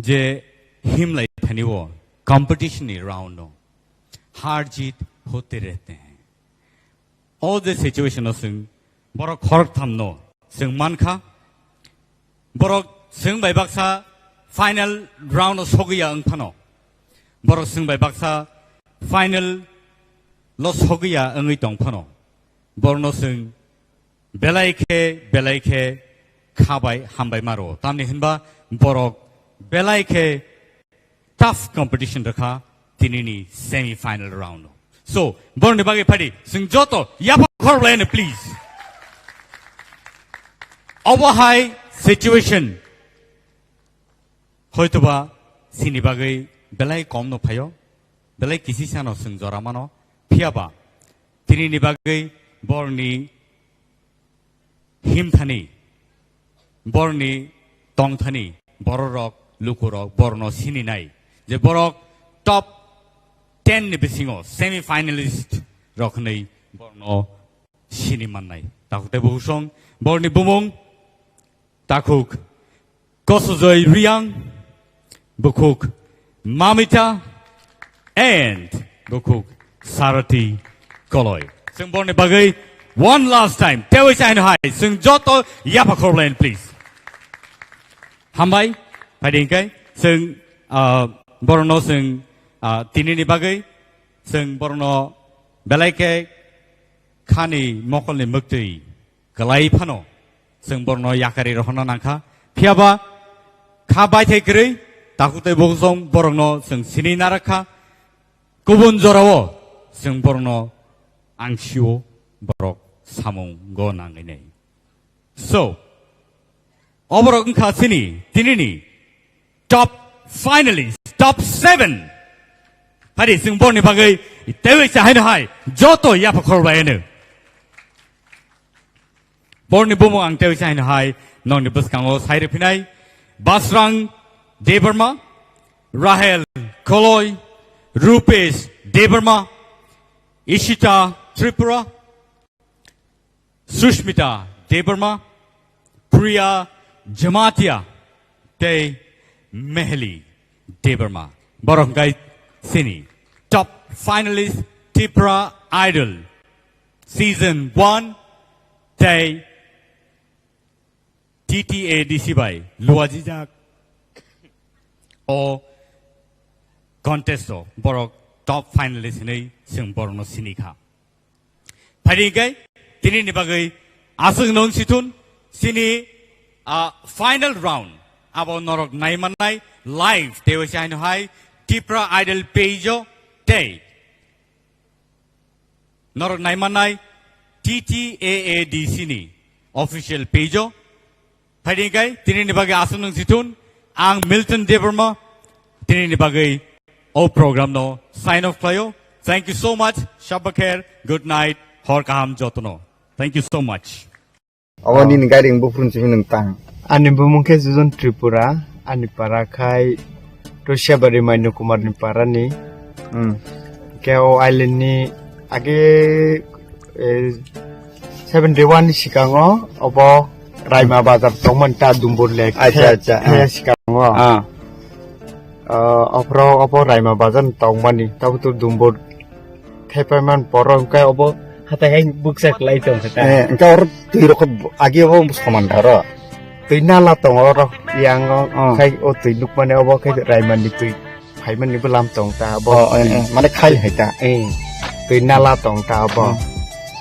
je himlai thani o competition ni round no, har jeet hote rehte hain. O je situation o chwng borok khoroktham no chwng mankha. Borok chwng bai baksa final round o sogwi ya wng phano. Borok chwng bai baksa final lo sogwi ya wngwi tong phano. Borokno chwng belai khe, belai khe kha bai hambai maro. Tamni hinba borok belai khe tough competition rwkha tinini semi final round o. So, borokni bagwi phaidi, chwng joto yapha khorok laino, please. Obo hai situation. Hoitoba chini bagwi belai kom no phaio, belai kisi sano chwng jora mano, phiyaba tinini bagwi borokni himthani, borokni tongthani, bororok, lukurok, borokno sininai je borok top ten ni bisingo semi finalist rok hwnwi borokno sini mannai. Takhuk tei bukhuk song, borokni bumung takhuk Kosojoi Riang, bukhuk Mamita, and bukhuk Sarati Koloi. Chwng borokni bagwi one last time, tewi chaino hai, chwng joto yapha khorok laino, please. Hambai, phaidi hingkai, chwng, ah, borokno chwng, ah, tinini bagwi, chwng borokno belai khe khani mokolni mwktwi kwlai phano chwng borokno yakari rohorna nangkha. Phiyaba kha baithai kwrwi takhuk tei bukhuk song borokno chwng sini narakha. Kubun jorao chwng borokno angsio borok samungo nangwi nai. So, oborok wngkha chini tinini top finalist, top seven. Hari chwng borni bagwi tewi chahaino hai joto yapha khorbai ano. Borni bumung ang tewi chahaino hai nongni bwskango sai rwphinai Basrang Debbarma, Rahel Koloi, Rupesh Debbarma, Ishita Tripura, Sushmita Debbarma, Priya Jamatia, tei Meheli Debbarma. Borok hwnkhe sini top finalist Tripura Idol season one tei T T A D C bai luajijak o contest o borok top finalist hinwi chwng borokno sini kha. Phaidi hingkhe tinini bagwi aswk nung sithun sini, ah, final round abo norok naimannai live tewi chaino hai Tipra Idol page o tei norok naimannai T T A A D C ni official page o. Phaidi hingkhe tinini bagwi aswk nung sithun ang Milton Debbarma tinini bagwi o program no sign off khlaio. Thank you so much. Shabba kher. Good night. Hor kaham jotono. Thank you so much. Abo nini gairing buphuru simi nung tang. Ani bumung khe Jujon Tripura, ani para khai Tushebari Mainu Kumar ni para ni. Hmm. Khe o island ni age, eh, seventy one ni sikango obo Raima Bazar tongmani ta Dumbur Lake. Acha, acha, ah. Sikango. Ah. Ah, ophro obo Raima Bazar tongmani, tabutu Dumbur thepaiman borok hwnkhe obo hatai hai bukcha kwlai tongkha ta. Eh, hwnkhe oro twi rok agi obo soman da oro. Twi nala tongo oro yang o, oh, khai o twi nukmani obo khe Raimani twi phaimani bwlam tong ta obo. Oh, eh, eh, mane khai hai ta. Eh, twi nala tong ta obo. Hmm.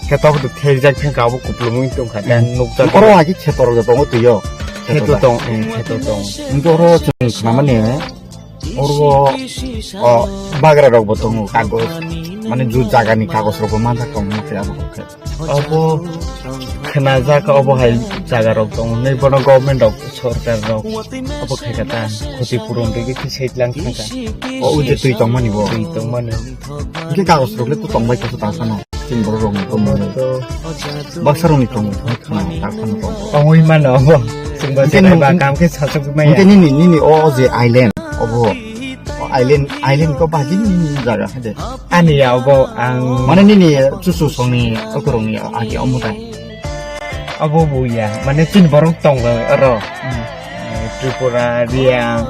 Khe tok twi thejak thangkha obo kuplungwi tongkha ta. Hmm. Nukjak oro agi khe torok tongo twi o. Kheto tong, eh, kheto tong. Hingke oro chwng khnamani, oro, o, bagra rok bo tongo, kagoj. Mane ju jaga ni kagoj rok bo manjak tong, hingke abo khe. Abo khnajak, obo hai jaga rok tong, nei bono government rok, sorkar rok, abo khai kha ta, khoti puron rwgwi khe side lang thangkha. O, o je twi tongmani bo. Twi tongmani. Hingke kagoj rok le to tongbai kha ta sano. Chini borok rok ni tongmani. Baksa rok ni tongo, khna, ta khna tongo. Tongwi mano abo. Chwng bo Hingke cherai nung-, ba kam khe sasuk maya. Hingke nini, nini o je island, obo. O island, island ko bahai nini jaga hade. Ani ya obo ang Mane nini chuchu songni okorongni agi omo dai. Abo bo ya, mane chini borok tong oro. Hmm. Eh, Tripura, Reang,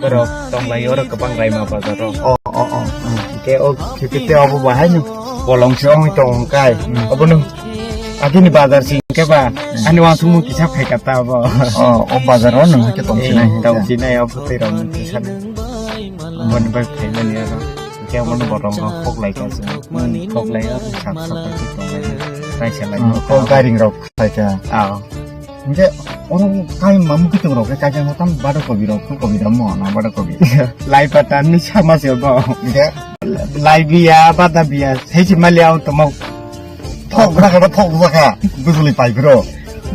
borok tong lai oro kwbang Raima bazar o. Oh, oh, oh, oh. Ke o kete te abo bahai ni bolong se ong tong kai. Hmm. Abo no agini bazar sing ke ba, Hmm. ani wansukmung kisa phai kata abo. Oh, o bazar o nung ke tong Eh, sinai. Tong sinai abo tei rong kisa. Mani bai phai mani aro. Khe omo borok rok kok lai kha se. Kok lai o sak sak bai kok lai. Kaisa lai. Hmm, kok gairing rok khai kha. Ah. Hingke oro kai mamu kitung rok khe kaisa mo tam bada kobi rok, phul kobi rok mo na bada kobi. Lai pata ni sama se bo. Hingke Lai biya, bada biya, sai si mali au to mo. Thok bra kha, thok bra kha. Bujuli pai bro.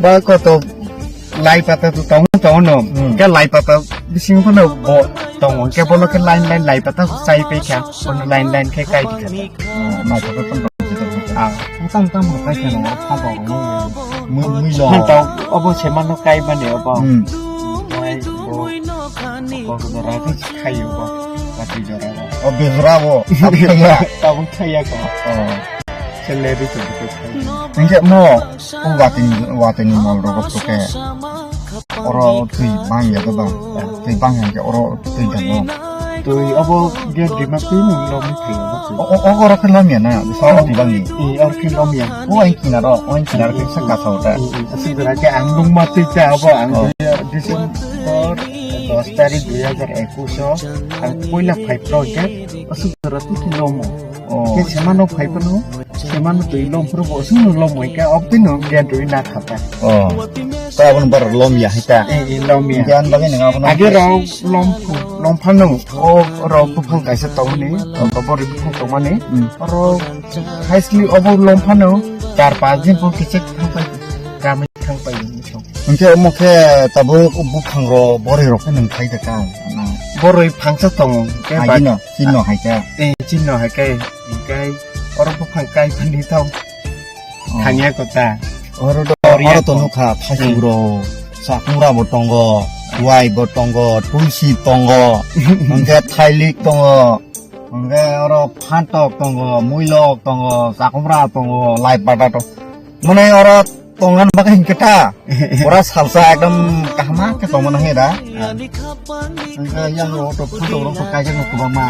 Ba ko to lai pata tu tong tong no. Hmm. Ke lai pata bising ko no bo tong ke bolo ke line line lai pata sai pe kha. Ono line line ke kai di kha. Hmm, na ko to tong. Ah. Tam tam mo kai kha no, pha bo no. Mui, mui lo. Han to obo se mano kai mane obo. Hmm. Mai bo. Ko ko ra ko khai obo. Ka ti jora. O bejra bo. Tabuk khai ya ko. Oh. Celery to bikhe khai. Hingke mo, o watini, watini mol rogo suke. Oro twi bang ya to bang. Twi bang hingke oro twi dango. Twi abo ge dima twi ni lom ni twi abo twi. O, o, o, oro khe lom ya na, so o twi bang ni. I, oro khe lom ya. O, ang kinaro, o, ang kinaro khe sa kasa ota. I, i, aswk jora khe ang nung ma twi ta abo, ang Oh. December dos tarik dui hajar ekush o, ang poila phai pro khe, aswk jora twi khe lom o. Oh. Khe semano phai phano, semano twi lom phuru bo sung lom wai kha, obtwi no gen twi na khata. Oh. Ta abon bar lom ya hita. Eh, eh, lom ya. Gen bagwi nang abon. Age rok lom phu, lom phano, o rok buphang kaisa tongni, o bor buphang tongmani. Hmm. Oro haisli obo lom phano, char pas din pho kichik thang pai, kami thang pai. Hingke omo khe tabuk buphang ro boroi rok khe nung khai de ka. Boroi phangsa tongo, khe Agino. Chini no hai khe. Eh, chini no hai khe, hingke oro buphang kai phani tong. Oh. Thangya kota. Oro do, Oro ya oro to tong. Nukha, thaichuk Hmm. rok, chakungra bo tongo, wai bo tongo, tulsi tongo, hingke thailik tongo, hingke oro phantok tongo, muilok tongo, chakungra tongo, lai pada tongo. Mane oro Tongan bagwi hingke ta. Pura salsa ekdom kaham khe tongmani hwnwi da. Hingke yang rok to photo rok to kaijak no kwbangma.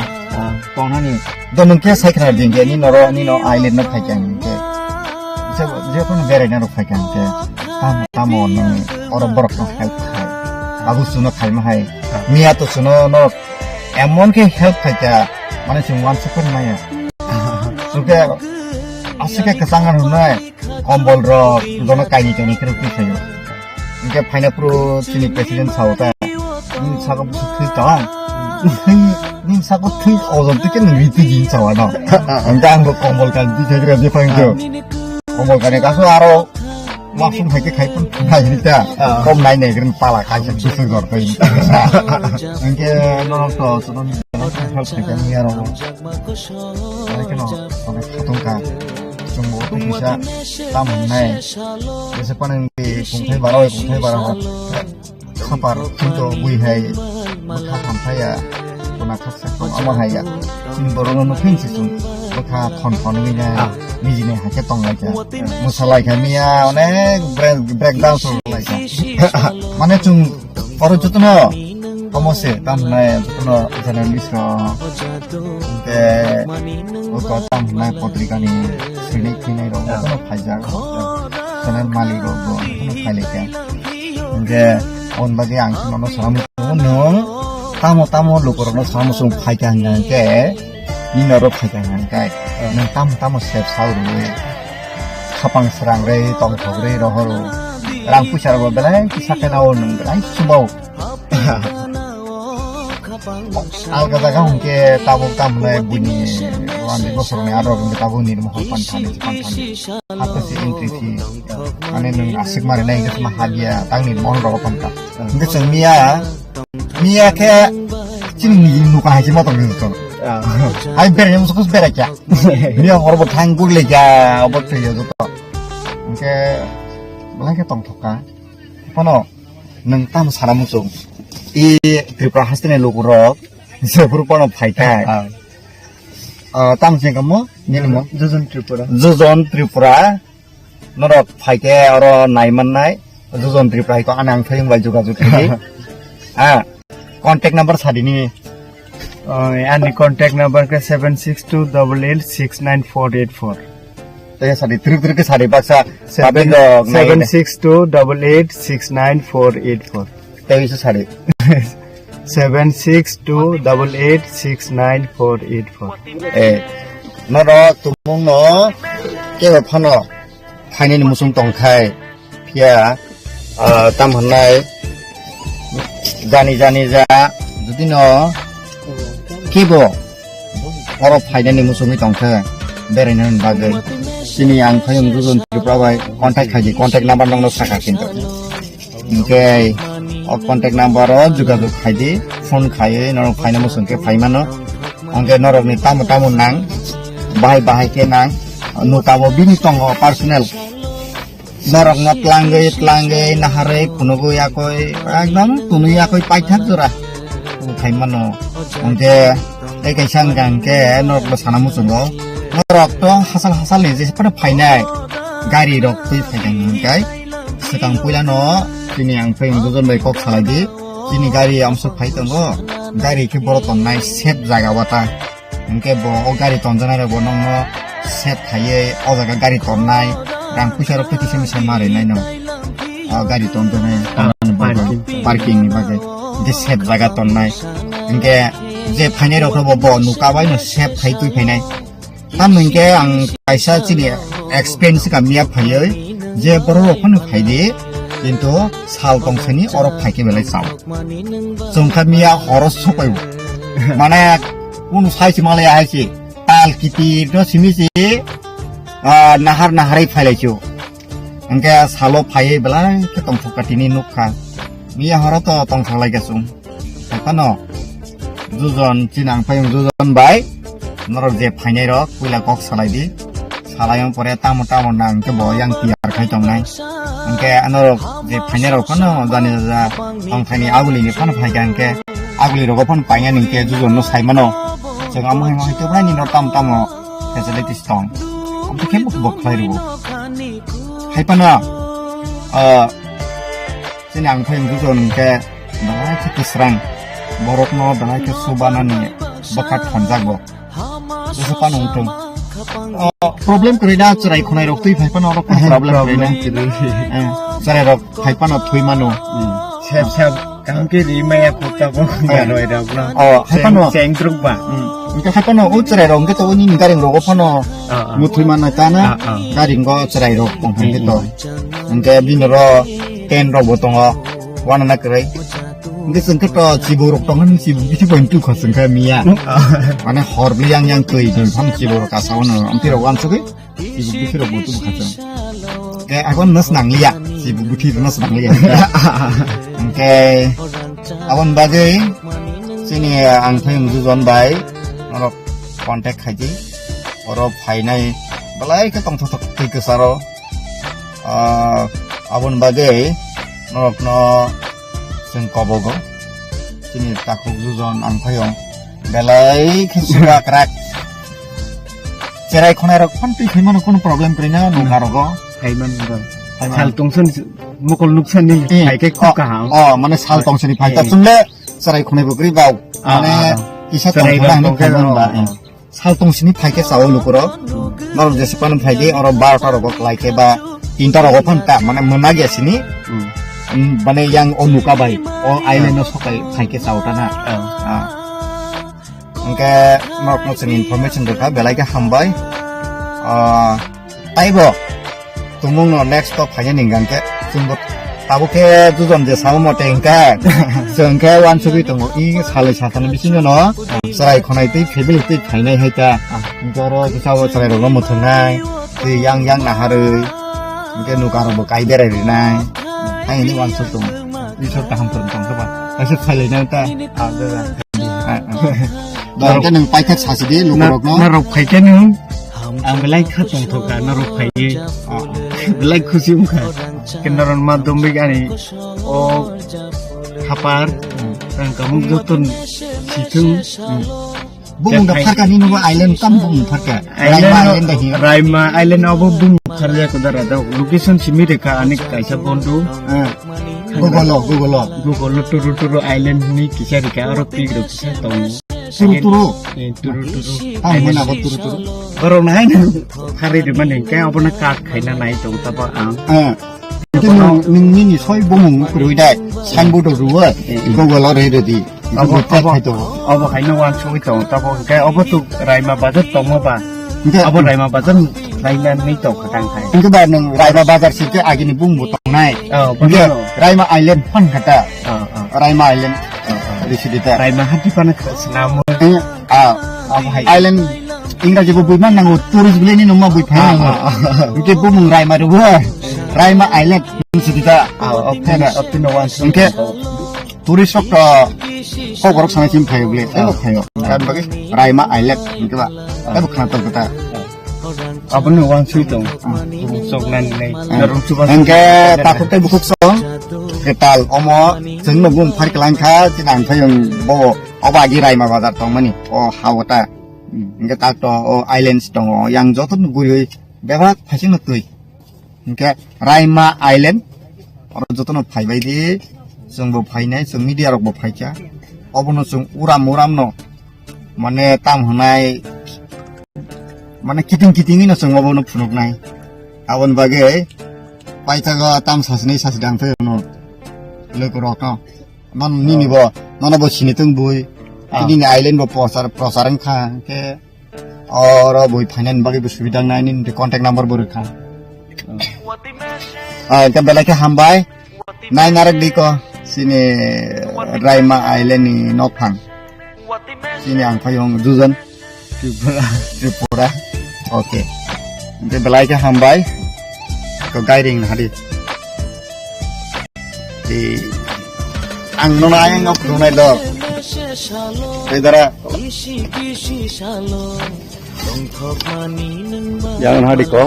Tongnani. Do nwng khe sai khna din khe ni noro ni no island no phai khe hingke. Je, je kono berai na rok phai khe hingke. Tam, tamo nwng oro borok no help khai. Babu suno khai ma hai. Miya to suno no emon khe help khai kha. Mane chwng wan sukun maya. Hingke aswk khe kwchang ano hwnwi. Kombol rok, jono kaini kaini khe rwtwi phaio. Hingke phaina phuru chini president sao ta, "Nini saka bwswk thwi tong? Nini saka thwi ojon twi khe nini twi jin sao ano." Hingke ang bo kombol kan twi khe rwtwi phai hingke. Kombol kani kaso aro wasung hai khe khai pun thai ni ta. Ah. Kom nai nai khe pala khai se bwswk jor twi. Hingke norok to jono ni jono thang thal khai khe ni aro. Ai kheno, onek khatungkha. Chwng bo kisa tam hwnai. Jesa panang di kungthai bara oi, kungthai bara hok. Khapar khinto bui hai bwkha hamphaya. Kuna khaksa kong ama haiya. Chini borok no nukhin si chwng. Bwkha thon thon wngwi na. Ah. Nijini hakhe tong lai kha. Mwsa lai kha miya onek break, break dance lai kha. Mane chwng Oro jotono omo se tam hwnai jotono journalist rok, hwnkhe oko tam hwnai potrika ni swinai khinai rok jotono phaijak, channel malik rok bo jotono phailaikha. Hwnkhe aboni bagwi ang nono sana muchungo, nwng tamo tamo lukurokno sana muchungo phaikha hwnkhe, nini oro phaikha hwnkhe, nwng tamo tamo sep sa rwui khapang srangrwi tongthok rwi rohoro. Rang puisa rok belai kisa khe nao nwng belai chubao. Alga jaga hwnkhe tabuk tamle buini wandi bosor ni aro hwnkhe tabuk ni mohor panthani panthani. Hato se entry fee. Mane nwng aswk mari nai hwnkhe ma habia tangni mohor rok panka. Hwnkhe chwng miya, miya khe chini ni nuka hai se motor ni joto. Hai bere musukus bere kya. Miya hor bo thang gurle kya obo thwiyo joto. Hwnkhe belai khe tongthok kha. Phano nwng tamo sana muchung. I Tripura haste ni lukurok jephuru phano phai kha. Ah. Ah, tamo se kamo? Nini mo? Jojon Tripura. Jojon Tripura. Norok phai khe oro nai mannai. Jojon Tripura hai ko ani ang thayung bai jogajog khe. Ah. Contact number sadi ni. Oh, ani contact number ke seven six two double eight six nine four eight four. Tei sadi, trik trik ke sadi baksa. Seven, tabe dok nai seven six two double eight six nine four eight four. Tei se sadi. Seven six two double eight six nine four eight four. Eh, noro tumung no kebo phano phainani muchung tongkhai. Phiya, ah, tam hwnai jani jani ja jodi no kibo oro phainani muchungwi tongkhe beraina bagwi. Chini ang phai wng Jojon Tripura bai contact khaidi, contact number nokno sakha kintu. Hwnkhe o contact number o jogajog khaidi, phone khaiwi norok phaina muchungkhe phaimano. Hwnkhe norokni tamo tamo nang, bahai bahai khe nang, nuka bo bini tongo personal. Norokno tlangwi, tlangwi, naharwi, phunugwi yakwi, ekdom tunui yakwi paithak jora. Khai mano. Hwnkhe, tei kaisa wngkha hwnkhe, norokno sana muchungo. Norok to hasal hasal ni jesa phano phainai. Gari rok twi phaikha hwnkhe, swkang puilano chini ang phai Jojon bai kok salai di. Chini gari amsuk phai tongo. Gari khe boro tonnai safe jaga o ta. Hwnkhe bo o gari tonjaknai rok bo nokno set khaiwi o jaga gari tonnai, rang puisa rok khe kisa misa ma rwinai no. O gari tonjaknai, ah, parking. Parking ni bagwi. Hwnkhe set jaga tonnai. Hwnkhe je phainai rok bo, bo nuka bai no set khai twi phainai. Tamni hwnkhe ang kaisa chini experience ka miya phaiwi je borok rok phano phaidi, kintu sal tongsani oro phaikhe belai chao. Chwng kha miya horo sopai. Mane kunu sai si malaya hai si. Tal kitir no simi si, ah, nahar naharwi phailai si o. Hwnkhe salo phaiwi belai khe tongthok ka tini nukha. Miya horo to tongthok lai ka chwng. Haphano Jojon chini ang phai Jojon bai. Norok je phainai rok puila kok salai di. Salai pore tamo tamo nang khe bo yang tiyar khai tongnai. Hwnkhe norok je phainai rok phano jani ja tongthai ni aguli ni phano phai kha hwnkhe aguli rogo phano painani hwnkhe Jojon no sai mano. Chwng amo hai mo hai khe bai ni no tamo tamo facilities tong. Amo khe bo khlai rwo. Hai phano, ah, chini ang phai Jojon hwnkhe belai khe kwsrang. Borokno belai khe chubanani bwkha thonjago. Jesa phano wngthung. O, problem kwrwi na chwrai khwnai rok twi phai phano oro phano problem kwrwi na. Problem kwrwi. Eh, chwrai rok phai phano thwi mano. Hmm. Sep sep kaham khe ri maya kota bo. Eh. Garoi rok no. O, hai phano. Cheng, cheng truk ba. Hmm. Hwnkhe hai phano o chwrai rok hwnkhe to nini gari rogo phano. Ah, ah. Muthwi mano ta na. Ah, ah. Gari ngo chwrai rok tong hwnkhe to. Hmm, hmm. Hwnkhe bini ro tent rok bo tongo. Wana na kwrwi. Hwnkhe chwng khe to chibuk rok tong hwn, chibuk bithi bai tu kho chwng khe miya. Mane hor bli yang yang twi twi phano chibuk rok kasa ono, amtwi rok uansugwi chibuk bithi rok bo tu kha chwng. Khe abo nos nang liya, chibuk bithi nos nang liya. Hwnkhe aboni bagwi chini ang phai Jojon bai norok contact khai di. Oro phainai belai khe tongthok thok twi kwcharo. Ah, aboni bagwi norokno chwng kobogo. Chini takhuk Jojon ang phaio. Belai khe suga krak. Cherai khonai rok phano twi phaimano, kono problem kwrwi na nokha rogo. Phaiman rok. Phaiman. Sal tongson mokol nuksan ni. Eh, phai khe khub oh, kaham. Oh, mane sal tongsoni phai ta. Eh. Chwng le cherai khonai bo kwrwi bau. Ah, mane ah, ah. Kisa cherai tongthok rok hwnwi tongkhe phaiman ba, oh. Eh. Sal tongsini phaikhe chao lukurok. Norok jesa phano phaidi, oro barota rogo kwlai khe ba tinta rogo phano ta, mane mwnak ya sini. Hmm. Mm, mane yang o nuka bai, o island no sokai phaikhe chao ta na. Oh. Ah. Hwnkhe norokno chwng information rwkha, belai khe hambai. Ah, taibo tumungno next o phaina ningkha hwnkhe chwngbo Tabuk khe dujon je sao mote hwnkhe, chwng khe uansugwi tongo, i salai satani bisingo no chwrai khonai tei family tei phainai hai ta. Hwnkhe oro kisa bo chwrai rokno mwthwngnai, tei yang yang naharwi, hwnkhe nuka rokbo kai berai rinai. Hai hwnwi uansuk tongo. Isor kaham kwrwng tong khe ba. Kaisa phailai nang ta. Ah, jaga. Ah, ah. Ba hwnkhe nwng paithak sasi di lukurokno. Na, na rok phai khe nwng. Ang belai kha tongthok kha, norok phaiwi. Belai khusi wngkha. Khe norok ma dombi ani o hapar, tang kamuk joto sithung. Bumung da pharka ni nobo island kam bumung pharka. Island Raima no, island da hi. Raima island obo bumung pharya ko dara da. Location simi rekha ani kaisa bondu. Ah. Google o, Google o. Google o turu turu island ni kisa rekha oro pik rok kisa tongo. Turu turu. Eh, turu turu. Ah, mana bo turu turu. Borok nahai nang hari di mani khe obo na cut khaina nai tong tabo ang. Ah. Itu nung nung nini soi bumung kurui dai. Signboard o ruwa. Google o re re di. Abo, abo, abo haino wansugwi tongo, tabuk hwnkhe obo tuk Raima bazar tongma ba? Hwnkhe abo Raima bazar lainani tongkha tang khai. Hwnkhe ba nwng Raima bazar sikhe agini bumung bo tongnai. Oh, hwnkhe bono. Raima Island phan kha ta. Oh, oh. Raima Island. Oh, oh. Risi di ta. Raima hati phano kha-, swnamo. Eh, ah. Abo hai. Island Engraji bo bui man nango, tourist bwlai ni nungma bui phai nango. Ah, ah, ah. Hwnkhe bumung Raima rwbo. Raima Island. Risi di ta. Ah, oh, phano, oh, phano wansugwi hwnkhe tongo. Tourist rok to kok borok sanai chini phaio ble, tei bo phaio. Aboni bagwi Raima Island hwnkhe ba, tei bo khna tong khe ta. Abono wansugwi tong. Sok nani nai. Norok chuba hwnkhe takhuk tei bukhuk song kwtal omo chwngno bumung phar kwlang kha, chini ang phaio bo obo agi Raima bazar tongmani o hao ta. Hwnkhe tak to o islands tongo, yang joto no guriwi bebak phaisingno twi. Hwnkhe Raima Island, oro jotono phaibai di, chwngbo phainai, chwng media rokbo phaikha. Obono chwng uram uramno, mane, tam hwnai, mane, kiting kitingino chwng obono phunuknai. Aboni bagwi paithago tam sasinai sasi dang phai hwno, lukurokno. Non nini bo, nono bo sini tong bui. Ah. Nini island bo prochar, prochar wngkha, hwnkhe Oro bui phainani bagwi bo subida wngnai, nini contact number bo rwkha. Ah, hwnkhe belai khe hambai. Nai narwk di ko, chini Raima Island ni nokphang. Chini ang phaiyung dujon. Tripura. Tripura. Okay. Hwnkhe belai khe hambai. Ko gairing hadi. Di, ang nono ayang no phunuknai do. Tei dara. Yang hadi ko.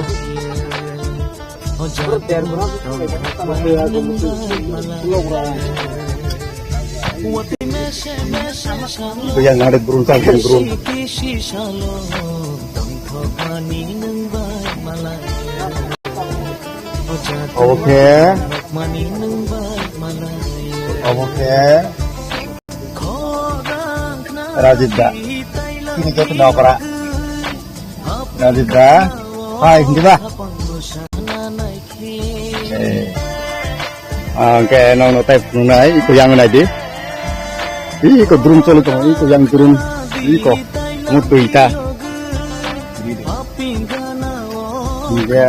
Yang hadi burung tangkeng burung. Obo khe. Obo khe. Rajib da. Ini khe tini okra. Rajib da. Hai, hindi ba? Eh. Ah, hwnkhe nokno tai phunuknai, iko yang nai di. Iko drum choli tongo, iko yang drum, iko. Mo twi ta. Hwnkhe,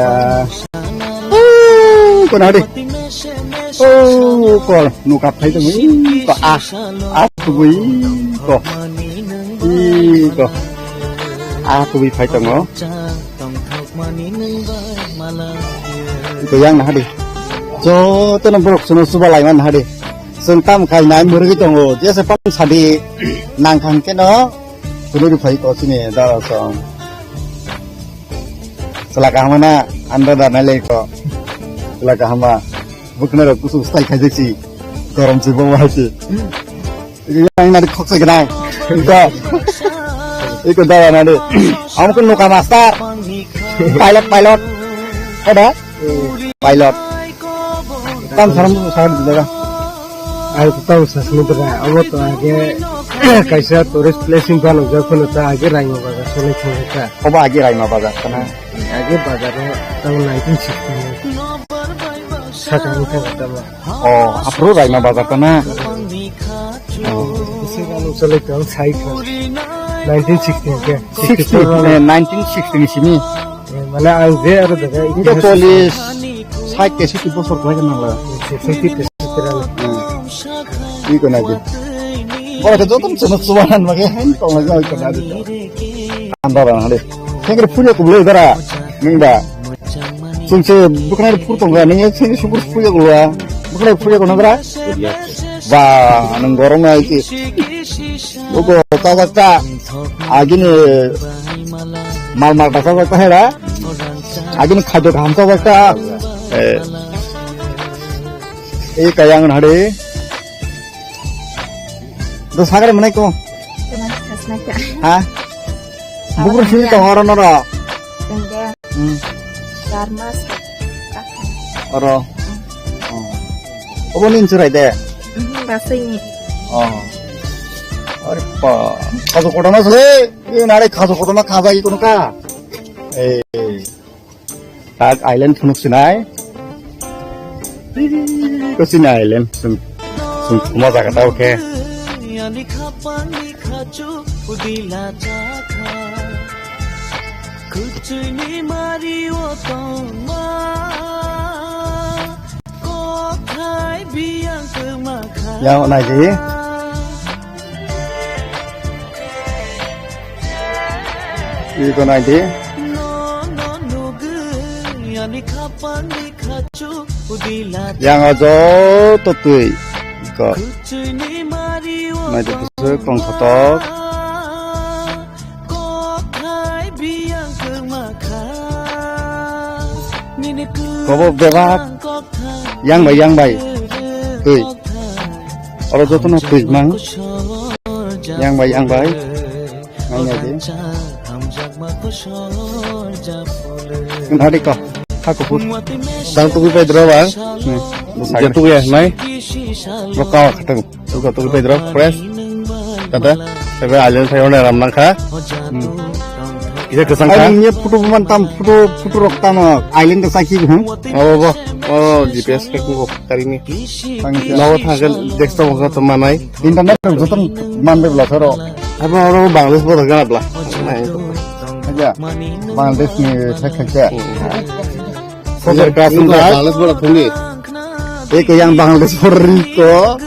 oh, kono di. Oh, ko, nuka phai tongo, iko, ah, ah, tubui, iko. Iko. Ah, tubui phai tongo. Ito yang nah di. Jotono borok sono suba lai man nah di. Sengtam khai nai murgi tongo. Jese pang sadi nang khang keno. Sunu ri phai to sini dara song. Sela kahama na anda da nai lei ko. Sela kahama. Bukna ro kusu stai khai si. Gorom si bo hai si. Yang nari khoksa gwnang. Iko. Iko dara nari. Amo khe nuka master. Pilot, pilot. Ada? Pilot. Tam saram tu saram di jaga. Ang to tau sasni dra. Amo to age kaisa tourist place in phano jak phano ta age Raima bazar sele khong ta. Obo age Raima bazar kana. Age bazar tang nineteen sixty. Sakang ta ta. Oh, aphuru Raima bazar ta na? Oh. Isi galo chole tong sai kho. Nineteen sixty ke. Sixty, eh, nineteen sixty ni simi. Eh, mane ang je aro daga hingke chollish, sait ke sixty bosor khlai gana la. Sixty, sixty. Iko na di. Ora ka jotom chuma chuma han mage han tong na ko na di. Anda ba hade. Sengre phuri ko blo dara. Ningba. Sungse bukna phur tong ga ning sengre supur phuri ko wa. Bukna phuri ko na dara. Ba nang gorong na iki. Ugo ta ta ta. Agini mal mal ta ta ta hera. Agini khado ham ta ta ta. Eh. Ei kayang hade. Do sagare manai ko. Khasna ka. Ha? Bukru sini tong oro noro. Tengde. Hmm. Dar mas. Oro. Oh. Obo nin churai de. Mhm, basai ni. Oh. Are pa. Khajo kotorma sle. Ei nare khajo kotorma khaja i kono ka. Ei. Tak island phunuk sinai. Ko sini island sung sung kuma jaga tau khe. Yang nai di. Iko nai di. Yang o joto twi. Iko. Nai di kusuk tong thotok. Kobo bebak. Yang bai, yang bai. Twi. Oro joto no twi mang. Yang bai, yang bai. Nangya di. Nthadi ko. Haku put. Tang tuku pai dro bang. Jatuh ya, mai. Bro kawa khatang. Tuku tuku pai dro, fresh. Tata. Tapi alien saya orang ram nangka. Ida kesang ka. Ini photo man tam, photo, photo rok tam, alien kesaki, hmm? Oh, bo. Oh, G P S ke kuko, kari ni. Thank you. Nawa thangka, desktop ko to manai. Internet rok joto man bai bla soro. Abo oro Bangladesh bodo gana bla. Aja, Bangladesh ni thek thek ya. Sojar ka sung ka. Bangladesh bodo thungni. Eko yang Bangladesh borri ko.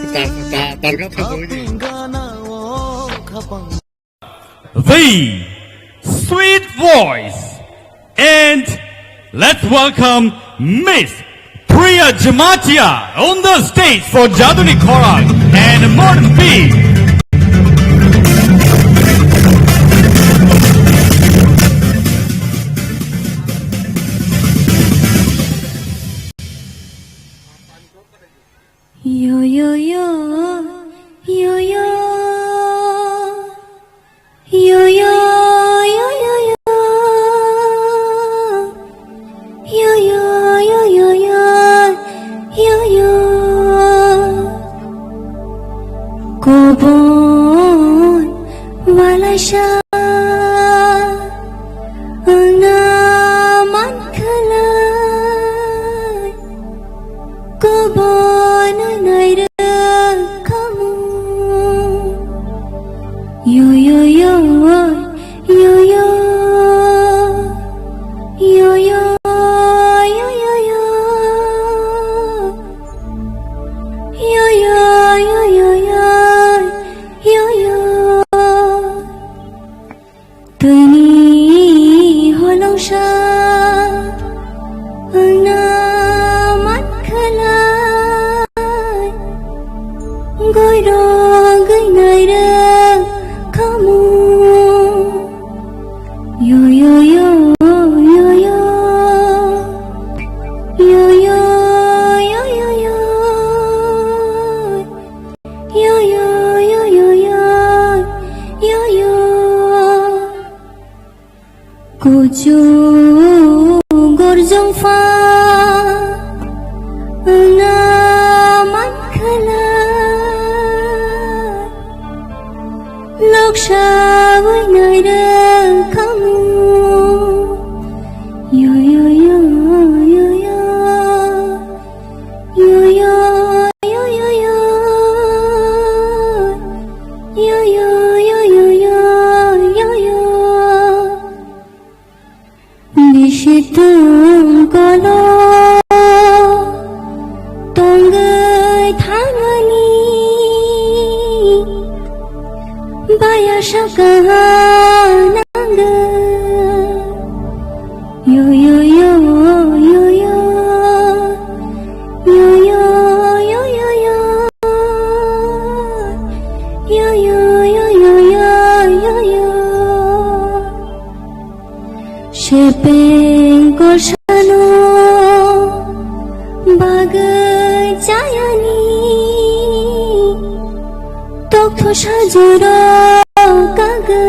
The sweet voice. And let's welcome Miss Priya Jamatia on the stage for Jaduni Khorang and Modern Beat. Yo, yo, yo, yo, yo. Yo, yo, yo, yo, yo. Yo, yo, yo, yo, yo. Yo, yo. Kobon malaisa wngna mankhalai. Kobono nairwkhamu. Yo, yo, yo, yo, yo. Yo, yo, yo, yo, yo. Yo, yo, yo, yo, yo. Yo, yo. Twini holongsa wngna mankhalai, goirok gwnai rwkhamu. Yo, yo, yo, yo, yo. Yo, yo, yo, yo, yo. Yo, yo, yo, yo, yo. Yo, yo. Kuchuk gorjong pha wngna mankhalai, loksa wi nai rwkhamu. Yo, yo, yo, yo, yo. Yo, yo, yo, yo, yo. Yo, yo, yo, yo, yo, yo, yo. Bisi tong kolo tong Saka nanga. Yo, yo, yo, yo, yo. Yo, yo, yo, yo, yo. Yo, yo, yo, yo, yo, yo, yo. Sepeng korsano bagwi chayani, tokthosajuro kagwi.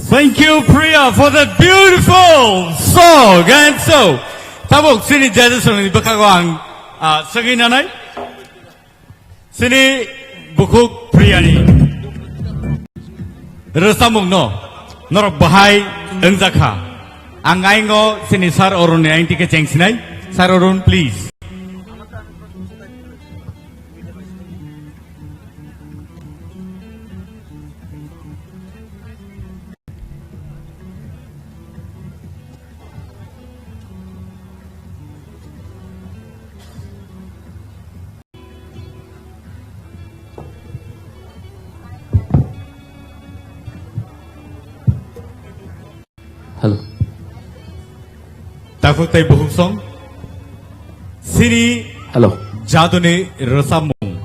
Thank you, Priya, for that beautiful song. And so, tabuk chini judges ni bwkhago ang, ah, swngwi nanai. Chini bukhuk Priya ni rwchapmung no norok bahai wngjakha. Ang aingo chini Sir Arun ni aing tike chengsinai. Sir Arun, please. Hello. Takhuk tei bukhuk song. Chini Hello. Jaduni rwchapmung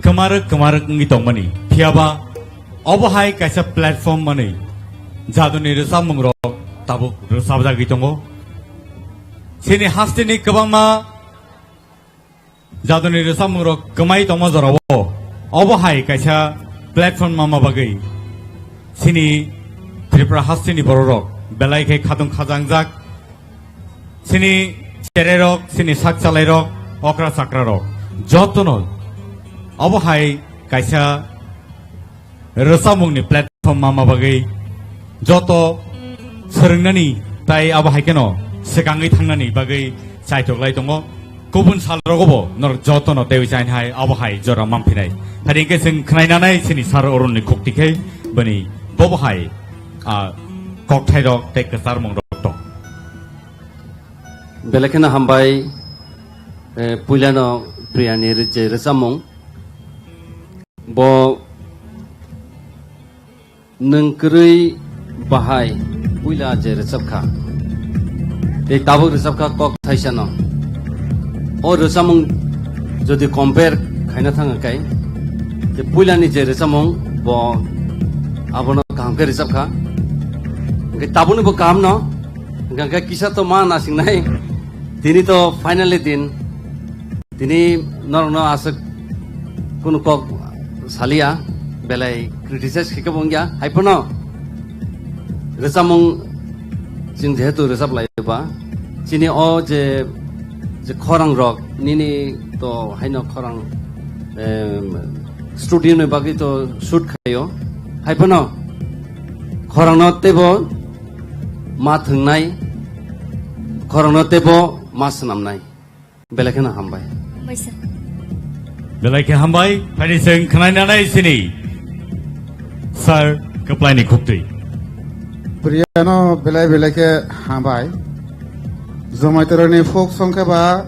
kwmarwk kwmarwk wngwi tongmani, phiyaba obo hai kaisa platform manwi jaduni rwchapmungrok tabuk rwchapjagwi tongo. Chini hasteni kwbangma jaduni rwchapmungrok kwmai tongma jorao obo hai kaisa platform manma bagwi chini Tripura hasteni bororok belai khe khatung khajangjak. Chini chererok, chini sak chalairok, okra chakrarok jotono obo hai kaisa rwchapmungni platform manma bagwi joto swrwngnani tei abo hai kheno swkangwi thangnani bagwi chaitok lai tongo. Kubun salrogobo norok jotono teiwi chainai hai abo hai jora manphinai. Hari hwnkhe chwng khnainanai chini sir Arunni khukti khe bini bobo hai, ah, kokthairok tei kwcharmungrok tong. Belai kheno hambai, eh, puilano Priyani ri-, je rwchapmung. Bo nwng kwrwi bahai puila je rwchapkha. Tei tabuk rwchapkha kok thaisano. O rwchapmung jodi compare khaina thangkha kai, je puilani je rwchapmung bo abono kaham khe rwchapkha. Hwnkhe tabukni bo kaham no. Hwnkhe kisa to ma nasingnai. Tini to finally din. Tini norokno aswk kunu kok saliya, belai criticize khe kebo wngya. Haiphano rwchapmung chwng jehetu rwchap laiba, chini o je, je khorang rok nini to haino khorang, em, studio ni bagwi to shoot khaio. Haiphano khorangno teibo ma thwngnai, khorokno teibo ma swnamnai. Belai kheno hambai. Hambai sir. Belai khe hambai, phani chwng khnainanai sini. Sir, kwplaini khuktwi. Priyano belai belai khe hambai. Jomaitoroni folk song khe ba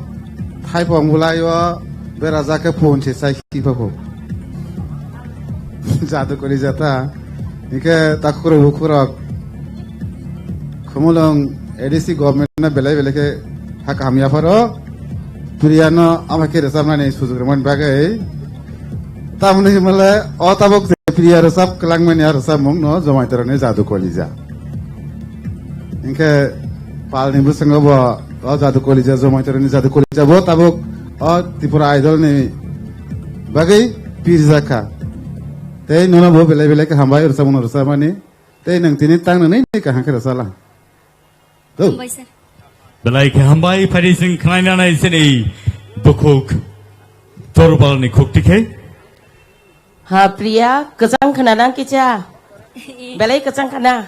thaipong bwlaio berajak khe phone se chai khipa kho. Jadu kori jata. Hingke takhurok bukhurok Khumulwng A D C government no belai belai khe ha kaham yapharo. Priya no ama khe rwchapnani sujuk rwmani bagwi. Tamoni himle o tabuk je Priya rwchap kwlangmani a rwchapmung no Jomaitoroni Jadu Kolija. Hingke palni bwskango bo o Jadu Kolija, Jomaitoroni Jadu Kolija bo tabuk o Tripura Idol ni bagwi pirjak kha. Tei nono bo belai belai khe hambai rwchapmung no rwchapmani. Tei nwng tini tang nwnwi ni kaham khe rwchala. Tau. Hambai sir. Belai khe hambai, phari chwng khnainanai sini bukhuk Torbalni khukti khe. Ha, Priya, kwchang khna nang kicha? Belai kwchang khna.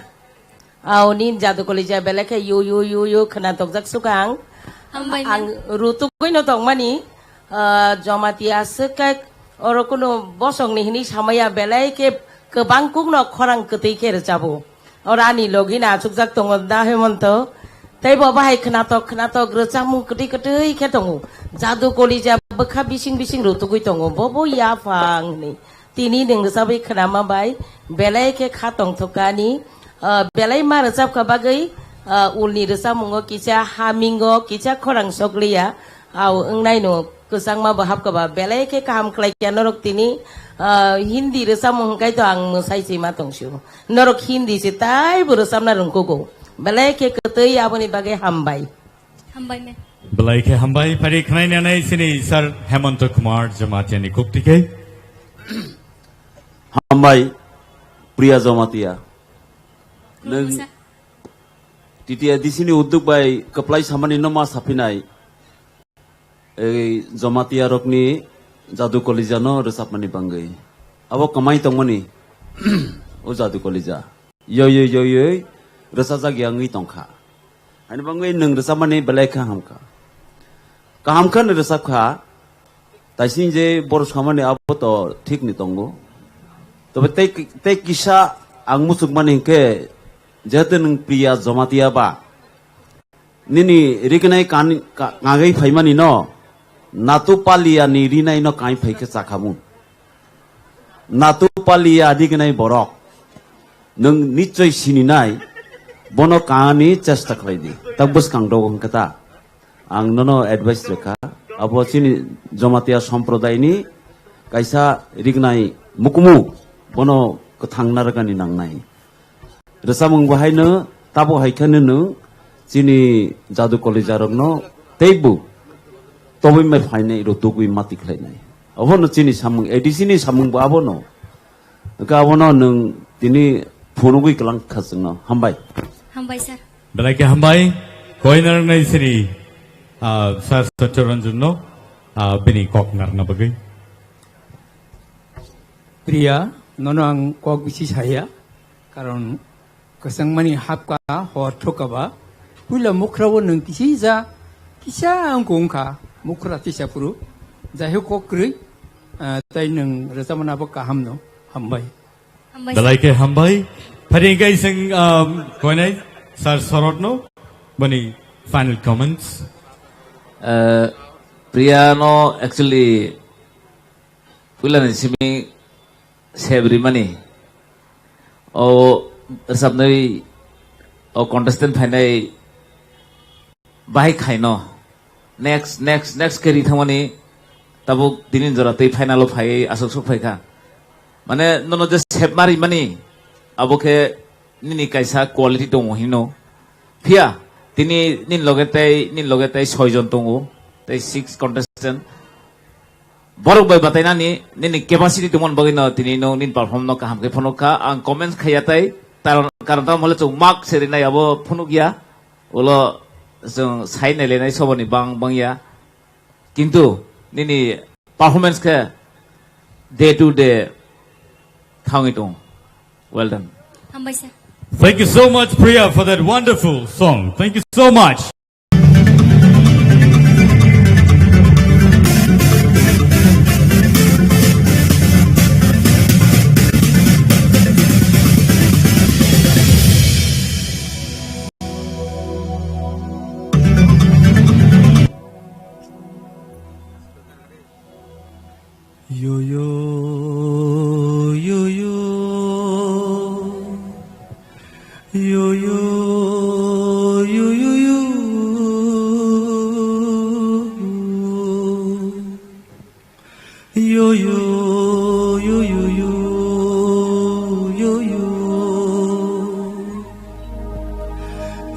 Aoni Jadu Kolija belai khe yu, yu, yu, yu khna tokjak sukang. Hambai, ma'am. Ang rutugwi no tongmani, ah, Jamatia swk khe oro kunu bosongni hinwi samaya belai khe kwbang kukno khorang kwtwi khe rwchabo. Oro ani logi no achukjak tongo da Hemonto. Tei bo bahai khnatok khnatok rwchapmung kwtwi kwtwi khe tongo. Jadu Kolija bwkha bising bising rutugwi tongo. Bo bo yaphang hinwi. Tini nwng rwchabwi khnama bai belai khe kha tongthokani, ah, belai ma rwchapkha bagwi, ah, ulni rwchapmungo kisa hamingo kisa khorang sokliya. Au wngnaino kwchangma bo hapkha ba belai khe kaham khlaikha norok tini, ah, Hindi rwchapmung hwnkhe to ang mwsai se ma tongsio. Norok Hindi se taibo rwchapna rwngkugo. Belai khe kwtwi aboni bagwi hambai. Hambai, ma'am. Belai khe hambai, phari khnainanai sini Sir Hemanto Kumar Jamatia ni khukti khe. Hambai, Priya Jamatia. Khulumkha, nwng sir. T T A D C ni udduk bai kwplai samani no ma saphinai. Ei Jamatia rokni Jadu Kolija no rwchapmani bangwi. Abo kwmai tongmani o Jadu Kolija. Yoi, yoi, yoi, yoi, rwchajak ya wngwi tongkha. Ani bangwi nwng rwchapmani belai kha hamkha. Kaham khe nwng rwchapkha, taising je borok samani abo to thik ni tongo. Tobe tei, tei kisa ang muchukmani hinkhe, jehetu nwng Priya Jamatia ba, nini rignai kan-, ka-, kangwi phaimani no, Natu Palia ni rinai no kain phai khe chakhamu. Natu Palia rignai borok. Nwng nichoi sininai, bono kani chesta khlai di. Tak bwskang dogo hwnkhe ta. ang nono advice rwkha, abo chini Jamatia somprodai ni kaisa rignai mukumu, bono kwthang narwkani nangnai. Rwchapmung bo haino tabuk hai kheno nwng chini jadu kolijarokno teibo tobwi mai phainai, rw tugwi mati khlainai. Obono chini samung, A D C ni samung bo abono. Hwnkhe abono nwng tini phunugwi kwlang kha chwngno. Hambai. Hambai, sir. Belai khe hambai. Koinarnai sini, ah, Sir Satya Ranjan no, ah, bini kok narna bagwi. Priya, nono ang kok bisi saya, karon kwchangmani hapka hor thokaba, puila mukhra o nwng kisi ja, kisa wngkha, mukhra tisa phuru, jai ho kok kwrwi, ah, tai nwng rwchapmani abo kaham no, hambai. Hambai. Belai khe hambai. Phari hwnkhe iseng, um, koinai Sir Sorot no, bani final comments. Uh, Priya no actually puilani simi sebrimani o rwchapnai o contestant phainai bahai khaino next, next, next khe ri thangmani tabuk tini jora tei final o phai aswk sok phaikha. Mane nono je sep ma rimani abo khe nini kaisa quality tongo hino. Phiya tini nini loge tei, nini loge tei soi jon tongo, tei six contestant. Borok bai batainani nini capacity tongmani bagwi no tini no nini perform no kaham khe phunuk kha. Ang comments khaiya tai, karon, karon tamo hole chwng mark se rinai abo phunuk ya. Ulo chwng sai nai lenai soboni bang bang ya. Kintu nini performance khe day to day thangwi tong. Well done. Hambai sir. Thank you so much, Priya, for that wonderful song. Thank you so much. Yo, yo, yo, yo. Yo, yo, yo, yo, yo. Yo, yo, yo, yo, yo, yo, yo.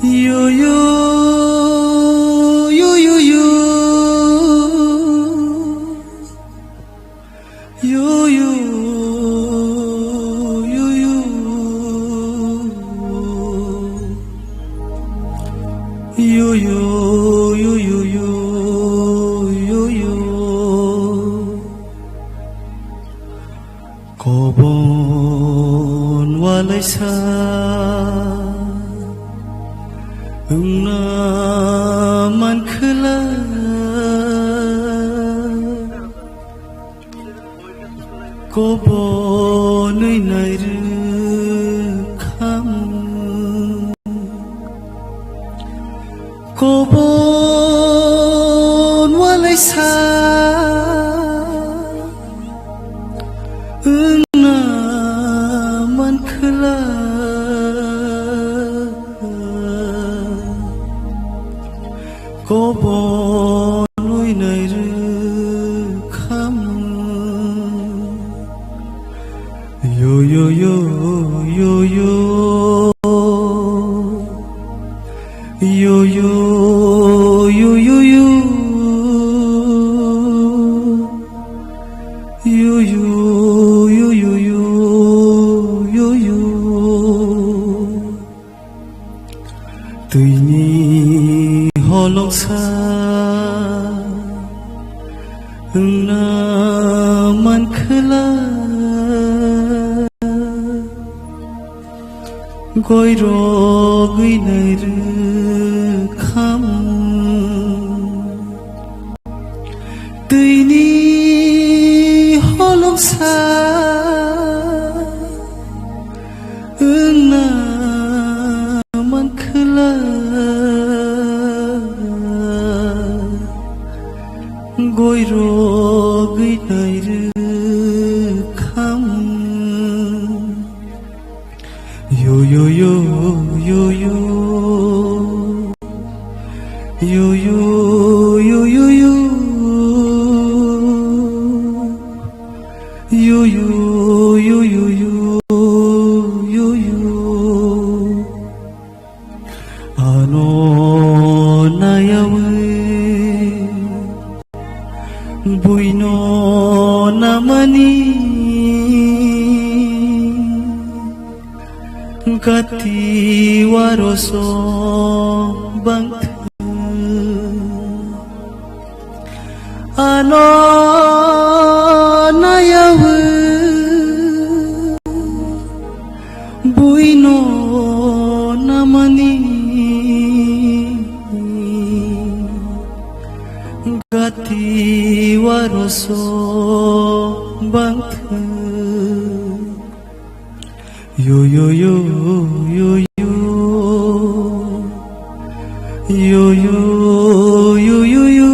Yo, yo, yo, yo, yo. Yo, yo, yo, yo. Yo, yo, yo, yo, yo, yo, yo. Kobon walaisa wngna mankhwla. Kobonwi nairwkhamu. Kobon walaisa wngna mankhwla. Kobonwi nairwkhamu. Yo, yo, yo, yo, yo. Yo, yo, yo, yo, yo. Yo, yo, yo, yo, yo, yo, yo. Twini holongsa wngna mankhwla, goirogwi nairwkhamu. Twini holongsa wngna mankhwla, goirogwi nairwkhamu. Yo, yo, yo, yo, yo. Yo, yo, Ano nayawi buino namani gati waroso bangthu. Ano nayawi buino namani gati waroso bangthu. Yo, yo, yo, yo, yo. Yo, yo, yo, yo, yo.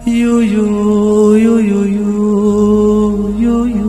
Yo, yo, yo, yo, yo, yo, yo.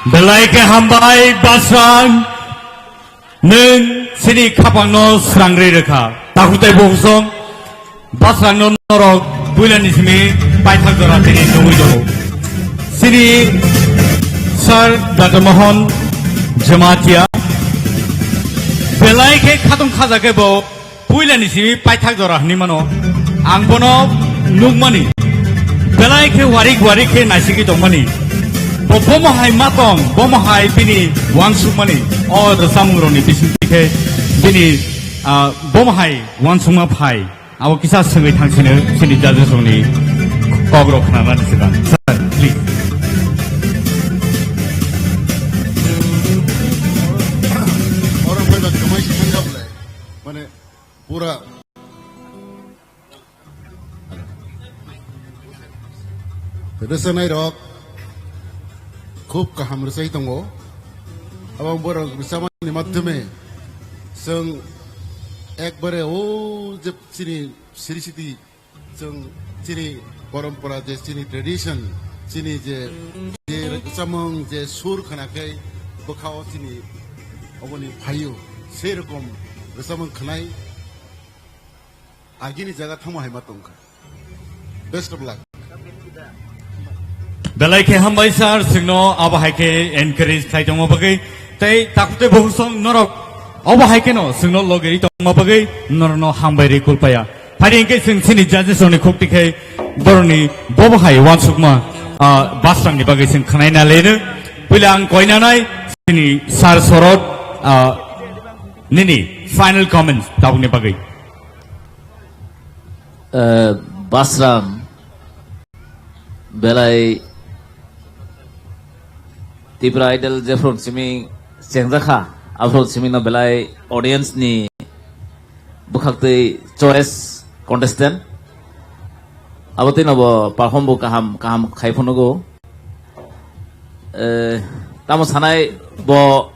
Belai khe hambai Basrang, nwng chini khapangno srangri rwkha. Takhuk tei bukhuk song Basrangno norok builani simi paithak jora tini nugwi tongo. Chini Sir Doctor Mohan Jamatia belai khe khatung khaja khe bo builani simi paithak jora hinwi mano. Ang bono nukmani belai khe warik warik khe naisigwi tongmani. Bo bomo hai ma tong, bomo hai bini uansukmani. O rwchapmungrokni bisingtwi khe bini, ah, bomo hai uansukma phai. Abo kisa swngwi thangsino chini judges rokni kokrok khnanani swkang. Sir, please. Oro phaiba kwmai se thangkha bwle. Mane pura rwchapnai rok khub kaham rwchai tongo. Abo borok rwchapmani madhyome chwng ekbare o je chini siri siti chwng chini porompora je chini tradition, chini je, je rwchapmung je sur khna khe bwkhao chini oboni phaio, sei rokom rwchapmung khnai agini jaga thangma hai ma tongkha. Best of luck. Belai khe hambai sir, chwngno abo hai khe encourage khlai tongma bagwi tei takhuk tei bukhuk song norok obo hai kheno chwngno logeri tongma bagwi norokno hambai rwi kulpaya. Phari hwnkhe chwng chini judges rokni khukti khai borokni bobo hai uansukma, ah, Basrangni bagwi chwng khwnaina leno. Puila ang koinanai chini Sir Sorot, ah, nini final comments tabukni bagwi. Eh, Basrang belai Tipra Idol jephru simi chengjakha, aphru simi no belai audience ni bwkhaktwi choice contestant. Abo twi no bo perform bo kaham, kaham khai phunugo. Eh, tamo sanai bo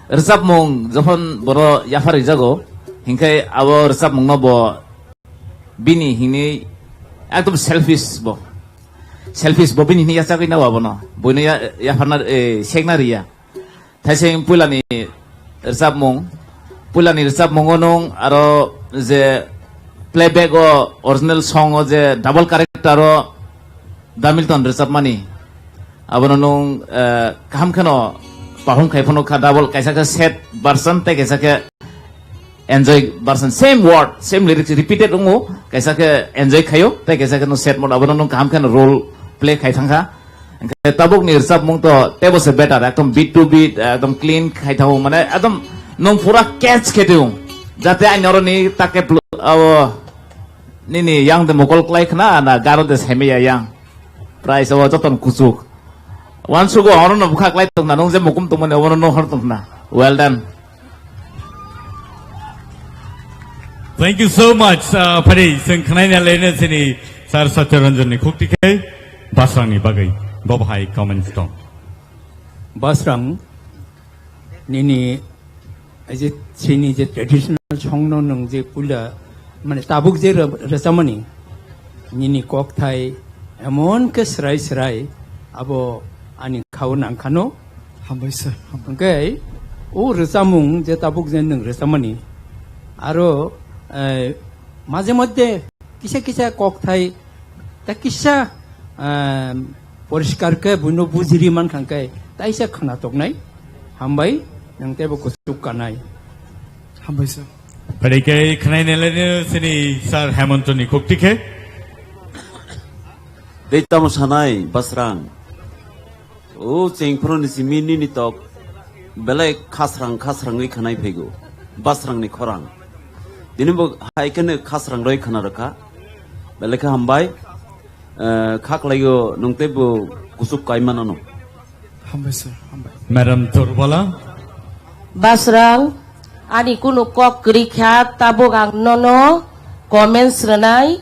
rwchapmung jokhon boro yaphar rijago, hinkhe abo rwchapmung no bo bini hini ekdom selfish bo. Selfish bo bini hini yachagwi nao abono. Boino ya, yapharna, eh, sekna riya. Thaising puilani rwchapmung, puilani rwchapmungo nwng aro je playback o original song o je double character o Da Milton rwchapmani, abono nwng, eh, kaham kheno perform khai phano kha, double, kaisa khe sad version tei kaisa khe enjoy version, same word, same lyrics repeated wngo, kaisa khe enjoy khaio tei kaisa khe nwng sad mode, abono nwng kaham kheno role play khai thangkha. Hingkhe tabukni rwchapmung to teibo se better, ekdom beat to beat, ekdom clean khai thango, mane ekdom nwng pura catch khe tong, jate ani oroni take plu-, abo nini yang de mokol klai khna na garo de saimaya yang. Price o joton kuchuk. Wansugo oro no bwkha klai tong na, nung je mukum tong mani oro no hor tong na. Well done. Thank you so much. Uh, phari, chwng khnaina lene chini Sir Satyaranjan ni khukti khai Basrang ni bagwi. Bobo hai comments tong. Basrang, nini Ai je chini je traditional song no nwng je puila, mane tabuk je re-, rwchapmani, nini kokthai emon khe srai srai abo ani khao nangkhano. Hambai sir, hambai. Hwnkhe o rwchapmung je tabuk je nwng rwchapmani, aro, eh, maje moddhe kisa kisa kokthai ta kisa, ah, poriskar khe buino bujiri mankha khe taisa khna toknai. Hambai, nwng teibo kuchuk kanai. Hambai sir. Phaidi khe khnaina lene chini Sir Hemantoni khukti khe. Tei tamo sanai Basrang. O chengphru ni simi nini tok belai khasrang khasrangwi khanai phaigo, Basrang ni khorang. Tini bo hai kheno khasrang roi khana rwkha. Belai khe hambai, eh, kha khlaio nwng teibo kuchuk kai manano. Hambai sir, hambai. Madam Torbala. Basrang, ani kunu kok kwrwi kha, tabuk ang nono comments rwnai.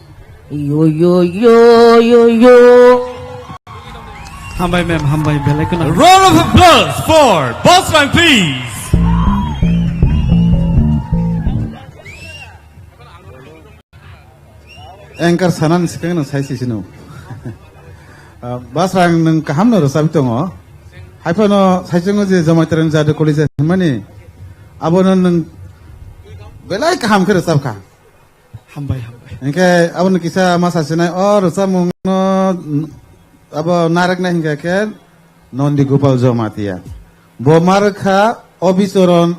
Yo, yo, yo, yo, yo. Hambai ma'am, hambai, belai kheno. Round of applause for Basrang, please. Anchor sanani swkang no sai sisino. Ah, Basrang nwng kaham no rwchapwi tongo. Haiphano saichungo je Jamatia ni Jadu College hwnmani, abono nwng belai kaham khe rwchapkha. Hambai, hambai. Hinkhe abono kisa ma sasinai, o rwchapmung no abo nareknai hinkhe khe Nondi Gopal Jamatia. Bo ma rwkha Obichoron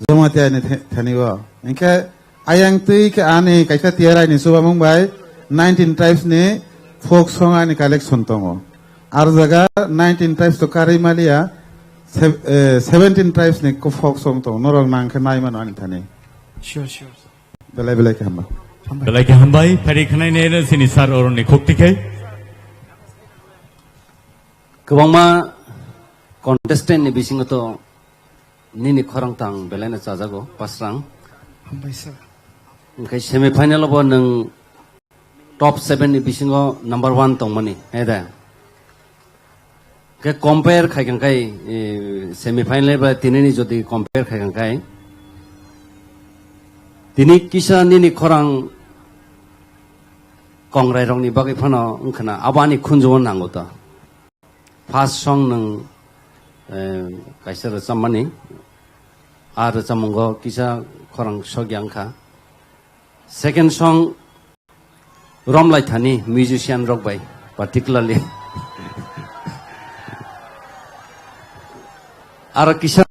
Jamatia ni the-, thani o. Hinkhe ayang twi khe ani kaisa tiyarai ni chubamung bai nineteen tribes ni folk song ani collection tongo. Ar jaga nineteen tribes to karwi maliya, sev-, eh, seventeen tribes ni ko folk song tongo. Norok nang khe nai mano ani thani. Sure, sure. Belai belai khe hamba. Belai khe hambai, phari khnai ne sini sir oroni khokti khai. Kwbangma contestant ni bisingo to nini khorang tang belai no chajago, Basrang. Hambai sir. Hinkhe semi final bo nwng top seven ni bisingo number one tongmani, he da? Khe compare khai kang khai, eh, semi final ba tini ni jodi compare khai kang khai, tini kisa nini khorang kongrai rokni bagwi phano wngkhana abo ani khunjugo nango ta. First song nwng, eh, kaisa rwchapmani, a rwchapmungo kisa khorang sokya wngkha. Second song romlai thani musician rok bai particularly. Aro kisa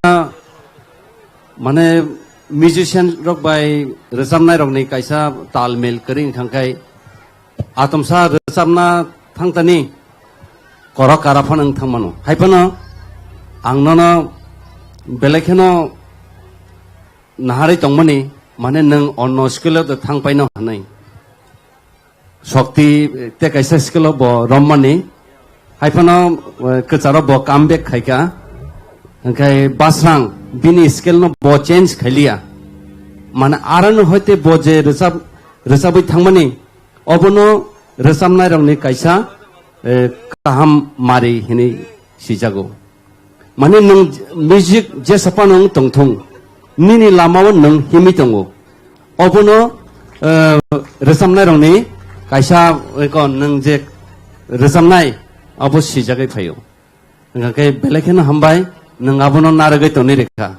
mane musician rok bai rwchapnai rokni kaisa tal mil kwrwi wngkha khe atomsa rwchapna thangtani korok kara phano wng thangmano. Hai phano ang nono belai kheno naharwi tongmani, mane nwng onno skill o thang paino hwnwi. Shokti te kaisa skill o bo rommani. Hai phano, eh, kwcharo bo comeback khaikha. Hwnkhe Basrang bini skill no bo change khailiya. Mane arano hoite bo je rwchap, rwchabwi thangmani, obono rwchapnai rokni kaisa, eh, kaham mari hinwi sijago. Mane nwng music jesa phano wng tongthung, nini lamao nwng himwi tongo. Obono, eh, rwchapnai rokni kaisa, eko nwng je rwchapnai abo sijagwi phaio. Hwnkha khe belai kheno hambai, nwng abono narwgwi tongwi rikha.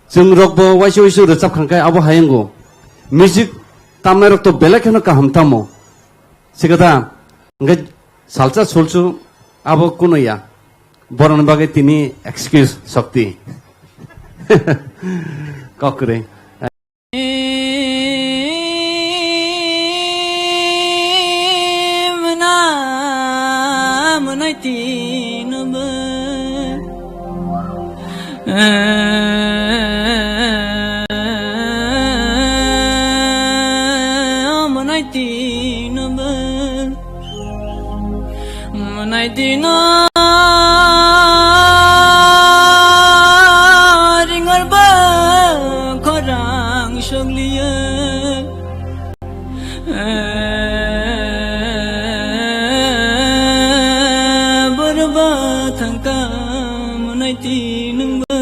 Chwng rokbo waisa waisa rwchap kha khe abo hai wngo. Music tamnai rok to belai kheno kaham tamo. Sikada, hwnkhe salsa sulsu abo kuno ya. Borokni bagwi tini excuse Shokti. Kok kwrwi. Mwnai twi nobo. Mwnai twi nobo. Mwnai twi no ringor bo khorang sokliya. Borba thangka mwnai twi nungba.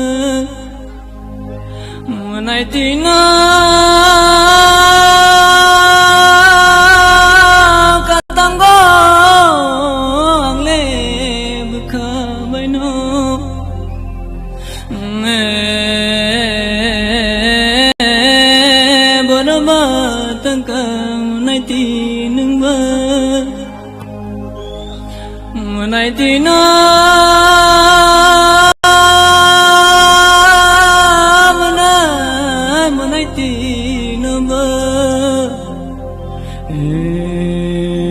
Mwnai twi no katango ang le bwkha baino. Borba thangka mwnai twi nungba. Mwnai twi no, mwnai, mwnai twi no bo. Eh,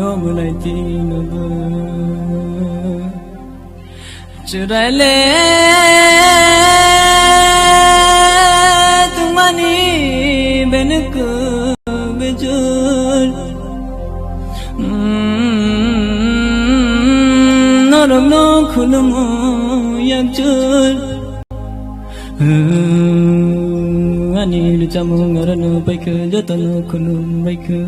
o mwnai twi no bo. Chwraile tungmani benekuk bejul. Mm, norokno khulumo yakjul. Ani luchamung arano paikha, jotono khulum baikha.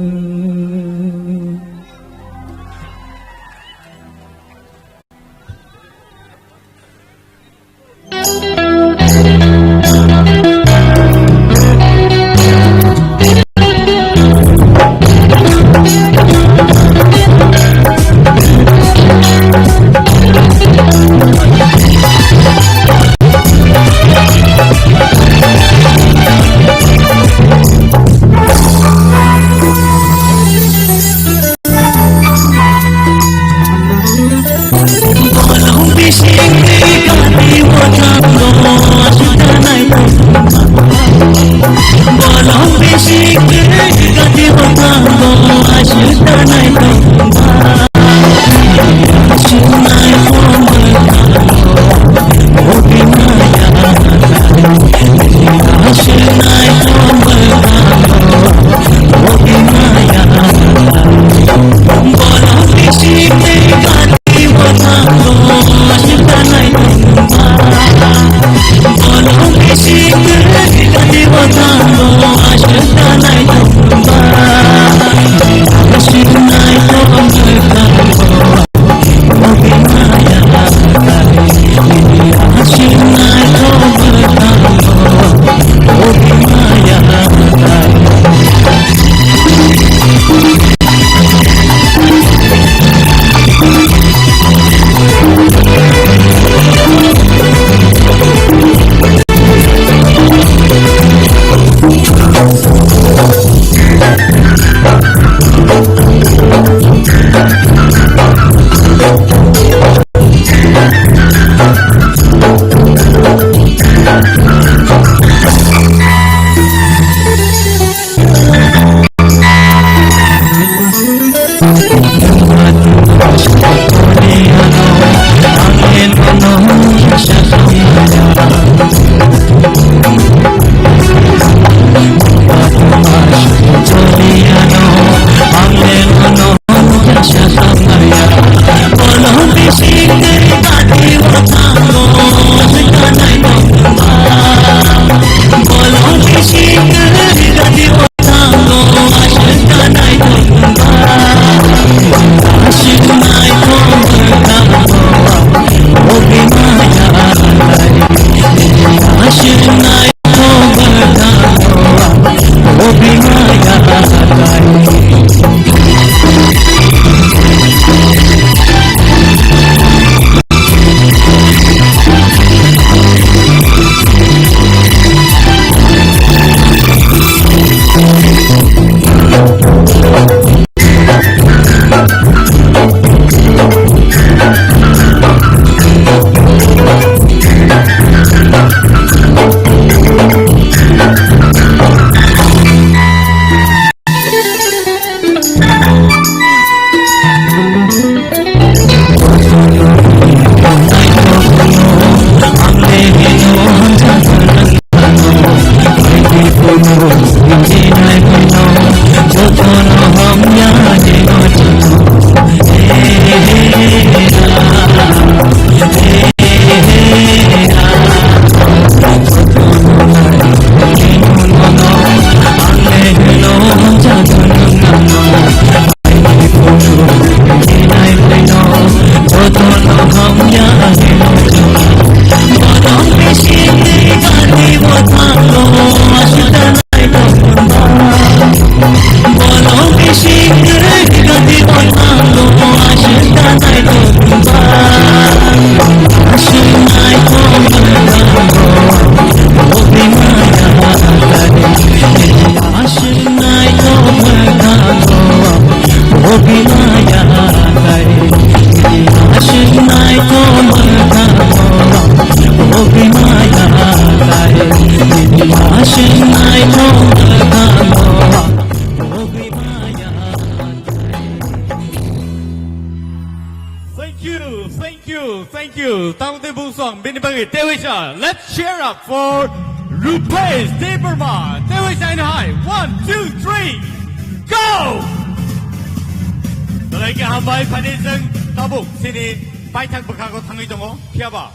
Thank you, thank you, thank you. Tangte bungsong, bini bagwi tewi sa. Let's cheer up for Rupesh Debbarma. Tewi sa in high. One, two, three, go! Belai khe hambai, phani jeng tabuk sini paithak bwkhago thangwi tongo, phiya ba?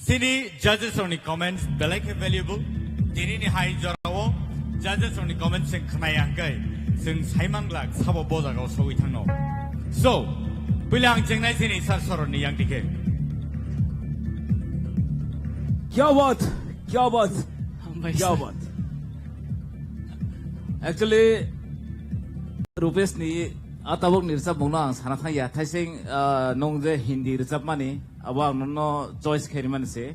Chini judges rokni comments belai khe valuable. Tini ni hai jorao judges rokni comments chwng khnaya hwnkhe chwng saimang glak sabo bo jagao sogwi thangno. So, puila ang chengnai chini sir soroni yang dikhe. Kya baat, kya baat, Hambai kya sir. Baat. Actually, Rupesh ni a tabuk ni rwchapmung no ang sana thang ya. Thaising, ah, nung je Hindi rwchapmani, abo ang nono choice khe rimani se.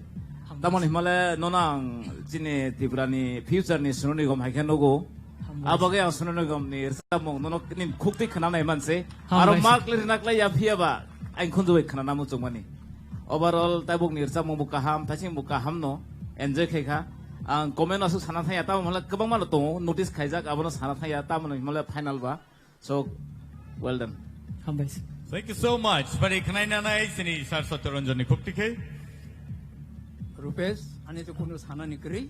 Hambai. Tamoni himale nono ang chini Tripura ni future ni Sonu Nigam hai khe nugo. Hambai. A bagwi ang Sonu Nigam ni rwchapmung nono nini khuk twi khna nai man se. Hambai. Aro sir. Mark le rwna klai ya phiya ba ang khunju bai khna namu chukmani. Overall tabuk ni rwchapmung bo kaham, thaising bo kaham no enjoy khai kha. Ang comment aswk sana thang ya, tamo himale kwbangma no tongo, notice khaijak, abono sana thang ya, tamoni himale final ba. So, well done. Hambai sir. Thank you so much. Bari khnai nanai chini sir Satya Ranjan ni khuk tikhe. Rupesh, ani to kunu sana ni kwrwi.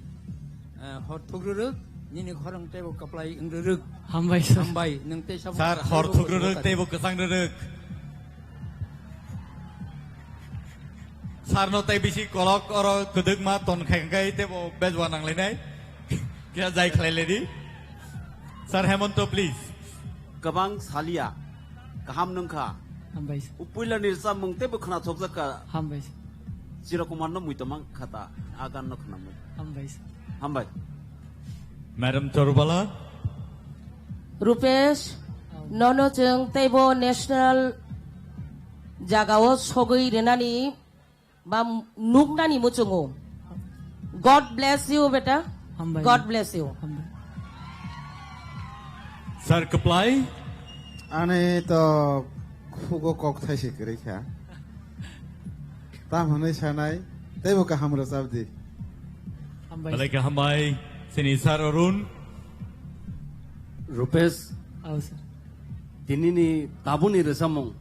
Eh, hor thuk rwrwk, nini khorang teibo kaplai wng rwrwk. Hambai sir. Hambai, nwng tei sabo sir, hor thuk rwrwk, teibo kwchang rwrwk. Sir no tei bisi kolok oro kwdwkma ton khai khai teibo bejwa nanglainai. Kya jai khlai ledi. Sir Hemonto, please. Kwbang salia, kaham nungkha. Hambai sir. Upuila ni rwchapmung teibo khna thokjak kha. Hambai sir. Chiro Kumar no muitomang khata, agan no khna mui. Hambai sir. Hambai. Madam Chorubala. Rupesh, oh, nono chwng teibo national jagao sogwi rwnani ba nuknani muchungo. God bless you, beta. Hambai. God bless you. Hambai. Sir Kaplai. Ani to khugo kok thai se kwrwi kha. Tam hwnwi sanai, teibo kaham rwchap di. Hambai. Belai khe hambai, chini Sir Arun. Rupesh. Oh, sir. Tinini tabuni rwchapmung,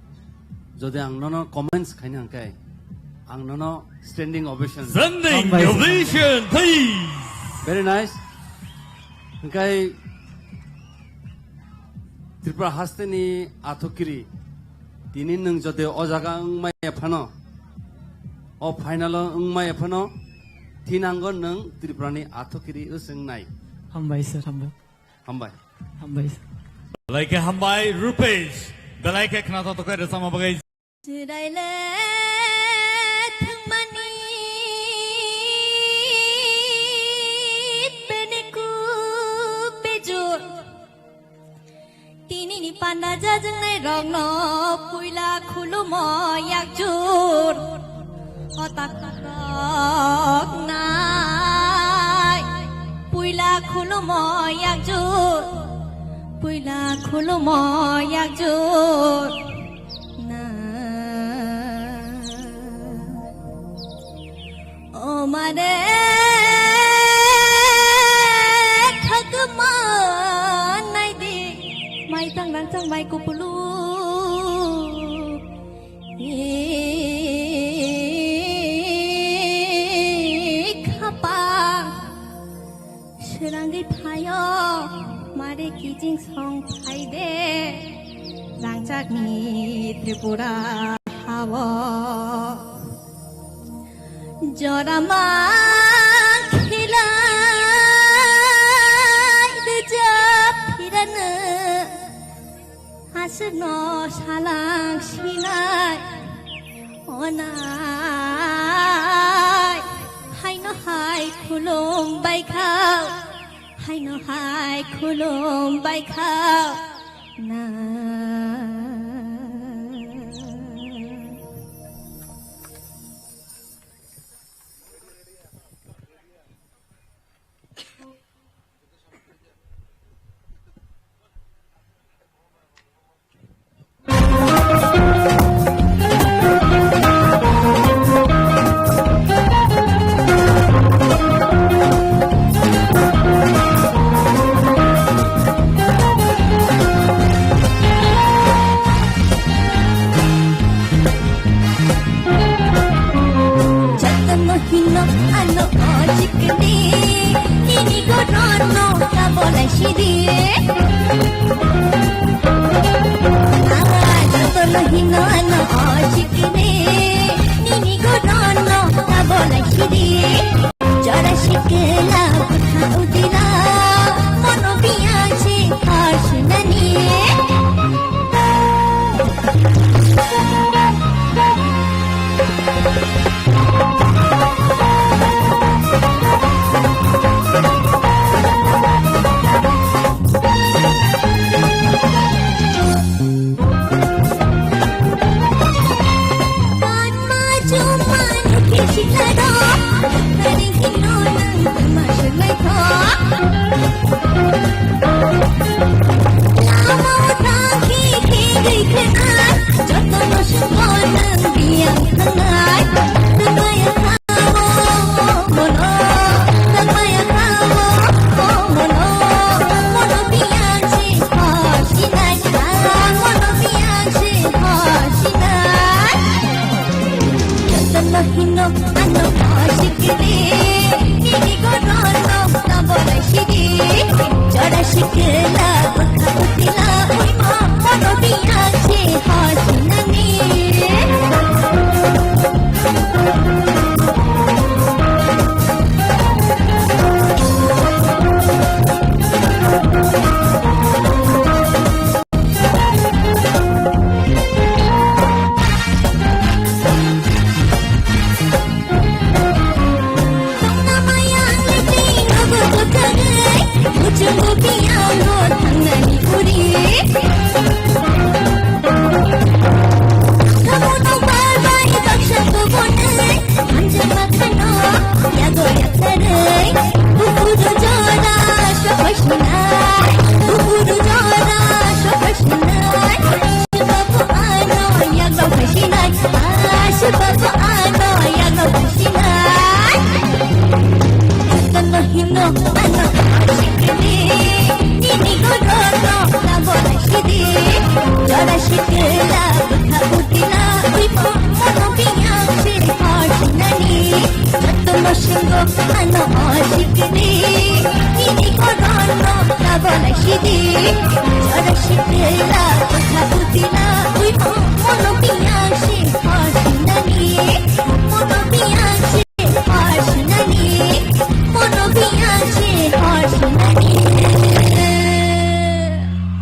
jodi ang nono comments khaina hwnkhe, ang nono standing ovation. Standing ovation, please. Very nice. Hwnkhe Tripura hasteni athukiri, tini nwng jodi o jaga wngmaya phano, o final o wngmaya phano, thinango nwng Tripurani athukiri wswngnai. Hambai sir, hambai. Hambai. Hambai sir. Belai khe hambai, Rupesh. Belai khe khna tongthok khe rwchapma bagwi. Chwraile thwngmani bini kubui jor. Tinini panda jajwngnai rokno puila khulumo yakjur. O takhuknai puila khulumo yakjur, puila khulumo yakjur na. O mare khagma naidi, mai tang rang tang mai kupulu. Khapang srangwi phaio, mare kiching song phaide, rangchakni Tripura hao. Jora ma khilai rwjap phirano. Aswkno salang sinai onai, haino hai khulum bai khao, haino hai khulum bai khao na. Jotono hino ano o chikni, nini gorono kabolai sidi. Jotono hino ano o chikni, nini gorono kabolai Chora sikla bwkha utila, mono biyang se hor sinani.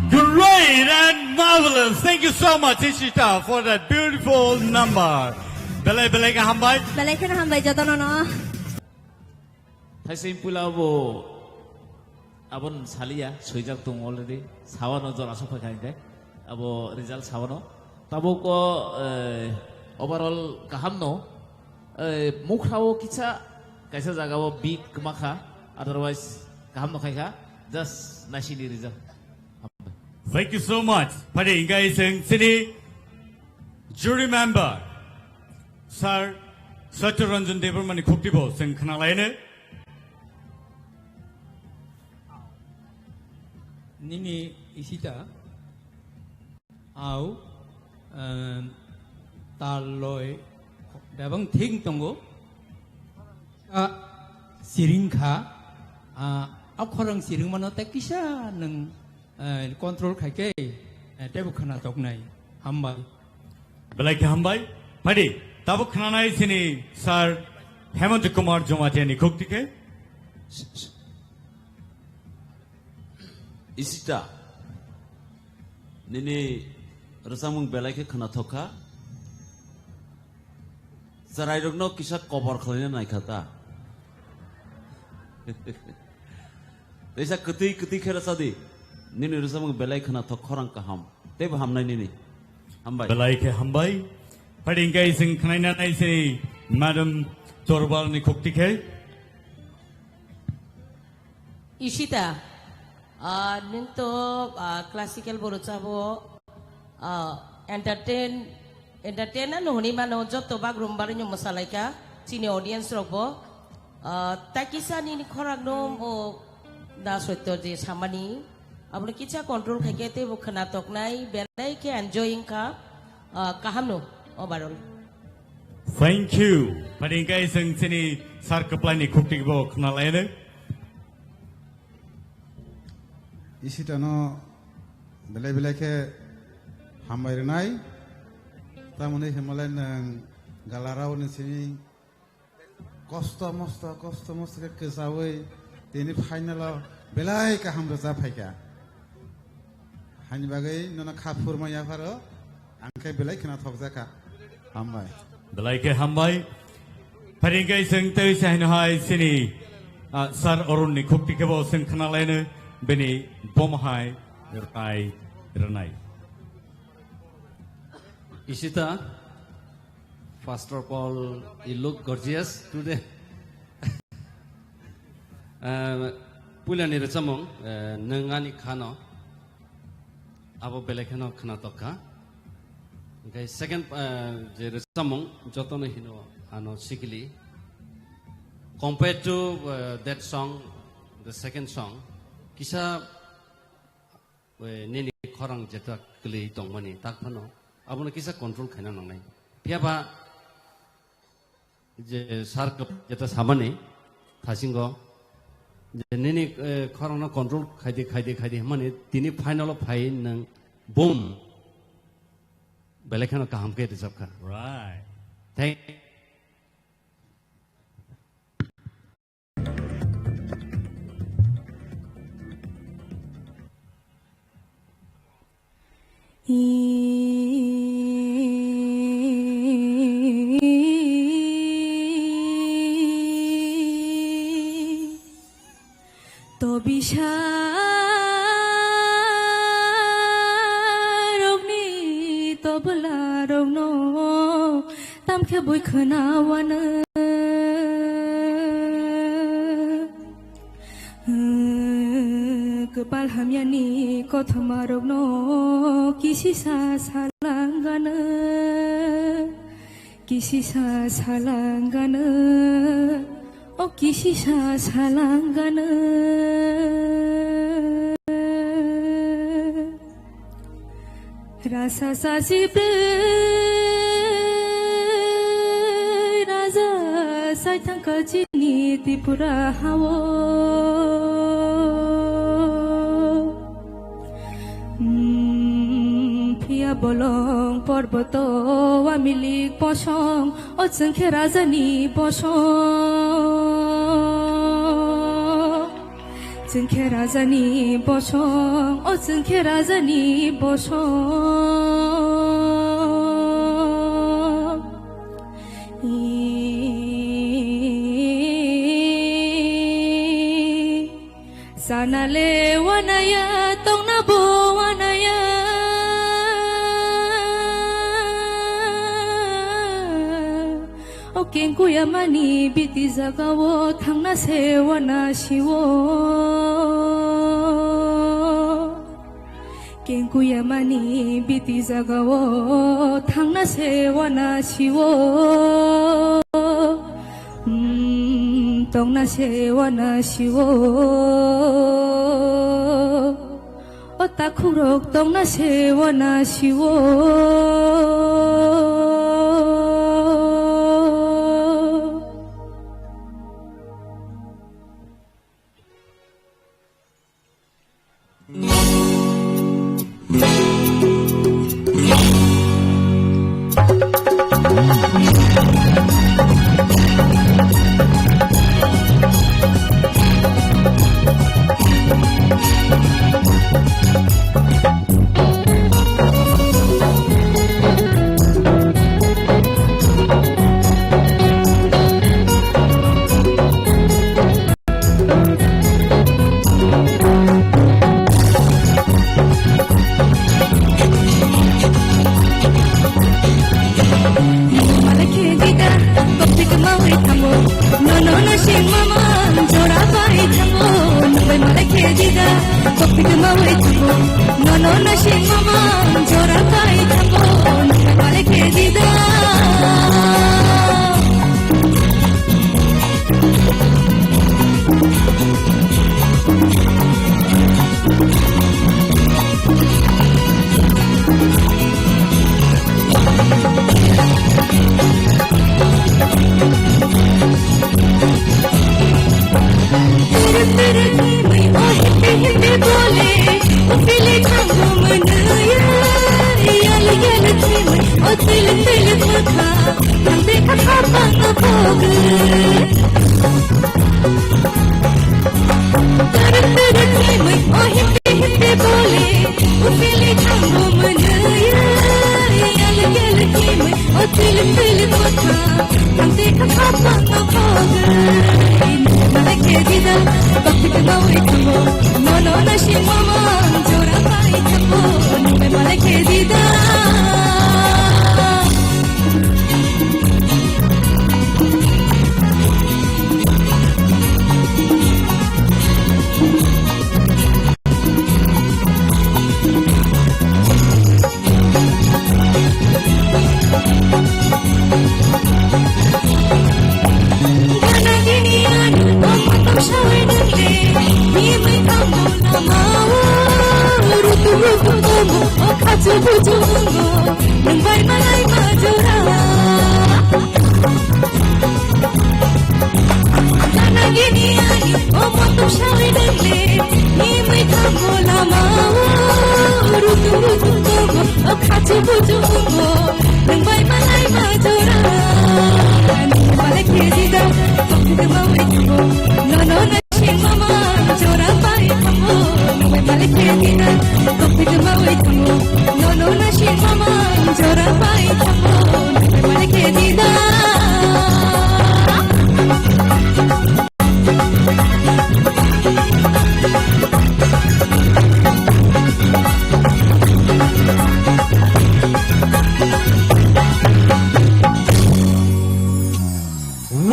Great and marvelous. Thank you so much, Ishita, for that beautiful number. Belai belai khe hambai. Belai kheno hambai jotono no. Thaising pula bo abon saliya, swijak tong already. Sawano jora sok phai kha hingke. Abo result sawano. Tabuk o, eh, overall kaham no. Eh, mukha o kisa, kaisa jaga o beat kwma kha. Otherwise, kaham no khai kha. Just naisini result. Thank you so much. Phadi hingke chwng chini jury member, Sir Satya Ranjan Debbarma ni khukti bo chwng khna laino. Nini Ishita, au, em, tal loi, bebang thik tongo. A, siring kha, a, a khorang siring mano tei kisa nwng, eh, control khai khe, eh, teibo khna toknai. Hambai. Belai khe hambai. Phadi, tabuk khnanai chini Sir Hemant Kumar Jamatia ni khukti khe. Ishita, nini rwchapmung belai khe khna thok kha. Chwrairokno kisa kobor khlaina nai kha ta. Teisa kwtwi kwtwi khe rwcha di. Nini rwchapmung belai khna thok, khorang kaham. Teibo hamnai nini. Hambai. Belai khe hambai. Phadi hingke chwng khnaina nai se Madam Torbal ni khukti khe. Ishita, ah, nwng to, ah, classical bo rwchabo, ah, entertain, entertain ano hwnwi mano, joto bagrumba rwino mwsalaikha, chini audience rokbo. Ah, takisa nini khorang no o da soito je samani, abono kisa control khaikhe teibo khna toknai, belai khe enjoy wngkha, ah, kaham no overall. Thank you. Phadi hingke chwng chini sir kwplai ni khukti bo khna laino. Ishita no belai belai khe hambai rwnai. Tamoni himlai nwng galarao ni sini Kosto mosto, kosto mosto khe kwchaui tini final o belai kaham rwchap phaikha. Haini bagwi nono kha phurma yapharo, ang khe belai khwna thokjakha. Hambai. Belai khe hambai. Pharingkhe chwng tei se haino hai chini, ah, Sir Arun ni khukti khe bo chwng khna laino bini bom hai rwtai rwnai. Ishita, first of all, you look gorgeous today. Ah, puilani rwchapmung, eh, nwng ani khano, abo belai kheno khwnatok kha. Hwnkhe second, eh, je rwchapmung, jotono hino ano sikili. Compared to, eh, that song, the second song, kisa, eh, nini khorang jeta kwlwi tongmani, tak phano abono kisa control khaina nangnai. Phiya ba, je sir kwp-, jeta samani thasingo, je nini, eh, khorangno control khaidi, khaidi, khaidi hwnmani tini final o phai nwng boom belai kheno kaham khe rwchapkha. Right. Thank Tobisa rokni tobla rokno tamkhe bui khwnawano. Kwpal hamyani kothoma rokno kisisa salangano, kisisa salangano, o kisisa salangano. Rasa sasi brwi raja saithang kachini Tripura hao. Hmm, phiya bolong porboto wamilik bosong, o chwngkhe rajani bosong. Chwngkhe rajani bosong, o chwngkhe rajani bosong. Sanale wanaya, tongna bo wanaya. O kengkuya mani biti jaga o thangna se wana siwo. Kengkuya mani biti jaga o thangna se wana siwo. Hmm, tongna se wana siwo. O takhukrok tongna se wana siwo.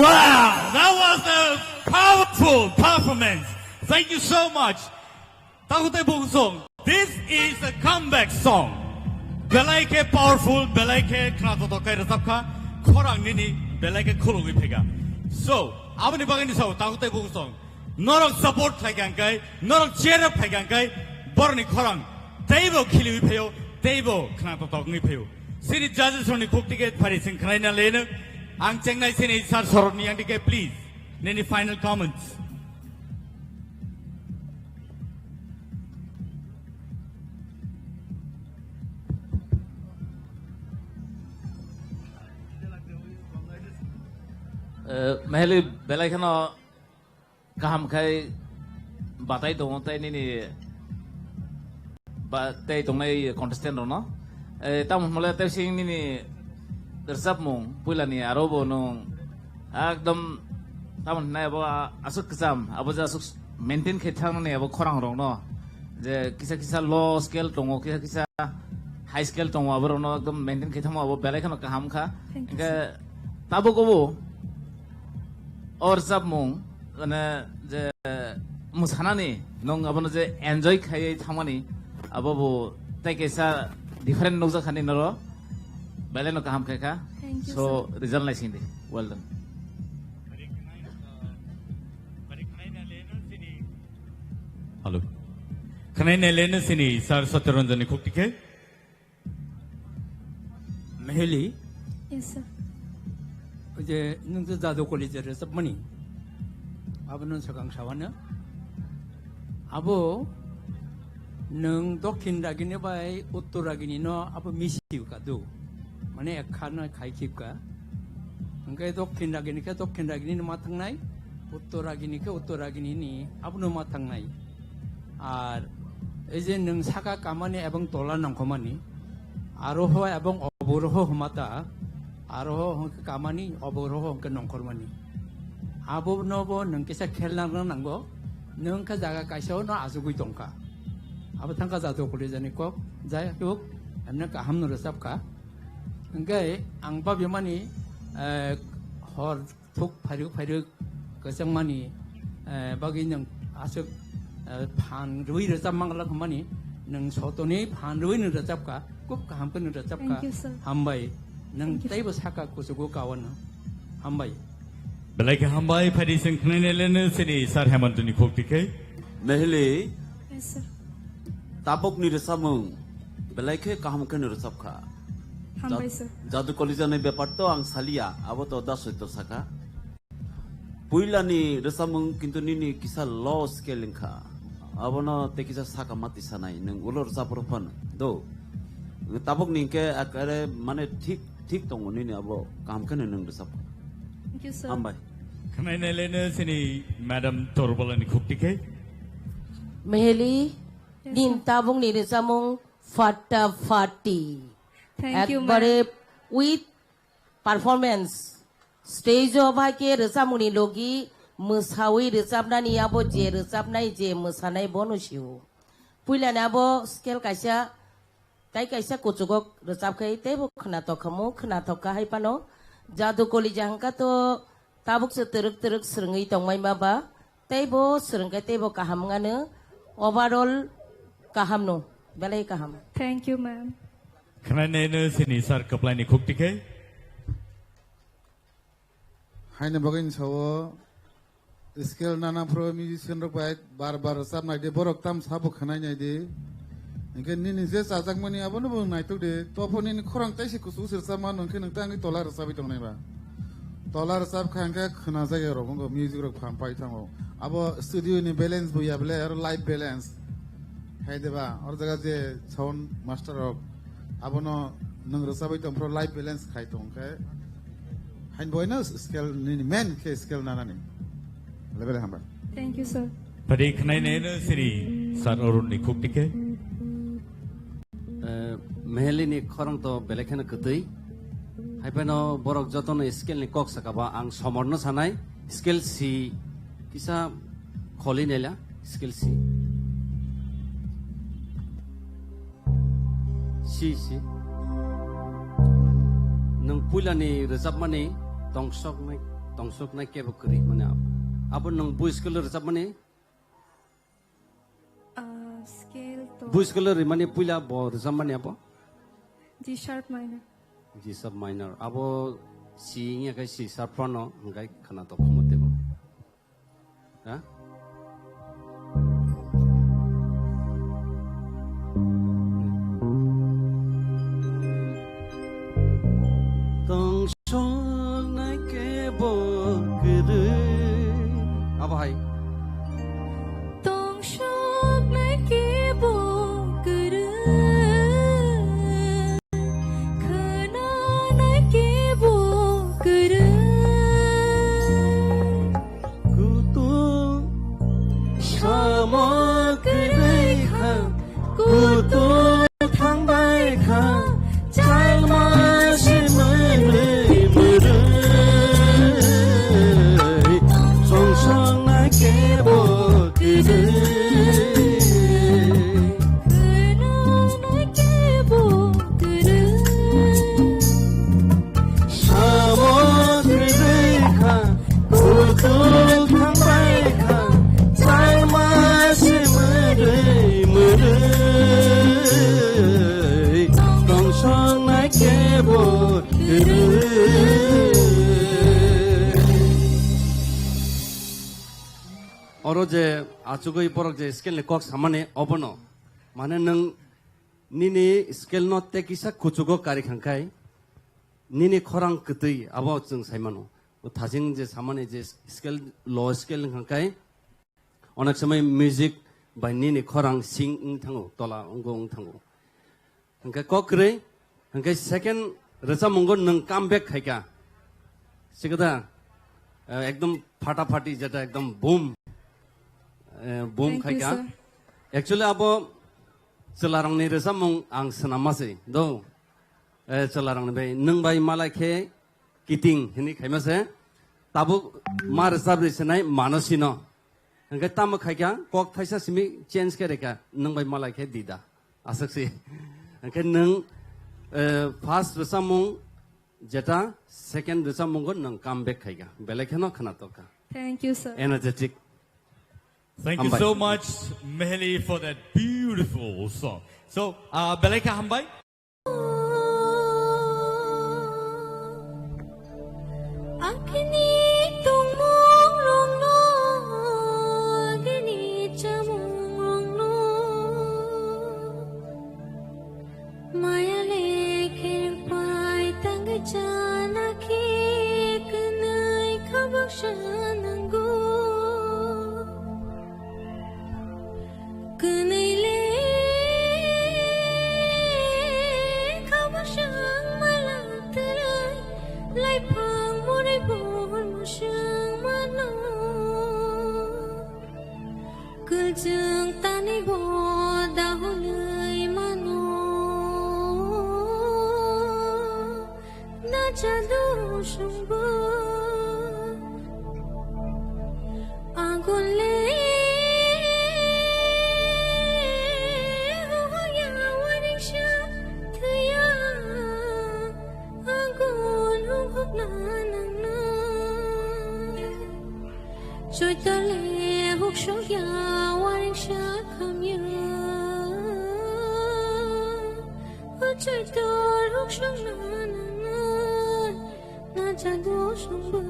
Wow, that was a powerful performance. Thank you so much. Takutai Bungsong, this is a comeback song. Belai khe powerful, belai khe khnathok kai rwchapkha, khorang nini belai khe khulugwi phaikha. So, aboni bagwi ni sao Takutai Bungsong, norok support khlai kha hwnkhe, norok cheer up khlai kha hwnkhe, borokni khorang teibo khiliwi phaio, teibo khnathok wngwi phaio. Sini judges rokni khuk ticket phari sing khlaina leno, ang chengnai sini sir sorokni yang dike, please, nini final comments. Eh, Meheli belai kheno kaham khai batai tongo tei nini ba tei tongnai contestant rokno. Eh, tamo hwnle tei sing nini rwchapmung puilani aro bo nwng ekdom tamo hwnai abo aswk kwcham, abo je aswk maintain khe thangmani abo khorang rokno. Je kisa kisa low scale tongo, kisa kisa high scale tongo, abo rokno ekdom maintain khe thangma abo belai kheno kaham kha. Thank you, hwnkhe sir. Tabuk obo o rwchapmung, mane, je mwsanani nwng abono je enjoy khaiwi thangmani, abo bo tei kaisa different nukjak hani noro, belai no kaham khaikha. Thank you, so, sir. Result naising di. Well done. Hello. Khwnai naileno sini Sir Satyaranjan ni khuk tikhe. Meheli. Yes, sir. Oje, nwng je Jadu College rwchapmani. Abono swkang sawano. Abo nwng Dokhin Ragini bai Uttor Ragini no abo misi kadu. Mane ekha no khai khipka. Hwnkhe Dokhin Ragini khe Dokhin Ragini no ma thangnai, Uttor Ragini khe Uttor Ragini ni abono ma thangnai. Ar ei je nwng saka kamani ebong tola nongkhormani, aroho ebong oboroho hwmata, aroho hwnkhe kamani, oboroho hwnkhe nongkhormani. Abonobo nwng kisa khel nang nango, nwng khe jaga kaisa-o no achugwi tongkha. Abo thangkha Jadu College ni kok, jai hok, emne kaham no rwchapkha. Hwnkhe ang babimani, eh, hor thuk phairwk phairwk kwchangmani, eh, bagwi nwng aswk, eh, phan rwui rwchap manglak hwnmani, nwng sotoni phan rwui nwng rwchapkha, khub kaham khe nwng rwchapkha. Thank you, sir. Hambai. Nwng thank you, sir. Teibo saka kuchugo kaono. Hambai. Belai khe hambai, phaidi chwng khnainai leno sini Sir Hemantoni khuk tikhe. Mehli. Yes, sir. Tabukni rwchapmung belai khe kaham khe no rwchapkha. Hambai, jad-, sir. Jadu College ni bepar to ang saliya, abo to da soito saka. Puilani rwchapmung kintu nini kisa low scale wngkha. Abono tei kisa saka mati sanai, nwng ulo rwchap rw phano. Do. Tabukni hwnkhe ekare mane thik, thik tongo nini abo kaham kheno nwng rwchapkha. Thank you, sir. Hambai. Khwnai nai le no chini Madam Torbalani khukti khe. Meheli, yes, nin sir. Tabukni rwchapmung Fatta Fatti. Thank you, ma'am. Ekbare with performance. Stage o bai khe rwchapmungni logi mwsawi rwchapnani abo je rwchapnai je mwsanai bono sio. Puilani abo scale kaisa, tai kaisa kuchugo rwchap khai teibo khwnatok khamu, khwnatok kha hai phano. Jadu Kolija hwnkha to tabuk se twrwk twrwk swrwngwi tongmai ma ba, teibo swrwng khe teibo kaham wngano, overall kaham no, belai kaham. Thank you, ma'am. Khwnai nai no chini sir kwplaini khukti khe. Haini bagwi ni sao scale nana phuru musician rok bai bar bar rwchap nai di, borok tam sabo khwnai nai di. Hinkhe nini je chajakmani abono bo naitok di. Tobo nini khorang taisi kuchuk se rwchap mano hinkhe nwng tei angkhe tola rwchapwi tongnai ba. Tola rwchap kha hinkhe khwnajak ya rok wngkha, music rok pham pai thango. Abo studio ni balance bo ya bele aro live balance. Hai de ba, oro jaga je sound master rok abono nwng rwchapwi tong phuru live balance khai tong khe. Hain boino scale nini main khe scale nanani. Level hamba. Thank you, sir. Padi khwnai nai no siri sir Arun ni khukti khe. Eh, Meheli ni khorang to belai kheno kwtwi. Hai phano borok jotono scale ni kok saka ba ang somor no sanai. Scale si kisa kholi nela scale si. Si, si. Nwng puilani rwchapmani tongsoknai, tongsoknai kebo kwrwi mani abo. Abo nwng bui scale rwchapmani? Ah, scale to. Bui scale rwmani puila bo rwchapmani abo? G sharp minor. G sharp minor. Abo si wngya khe C sharp phano hwnkhe khwnatok khumu teibo. Ha? Tongsoknai kebo kwrwi. Abo hai. Tongsoknai kebo kwrwi. Khwnanai kebo kwrwi. Kutung samo kwrwi kha, kutung thangbai kha, chalma se mwnwi mwrwi, songsoknai kebo kwrwi. Khwnanai kebo kwrwi. Samo kwrwi kha, kutung thangbai kha, chalma se mwrwi mwrwi, tongsoknai kebo kwrwi. Oro je achugwi borok je scale ni kok samani obono, mane nwng nini scale no tei kisa kuchugo kari khangkhai, nini khorang kwtwi abo chwng saimano. O thajing je samani je scale, low scale wngkha khe, onek somoi music bai nini khorang sing wng thango, tola wngbo wng thango. Hwnkhe kok kwrwi, hwnkhe second rwchapmungo nwng come back khaikha. Sikada, eh, ekdom phata phati jeta ekdom boom, eh, boom khaikha. Thank you, sir. Actually abo chwlarokni rwchapmung ang swnamma se do. Eh, chwlarokni bai, nwng bai malai khe kiting hinwi khaima se. Tabuk ma rwchap ri sinai mano sino. Hwnkhe tamo khaikha, kok thaisa simi change khe rikha, nwng bai malai khe dida. Aswk si. Hwnkhe nwng, eh, first rwchapmung jeta, second rwchapmungo nwng come back khaikha. Belai kheno khwnatok kha. Thank you, sir. Energetic. Thank you so much, Meheli, for that beautiful song. So, uh, belai kha hambai. Agini tongmung rokno, agini chamung rokno, maya lekhe pai tangwi chana khe kwnwi khabak sanango. Kwnwi le Kwchwng tani bo dahulwi mano, na chado songbo. Agun le hoya waringsa thwiya, agun huk huk na nang na. Choitole huk sokya waringsa khamya. O choitor huk sokna nang na, na chado songba.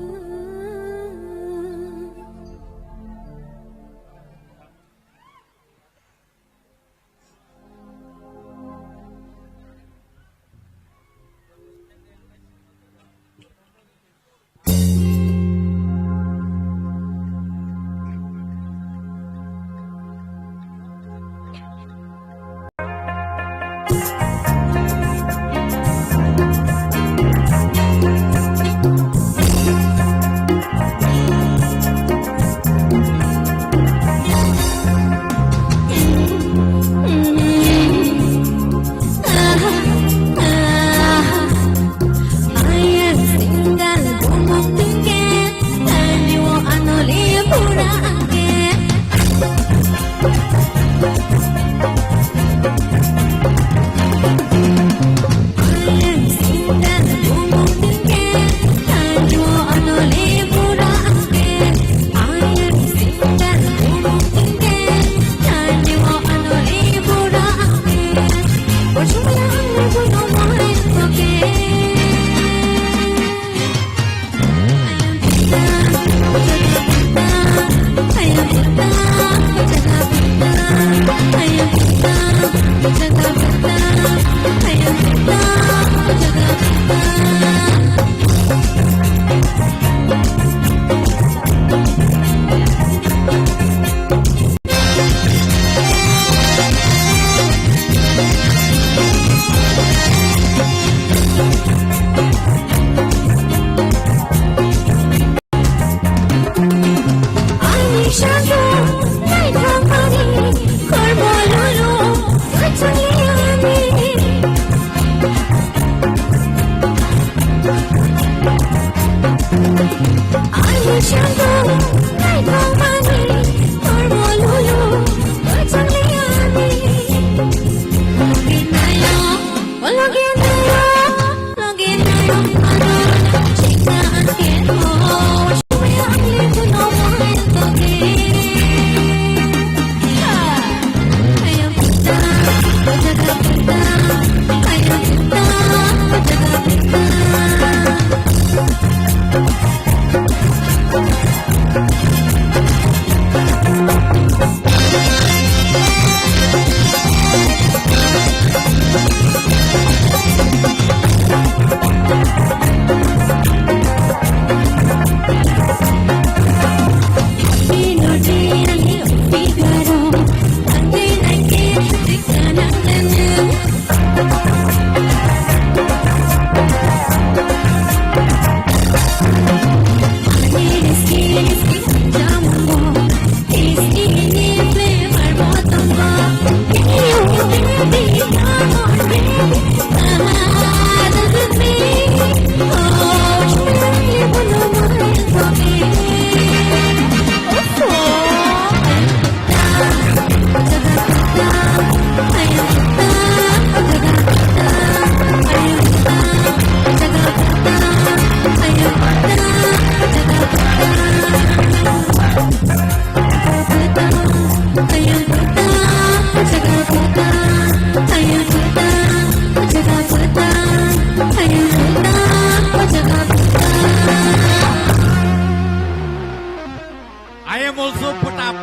I am also put up.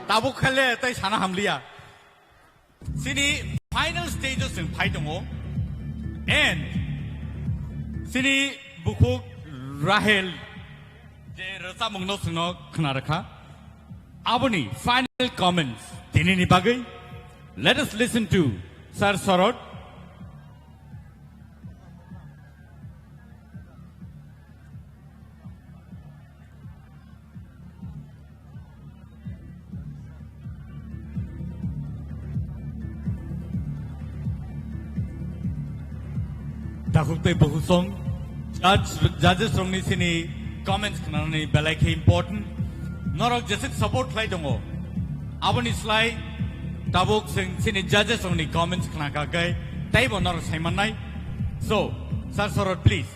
Tabuk khale tai sana hamliya. Sini final stage o chwng phai tongo. And sini bukhuk Rahel je rwchapmungno chwngno khna rwkha. Aboni final comments tinini bagwi. Let us listen to Sir Sorot. Takhuk tei bukhuk song, judge, judges rokni sini comments khnanani belai khe important. Norok jesuk support khlai tongo, aboni slai tabuk sing sini judges rokni comments khna kha khe teibo norok sai mannai. So, Sir Sorot, please.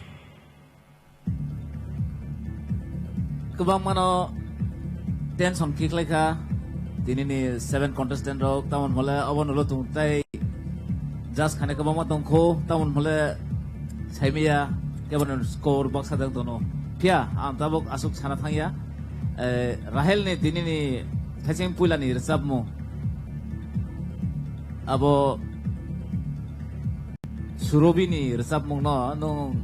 Kwbangmano tension khe khlai kha tinini seven contestant rok, tamon hole obo nulo tung tei judge khane kwbangma tong kho, tamon hole saimaya kebo score baksa dang tono. Phiya ang tabuk aswk sana thangya, eh, Rahel ni tinini thaising puila ni rwchapmung abo Surobi ni rwchapmung no nwng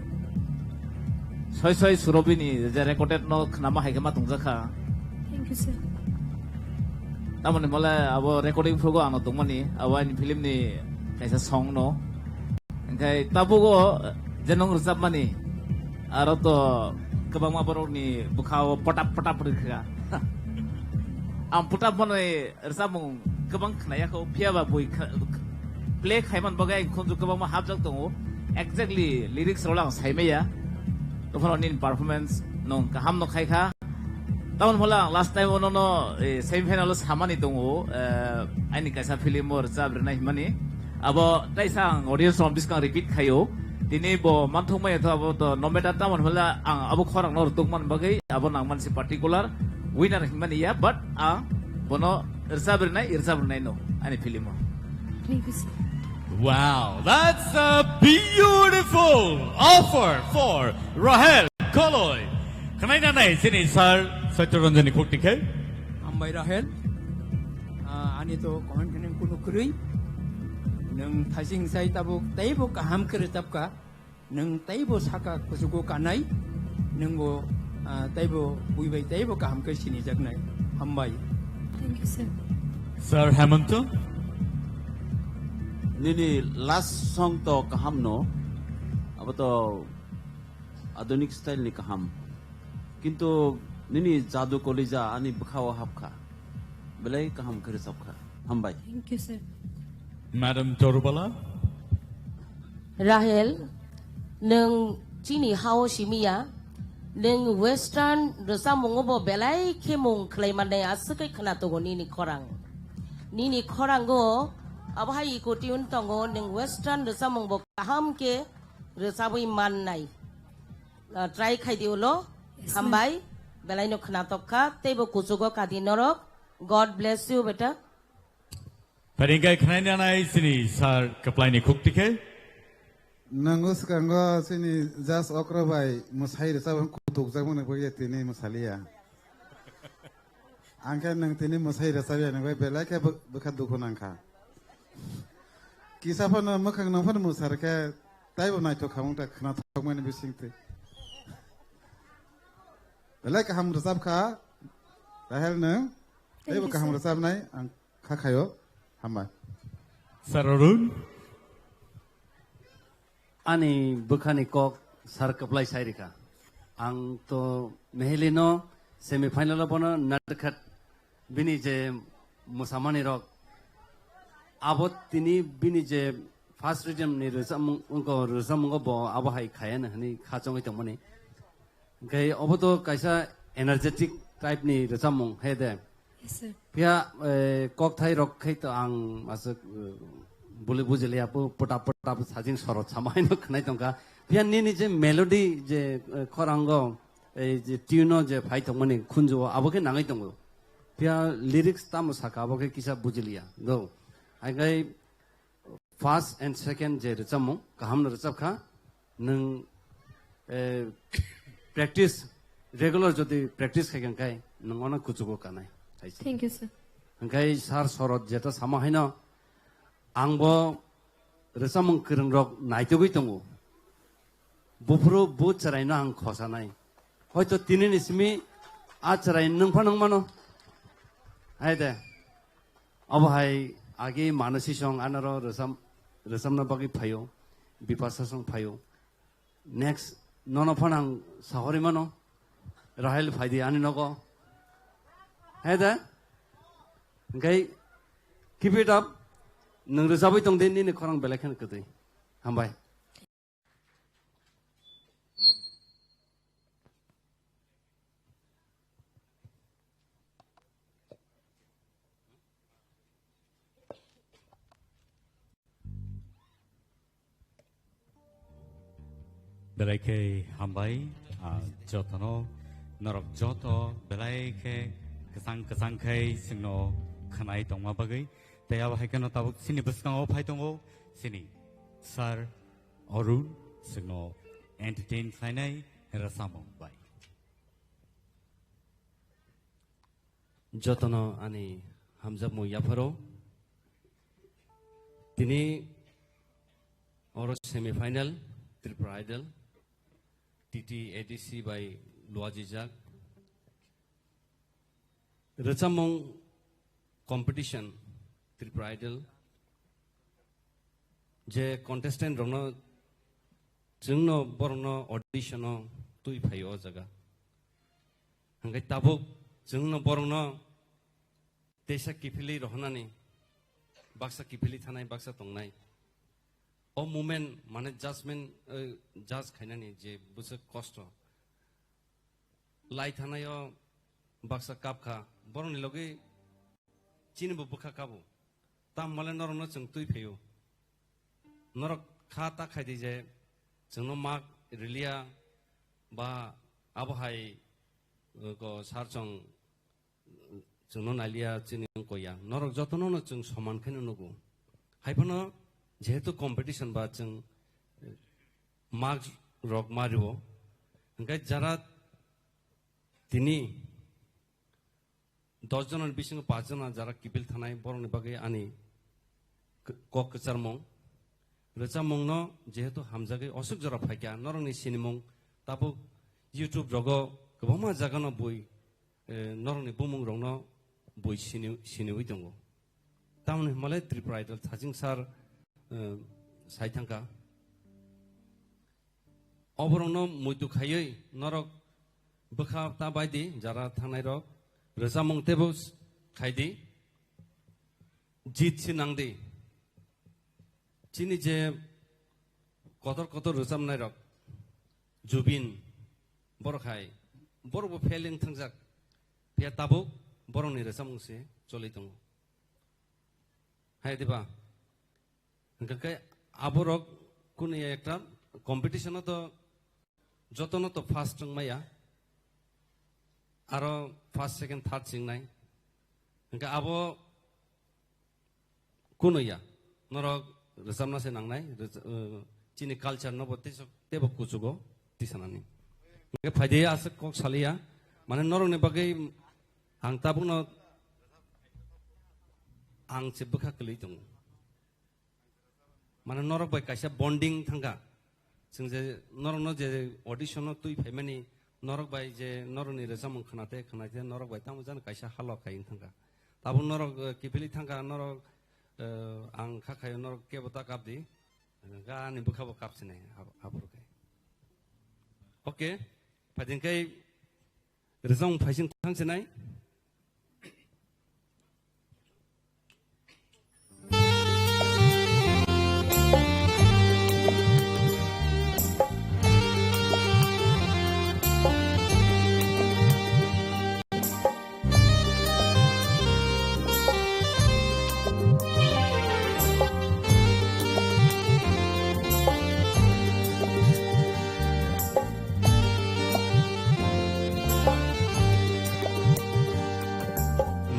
soi soi Surobi ni je recorded no khnama hai khe ma tongjakha. Thank you, sir. Tamoni mole abo recording phugo ano tongmani, abo ani film ni kaisa song no. Engkai tabugo je nwng rwchapmani, aro to kwbangma borok ni bwkha o potap potap rwkha. Ang potap manwi rwchapmung kwbang khnaya kho, phiya ba bui kha-, play khaiman bagwi ang khunju kwbangma hapjak tongo. Exactly lyrics rok ang saimaya. Tongphano nini performance nwng kaham no khaikha. Tamon phola ang last time ono no, eh, semi final o samani tongo, eh, ani kaisa film o rwchap rwnai himani. Abo taisa ang audience rok biskang repeat khaio. Tini bo manthok maya to abo to no matter tamon phola ang abo khorang no rwtuk man bagwi abo nang man si particular winner himani ya, but ang bono rwchap rwnai, rwchap rwnai no ani film o. Thank you, sir. Wow, that's a beautiful offer for Rahel Koloi. Khwnai nanai sini sir Satya Ranjan ni khuk tikhe. Hambai Rahel. Ah, ani to comment kene kunu kwrwi. Nwng thaising sai tabuk teibo kaham khe rwchapka. Nwng teibo saka kuchugo kanai, nwngbo, ah, teibo buibai teibo kaham khe sinijaknai. Hambai. Thank you, sir. Sir Hemanta? Nini last song to kaham no, abo to adunik style ni kaham. Kintu nini jadu kolija ani bwkhao hapkha. Belai kaham khe rwchapkha. Hambai. Thank you, sir. Madam Torubala? Rahel, nwng chini hao simiya, nwng western rwchapmungo bo belai khe mung khlai mannai aswk khe khna tongo nini khorang. Nini khorango abo hai iko tune tongo, nwng western rwchapmung bo kaham khe rwchabwi mannai. Ah, try khai di ulo. Yes, ma'am. Hambai, belai no khna tokkha, teibo kuchugo kadi norok. God bless you, beta. Pharingkai khwnai nanai sini sir kwplai ni khuk tikhe. Nango swkango sini judge okra bai mwsai rwchapmung kutukjakmani bagwi tini mwsaliya. Ang khe nwng tini mwsai rwchapya nang bai belai khe bw-, bwkha dukhu nang kha. Kisa phano mwkhang nang phano mwsar khe taibo naithok kha wng ta khwnathokmani bisingtwi. Belai kaham rwchap kha, Rahel nwng. Thank you, sir. Teibo kaham rwchapnai ang kha khaio. Hambai. Sir Arun. Ani bwkhani kok sir kwplai sai rikha. Ang to Mehelino semi final o bono narwkha bini je mwsamani rok. Abo tini bini je first rhythm ni rwchapmung, wngkha rwchapmungo bo abo hai khayana hwnwi kha chongwi tongmani. Hwnkhe obo to kaisa energetic type ni rwchapmung, he de? Yes, sir. Phiya, eh, kokthai rok khai to ang aswk, eh, buli bujiliya, pu-, pota pota sajing sorot sama haino khwnai tongkha. Phiya nini je melody je, eh, khorango, ei je tune o je phai tongmani khunju o, abo khe nangwi tongo. Phiya lyrics tamo saka, abo khe kisa bujiliya. Go. Hai khai first and second je rwchapmung, kaham no rwchap kha. Nwng, eh, practice, regular jodi practice khai khe, nwng ono kuchugo kanai. Hai se. Thank you, sir. Hwnkhe sir Sorot jeta sama haino, ang bo rwchapmung kwrwng rok naitugwi tongo. Buphuru bu chwraino ang khosanai. Hoito tinini simi a chwrai nwng phano wng mano. Hai de. Abo hai agi Manasi song anaro rwchap, rwchapna bagwi phaio, Bipasa song phaio. Next, nono phano ang sahori mano, Rahel phaidi ani nogo. Hai da? Hwnkhe, keep it up. Nwng rwchapwi tong di, nini khorang belai kheno kwtwi. Hambai. Belai khe hambai, ah, jotono, norok joto belai khe kwchang kwchang khe chwngno khwnai tongma bagwi. Tei abo hai kheno tabuk chini bwskango phai tongo chini Sir Arun, chwngno entertain khlainai rwchapmung bai. Jotono ani hamjakmung yapharo. Tini oro semi final Tripura Idol, T T A D C bai luajijak. Rwchapmung competition Tripura Idol. Je contestant rokno, chwngno borokno audition o twi phaio o jaga. Hwnkhe tabuk chwngno borokno teisa kiphilwi rohornani, baksa kiphilwi thanai, baksa tongnai. O moment mane judgment, eh, judge khainani je bwswk kosto. Lai thanaio baksa kap kha, borokni logi chini bo bwkha kabo. Tamo le norokno chwng twi phaio. Norok kha ta khai di je chwngno mak riliya ba abo hai, uh, ko sar chwng, uh, chwngno naliya chini wng koya. Norok jotono no chwng soman khe no nugo. Hai phano jehetu competition ba chwng, uh, mak rok ma rio. Hwnkhe jara tini dos jona ni bisingo paanch jona jara kiphil thanai, borokni bagwi ani k-, kok kwcharmung. Rwchapmungno jehetu hamjagwi oswk jora phaikha, norokni sinimung tabuk YouTube rogo kwbangma jagano bui, eh, norokni bumung rokno bui sini, siniwi tongo. Tamoni hwnmale Tripura Idol thajing sir, eh, sai thangkha. Oborokno muitu khaiwi norok bwkha ta bai di, jara thangnai rok rwchapmung teibo khai di, jit si nang di. Chini je kotor kotor rwchapnai rok, Jubin, borok hai, borok bo fail wng thangjak, phiya tabuk borokni rwchapmung se choli tongo. Hai diba? Hwnkhe khe aborok kunu ekta competition o to jotono to first wng maya, aro first, second, third chingnai. Hwnkhe abo kunu ya, norok rwchapna se nangnai, rwch-, uh, chini culture no bo teibo kuchugo tisanani. Hwnkhe phaidi aswk kok saliya, mane norokni bagwi ang tabukno ang se bwkha kwlwi tongo. Mane norok bai kaisa bonding thangkha. Chwng je norokno je audition-o twi phaimani, norok bai je norokni rwchapmung khwnate khwnate norok bai tamo jani kaisa halo khai wng thangkha. Tabuk norok, eh, kiphilwi thangkha, norok, eh, ang kha khaio norok kebo ta kapdi, eh, ani bwkhabo kapsinai abo, abo rwkhe. Okay, phaidingkhai rwchapmung phaising thangsinai.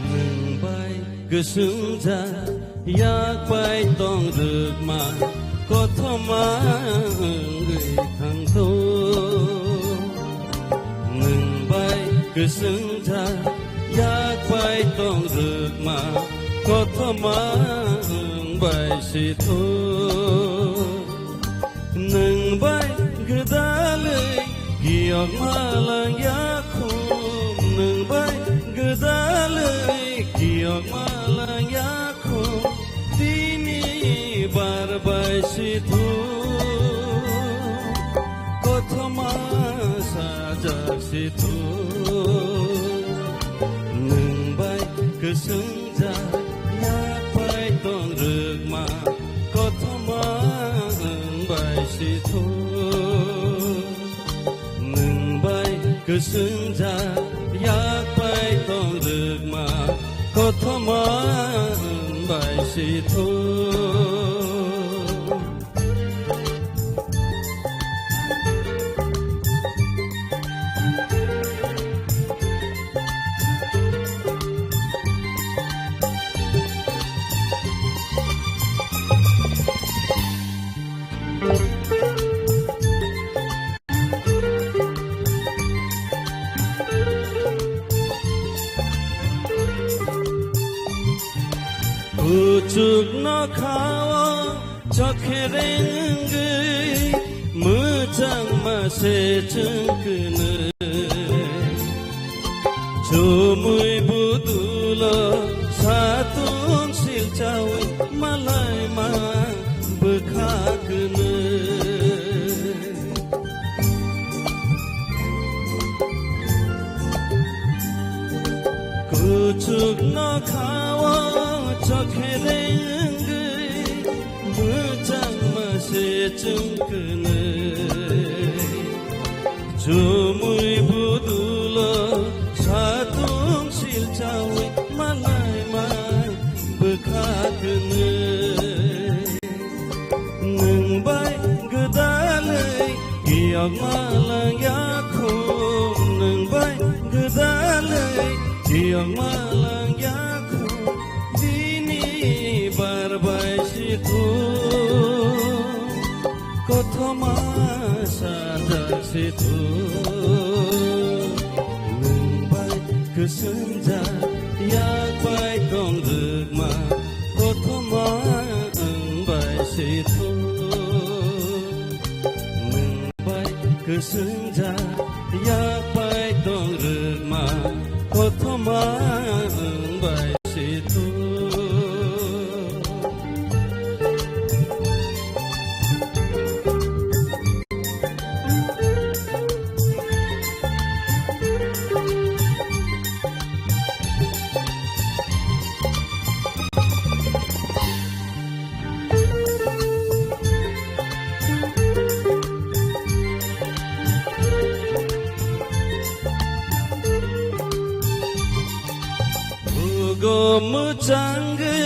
Nwng bai kwswngjak yak bai tong rwkma kothoma wngwi thangtho. Nwng bai kwswngjak yak bai tong rwkma kothoma wng bai sitho. Nwng bai gwdalwi kiyokma lang ya khum, nwng bai gwdalwi kiyokma lang ya khum, tini bar bai sithu, kothoma sajak sithu. Nwng bai kwswngjak yak bai tong rwkma kothoma wng bai sithu. Nwng bai kwswngjak yak bai tong rwkma kothoma wng bai sithu. Kuchuk nokhao chokhereng wngwi mwchangma se chwng kwnwi. Chumui budulo satung silchaui malaima bwkha kwnwi. Kuchuk nokhao chokhereng wngwi mwchangma se chwng kwnwi. Chumui budulo satung silchaui malaima bwkha kwnwi. Nwng bai gwdalwi kiyokma langya khum, nwng bai gwdalwi kiyokma langya khum, bini bar bai si thung, kothoma sajak si thung. Nwng bai kwswngjak yak bai tong rwkma, kothoma nwng bai si thung. Nwng bai kwswngjak yak bai tong rwkma, kothoma nwng bai si thung. Bugo mwchangwi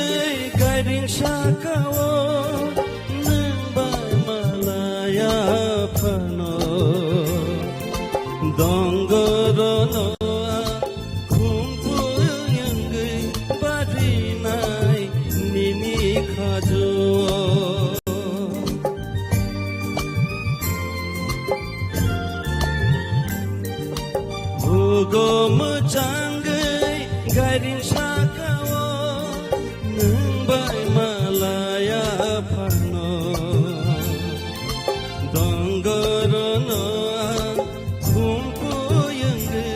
gairing sakao nwng bai malaya phano. Dongorono ang khumphuyungwi barinai nini khajuo. Bugo mwchangwi gairing sakao nwng bai malaya phano. Dongorono ang khumphuyungwi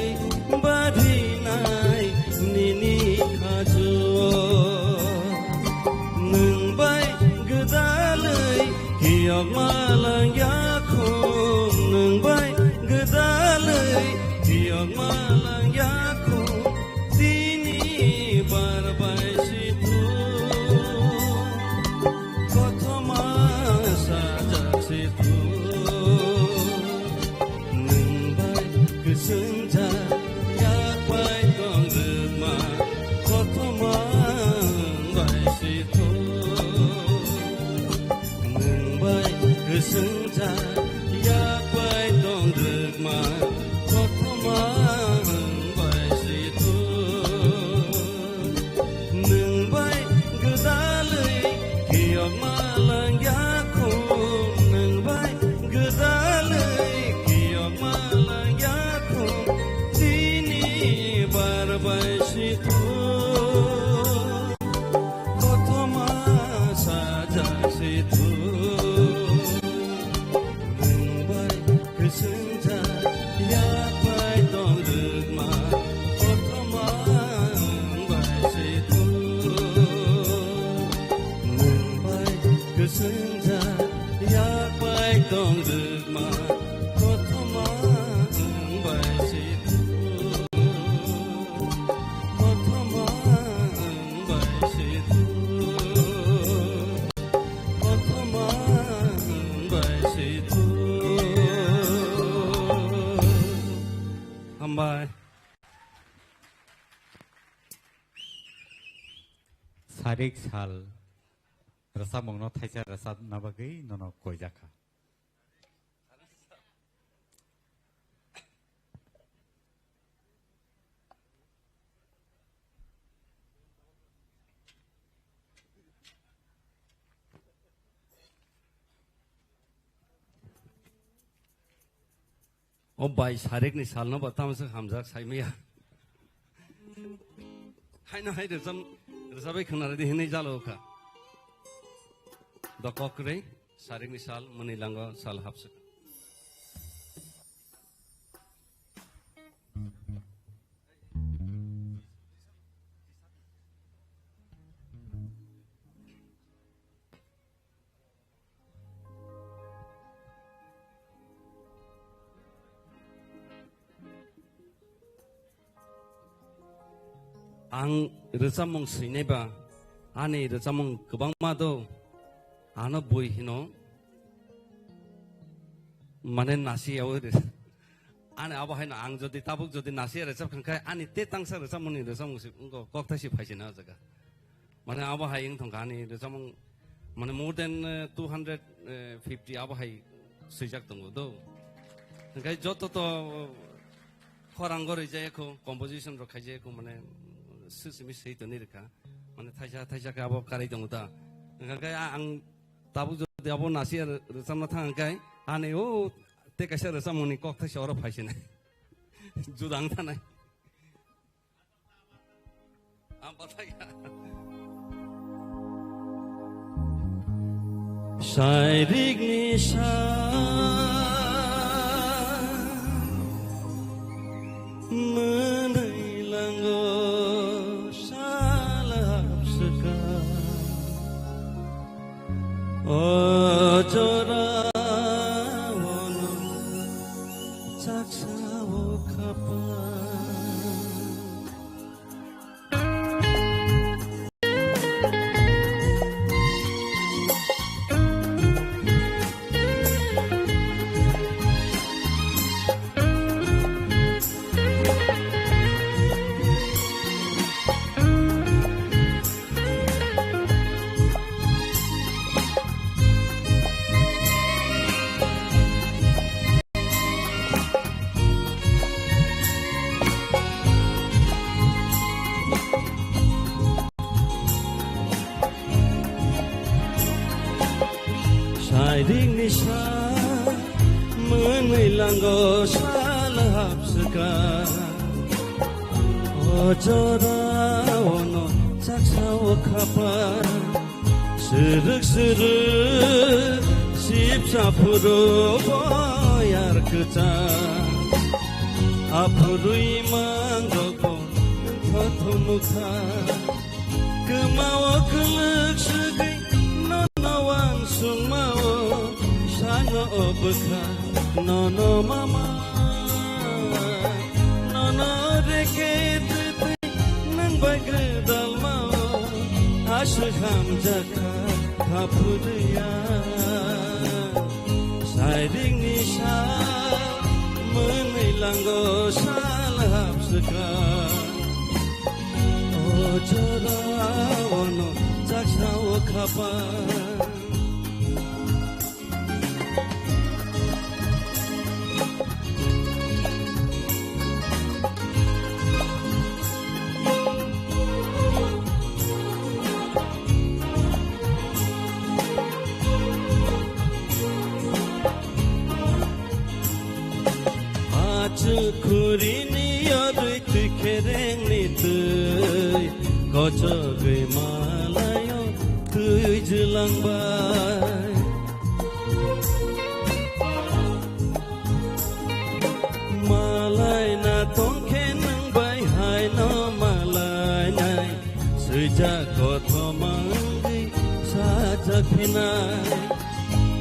barinai nini khajuo. Nwng bai gwdalwi kiyokma langya khum, nwng bai gwdalwi kiyokma langya khum, tini bar bai si thung, kothoma sajak si thung. Nwng bai kwswngjak yak bai tong rwkma, kothoma nwng bai si thung. Nwng bai kwswngjak yak bai tong rwkma, kothoma nwng bai si thung. Nwng bai gwdalwi kiyokma langya khum, nwng bai gwdalwi kiyokma langya khum, tini bar bai si thung, kothoma sajak si thung. Nwng bai kwswngjak yak bai tong rwkma, kothoma nwng bai si thung. Nwng bai kwswngjak yak bai tong rwkma, kothoma nwng bai si thung. Kothoma nwng bai si thung. Kothoma nwng bai si thung. Hambai. Sarik sal rwchapmungno thaisa rwchapna bagwi nono koijakha. O bai, sarikni salno bo tamo se hamjak saimaya. Haino hai rwchap Rwchapwi khwnaridi hinwi jalo kha. Dokok kwrwi, sarikni sal, mwnwi lango sal hapswk. Ang rwchapmung swinai ba, ani rwchapmung kwbangma do, ano bui hino, mane nasi yawi rw-, ani abo haino ang jodi tabuk jodi nasi rwchap khankhe, ani te tangsa rwchapmungni rwchapmung si wngkha, kokthai si phaisina o jaga. Mane abo hai wng thangkha ani rwchapmung, mane more than, eh, two hundred fifty abo hai swijak tongo do. Hwnkhe joto to khorang gori jaya kho, composition rok khai jaya kho, mane simi sei toni rwkha. Mane thaisa thaisa khe abo karai tongo ta. Hwnkhe a-, ang tabuk jodi abo nasi rwchapna thang khe ani o te kaisa rwchapmungni kokthai se oro phaisinai. Juda wng thanai. Sairikni sa mwnwi lango sal hapswka. O jora ono chaksa o khapa. Sairing ni sa mwnwi lango sal hapswka. O jora ono chaksa o khapa. Srwk srwk sipsa phuru boyar kwchang. Aphurwi mangrok bo thotho nukha. Kwmao kwlwk swgwi nono wansukmao sano o bwkha nono mama. Nono reke twtwi nwng bai gwdalmao aswk hamjakha khaphurwi ang. Sairing ni sa mwnwi lango sal hapswka. O jora ono chaksa o khapa. Achuk khuri ni yorwi twi khereng ni twi kochogwi malai o twi jwlang bai. Malai na tong khe nwng bai hai no malai nai. Swijak kothoma wngwi sajak phinai.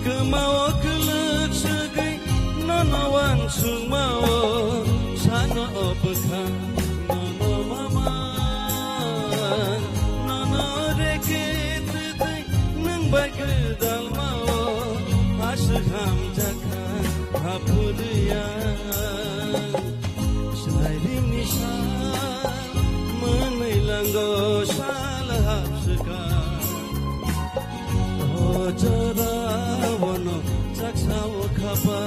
Kwmao kwlwk swgwi nono wansukmao sano o bwkha nono mama. Nono reke twtwi nwng bai gwdalmao aswk hamjakha khaphurwi ang. Sairing ni sa mwnwi lango sal hapswka. O jora ono chaksa o khapa.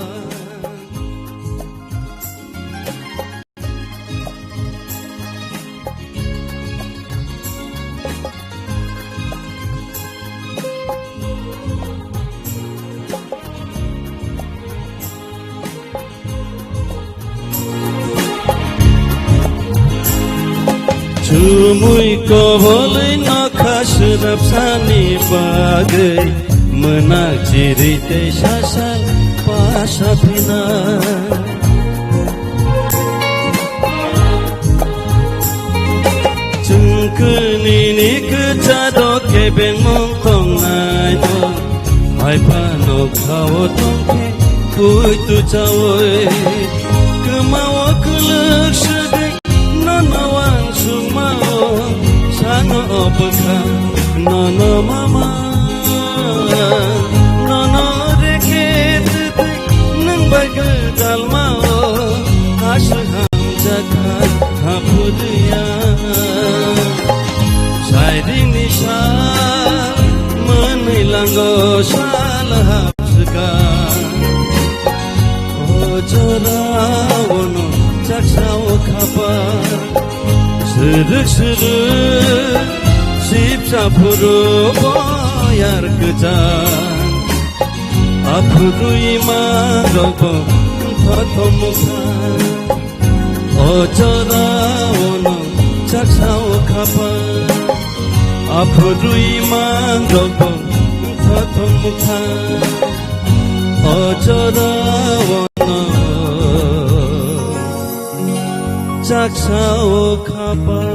Chumui Kobolwi nokha swrapsani bagwi mwnak chiri tei sasal pasa phina. Chwng kwnwini kwcharo kebengmung tongnaino, hai phano khao tongkhe puitu chaui. Kwmao kwlwk swgwi nono wansukmao, sano o bwkha nono mama, nono reke twtwi nwng bai gwdalmao, aswk hamjakha haphurya. Sairingni sal mwnwi lango sal hapswka. O jorao no chaksa o khapar, swrwk swrwk sipsa phuru boyar kwchang. Aphuru ima rokbo thothomukha. O jorao no chaksa o khapar, aphuru ima rokbo thothomukha. O jorao no chaksa o khapar.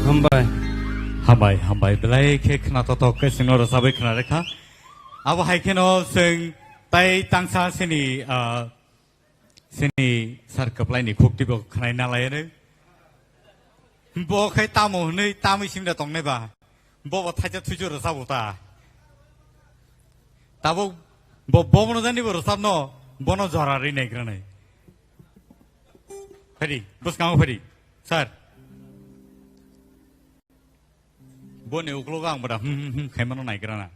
Hambai. Hambai, hambai. Belai khe khna totok khe singno rwchabwi khna rekha. Abo hai kheno chwng tai tangsa sini, ah, sini sar kwplaini khukti bo khnai nalai ani. Bo khai tamo hwnwi tamwi simda tongnai ba. Bo bo thaisa thuisu rwchabo ta. Tabuk bo, bo bono jani bo rwchapno, bono jora ri nai granai. Phadi, bwskango phadi. Sir. Boni uklogo ang bada hmm, hmm, hmm, khaimano naigrana.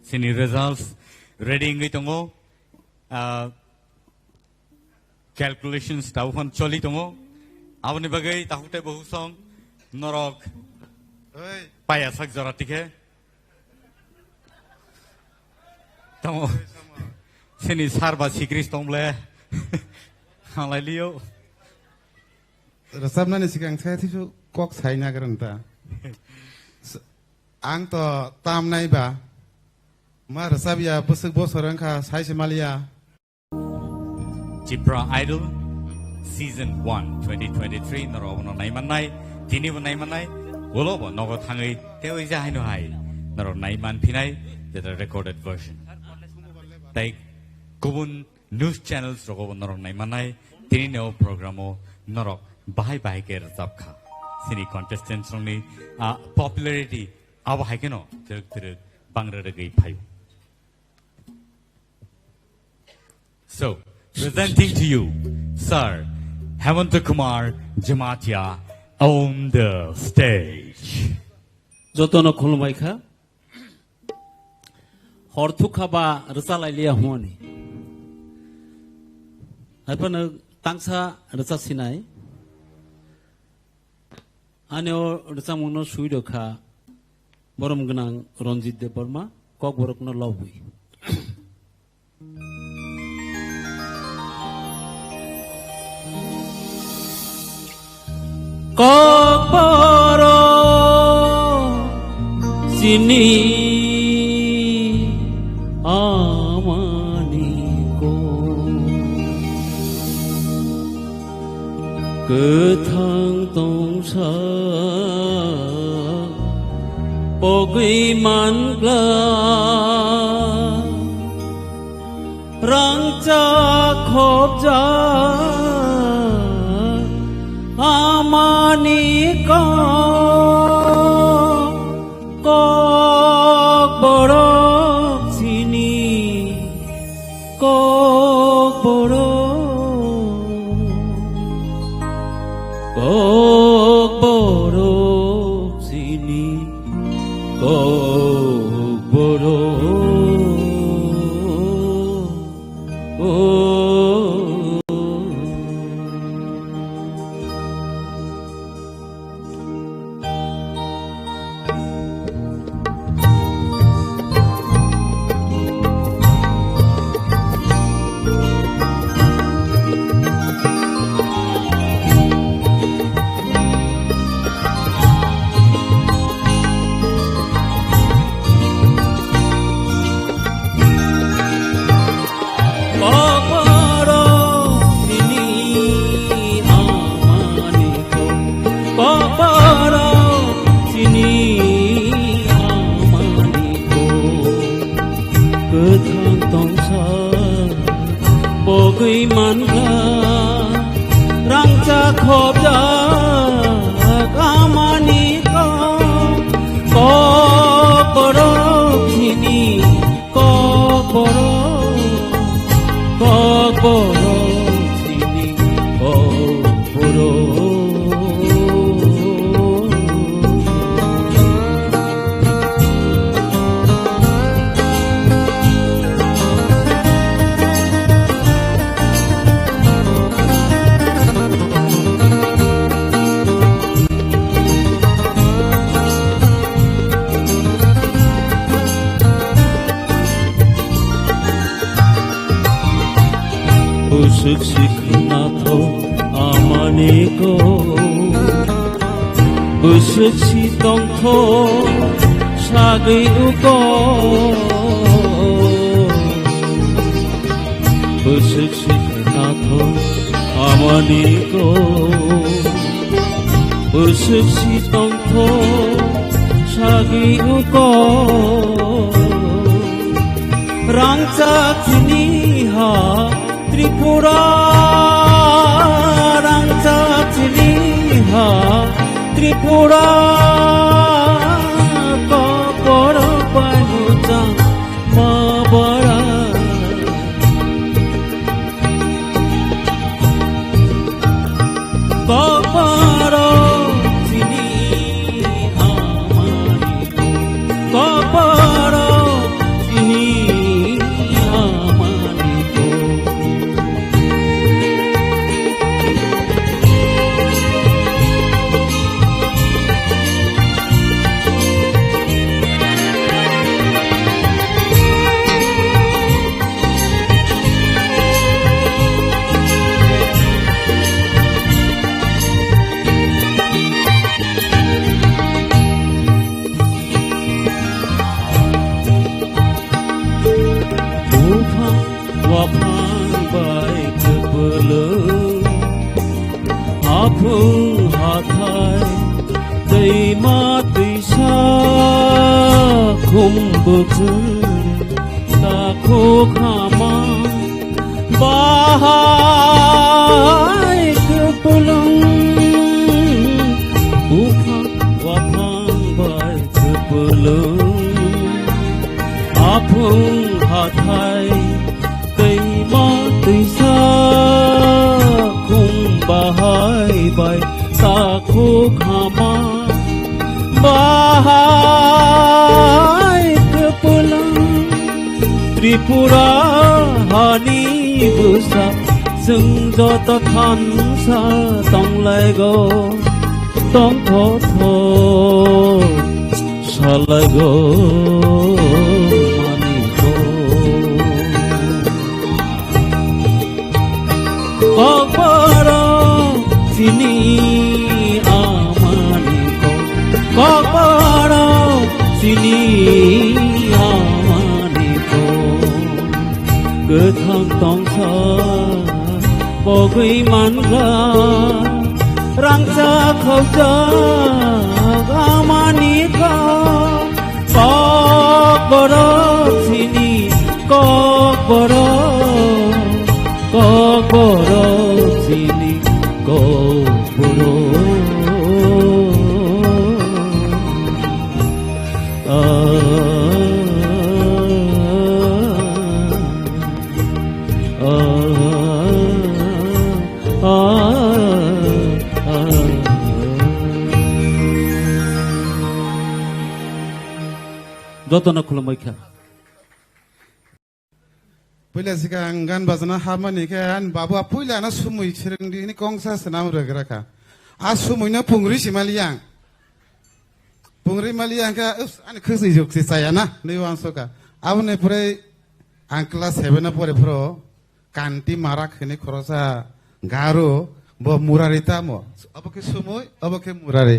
Sini results ready wngwi tongo. Ah, calculations tabuk phano choli tongo. Aboni bagwi takhuk tei bukhuk song norok Oi. Paya sak jora tikhe. Tamo. Sini sar ba sikris tong ble. Halai liyo. Rwchapnani sikang se thisu kok sai nagrang ta. S-, ang to tam nai ba. Ma rwchap ya bwswk bosor wngkha sai se maliya. Tipra Idol Season one twenty twenty-three norok abono naimannai, tinibo naimannai, ulobo nogo thangwi tei oija haino hai norok naiman phinai, jeta recorded version. Tei kubun news channels rogobo norok naimannai, tini neo program o norok bahai bahai khe rwchap kha. Sini contestants rokni, ah, popularity abo hai kheno twrwk twrwk bangra rwgwi phaio. So, presenting to you, Sir Hemanta Kumar Jamatia on the stage. Jotono khulumbai kha. Hor thuk kha ba rwcha lai liya hwnwi. Hai phano tangsa rwcha sinai. Ani o rwchapmungno swi rw kha borom gwnang Ranjit Debbarma, Kokborokno lobwi. Kokborok chini amani kok. Kwthang tongsa pogwi mangla, rangchak khopjak amani kok. Kokborok chini, Kokborok, Kokborok chini, Kokborok. Pogwi mankha rangchak khobjak amani kok, kok borok chini kok borok, kok borok chini kok borok. Bwswk si khwnathok amani kok, bwswk si tongthok sagwi uko. Bwswk si khwnathok amani kok, bwswk si tongthok sagwi uko. Rangchak chini ha Tripura, rangchak chini ha Tripura, kok borok bai muchang ma bara. Kok borok chini amani kok, kok borok chini amani kok. Buphang waphang bai kwpwlwng, aphung hathai, twima twisa, khum bwkhwrwi, takhuk hama, bahai kwpwlwng, buphang waphang bai kwpwlwng, aphung hathai, twima twisa, khum bahai bai takhuk hama, bahai kwpwlwng. Tripura hani bwsa, chwng joto thansa tonglaigo, tongthotho salaigo maniko. Kokborok chini amani kok, kokborok chini amani kok. Kwthang tongsa pogwi mankha, rangchak khobjak amani kok. Kokborok chini, kokborok, kokborok chini, kokborok. Ah, ah, ah, ah, ah. Jotono khulumbai kha. Puila sikang gan bajana hapmani khe ani babu a puila no sumui swrwngdi hwnwi kongsa swnam rwgra kha. A sumui no pungri si mali ang. Pungri mali ang khe, "Us, ani khwswi juk si chaya na," hwnwi uansukha. Aboni pore ang class seven o pore phuru Kanti Marak hwnwi khoroksa Garo, bo Murari tamo. Obo khe sumui, obo khe Murari.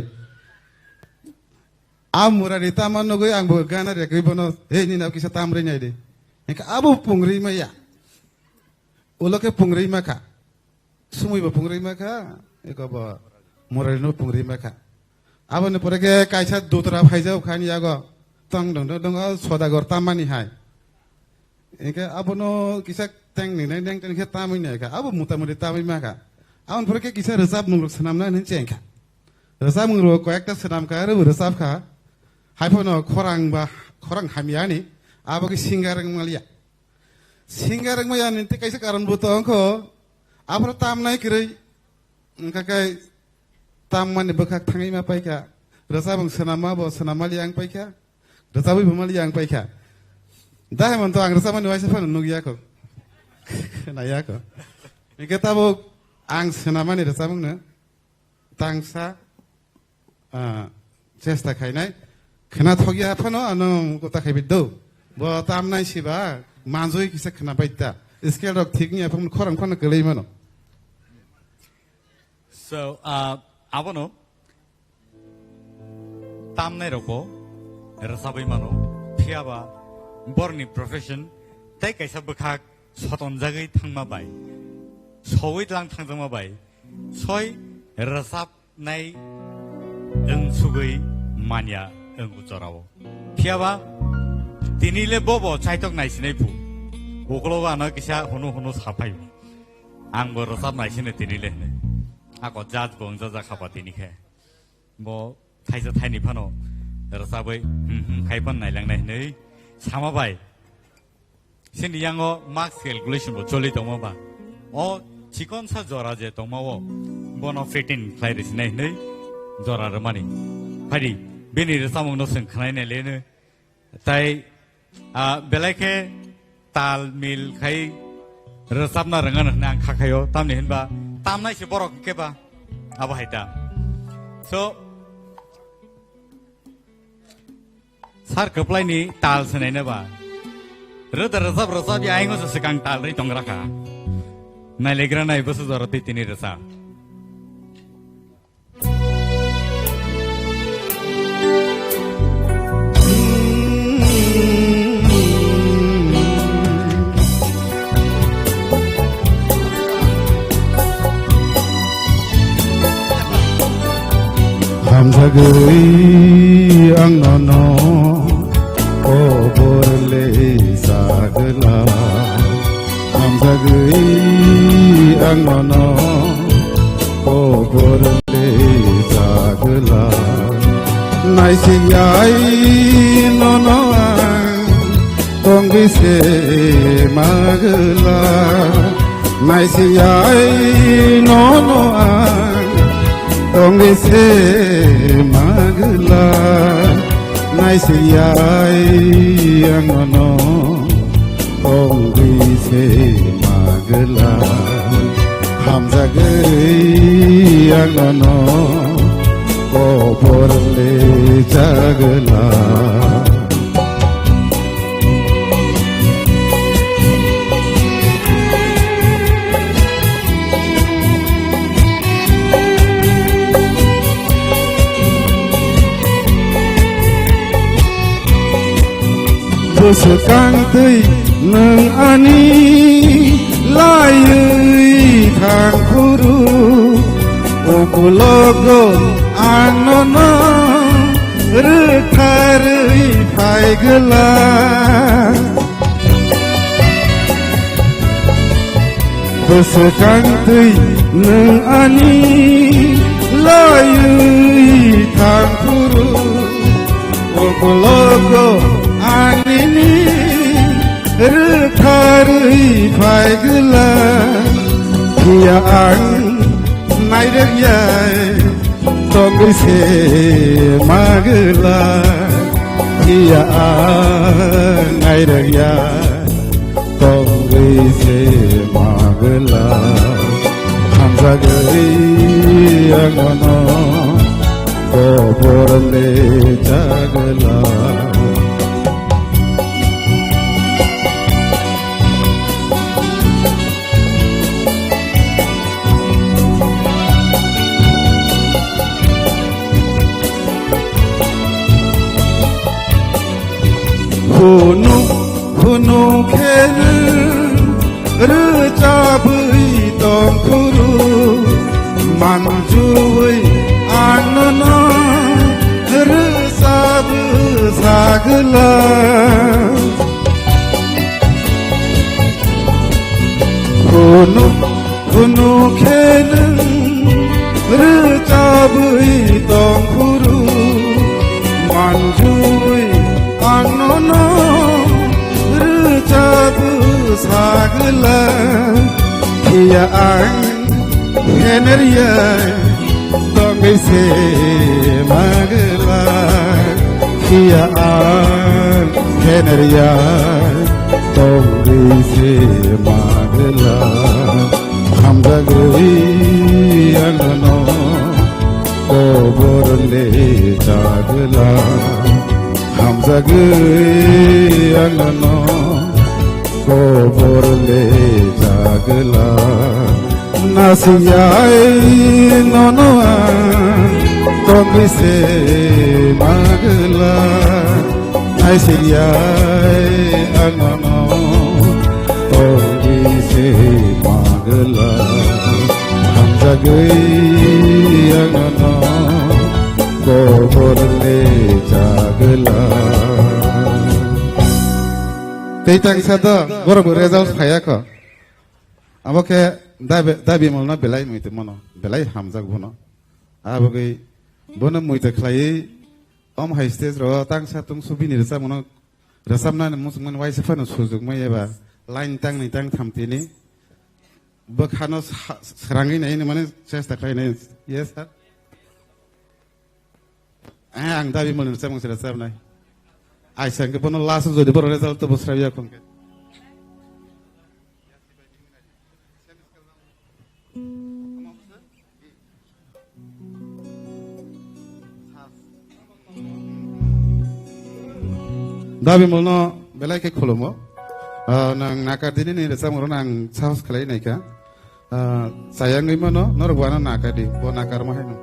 A Murari tamo nugwi ang bo gana rekwi bono, "Hey, nini abo kisa tamrwi nai di." Hingkhe abo pungri maya. Ulo khe pungri ma kha. Sumui bo pungri ma kha. Eko bo Murari no pungri ma kha. Aboni pore khe kaisa dutra phaijak kha ani yago. Tong dong dong dong, o Sodagar tamani hai. Hingkhe abono kisa teng ni neng teng khe tamwi nai kha, abo mota moti tamwi ma kha. Aboni pore khe kisa rwchapmung rok swnamna hinwi cheng kha. Rwchapmung rok koyekta swnam kha, aro bo rwchap kha. Hai phano khorang ba, khorang hamya ni, abo khe singer wng maliya. Singer wng maya ni tei kaisa karon bo tong kho, aphuru tamnai kwrwi, wngkha khe tammani bwkhak thangwi ma pai kha, rwchapmung swnamma bo swnam maliya wng pai kha. Rwchabwi bo maliya ang paikha. Da Hemanta ang rwchabmani waisa phano nukya kho. Khwnaya kho. Hingke tabuk ang swnamani rwchabwngno tangsa, ah, chesta khainai. Khwnathokya phano ano kota khaibi do. Bo tamnai siba manjui kisa khwnabai ta. Scale rok thik wngya phano khorang phano kwlwi mano. So, ah, abono tamnai rokbo rwchabwi mano, phiyaba borni profession tei kaisa bwkhak sotonjagwi thangma bai, sowi tlang thangjakma bai, soi rwchabnai wng sugwi manya wng o jorao. Phiyaba tini le bobo chaitok naisinai phu, uklogo ano kisa hunu hunu saphai. Ang bo rwchap naisini tini le hwnwi. Ako judge bo wngjak jak kha ba tini khe. Bo thaisa thaini phano rwchabwi hmm hmm khai phano nailangnai hwnwi sama bai. Chini yango marks calculation bo choli tongma ba. O chikon sa jora je tongma o bono fifteen khlai rwsinai hwnwi jora rwmani. Phaidi bini rwchapmungno chwng khwnai nai le hwnwi. Tai, ah, belai khe tal mil khai rwchapna rwngano hwnwi ang kha khaio, tamni hinba tamnai se borok hwnkhe ba abo hai ta. So, sar kwplaini tal swnaina ba. Rwda rwchap rwchap ya aingo se swkang tal rwi tong rakha. Nailegra nai bwswk jora twi tini rwchap. Hamjagwi ang nono kobor le sagla. Hamjagwi ang nono kobor le sagla. Naising yai nono ang tongwi se magla. Naising yai nono ang tongwi se magla. Naising yai ang nono tongwi se magla. Hamjagwi ang nono kobor le jagla. Bwswkang twi nwng ani laiwi thang phuru, ukulogo ang nono rwtharwi phai gwla. Bwswkang twi nwng ani laiwi thang phuru, ukulogo ang nini rwtharwi phai gwla. Phiya ang nairwk ya tongwi se magwla, phiya ang nairwk ya tongwi se magwla. Hamjagwi ang nono kobor le jagwla. Hunu hunu khe rwchabwi tong phuru, manjui ang nono rwchap sagwla. Phunuk, phunuk khe nwng rwchabwi tongphuru, manjui ang nono rwchabwi sagwla, phiya ang phenerya tongwi se magwla, phiya ang phenerya tongwi se magwla. Hamjagwi ang nono kobor le chagwla, hamjagwi ang nono kobor le chagwla. Nasiyai nono ang tongwi se magwla. Nasiyai ang nono tongwi se magwla. Hamjagwi ang nono kobor le chagwla. Tei tangsa do, borok bo result phaiya kho. Abo khe dabi, dabi molno belai muitu mono, belai hamjak bono. Abogwi bono muitu khlaiwi om hai stage ro tangsa tungsu bini rwchapmano, rwchapnani muchungmani waisa phano sujukmai eba line tangni tangtham tini bwkhano sa-, srangwi naini mane chesta khlainai. Yes, sir. Eh, ang dabi mani rwchapmung se rwchapnai. Aisa hwnkhe bono last o jodi borok result to bo sraiya khon khe. Dabi molno belai khe khulumo. Ah, nang nakar dini ni rwchapmung rwno ang sahos khlai naikha. Ah, chayangwi mano, norok bo ano nakadi, bo nakarma haino.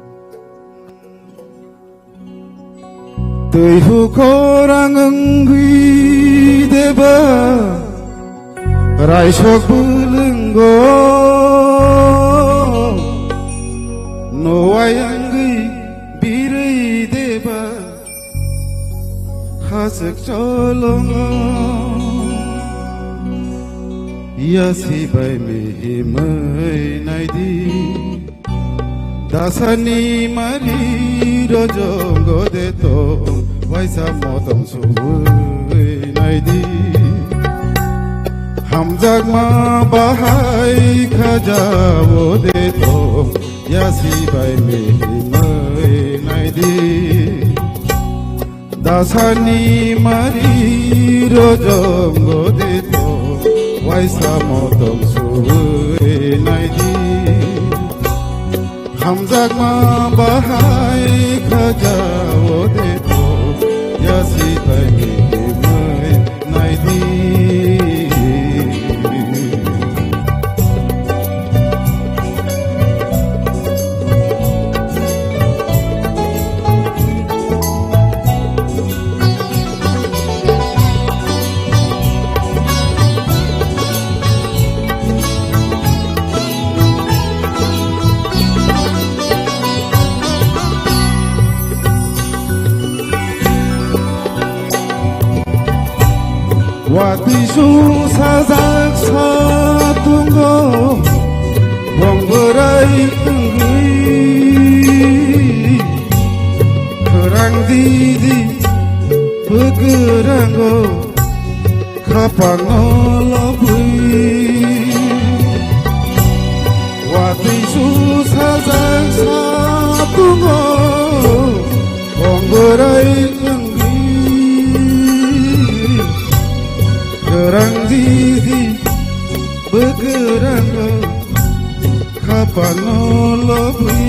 Twi hukhorang wngwi deba, raisok bwlwngo, nowai wngwi birwi deba. Hachwk cholongo yasi bai mihimwi naidi. Dasani mari rojongo de to waisa motom subwi naidi. Hamjakma bahai khajawo de to yasi bai mihimwi naidi. Dasani mari rojongo de to waisa motom subwi naidi. Hamjakma bahai khajawo de to yasi bai mihimwi naidi. Watwi su sajak satungo, bong bwrai wngwi, khwrang didi bwkwrango, khapangno lobwi. Watwi su sajak satungo, bong bwrai wngwi, khwrang didi bwkwrango, khapangno lobwi.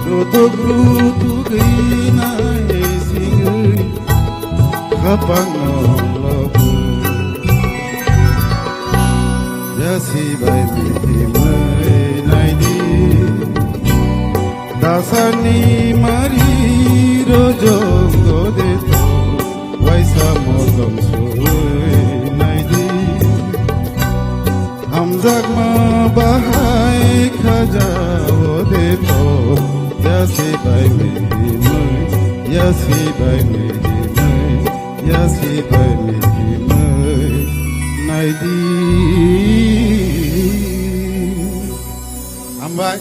Rutuk rutuk rinai singwi, khapangno lobwi. Yasi bai mihimwi naidi. Dasani mari rojongo de to waisa motom subwi naidi. Hamjakma bahai khajawo de to yasi bai mihimwi, yasi bai mihimwi, yasi bai mihimwi. Hambai.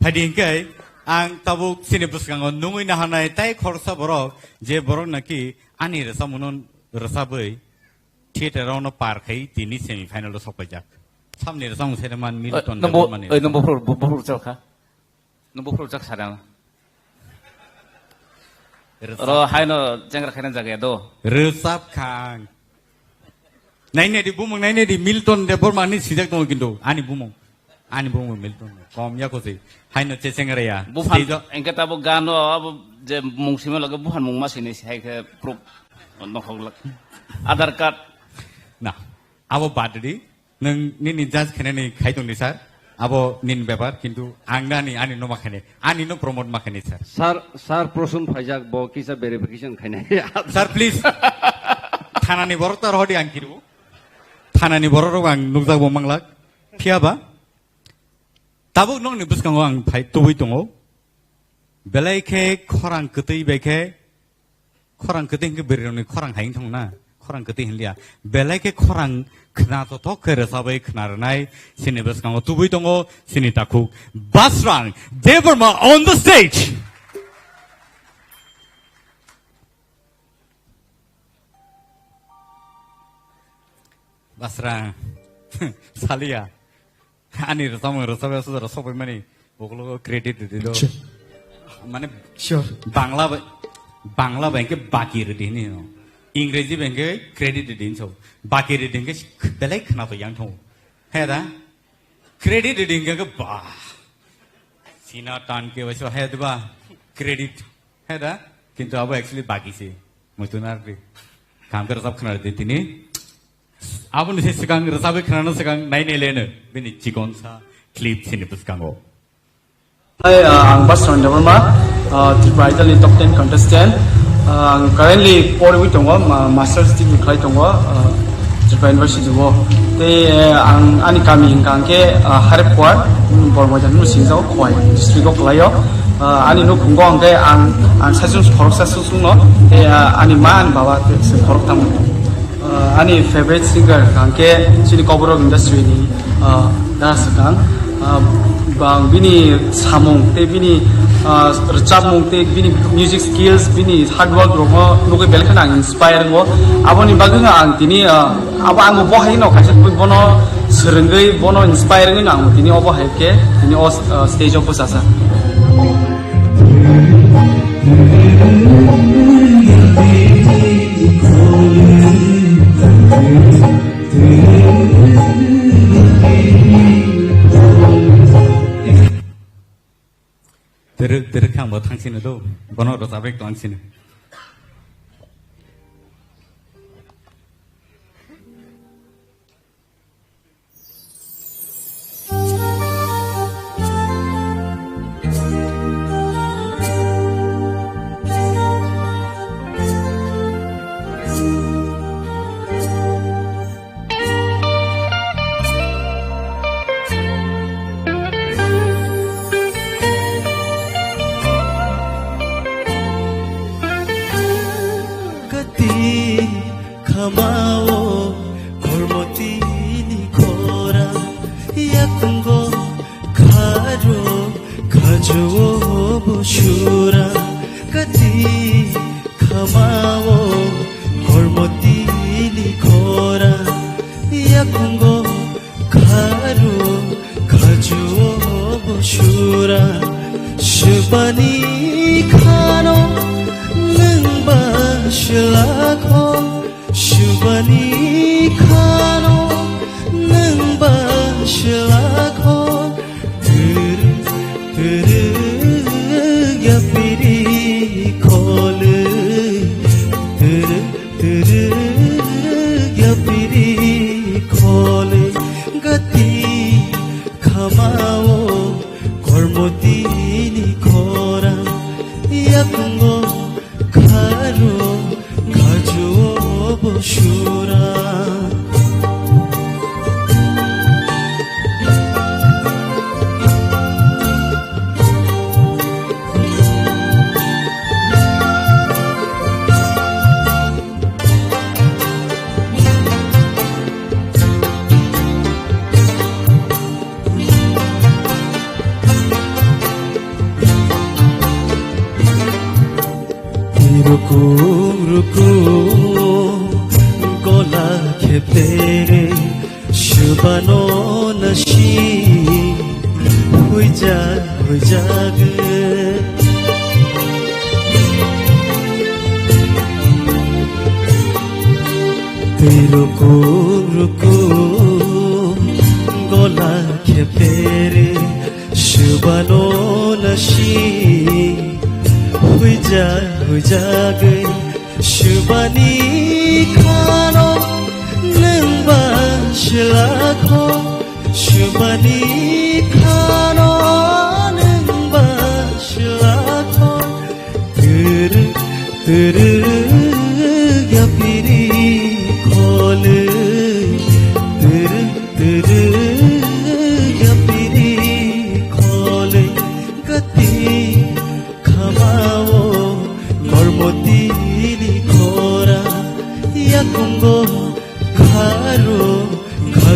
Phaidi hingke ang tabuk chini bwskango nungwi nahanai tai khoroksa borok, je borok naki ani rwchapmungno rwchapwi theater-o no par khai tini semi final-o sokpaijak. Samni rwchapmung sere man Milton Debbarma ni. Oi, nung buphuru, buphuru chal kha. Nung buphuru chak sadang. Rwchap. Ro haino chengra khaina jaga ya do. Rwchap khang. Nainedi bumung, nainedi Milton Debbarma ni sijak tongo kintu ani bumung. Ani bumung Milton. Kom ya kosi. Haino chechengra ya. Buphan. Stage o. Engke tabo gano abo je mung sima lage buphan mung ma sini hai khe proof nokhok lak. Aadhaar card. Na. Abo badri. Nwng nini judge khainani khai tongdi sir, abo nini bepar, kintu ang nani, ani no ma khainai, ani no promote ma khainai sir. Sir, sir Prosun phaijak, bo kisa verification khainai. Sir, please. Thanani borok ta rohodi ang kiru. Thanani borok rok ang nukjak bo manglak. Phiya ba? Tabuk nokni bwskango ang phai tubui tongo. Belai khe khorang kwtwi bai khe Khorang kwtwi hinkhe bwrwirokni khorang hai wngthang na? Khorang kwtwi hinliya. Belai khe khorang khna tothok khe rwchabwi khna rwnai. Chini bwskango tubui tongo, chini takhuk Basrang Debbarma on the stage. Basrang. Saliya. Ani rwchapmung rwchapya suda rw sokpai mani, ukologo credit rwdi do. Sure. Mane sure. Bangla bai, Bangla bai hwnkhe baki rwdi hini no. Ingreji bai hwnkhe credit rwdi hinso. Baki rwdi hwnkhe belai khwnato yang thango. He da? Credit rwdi hwnkhe ba. Sina tan ke waiso he da ba. Credit. He da? Kintu abo actually baki se. Muitu narwkdi. Kam khe rwchap khwna rwdi tini. Aboni se swkang rwchabwi khwnano swkang nainai leno bini chikonsa clip chini bwskango. Hi, uh, ang Basrang Debbarma, uh, Tripura Idol ni top ten contestant. Uh, ang currently porwi tongo, ma-, master's degree khlai tongo, uh, Tripura University o. Tei, uh, ang ani kami hingka hingke, uh, Harepwar, um, Bormojan no singjago, Khowai district o kwlaio. Uh, ani nukhungo hingke ang, ang saichung khoroksa susungno, tei, uh, ani ma, ani baba, tei se khorok tamo. Uh, ani favorite singer hingke chini Kokborok industry ni, uh, da swkang. Uh, bang bini samung tei bini, uh, rwchapmung tei bini music skills, bini hard work rokno nugwi belai kheno ang inspire wngo. Aboni bagwino ang tini, uh, abo ang bo hai no kaisa bono swrwngwi bono inspire wngwi no ang tini obo hai khe tini o, uh, stage o bwchajak. Twrwk twrwk khe ang bo thang sino do, bono rwchapwi tong sino. Kati khamao kormotini khora yakungo kharo khajuo busura kati khamao kormotini khora yakungo Kharu khajuo busura shibani khano nangba shilakho shibani khano nangba shilakho turu turu yapiri khole turu Turu yapiri khole gati khamao kormotini khora yakungo kharo khajuo Bano nasi huijak huijak. Twi rukum rukum gola khepere. Subano nasi huijak huijak. Subani khano nwngba silakho, subani khano nwngba silakho. Turu, turu.